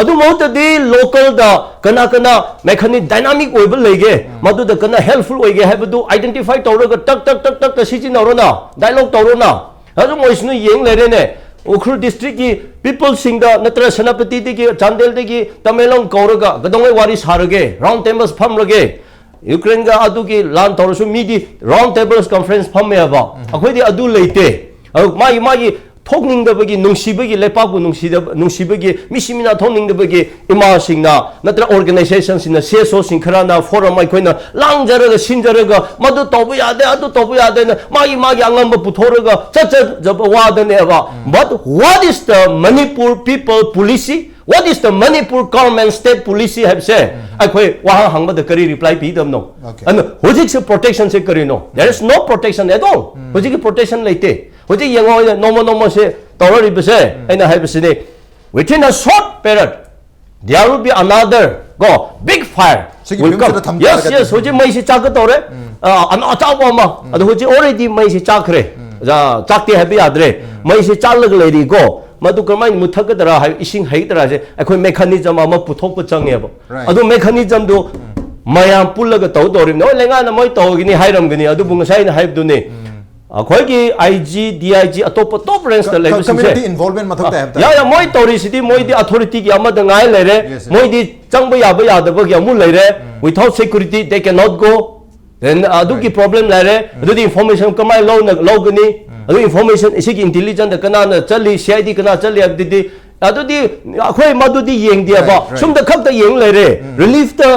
ꯑꯗꯨ ꯃꯍꯨꯠꯇꯗꯤ localꯗ ꯀꯅꯥ ꯀꯅꯥ mechanism dynamic ꯑꯣꯏꯕ ꯂꯩꯒꯦ, ꯃꯗꯨꯗ ꯀꯅꯥ helpful ꯑꯣꯏꯒꯦ ꯍꯥꯏꯕꯗꯨ identify ꯇꯧꯔꯒ ꯇꯛ ꯇꯛ ꯇꯛ ꯇꯛꯇ ꯁꯤꯖꯤꯟꯅꯔꯣꯅ, dialogue ꯇꯧꯔꯣꯅ꯫ ꯑꯗꯨꯝ ꯑꯣꯏꯁꯅꯨ, ꯌꯦꯡ ꯂꯩꯔꯦꯅꯦ꯫ ꯎꯈ꯭ꯔꯨꯜ districtꯀꯤ peopleꯁꯤꯡꯗ ꯅꯠꯇ꯭ꯔ ꯁꯦꯅꯥꯄꯇꯤꯗꯒꯤ, ꯆꯥꯟꯗꯦꯜꯗꯒꯤ, ꯇꯃꯦꯡꯂꯣꯡ ꯀꯧꯔꯒ ꯀꯩꯗꯧꯉꯩ ꯋꯥꯔꯤ ꯁꯥꯔꯒꯦ, round tables ꯐꯝꯔꯒꯦ? ꯌꯨꯀ꯭ꯔꯦꯟꯒ ꯑꯗꯨꯒꯤ ꯂꯥꯟ ꯇꯧꯔꯁꯨ ꯃꯤꯗꯤ round tables conference ꯐꯝꯃꯦꯕ꯫ ꯑꯩꯈꯣꯏꯗꯤ ꯑꯗꯨ ꯂꯩꯇꯦ꯫ ꯑꯗꯨ ꯃꯥꯒꯤ, ꯃꯥꯒꯤ ꯊꯣꯛꯅꯤꯡꯗꯕꯒꯤ, ꯅꯨꯡꯁꯤꯕꯒꯤ, ꯂꯩꯄꯥꯛꯄꯨ ꯅꯨꯡꯁꯤꯗꯕ, ꯅꯨꯡꯁꯤꯕꯒꯤ, ꯃꯤꯁꯤ ꯃꯤꯅꯥ ꯊꯣꯛꯅꯤꯡꯗꯕꯒꯤ ꯏꯃꯥꯁꯤꯡꯅ ꯅꯠꯇ꯭ꯔ organizationꯁꯤꯡꯅ, CSOꯁꯤꯡ ꯈꯔꯅ forum ꯑꯩꯈꯣꯏꯅ ꯂꯥꯡꯖꯔꯒ, ꯁꯤꯟꯖꯔꯒ, "ꯃꯗꯨ ꯇꯧꯕ ꯌꯥꯗꯦ, ꯑꯗꯨ ꯇꯧꯕ ꯌꯥꯗꯦꯅ" ꯃꯥꯒꯤ, ꯃꯥꯒꯤ ꯑꯉꯝꯕ ꯄꯨꯊꯣꯔꯒ ꯆꯠꯆꯕ ꯋꯥꯗꯅꯦꯕ꯫ But what is the Manipur people policy? What is the Manipur government state policy ꯍꯥꯏꯕꯁꯦ ꯑꯩꯈꯣꯏ ꯋꯥꯍꯪ ꯍꯪꯕꯗ ꯀꯔꯤ reply ꯄꯤꯗꯕꯅꯣ? Okay. ꯑꯗꯨ ꯍꯧꯖꯤꯛꯁꯦ protectionꯁꯦ ꯀꯔꯤꯅꯣ? There is no protection at all. ꯍꯧꯖꯤꯛꯀꯤ protection ꯂꯩꯇꯦ꯫ ꯍꯧꯖꯤꯛ ꯌꯦꯡꯉꯣ, ꯑꯩꯅ ꯅꯣꯡꯃ ꯅꯣꯡꯃꯁꯦ ꯇꯧꯔꯛꯂꯤꯕꯁꯦ, ꯑꯩꯅ ꯍꯥꯏꯕꯁꯤꯗꯤ, within a short period there will be another, ꯀꯣ, big fire ꯁꯤꯒꯤ will come. ꯐꯤꯕꯝꯁꯤꯗ ꯊꯝ Yes, ꯇꯥꯔꯒꯗꯤ꯫ Yes, ꯍꯧꯖꯤꯛ ꯃꯩꯁꯤ ꯆꯥꯛꯀꯗꯧꯔꯦ꯫ ꯑ, ꯑꯅ-, ꯑꯆꯥꯎꯕ ꯑꯃ꯫ ꯑꯗꯣ ꯍꯧꯖꯤꯛ already ꯃꯩꯁꯤ ꯆꯥꯛꯈ꯭ꯔꯦ꯫ ꯑ, ꯆꯥꯛꯇꯦ ꯍꯥꯏꯕ ꯌꯥꯗ꯭ꯔꯦ꯫ ꯃꯩꯁꯤ ꯆꯥꯛꯂꯒ ꯂꯩꯔꯤꯀꯣ꯫ ꯃꯗꯨ ꯀꯔꯝꯍꯥꯏꯅ ꯃꯨꯠꯊꯛꯀꯗ꯭ꯔꯥ ꯍꯥꯏꯕ, ꯏꯁꯤꯡ ꯍꯩꯒꯗ꯭ꯔꯥ ꯍꯥꯏꯁꯦ ꯑꯩꯈꯣꯏ mechanism ꯑꯃ ꯄꯨꯊꯣꯛꯄ ꯆꯪꯉꯦꯕ꯫ Right. ꯑꯗꯨ mechanismꯗꯨ ꯃꯌꯥꯝ ꯄꯨꯜꯂꯒ ꯇꯧꯗꯧꯔꯤꯕꯅꯤ꯫ ꯍꯣꯏ, ꯂꯩꯉꯥꯛꯅ ꯃꯣꯏ ꯇꯧꯒꯅꯤ ꯍꯥꯏꯔꯝꯒꯅꯤ, ꯑꯗꯨꯕꯨ ꯉꯁꯥꯏ ꯑꯩꯅ ꯍꯥꯏꯕꯗꯨꯅꯤ, ꯑꯩꯈꯣꯏꯒꯤ IG, DIG, ꯑꯇꯣꯞꯄ top rangeꯇ ꯂꯩꯕꯁꯤꯡꯁꯦ, Community involvement ꯃꯊꯧ ꯇꯥꯏ ꯍꯥꯏꯕ ꯇꯥꯔꯦ꯫ ꯌꯥ, ꯌꯥ, ꯃꯣꯏ ꯇꯧꯔꯤꯁꯤꯗꯤ, ꯃꯣꯏꯗꯤ authorityꯒꯤ ꯑꯃꯗ ꯉꯥꯏ ꯂꯩꯔꯦ꯫ Yes, yes. ꯃꯣꯏꯗꯤ ꯆꯪꯕ ꯌꯥꯕ ꯌꯥꯗꯕꯒꯤ ꯑꯃꯨꯛ ꯂꯩꯔꯦ꯫ Without security they cannot go. Then ꯑꯗꯨꯒꯤ problem ꯂꯩꯔꯦ꯫ ꯑꯗꯨꯗꯤ information ꯀꯃꯥꯏꯅ ꯂꯧꯅ, ꯂꯧꯒꯅꯤ? ꯑꯗꯨ information ꯁꯤꯒꯤ intelligence ꯀꯅꯥꯅ ꯆꯠꯂꯤ, CID ꯀꯅꯥ ꯆꯠꯂꯤ ꯍꯥꯏꯕꯗꯨꯗꯤ, ꯑꯗꯨꯗꯤ ꯑꯩꯈꯣꯏ ꯃꯗꯨꯗꯤ ꯌꯦꯡꯗꯦꯕ꯫ Right, right. ꯁꯨꯝꯗ ꯈꯛꯇ ꯌꯦꯡ ꯂꯩꯔꯦ꯫ Reliefꯇ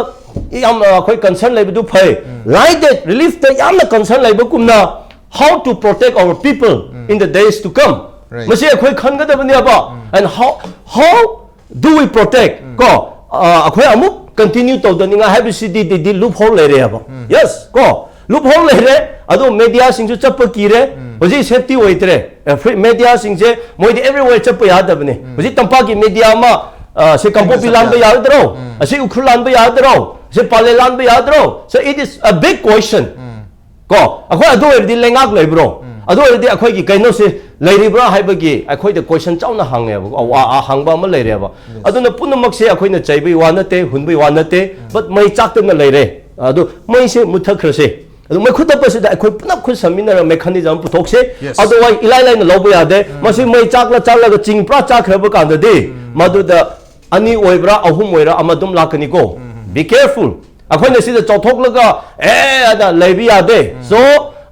ꯌꯥꯝ ꯑꯩꯈꯣꯏ concern ꯂꯩꯕꯗꯨ ꯐꯩ꯫ Like that, relief ꯇ ꯌꯥꯝꯅ concern ꯂꯩꯕꯒꯨꯝꯅ, how to protect our people in the days to come, Right. ꯃꯁꯤ ꯑꯩꯈꯣꯏ ꯈꯟꯒꯗꯕꯅꯦꯕ꯫ And how how do we protect, ꯀꯣ? ꯑ, ꯑꯩꯈꯣꯏ ꯑꯃꯨꯛ continue ꯇꯧꯗꯅꯤꯡꯉꯥꯏ ꯍꯥꯏꯕꯁꯤꯗꯤ ꯗꯤ ꯂꯨꯞ ꯍꯣꯜ ꯂꯩꯔꯦꯕ꯫ Yes, ꯀꯣ? ꯂꯨꯞ ꯍꯣꯜ ꯂꯩꯔꯦ꯫ ꯑꯗꯣ ꯃꯦꯗꯤꯌꯥꯁꯤꯡꯁꯨ ꯆꯠꯄ ꯀꯤꯔꯦ꯫ ꯍꯧꯖꯤꯛ safety ꯑꯣꯏꯗ꯭ꯔꯦ꯫ ꯐ꯭ꯔꯤ ꯃꯦꯗꯤꯌꯥꯁꯤꯡꯁꯦ ꯃꯣꯏꯗꯤ everywhere ꯆꯠꯄ ꯌꯥꯗꯕꯅꯦ꯫ ꯍꯧꯖꯤꯛ ꯇꯝꯄꯥꯛꯀꯤ ꯃꯦꯗꯤꯌꯥ ꯑꯃ, ꯑ, ꯁꯤ ꯀꯥꯡꯄꯣꯛꯄꯤ ꯆꯠꯄ ꯂꯥꯟꯕ ꯌꯥꯗꯦ꯫ ꯌꯥꯒꯗ꯭ꯔꯣ? ꯑꯁꯤ ꯎꯈ꯭ꯔꯨꯜ ꯂꯥꯟꯕ ꯌꯥꯒꯗ꯭ꯔꯣ? ꯁꯤ ꯄꯥꯂꯦ ꯂꯥꯟꯕ ꯌꯥꯒꯗ꯭ꯔꯣ? So it is a big question. ꯀꯣ, ꯑꯩꯈꯣꯏ ꯑꯗꯨ ꯑꯣꯏꯔꯗꯤ ꯂꯩꯉꯥꯛ ꯂꯩꯕ꯭ꯔꯣ? ꯑꯗꯨ ꯑꯣꯏꯔꯗꯤ ꯑꯩꯈꯣꯏꯒꯤ ꯀꯩꯅꯣꯁꯦ ꯂꯩꯔꯤꯕ꯭ꯔꯥ ꯍꯥꯏꯕꯒꯤ ꯑꯩꯈꯣꯏꯗ question ꯆꯥꯎꯅ ꯍꯪꯉꯦꯕ꯫ ꯑ, ꯋꯥ-, ꯑ, ꯍꯪꯕ ꯑꯃ ꯂꯩꯔꯦꯕ꯫ ꯑꯗꯨꯅ ꯄꯨꯝꯅꯃꯛꯁꯦ ꯑꯩꯈꯣꯏꯅ ꯆꯩꯕꯒꯤ ꯋꯥ ꯅꯠꯇꯦ, ꯍꯨꯟꯕꯒꯤ ꯋꯥ ꯅꯠꯇꯦ, but ꯃꯩ ꯆꯥꯛꯇꯅ ꯂꯩꯔꯦ꯫ ꯑꯗꯨ ꯃꯩꯁꯦ ꯃꯨꯠꯊꯈ꯭ꯔꯁꯦ꯫ ꯑꯗꯨ ꯃꯩ ꯈꯨꯠꯇꯞꯄꯁꯤꯗ ꯑꯩꯈꯣꯏ ꯄꯨꯂꯞ ꯈꯨꯠ ꯁꯝꯃꯤꯟꯅꯔ mechanism ꯄꯨꯊꯣꯛꯁꯦ꯫ Yes. Otherwise ꯏꯂꯥꯏ ꯂꯥꯏꯅ ꯂꯧꯕ ꯌꯥꯗꯦ꯫ ꯃꯁꯤ ꯃꯩ ꯆꯥꯛꯂ ꯆꯥꯛꯂꯒ ꯆꯤꯡ ꯄꯨꯔꯥ ꯆꯥꯛꯈ꯭ꯔꯕ ꯀꯥꯟꯗꯗꯤ ꯃꯗꯨꯗ ꯑꯅꯤ ꯑꯣꯏꯕ꯭ꯔꯥ, ꯑꯍꯨꯝ ꯑꯣꯏꯔꯥ, ꯑꯃ ꯑꯗꯨꯝ ꯂꯥꯛꯀꯅꯤꯀꯣ꯫ Be careful. ꯑꯩꯈꯣꯏꯅ ꯁꯤꯗ ꯆꯥꯎꯊꯣꯛꯂꯒ ꯑꯦ ꯑꯗ ꯂꯩꯕ ꯌꯥꯗꯦ꯫ So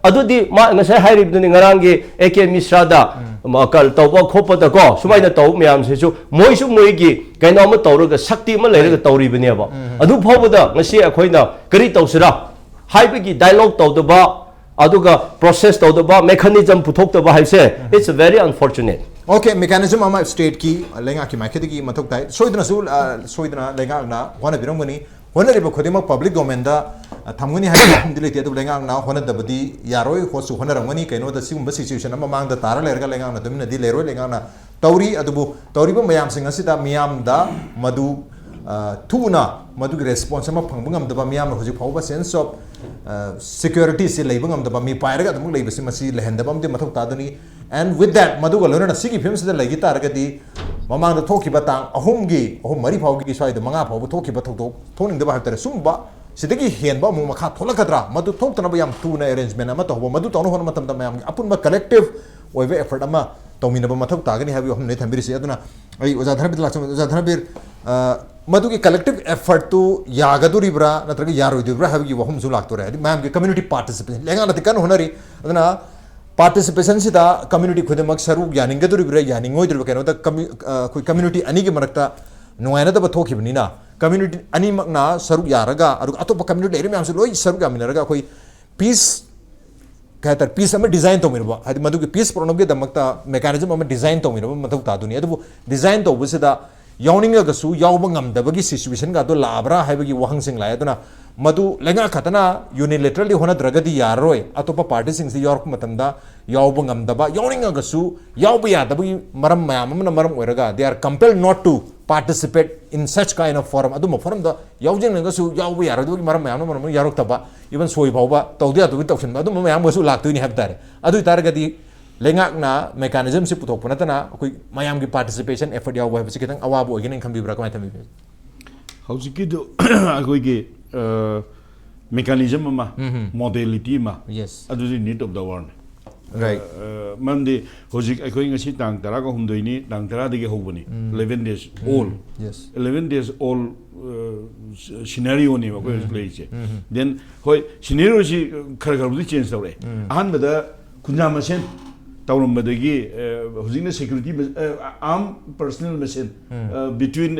ꯑꯗꯨꯗꯤ ꯃꯥ ꯉꯁꯥꯏ ꯍꯥꯏꯔꯤꯕꯗꯨꯅꯤ, ꯉꯔꯥꯡꯒꯤ ꯑꯦ ꯀꯦ ꯃꯤꯁ꯭ꯔꯥꯗ ꯃ-, ꯀ-, ꯇꯧꯕ ꯈꯣꯠꯄꯗꯀꯣ, ꯁꯨꯃꯥꯏꯅ ꯇꯧꯕ ꯃꯌꯥꯝꯁꯤꯁꯨ ꯃꯣꯏꯁꯨ ꯃꯣꯏꯒꯤ ꯀꯩꯅꯣ ꯑꯃ ꯇꯧꯔꯒ, ꯁꯛꯇꯤ ꯑꯃ ꯂꯩꯔꯒ ꯇꯧꯔꯤꯕꯅꯦꯕ꯫ ꯑꯗꯨ ꯐꯥꯎꯕꯗ ꯉꯁꯤ ꯑꯩꯈꯣꯏꯅ ꯀꯔꯤ ꯇꯧꯁꯤꯔꯥ ꯍꯥꯏꯕꯒꯤ dialogue ꯇꯧꯗꯕ, ꯑꯗꯨꯒ process ꯇꯧꯗꯕ, mechanism ꯄꯨꯊꯣꯛꯇꯕ ꯍꯥꯏꯕꯁꯦ, it's very unfortunate. Okay, mechanism ꯑꯃ state ꯀꯤ, ꯂꯩꯉꯥꯛꯀꯤ ꯃꯥꯏꯀꯩꯗꯒꯤ ꯃꯊꯧ ꯇꯥꯏ꯫ ꯁꯣꯏꯗꯅꯁꯨ, ꯑ, ꯁꯣꯏꯗꯅ ꯂꯩꯉꯥꯛꯅ ꯍꯣꯠꯅꯕꯤꯔꯝꯒꯅꯤ꯫ ꯍꯣꯠꯅꯔꯤꯕ ꯈꯨꯗꯤꯡꯃꯛ public domain ꯗ, ꯑ, ꯊꯝꯒꯅꯤ ꯍꯥꯏꯕ ꯋꯥꯐꯝꯗꯤ ꯂꯩꯇꯦ꯫ ꯑꯗꯨꯕꯨ ꯂꯩꯉꯥꯛꯅ ꯍꯣꯠꯅꯗꯕꯗꯤ ꯌꯥꯔꯣꯏ, ꯍꯣꯠꯁꯨ ꯍꯣꯠꯅꯔꯝꯒꯅꯤ꯫ ꯀꯩꯅꯣꯗ ꯁꯤꯒꯨꯝꯕ situation ꯑꯃ ꯃꯥꯡꯗ ꯇꯥꯔ ꯂꯩꯔꯒ ꯂꯩꯉꯥꯛꯅ ꯇꯨꯃꯤꯟꯅꯗꯤ ꯂꯩꯔꯣꯏ꯫ ꯂꯩꯉꯥꯛꯅ ꯇꯧꯔꯤ꯫ ꯑꯗꯨꯕꯨ ꯇꯧꯔꯤꯕ ꯃꯌꯥꯝꯁꯤꯡ ꯑꯁꯤꯗ ꯃꯤꯌꯥꯝꯗ ꯃꯗꯨ, ꯑ, ꯊꯨꯅ ꯃꯗꯨꯒꯤ response ꯑꯃ ꯐꯪꯕ ꯉꯝꯗꯕ, ꯃꯤꯌꯥꯝꯅ ꯍꯧꯖꯤꯛ ꯐꯥꯎꯕ sense of, ꯑ, security ꯁꯤ ꯂꯩꯕ ꯉꯝꯗꯕ, ꯃꯤꯄꯥꯏꯔꯒ ꯑꯗꯨꯃꯛ ꯂꯩꯕꯁꯤ, ꯃꯁꯤ ꯂꯩꯍꯟꯗꯕ ꯑꯃꯗꯤ ꯃꯊꯧ ꯇꯥꯗꯣꯏꯅꯤ꯫ And with that, ꯃꯗꯨꯒ ꯂꯣꯏꯅꯅ ꯁꯤꯒꯤ ꯐꯤꯕꯝꯁꯤꯗ ꯂꯩꯈꯤ ꯇꯥꯔꯒꯗꯤ, ꯃꯃꯥꯡꯗ ꯊꯣꯛꯈꯤꯕ ꯇꯥꯡ ꯑꯍꯨꯝꯒꯤ, ꯑꯍꯨꯝ ꯃꯔꯤ ꯐꯥꯎꯒꯤ ꯁ꯭ꯋꯥꯏꯗ, ꯃꯉꯥ ꯐꯥꯎꯕ ꯊꯣꯛꯈꯤꯕ ꯊꯧꯗꯣꯛ, ꯊꯣꯛꯅꯤꯡꯗꯕ ꯍꯥꯏꯕ ꯇꯥꯔꯦ, ꯁꯨꯝꯕ ꯁꯤꯗꯒꯤ ꯍꯦꯟꯕ ꯑꯃꯨꯛ ꯃꯈꯥ ꯊꯣꯛꯂꯛꯀꯗ꯭ꯔꯥ? ꯃꯗꯨ ꯊꯣꯛꯇꯅꯕ ꯌꯥꯝ ꯊꯨꯅ arrangement ꯑꯃ ꯇꯧꯍꯧꯕ, ꯃꯗꯨ ꯇꯧꯅꯕ ꯍꯣꯠꯅꯕ ꯃꯇꯝꯗ ꯃꯌꯥꯝꯒꯤ ꯑꯄꯨꯟꯕ collective ꯑꯣꯏꯕ effort ꯑꯃ ꯇꯧꯃꯤꯟꯅꯕ ꯃꯊꯧ ꯇꯥꯒꯅꯤ ꯍꯥꯏꯕꯒꯤ ꯋꯥꯐꯝꯅꯤ ꯊꯝꯕꯤꯔꯤꯁꯤ꯫ ꯑꯗꯨꯅ ꯑꯩ ꯑꯣꯖꯥ ꯙꯅꯕꯤꯔ ꯂꯥꯛꯆꯕ, ꯑꯣꯖꯥ ꯙꯅꯕꯤꯔ, ꯑ, ꯃꯗꯨꯒꯤ collective effort ꯇꯨ ꯌꯥꯒꯗꯣꯔꯤꯕ꯭ꯔꯥ ꯅꯠꯇ꯭ꯔꯒ ꯌꯥꯔꯣꯏꯗꯣꯔꯤꯕ꯭ꯔꯥ ꯍꯥꯏꯕꯒꯤ ꯋꯥꯐꯝꯁꯨ ꯂꯥꯛꯇꯣꯔꯦ꯫ ꯍꯥꯏꯗꯤ ꯃꯌꯥꯝꯒꯤ community participation, ꯂꯩꯉꯥꯛꯅꯗꯤ ꯀꯟꯅ ꯍꯣꯠꯅꯔꯤ꯫ ꯑꯗꯨꯅ participation ꯁꯤꯗ community ꯈꯨꯗꯤꯡꯃꯛ ꯁꯔꯨꯛ ꯌꯥꯅꯤꯡꯒꯗꯣꯔꯤꯕ꯭ꯔꯥ, ꯌꯥꯅꯤꯡꯉꯣꯏꯗꯣꯔꯤꯕ꯭ꯔꯥ, ꯀꯩꯅꯣꯗ commu-, ꯑ, ꯑꯩꯈꯣꯏ community ꯑꯅꯤꯒꯤ ꯃꯔꯛꯇ ꯅꯨꯡꯉꯥꯏꯅꯗꯕ ꯊꯣꯛꯈꯤꯕꯅꯤꯅ, ꯀꯝꯃ꯭ꯌꯨꯅꯤꯇꯤ ꯑꯅꯤꯃꯛꯅ ꯁꯔꯨꯛ ꯌꯥꯔꯒ, ꯑꯗꯨꯒ ꯑꯇꯣꯞꯄ ꯀꯝꯃ꯭ꯌꯨꯅꯤꯇꯤ ꯂꯩꯔꯤꯕ ꯃꯌꯥꯝꯁꯨ ꯂꯣꯏ ꯁꯔꯨꯛ ꯌꯥꯃꯤꯟꯅꯔꯒ ꯑꯩꯈꯣꯏ ꯄꯤꯁ, ꯀꯩ ꯍꯥꯏꯇꯥꯔꯦ, ꯄꯤꯁ ꯑꯃ ꯗꯤꯖꯥꯏꯟ ꯇꯧꯃꯤꯟꯅꯕ, ꯍꯥꯏꯗꯤ ꯃꯗꯨꯒꯤ ꯄꯤꯁ ꯄꯨꯔꯛꯅꯕꯒꯤꯗꯃꯛꯇ ꯃꯦꯀꯥꯅꯤꯖꯝ ꯑꯃ ꯗꯤꯖꯥꯏꯟ ꯇꯧꯃꯤꯟꯅꯕ ꯃꯊꯧ ꯇꯥꯗꯣꯏꯅꯤ꯫ ꯑꯗꯨꯕꯨ ꯗꯤꯖꯥꯏꯟ ꯇꯧꯕꯁꯤꯗ ꯌꯥꯎꯅꯤꯡꯉꯒꯁꯨ ꯌꯥꯎꯕ ꯉꯝꯗꯕꯒꯤ ꯁꯤꯆꯨꯋꯦꯁꯟꯒ ꯑꯗꯨ ꯂꯥꯛꯑꯕ꯭ꯔꯥ ꯍꯥꯏꯕꯒꯤ ꯋꯥꯍꯪꯁꯤꯡ ꯂꯥꯛꯑꯦ꯫ ꯑꯗꯨꯅ ꯃꯗꯨ ꯂꯩꯉꯥꯛ ꯈꯛꯇꯅ ꯌꯨꯅꯤꯂꯦꯇꯔꯦꯜꯂꯤ ꯍꯣꯠꯅꯗ꯭ꯔꯒꯗꯤ ꯌꯥꯔꯔꯣꯏ꯫ ꯑꯇꯣꯞꯄ ꯄꯥꯔꯇꯤꯁꯤꯡꯁꯤ ꯌꯥꯎꯔꯛꯄ ꯃꯇꯝꯗ ꯌꯥꯎꯕ ꯉꯝꯗꯕ, ꯌꯥꯎꯅꯤꯡꯉꯒꯁꯨ ꯌꯥꯎꯕ ꯌꯥꯗꯕꯒꯤ ꯃꯔꯝ ꯃꯌꯥꯝ ꯑꯃꯅ ꯃꯔꯝ ꯑꯣꯏꯔꯒ they are compelled not to participate in such kind of forum꯫ ꯑꯗꯨꯝꯕ ꯐꯣꯔꯝꯗ ꯌꯥꯎꯖꯅꯤꯡꯉꯒꯁꯨ ꯌꯥꯎꯕ ꯌꯥꯔꯣꯏꯗꯕꯒꯤ ꯃꯔꯝ ꯃꯌꯥꯝ ꯑꯃꯅ ꯃꯔꯝ ꯑꯣꯏꯔꯒ ꯌꯥꯎꯔꯛꯇꯕ, ꯏꯚꯟ ꯁꯣꯏ ꯐꯥꯎꯕ ꯇꯧꯗ ꯌꯥꯗꯕꯒꯤ ꯇꯧꯁꯤꯟꯕ, ꯑꯗꯨꯝꯕ ꯃꯌꯥꯝ ꯑꯃꯁꯨ ꯂꯥꯛꯇꯣꯏꯅꯤ ꯍꯥꯏꯕ ꯇꯥꯔꯦ꯫ ꯑꯗꯨ ꯑꯣꯏꯇꯥꯔꯒꯗꯤ ꯂꯩꯉꯥꯛꯅ ꯃꯦꯀꯥꯅꯤꯖꯝꯁꯤ ꯄꯨꯊꯣꯛꯄ ꯅꯠꯇꯅ ꯑꯩꯈꯣꯏ ꯃꯌꯥꯝꯒꯤ ꯄꯥꯔꯇꯤꯁꯤꯄꯦꯁꯟ ꯑꯦꯐꯔꯠ ꯌꯥꯎꯕ ꯍꯥꯏꯕꯁꯤ ꯈꯤꯇꯪ ꯑꯋꯥꯕ ꯑꯣꯏꯒꯅꯤ ꯈꯟꯕꯤꯕ꯭ꯔꯥ, ꯀꯃꯥꯏꯅ ꯊꯝꯕꯤꯕꯒꯦ? ꯍꯧꯖꯤꯛꯀꯤꯗꯨ ꯑꯩꯈꯣꯏꯒꯤ ꯃꯦꯀꯥꯅꯤꯖꯝ ꯑꯃ, ꯎꯝ꯫ ꯃꯣꯗꯦꯂꯤꯇꯤ ꯑꯃ, ꯌꯦꯁ꯫ ꯑꯗꯨꯗꯤ ꯅꯤꯗ ꯑꯣꯐ ꯗ ꯑꯋꯥꯔꯅꯤ꯫ ꯔꯥꯏꯠ꯫ ꯃꯔꯝꯗꯤ ꯍꯧꯖꯤꯛ ꯑꯩꯈꯣꯏ ꯉꯁꯤ ꯇꯥꯡ ꯇꯔꯥꯒ ꯍꯨꯝꯗꯣꯏꯅꯤ, ꯇꯥꯡ ꯇꯔꯥꯗꯒꯤ ꯍꯧꯕꯅꯤ, eleven days all, yes. eleven days all ꯁꯤꯅꯥꯔꯤꯑꯣꯅꯦꯕ ꯑꯩꯈꯣꯏ ꯍꯧꯖꯤꯛ ꯂꯩꯔꯤꯁꯦ꯫ ꯗꯦꯟ ꯍꯣꯏ, ꯁꯤꯅꯥꯔꯤꯑꯣꯁꯤ ꯈꯔ ꯈꯔꯕꯨꯗꯤ ꯆꯦꯟꯖ ꯇꯧꯔꯛꯑꯦ꯫ ꯑꯍꯥꯟꯕꯗ ꯈꯨꯟꯖꯥ ꯃꯁꯦꯟ ꯇꯧꯔꯝꯕꯗꯒꯤ ꯍꯧꯖꯤꯛꯅ ꯁꯦꯀ꯭ꯌꯨꯔꯤꯇꯤ, ꯑꯥꯔꯝ ꯄꯔꯁꯅꯦꯜ ꯃꯁꯦꯟ, between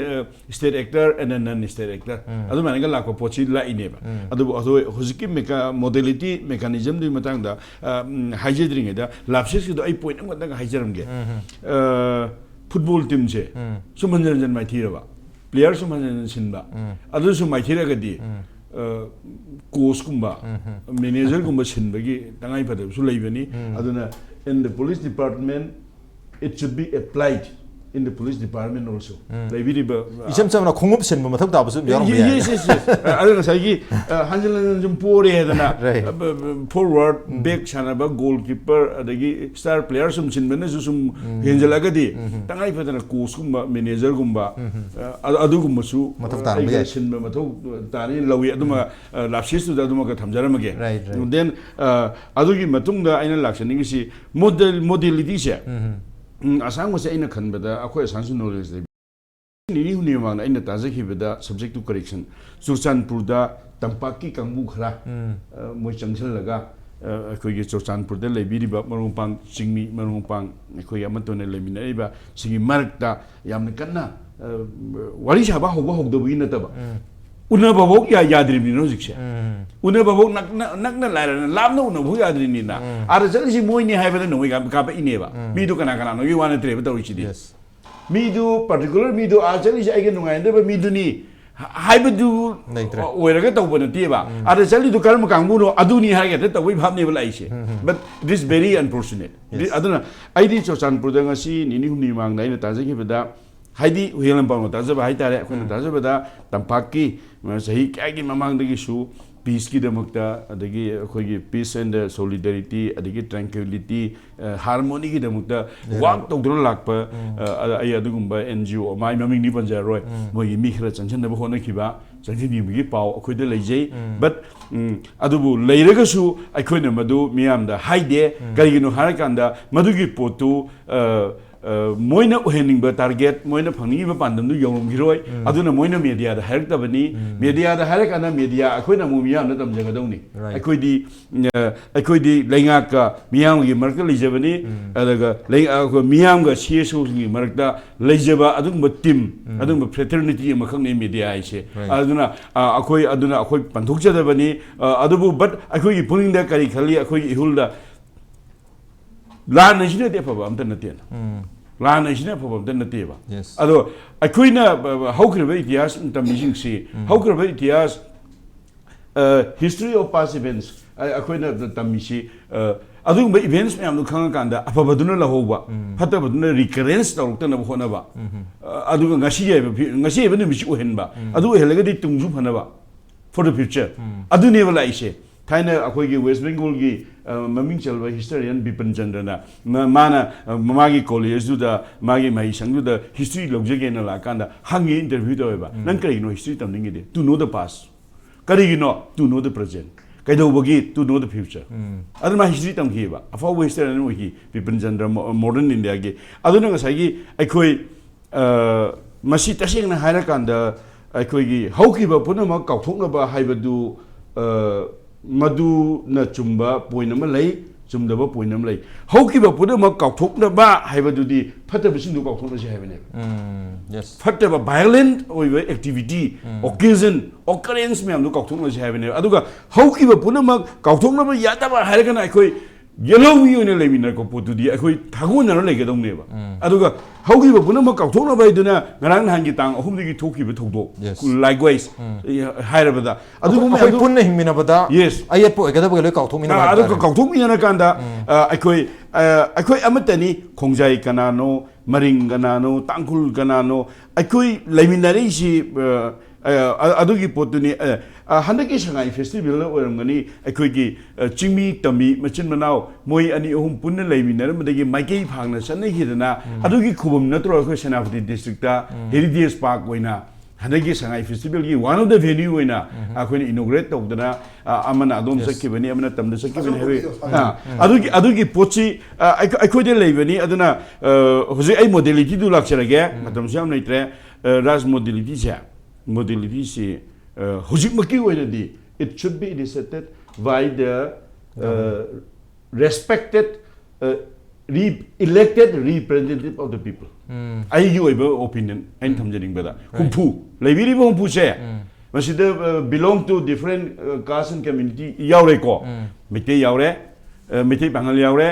state actor N A non state actor, ꯑꯗꯨꯃꯥꯏꯅꯒ ꯂꯥꯛꯄ ꯄꯣꯠꯁꯤ ꯂꯥꯛꯏꯅꯦꯕ꯫ ꯑꯗꯨꯕꯨ ꯑꯩꯈꯣꯏ ꯍꯧꯖꯤꯛꯀꯤ ꯃꯦꯀꯥ ꯃꯣꯗꯦꯂꯤꯇꯤ ꯃꯦꯀꯥꯅꯤꯖꯝꯗꯨꯒꯤ ꯃꯇꯥꯡꯗ ꯍꯥꯏꯖꯗ꯭ꯔꯤꯉꯩꯗ, ꯂꯥꯞꯁꯦꯁꯀꯤꯗꯣ ꯑꯩ ꯄꯣꯏꯟ ꯑꯃꯈꯛꯇꯪ ꯍꯥꯏꯖꯔꯝꯒꯦ꯫ ꯐꯨꯠꯕꯣꯜ ꯇꯤꯝꯁꯦ ꯁꯨꯝ ꯍꯟꯖꯟ ꯍꯟꯖꯟ ꯃꯥꯏꯊꯤꯔꯕ, ꯄ꯭ꯂꯦꯌꯔ ꯁꯨꯝ ꯍꯟꯖꯟ ꯍꯟꯖꯟ ꯁꯤꯟꯕ, ꯑꯗꯨꯁꯨ ꯃꯥꯏꯊꯤꯔꯒꯗꯤ ꯀꯣꯆꯀꯨꯝꯕ, ꯃꯦꯅꯦꯖꯔꯒꯨꯝꯕ ꯁꯤꯟꯕꯒꯤ ꯇꯉꯥꯏ ꯐꯗꯕꯁꯨ ꯂꯩꯕꯅꯤ꯫ ꯑꯗꯨꯅ in the police department it should be applied in the police department also. ꯂꯩꯕꯤꯔꯤꯕ ꯏꯆꯝ ꯆꯝꯅ ꯈꯣꯡꯎꯞ ꯁꯤꯟꯕ ꯃꯊꯧ ꯇꯥꯕꯁꯨ ꯑꯗꯨꯝ ꯌꯥꯎꯔꯝꯕ ꯌꯥꯏ꯫ Yes, yes, yes. ꯑꯗꯨ ꯉꯁꯥꯏꯒꯤ ꯍꯟꯖꯤꯟ ꯍꯟꯖꯤꯟ ꯁꯨꯝ ꯄꯣꯔꯦ ꯍꯥꯏꯗꯅ, Right. ꯐꯣꯔꯋꯥꯔꯗ, ꯕꯦꯛ ꯁꯥꯟꯅꯕ, ꯒꯣꯜ ꯀꯤꯄꯔ, ꯑꯗꯒꯤ ꯁ꯭ꯇꯥꯔ ꯄ꯭ꯂꯦꯌꯔ ꯁꯨꯝ ꯁꯤꯟꯕꯅꯁꯨ ꯁꯨꯝ ꯍꯦꯟꯖꯜꯂꯒꯗꯤ, ꯇꯉꯥꯏ ꯐꯗꯅ ꯀꯣꯆꯀꯨꯝꯕ, ꯃꯦꯅꯦꯖꯔꯒꯨꯝꯕ, ꯑꯗꯨꯒꯨꯝꯕꯁꯨ ꯃꯊꯧ ꯇꯥꯔꯝꯕ ꯑꯩꯈꯣꯏ ꯌꯥꯏ꯫ ꯁꯤꯟꯕ ꯃꯊꯧ ꯇꯥꯅꯤ꯫ ꯂꯧꯏ ꯑꯗꯨꯃ, ꯂꯥꯞꯁꯦꯁꯇꯨꯗ ꯑꯗꯨꯃꯒ ꯊꯝꯖꯔꯝꯃꯒꯦ꯫ Right, right. ꯗꯦꯟ ꯑꯗꯨꯒꯤ ꯃꯇꯨꯡꯗ ꯑꯩꯅ ꯂꯥꯛꯆꯅꯤꯡꯉꯤꯁꯤ ꯃꯣꯗꯦꯜ ꯃꯣꯗꯦꯂꯤꯇꯤꯁꯦ, ꯎꯝ, ꯑꯁꯥꯡꯕꯁꯦ ꯑꯩꯅ ꯈꯟꯕꯗ ꯑꯩꯈꯣꯏ ꯑꯁꯥꯝꯁꯨ ꯅꯣꯂꯦꯖ ꯂꯩꯕ꯫ ꯅꯤꯅꯤ ꯍꯨꯝꯅꯤ ꯃꯃꯥꯡꯗ ꯑꯩꯅ ꯇꯥꯖꯈꯤꯕꯗ, subject to correction, ꯆꯨꯔꯆꯥꯟꯄꯨꯔꯗ ꯇꯝꯄꯥꯛꯀꯤ ꯀꯥꯡꯕꯨ ꯈꯔ, ꯑ, ꯃꯣꯏ ꯆꯪꯁꯤꯜꯂꯒ, ꯑ, ꯑꯩꯈꯣꯏꯒꯤ ꯆꯨꯔꯆꯥꯟꯄꯨꯔꯗ ꯂꯩꯕꯤꯔꯤꯕ ꯃꯔꯨꯞ ꯃꯄꯥꯡ ꯆꯤꯡꯃꯤ, ꯃꯔꯨꯞ ꯃꯄꯥꯡ ꯑꯩꯈꯣꯏꯒꯤ ꯑꯃꯠꯇ ꯑꯣꯏꯅ ꯂꯩꯃꯤꯟꯅꯔꯤꯕ ꯁꯤꯒꯤ ꯃꯔꯛꯇ ꯌꯥꯝꯅ ꯀꯟꯅ ꯑ, ꯋꯥꯔꯤ ꯁꯥꯕ ꯍꯧꯕ ꯍꯧꯗꯕꯒꯤ ꯅꯠꯇꯕ, ꯎꯅꯕꯐꯧ ꯌꯥ- ꯌꯥꯗ꯭ꯔꯤꯕꯅꯤꯅ ꯍꯧꯖꯤꯛꯁꯦ. ꯎꯅꯕꯐꯧ ꯅꯛꯅ ꯅꯛꯅ ꯂꯥꯏꯔꯅ ꯂꯥꯞꯅ ꯎꯅꯕꯐꯧ ꯌꯥꯗ꯭ꯔꯤꯅꯤꯅ, ꯑꯥꯗ ꯆꯠꯂꯤꯁꯤ ꯃꯣꯏꯅꯤ ꯍꯥꯏꯕꯗ ꯅꯣꯡꯃꯩ ꯀꯥꯞ- ꯀꯥꯞꯄꯛꯏꯅꯦꯕ. ꯃꯤꯗꯨ ꯀꯅꯥ ꯀꯅꯥꯅꯣꯒꯤ ꯋꯥ ꯅꯠꯇ꯭ꯔꯦꯕ ꯇꯧꯔꯤꯁꯤꯗꯤ. Yes. ꯃꯤꯗꯨ, particular ꯃꯤꯗꯨ, ꯑꯥ ꯆꯠꯂꯤꯁꯦ ꯑꯩꯒ ꯅꯨꯡꯉꯥꯏꯅꯗꯕ ꯃꯤꯗꯨꯅꯤ ꯍꯥꯏꯕꯗꯨ ꯂꯩꯇ꯭ꯔꯦ. ꯑꯣꯏꯔꯒ ꯇꯧꯕ ꯅꯠꯇꯦꯕ. ꯑꯥꯗ ꯆꯠꯂꯤꯗꯨ ꯀꯔꯝꯕ ꯀꯥꯡꯕꯨꯅꯣ ꯑꯗꯨꯅꯤ ꯍꯥꯏꯔꯒ ꯍꯦꯛꯇ ꯇꯧꯕꯩ ꯚꯥꯞꯅꯦꯕ ꯂꯥꯛꯏꯁꯦ. But it is very unfortunate. Yes. ꯑꯗꯨꯅ ꯑꯩꯗꯤ ꯆꯨꯔꯆꯥꯟꯄꯨꯔꯗ ꯉꯁꯤ ꯅꯤꯅꯤ ꯍꯨꯝꯅꯤ ꯃꯃꯥꯡꯗ ꯑꯩꯅ ꯇꯥꯖꯈꯤꯕꯗ, ꯍꯥꯏꯗꯤ ꯍꯨꯏꯌꯦꯟ ꯂꯟꯄꯥꯎꯅ ꯇꯥꯖꯕ ꯍꯥꯏꯇꯥꯔꯦ, ꯑꯩꯈꯣꯏꯅ ꯇꯥꯖꯕꯗ ꯇꯝꯄꯥꯛꯀꯤ, ꯑ, ꯆꯍꯤ ꯀꯌꯥꯒꯤ ꯃꯃꯥꯡꯗꯒꯤꯁꯨ peaceꯀꯤꯗꯃꯛꯇ, ꯑꯗꯒꯤ ꯑꯩꯈꯣꯏꯒꯤ peace and solidarity, ꯑꯗꯒꯤ tranquility, ꯑ, harmonyꯒꯤꯗꯃꯛꯇ work ꯇꯧꯗꯨꯅ ꯂꯥꯛꯄ, ꯑ, ꯑ, ꯑꯩ ꯑꯗꯨꯒꯨꯝꯕ N G O, ꯃꯥꯏ ꯃꯃꯤꯡꯗꯤ ꯄꯟꯖꯔꯔꯣꯏ, ꯃꯣꯏꯒꯤ ꯃꯤ ꯈꯔ ꯆꯪꯁꯤꯟꯅꯕ ꯍꯣꯠꯅꯈꯤꯕ, ꯆꯪꯁꯤꯟꯈꯤꯕꯒꯤ ꯄꯥꯎ ꯑꯩꯈꯣꯏꯗ ꯂꯩꯖꯩ. But, ꯎꯝ, ꯑꯗꯨꯕꯨ ꯂꯩꯔꯒꯁꯨ ꯑꯩꯈꯣꯏꯅ ꯃꯗꯨ ꯃꯤꯌꯥꯝꯗ ꯍꯥꯏꯗꯦ꯫ ꯀꯔꯤꯒꯤꯅꯣ ꯍꯥꯏꯔꯀꯥꯟꯗ ꯃꯗꯨꯒꯤ ꯄꯣꯠꯇꯨ, ꯑ, ꯑ, ꯃꯣꯏꯅ ꯑꯣꯏꯍꯟꯅꯤꯡꯕ target, ꯃꯣꯏꯅ ꯐꯪꯅꯤꯡꯉꯤꯕ ꯄꯥꯟꯗꯝꯗꯨ ꯌꯧꯔꯝꯈꯤꯔꯣꯏ꯫ ꯑꯗꯨꯅ ꯃꯣꯏꯅ mediaꯗ ꯍꯥꯏꯔꯛꯇꯕꯅꯤ꯫ Mediaꯗ ꯍꯥꯏꯔꯀꯥꯟꯗ media ꯑꯩꯈꯣꯏꯅ ꯑꯃꯨꯛ ꯃꯤꯌꯥꯝꯗ ꯇꯝꯖꯒꯗꯧꯅꯤ꯫ Right. ꯑꯩꯈꯣꯏꯗꯤ, ꯑ, ꯑꯩꯈꯣꯏꯗꯤ ꯂꯩꯉꯥꯛꯀ ꯃꯤꯌꯥꯝꯒꯤ ꯃꯔꯛꯇ ꯂꯩꯖꯕꯅꯤ꯫ ꯑꯗꯨꯒ ꯂꯩ-, ꯑ, ꯑꯩꯈꯣꯏ ꯃꯤꯌꯥꯝꯒ C S Oꯁꯤꯡꯒꯤ ꯃꯔꯛꯇ ꯂꯩꯖꯕ ꯑꯗꯨꯒꯨꯝꯕ team, ꯑꯗꯨꯒꯨꯝꯕ fraternity ꯑꯃꯈꯛꯅꯤ media ꯍꯥꯏꯁꯦ꯫ Right. ꯑꯗꯨꯅ, ꯑ, ꯑꯩꯈꯣꯏ, ꯑꯗꯨꯅ ꯑꯩꯈꯣꯏ ꯄꯟꯊꯣꯛꯆꯗꯕꯅꯤ꯫ ꯑ, ꯑꯗꯨꯕꯨ but ꯑꯩꯈꯣꯏꯒꯤ ꯄꯨꯛꯅꯤꯡꯗ ꯀꯔꯤ ꯈꯜꯂꯤ, ꯑꯩꯈꯣꯏꯒꯤ ꯏꯍꯨꯜꯗ ꯂꯥꯟ ꯍꯥꯏꯁꯤꯅꯗꯤ ꯑꯐꯕ ꯑꯝꯇ ꯅꯠꯇꯦꯅ꯫ ꯂꯥꯟ ꯍꯥꯏꯁꯤꯅ ꯑꯐꯕ ꯑꯝꯇ ꯅꯠꯇꯦꯕ꯫ Yes. ꯑꯗꯣ ꯑꯩꯈꯣꯏꯅ, ꯑ, ꯍꯧꯈ꯭ꯔꯕ ꯏꯇꯤꯍꯥꯁ ꯇꯝꯃꯤꯁꯤꯡꯁꯤ, ꯍꯧꯈ꯭ꯔꯕ ꯏꯇꯤꯍꯥꯁ, ꯑ, history of past events, ꯑ, ꯑꯩꯈꯣꯏꯅ ꯇꯝꯃꯤꯁꯤ, ꯑ, ꯑꯗꯨꯒꯨꯝꯕ events ꯃꯌꯥꯝꯗꯣ ꯈꯪꯉꯀꯥꯟꯗ ꯑꯐꯕꯗꯨꯅ ꯂꯧꯍꯧꯕ, ꯐꯠꯇꯕꯗꯨꯅ recurrence ꯇꯧꯔꯛꯇꯅꯕ ꯍꯣꯠꯅꯕ, ꯑ, ꯑꯗꯨꯒ ꯉꯁꯤꯒꯤ ꯍꯥꯏꯕ ꯐꯤ-, ꯉꯁꯤ ꯍꯥꯏꯕ ꯅꯨꯃꯤꯠꯁꯤ ꯑꯣꯏꯍꯟꯕ, ꯑꯗꯨ ꯑꯣꯏꯍꯜꯂꯒꯗꯤ ꯇꯨꯡꯁꯨ ꯐꯅꯕ, for the future. ꯑꯗꯨꯅꯦꯕ ꯂꯥꯛꯏꯁꯦ꯫ ꯊꯥꯏꯅ ꯑꯩꯈꯣꯏꯒꯤ West Bengalꯒꯤ, ꯑ, ꯃꯃꯤꯡ ꯆꯠꯂꯕ historian ꯕꯤꯄꯤꯟ ꯆꯟꯗ꯭ꯔꯅ ꯃ-, ꯃꯥꯅ, ꯑ, ꯃꯥꯒꯤ collegeꯗꯨꯗ, ꯃꯥꯒꯤ ꯃꯍꯩꯁꯪꯗꯨꯗ history ꯂꯧꯖꯒꯦꯅ ꯂꯥꯛꯀꯥꯟꯗ ꯍꯪꯉꯤ, interview ꯇꯧꯋꯦꯕ, "ꯅꯪ ꯀꯔꯤꯒꯤꯅꯣ history ꯇꯝꯅꯤꯡꯉꯤꯗꯤ?" "To know the past." ꯀꯔꯤꯒꯤꯅꯣ? "To know the present." ꯀꯩꯗꯧꯕꯒꯤ? "To know the future." ꯑꯗꯨꯅ ꯃꯥ history ꯇꯝꯈꯤꯑꯕ, ꯑꯐꯥꯎꯕ historian ꯑꯣꯏꯈꯤ ꯕꯤꯄꯤꯟ ꯆꯟꯗ꯭ꯔ, ꯃꯣ-, modern Indiaꯒꯤ꯫ ꯑꯗꯨꯅ ꯉꯁꯥꯏꯒꯤ ꯑꯩꯈꯣꯏ ꯑ, ꯃꯁꯤ ꯇꯁꯦꯡꯅ ꯍꯥꯏꯔꯀꯥꯟꯗ ꯑꯩꯈꯣꯏꯒꯤ ꯍꯧꯈꯤꯕ ꯄꯨꯝꯅꯃꯛ ꯀꯥꯎꯊꯣꯛꯅꯕ ꯍꯥꯏꯕꯗꯨ, ꯑ, ꯃꯗꯨꯅ ꯆꯨꯝꯕ point ꯑꯃ ꯂꯩ꯫ ꯆꯨꯝꯗꯕ ꯄꯣꯏꯟ ꯑꯃ ꯂꯩ꯫ ꯍꯧꯈꯤꯕ ꯄꯨꯝꯅꯃꯛ ꯀꯥꯎꯊꯣꯛꯅꯕ ꯍꯥꯏꯕꯗꯨꯗꯤ ꯐꯠꯇꯕꯁꯤꯡꯗꯨ ꯀꯥꯎꯊꯣꯛꯅꯁꯤ ꯍꯥꯏꯕꯅꯦꯕ꯫ ꯎꯝ, yes. ꯐꯠꯇꯕ ꯚꯥꯏꯑꯣꯂꯦꯟ ꯑꯣꯏꯕ ꯑꯦꯛꯇꯤꯚꯤꯇꯤ, ꯑꯣꯀꯦꯖꯟ, ꯑꯣꯀꯔꯦꯟꯁ ꯃꯌꯥꯝꯗꯨ ꯀꯥꯎꯊꯣꯛꯅꯁꯤ ꯍꯥꯏꯕꯅꯦꯕ꯫ ꯑꯗꯨꯒ ꯍꯧꯈꯤꯕ ꯄꯨꯝꯅꯃꯛ ꯀꯥꯎꯊꯣꯛꯅꯕ ꯌꯥꯗꯕ ꯍꯥꯏꯔꯒꯅ ꯑꯩꯈꯣꯏ ꯌꯦꯜꯍꯧꯃꯤ ꯑꯣꯏꯅ ꯂꯩꯃꯤꯟꯅꯔꯛꯄ ꯄꯣꯠꯇꯨꯗꯤ ꯑꯩꯈꯣꯏ ꯊꯥꯒꯣꯟꯅꯔ ꯂꯩꯒꯗꯧꯅꯦꯕ꯫ ꯑꯗꯨꯒ ꯍꯧꯈꯤꯕ ꯄꯨꯝꯅꯃꯛ ꯀꯥꯎꯊꯣꯛꯅꯕ ꯍꯥꯏꯗꯨꯅ ꯉꯔꯥꯡ ꯅꯍꯥꯟꯒꯤ ꯇꯥꯡ ꯑꯍꯨꯝꯗꯒꯤ ꯊꯣꯛꯈꯤꯕ ꯊꯧꯗꯣꯛ, Yes. ꯂꯥꯏꯛꯋꯥꯏꯁ ꯍꯥꯏꯔꯕꯗ ꯑꯗꯨꯒꯨꯝꯕ ꯑꯩꯈꯣꯏ ꯃꯌꯥꯝꯗꯨ ꯄꯨꯟꯅ ꯍꯤꯡꯃꯤꯟꯅꯕꯗ Yes. ꯑꯌꯦꯠꯄ ꯑꯣꯏꯒꯗꯕꯒ ꯂꯣꯏ ꯀꯥꯎꯊꯣꯛꯃꯤꯟꯅꯕ ꯑꯥ, ꯑꯗꯨ ꯍꯥꯏꯕ ꯇꯥꯔꯦ꯫ ꯀꯥꯎꯊꯣꯛꯃꯤꯟꯅꯔꯀꯥꯟꯗ ꯑ, ꯑꯩꯈꯣꯏ ꯑ, ꯑꯩꯈꯣꯏ ꯑꯃꯠꯇꯅꯤ꯫ ꯈꯣꯡꯖꯥꯏ ꯀꯅꯥꯅꯣ, ꯃꯔꯤꯡ ꯀꯅꯥꯅꯣ, ꯇꯥꯡꯈꯨꯜ ꯀꯅꯥꯅꯣ, ꯑꯩꯈꯣꯏ ꯂꯩꯃꯤꯟꯅꯔꯛꯏꯁꯤ ꯑ, ꯑ, ꯑꯗꯨꯒꯤ ꯄꯣꯠꯇꯨꯅꯤ꯫ ꯑ, ꯑ, ꯍꯟꯗꯛꯀꯤ ꯁꯉꯥꯏ ꯐꯦꯁꯇꯤꯚꯦꯜꯗ ꯑꯣꯏꯔꯝꯒꯅꯤ, ꯑꯩꯈꯣꯏꯒꯤ ꯑ, ꯆꯤꯡꯃꯤ ꯇꯝꯃꯤ ꯃꯆꯤꯟ ꯃꯅꯥꯎ ꯃꯣꯏ ꯑꯅꯤ ꯑꯍꯨꯝ ꯄꯨꯟꯅ ꯂꯩꯃꯤꯟꯅꯔꯝꯕꯗꯒꯤ ꯃꯥꯏꯀꯩ ꯐꯥꯡꯅ ꯆꯠꯅꯈꯤꯗꯅ ꯑꯗꯨꯒꯤ ꯈꯨꯕꯝ ꯅꯠꯇ꯭ꯔꯣ ꯑꯩꯈꯣꯏ ꯁꯦꯅꯥꯄꯇꯤ ꯗꯤꯁꯇ꯭ꯔꯤꯛꯇ ꯍꯦꯔꯤꯇꯦꯖ ꯄꯥꯔꯛ ꯑꯣꯏꯅ ꯍꯟꯗꯛꯀꯤ ꯁꯉꯥꯏ ꯐꯦꯁꯇꯤꯚꯦꯜꯒꯤ ꯋꯥꯟ ꯑꯣꯐ ꯗ ꯚꯦꯅ꯭ꯌꯨ ꯑꯣꯏꯅ ꯑꯩꯈꯣꯏꯅ ꯏꯅꯣꯒ꯭ꯔꯦꯠ ꯇꯧꯗꯅ, ꯑ, ꯑꯃꯅ ꯑꯗꯣꯝ Yes. ꯆꯠꯈꯤꯕꯅꯤ, ꯑꯃꯅ ꯇꯝꯗ ꯆꯠꯈꯤꯕꯅꯤ ꯍꯥꯏꯕꯒꯤ꯫ ꯎꯝ. ꯑ, ꯑꯗꯨꯒꯤ ꯑꯗꯨꯒꯤ ꯄꯣꯠꯁꯤ ꯑ, ꯑꯩꯈꯣꯏ- ꯑꯩꯈꯣꯏꯗ ꯂꯩꯕꯅꯤ꯫ ꯑꯗꯨꯅ ꯑ, ꯍꯧꯖꯤꯛ ꯑꯩ ꯃꯣꯗꯦꯂꯤꯇꯤꯗꯨ ꯂꯥꯛꯆꯔꯒꯦ, ꯃꯇꯝꯁꯨ ꯌꯥꯝ ꯂꯩꯇ꯭ꯔꯦ꯫ ꯑ, ꯔꯥꯖ, ꯃꯣꯗꯦꯂꯤꯇꯤꯁꯦ, ꯃꯣꯗꯦꯂꯤꯇꯤꯁꯤ ꯑ, ꯍꯧꯖꯤꯛꯃꯛꯀꯤ ꯑꯣꯏꯅꯗꯤ it should be initiated by the uh, respected uh, re- elected representative of the people. ꯎꯝ. ꯑꯩꯒꯤ ꯑꯣꯏꯕ ꯑꯣꯄꯤꯅꯤꯌꯟ ꯑꯩꯅ ꯊꯝꯖꯅꯤꯡꯕꯗ, ꯍꯨꯝꯐꯨ ꯂꯩꯕꯤꯔꯤꯕ ꯍꯨꯝꯐꯨꯁꯦ, ꯃꯁꯤꯗ belong to different caste and community ꯌꯥꯎꯔꯦꯀꯣ꯫ ꯃꯩꯇꯩ ꯌꯥꯎꯔꯦ, ꯑ, ꯃꯩꯇꯩ ꯄꯥꯉꯜ ꯌꯥꯎꯔꯦ,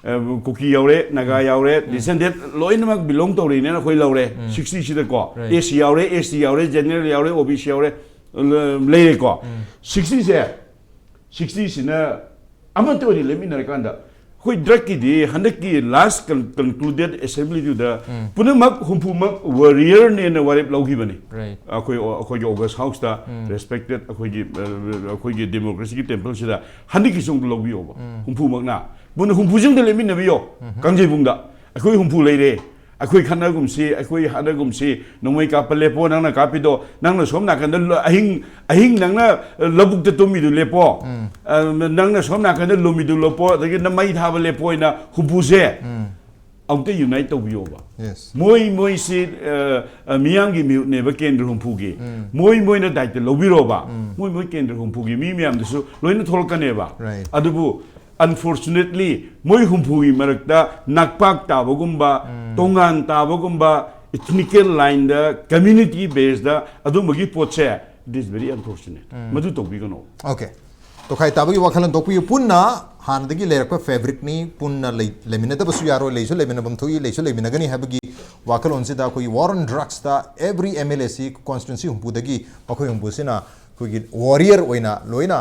ꯑ, ꯀꯨꯀꯤ ꯌꯥꯎꯔꯦ, ꯅꯥꯒꯥ ꯌꯥꯎꯔꯦ, ꯗꯤꯁꯦꯟꯗꯦꯠ ꯂꯣꯏꯅꯃꯛ ꯕꯤꯂꯣꯡ ꯇꯧꯔꯤꯅꯦꯅ ꯑꯩꯈꯣꯏ ꯂꯧꯔꯦ꯫ Right. ꯁꯤꯛꯁꯇꯤꯁꯤꯗꯀꯣ Right. ꯑꯦꯁ ꯁꯤ ꯌꯥꯎꯔꯦ, ꯑꯦꯁ ꯇꯤ ꯌꯥꯎꯔꯦ, ꯖꯦꯅꯔꯦꯜ ꯌꯥꯎꯔꯦ, ꯑꯣ ꯕꯤ ꯁꯤ ꯌꯥꯎꯔꯦ, ꯂ- ꯂꯩꯔꯦꯀꯣ꯫ ꯁꯤꯛꯁꯇꯤꯁꯦ, ꯁꯤꯛꯁꯇꯤꯁꯤꯅ ꯑꯃꯠꯇ ꯑꯣꯏꯅ ꯂꯦꯞꯃꯤꯟꯅꯔꯀꯥꯟꯗ ꯑꯩꯈꯣꯏ ꯗ꯭ꯔꯛꯀꯤꯗꯤ ꯍꯟꯗꯛꯀꯤ ꯂꯥꯁ ꯀꯟꯀ꯭ꯂꯨꯗꯦꯠ ꯑꯦꯁꯦꯝꯕ꯭ꯂꯤꯗꯨꯗ ꯄꯨꯝꯅꯃꯛ ꯍꯨꯝꯐꯨꯃꯛ ꯋꯥꯔꯤꯌꯔꯅꯦꯅ ꯋꯥꯔꯦꯞ ꯂꯧꯈꯤꯕꯅꯤ꯫ Right. ꯑꯩꯈꯣꯏ ꯑꯩꯈꯣꯏꯒꯤ ꯑꯣꯒꯁ ꯍꯥꯎꯁꯇ ꯔꯦꯁꯄꯦꯛꯇꯦꯠ ꯑꯩꯈꯣꯏꯒꯤ ꯑ, ꯑꯩꯈꯣꯏꯒꯤ ꯗꯦꯃꯣꯀ꯭ꯔꯦꯁꯤꯒꯤ ꯇꯦꯝꯄꯜꯁꯤꯗ ꯍꯟꯗꯛꯀꯤꯁꯨ ꯑꯃꯨꯛ ꯂꯧꯕꯤꯌꯣꯕ꯫ ꯍꯨꯝꯐꯨꯃꯛꯅ ꯄꯨꯟꯅ ꯍꯨꯝꯐꯨꯁꯤꯡꯗ ꯂꯦꯞꯃꯤꯟꯅꯕꯤꯌꯣ꯫ ꯀꯥꯡꯖꯩꯕꯨꯡꯗ ꯑꯩꯈꯣꯏ ꯍꯨꯝꯐꯨ ꯂꯩꯔꯦ, ꯑꯩꯈꯣꯏ ꯈꯠꯅꯒꯨꯝꯁꯤ, ꯑꯩꯈꯣꯏ ꯍꯥꯠꯅꯒꯨꯝꯁꯤ, ꯅꯣꯡꯃꯩ ꯀꯥꯞꯄ ꯂꯦꯞꯄꯣ, ꯅꯪꯅ ꯀꯥꯞꯄꯤꯗꯣ, ꯅꯪꯅ ꯁꯣꯝ ꯅꯥꯀꯟꯗ ꯂ- ꯑꯍꯤꯡ ꯑꯍꯤꯡ ꯅꯪꯅ ꯂꯧꯕꯨꯛꯇ ꯇꯨꯝꯃꯤꯗꯨ ꯂꯦꯞꯄꯣ, ꯑ, ꯅꯪꯅ ꯁꯣꯝ ꯅꯥꯀꯟꯗ ꯂꯨꯝꯃꯤꯗꯨ ꯂꯦꯞꯄꯣ, ꯑꯗꯒꯤ ꯅ ꯃꯩ ꯊꯥꯕ ꯂꯦꯞꯄꯣ ꯑꯣꯏꯅ ꯍꯨꯝꯐꯨꯁꯦ ꯑꯃꯨꯛꯇ ꯌꯨꯅꯥꯏꯠ ꯇꯧꯕꯤꯌꯣꯕ꯫ Yes. ꯃꯣꯏ ꯃꯣꯏꯁꯤ ꯑ, ꯑ, ꯃꯤꯌꯥꯝꯒꯤ ꯃꯤꯍꯨꯠꯅꯦꯕ ꯀꯦꯟꯗ꯭ꯔ ꯍꯨꯝꯐꯨꯒꯤ꯫ ꯃꯣꯏ ꯃꯣꯏꯅ ꯗꯥꯏꯇ ꯂꯧꯕꯤꯔꯣꯕ꯫ ꯃꯣꯏ ꯃꯣꯏ ꯀꯦꯟꯗ꯭ꯔ ꯍꯨꯝꯐꯨꯒꯤ ꯃꯤ ꯃꯌꯥꯝꯗꯨꯁꯨ ꯂꯣꯏꯅ ꯊꯣꯛꯂꯛꯀꯅꯦꯕ꯫ Right. ꯑꯗꯨꯕꯨ Unfortunately, ꯃꯣꯏ ꯍꯨꯝꯐꯨꯒꯤ ꯃꯔꯛꯇ ꯅꯥꯛꯄꯥꯛ ꯇꯥꯕꯒꯨꯝꯕ, ꯇꯣꯉꯥꯟ ꯇꯥꯕꯒꯨꯝꯕ, ethnical line ꯗ, community base ꯗ ꯑꯗꯨꯝꯕꯒꯤ ꯄꯣꯠꯁꯦ, it is very unfortunate. ꯃꯗꯨ ꯇꯧꯕꯤꯒꯅꯣ. Okay. ꯇꯣꯈꯥꯏ ꯇꯥꯕꯒꯤ ꯋꯥꯈꯜꯂꯣꯟ ꯊꯣꯛꯄꯤꯌꯨ꯫ ꯄꯨꯟꯅ ꯍꯥꯟꯅꯗꯒꯤ ꯂꯩꯔꯛꯄ fabric ꯅꯤ, ꯄꯨꯟꯅ ꯂꯩ-, ꯂꯩꯃꯤꯟꯅꯗꯕꯁꯨ ꯌꯥꯔꯣꯏ, ꯂꯩꯁꯨ ꯂꯩꯃꯤꯟꯅꯐꯝ ꯊꯣꯛꯏ, ꯂꯩꯁꯨ ꯂꯩꯃꯤꯟꯅꯒꯅꯤ ꯍꯥꯏꯕꯒꯤ ꯋꯥꯈꯜꯂꯣꯟꯁꯤꯗ ꯑꯩꯈꯣꯏꯒꯤ war on drugs ꯇ every M L A ꯁꯤ constituency ꯍꯨꯝꯐꯨꯗꯒꯤ ꯃꯈꯣꯏ ꯍꯨꯝꯐꯨꯁꯤꯅ ꯑꯩꯈꯣꯏꯒꯤ warrior ꯑꯣꯏꯅ ꯂꯣꯏꯅ,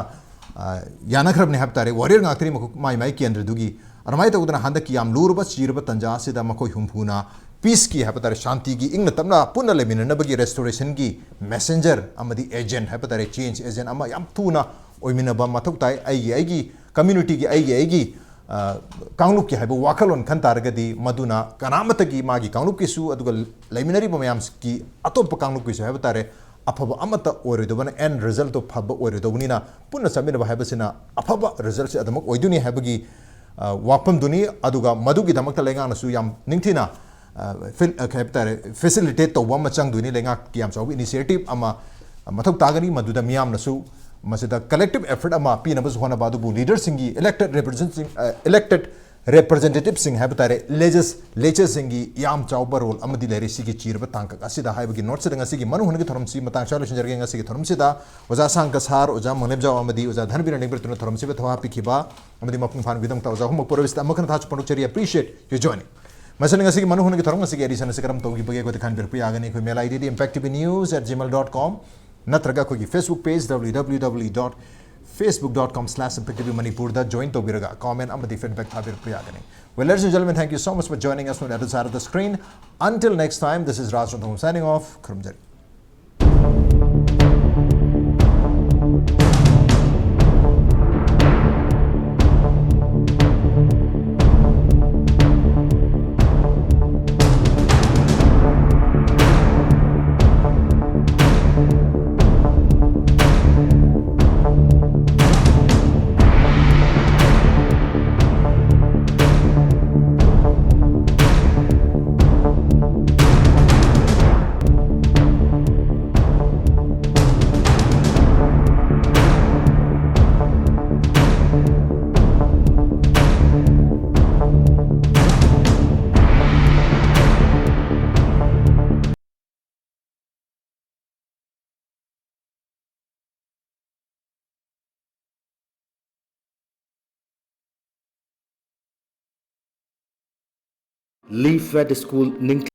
ꯑ, ꯌꯥꯅꯈ꯭ꯔꯕꯅꯤ ꯍꯥꯏꯕ ꯇꯥꯔꯦ꯫ Warrior ꯉꯥꯛꯇꯅꯤ ꯃꯈꯣꯏ ꯃꯥꯏ ꯃꯥꯏ ꯀꯦꯟꯗ꯭ꯔꯗꯨꯒꯤ꯫ ꯑꯗꯨꯃꯥꯏꯅ ꯇꯧꯗꯅ ꯍꯟꯗꯛꯀꯤ ꯌꯥꯝ ꯂꯨꯔꯕ ꯆꯤꯔꯕ ꯇꯥꯟꯖꯥ ꯑꯁꯤꯗ ꯃꯈꯣꯏ ꯍꯨꯝꯐꯨꯅ peace ꯀꯤ ꯍꯥꯏꯕ ꯇꯥꯔꯦ, ꯁꯥꯟꯇꯤꯒꯤ ꯏꯪꯅ ꯇꯞꯅ ꯄꯨꯟꯅ ꯂꯩꯃꯤꯟꯅꯅꯕꯒꯤ restoration ꯒꯤ messenger ꯑꯃꯗꯤ agent ꯍꯥꯏꯕ ꯇꯥꯔꯦ, change agent ꯑꯃ ꯌꯥꯝ ꯊꯨꯅ ꯑꯣꯏꯃꯤꯟꯅꯕ ꯃꯊꯧ ꯇꯥꯏ꯫ ꯑꯩꯒꯤ ꯑꯩꯒꯤ community ꯒꯤ, ꯑꯩꯒꯤ ꯑꯩꯒꯤ, ꯑ, ꯀꯥꯡꯂꯨꯞꯀꯤ ꯍꯥꯏꯕ ꯋꯥꯈꯜꯂꯣꯟ ꯈꯟ ꯇꯥꯔꯒꯗꯤ ꯃꯗꯨꯅ ꯀꯅꯥꯃꯠꯇꯒꯤ ꯃꯥꯒꯤ ꯀꯥꯡꯂꯨꯞꯀꯤꯁꯨ ꯑꯗꯨꯒ ꯂꯩꯃꯤꯟꯅꯔꯤꯕ ꯃꯌꯥꯝꯒꯤ ꯑꯇꯣꯞꯄ ꯀꯥꯡꯂꯨꯞꯀꯤꯁꯨ ꯍꯥꯏꯕ ꯇꯥꯔꯦ, ꯑꯐꯕ ꯑꯃꯠꯇ ꯑꯣꯏꯔꯣꯏꯗꯕꯅ, end result ꯇꯣ ꯐꯕ ꯑꯣꯏꯔꯣꯏꯗꯧꯕꯅꯤꯅ ꯄꯨꯟꯅ ꯆꯠꯃꯤꯟꯅꯕ ꯍꯥꯏꯕꯁꯤꯅ ꯑꯐꯕ result ꯁꯤ ꯑꯗꯨꯃꯛ ꯑꯣꯏꯗꯣꯏꯅꯤ ꯍꯥꯏꯕꯒꯤ, ꯑ, ꯋꯥꯐꯝꯗꯨꯅꯤ꯫ ꯑꯗꯨꯒ ꯃꯗꯨꯒꯤꯗꯃꯛꯇ ꯂꯩꯉꯥꯛꯅꯁꯨ ꯌꯥꯝ ꯅꯤꯡꯊꯤꯅ, ꯑ, ꯐꯤꯜ-, ꯑ, ꯀꯩ ꯍꯥꯏꯕ ꯇꯥꯔꯦ, facilitate ꯇꯧꯕ ꯑꯃ ꯆꯪꯗꯣꯏꯅꯤ꯫ ꯂꯩꯉꯥꯛꯀꯤ ꯌꯥꯝ ꯆꯥꯎꯕ initiative ꯑꯃ ꯃꯊꯧ ꯇꯥꯒꯅꯤ, ꯃꯗꯨꯗ ꯃꯤꯌꯥꯝꯅꯁꯨ ꯃꯁꯤꯗ collective effort ꯑꯃ ꯄꯤꯅꯕꯁꯨ ꯍꯣꯠꯅꯕ꯫ ꯑꯗꯨꯕꯨ leader ꯁꯤꯡꯒꯤ, elected representative ꯁꯤꯡ, ꯑ, elected representative ꯁꯤꯡ ꯍꯥꯏꯕ ꯇꯥꯔꯦ, legislature ꯁꯤꯡꯒꯤ ꯌꯥꯝ ꯆꯥꯎꯕ role ꯑꯃꯗꯤ ꯂꯩꯔꯦ ꯁꯤꯒꯤ ꯆꯤꯔꯕ ꯇꯥꯡꯀꯛ ꯑꯁꯤꯗ ꯍꯥꯏꯕꯒꯤ note ꯁꯤꯗ ꯉꯁꯤꯒꯤ ꯃꯅꯨꯡ ꯍꯨꯠꯅꯒꯤ ꯊꯧꯔꯝꯁꯤ ꯃꯇꯥꯡ ꯑꯁꯤꯗ ꯂꯣꯏꯁꯤꯟꯖꯔꯒꯦ꯫ ꯉꯁꯤꯒꯤ ꯊꯧꯔꯝꯁꯤꯗ ꯑꯣꯖꯥ ꯁꯥꯡꯀ ꯁꯥꯔ, ꯑꯣꯖꯥ ꯃꯪꯂꯦꯝꯖꯥꯎ ꯑꯃꯗꯤ ꯑꯣꯖꯥ ꯙꯅꯕꯤꯔ ꯂꯦꯡꯕ꯭ꯔꯠꯇꯨꯅ ꯊꯧꯔꯝꯁꯤꯗ ꯊꯧꯍꯥ ꯄꯤꯈꯤꯕ ꯑꯃꯗꯤ ꯃꯄꯨꯡ ꯐꯥꯍꯟꯕꯒꯤꯗꯃꯛꯇ ꯑꯣꯖꯥ ꯑꯍꯨꯝꯃꯛꯄꯨ ꯑꯔꯣꯏꯕꯁꯤꯗ ꯑꯃꯨꯛ ꯍꯟꯅ ꯊꯥꯒꯠꯆꯕ ꯐꯣꯡꯗꯣꯛꯆꯔꯤ꯫ Appreciate your joining. ꯃꯁꯤꯅ ꯉꯁꯤꯒꯤ ꯃꯅꯨꯡ ꯍꯨꯠꯅꯒꯤ ꯊꯧꯔꯝ ꯑꯁꯤꯒꯤ edition ꯑꯁꯤ ꯀꯔꯝ ꯇꯧꯈꯤꯕꯒꯦ ꯑꯩꯈꯣꯏꯗ ꯈꯟꯕꯤꯔꯛꯄ ꯌꯥꯒꯅꯤ꯫ ꯑꯩꯈꯣꯏ mail ID D impact T V news at gmail dot com ꯅꯠꯇ꯭ꯔꯒ ꯑꯩꯈꯣꯏꯒꯤ Facebook page W W W dot facebook dot com slash impact T V Manipur ꯗ join ꯇꯧꯕꯤꯔꯒ comment ꯑꯃꯗꯤ feedback ꯊꯥꯕꯤꯔꯛꯄ ꯌꯥꯒꯅꯤ꯫ Well, ladies and gentlemen, thank you so much for joining us from the other side of the screen. Until next time, this is Raj Ranthambore signing off. ꯈꯨꯔꯨꯝꯖꯔꯤ꯫ Leave at the school ning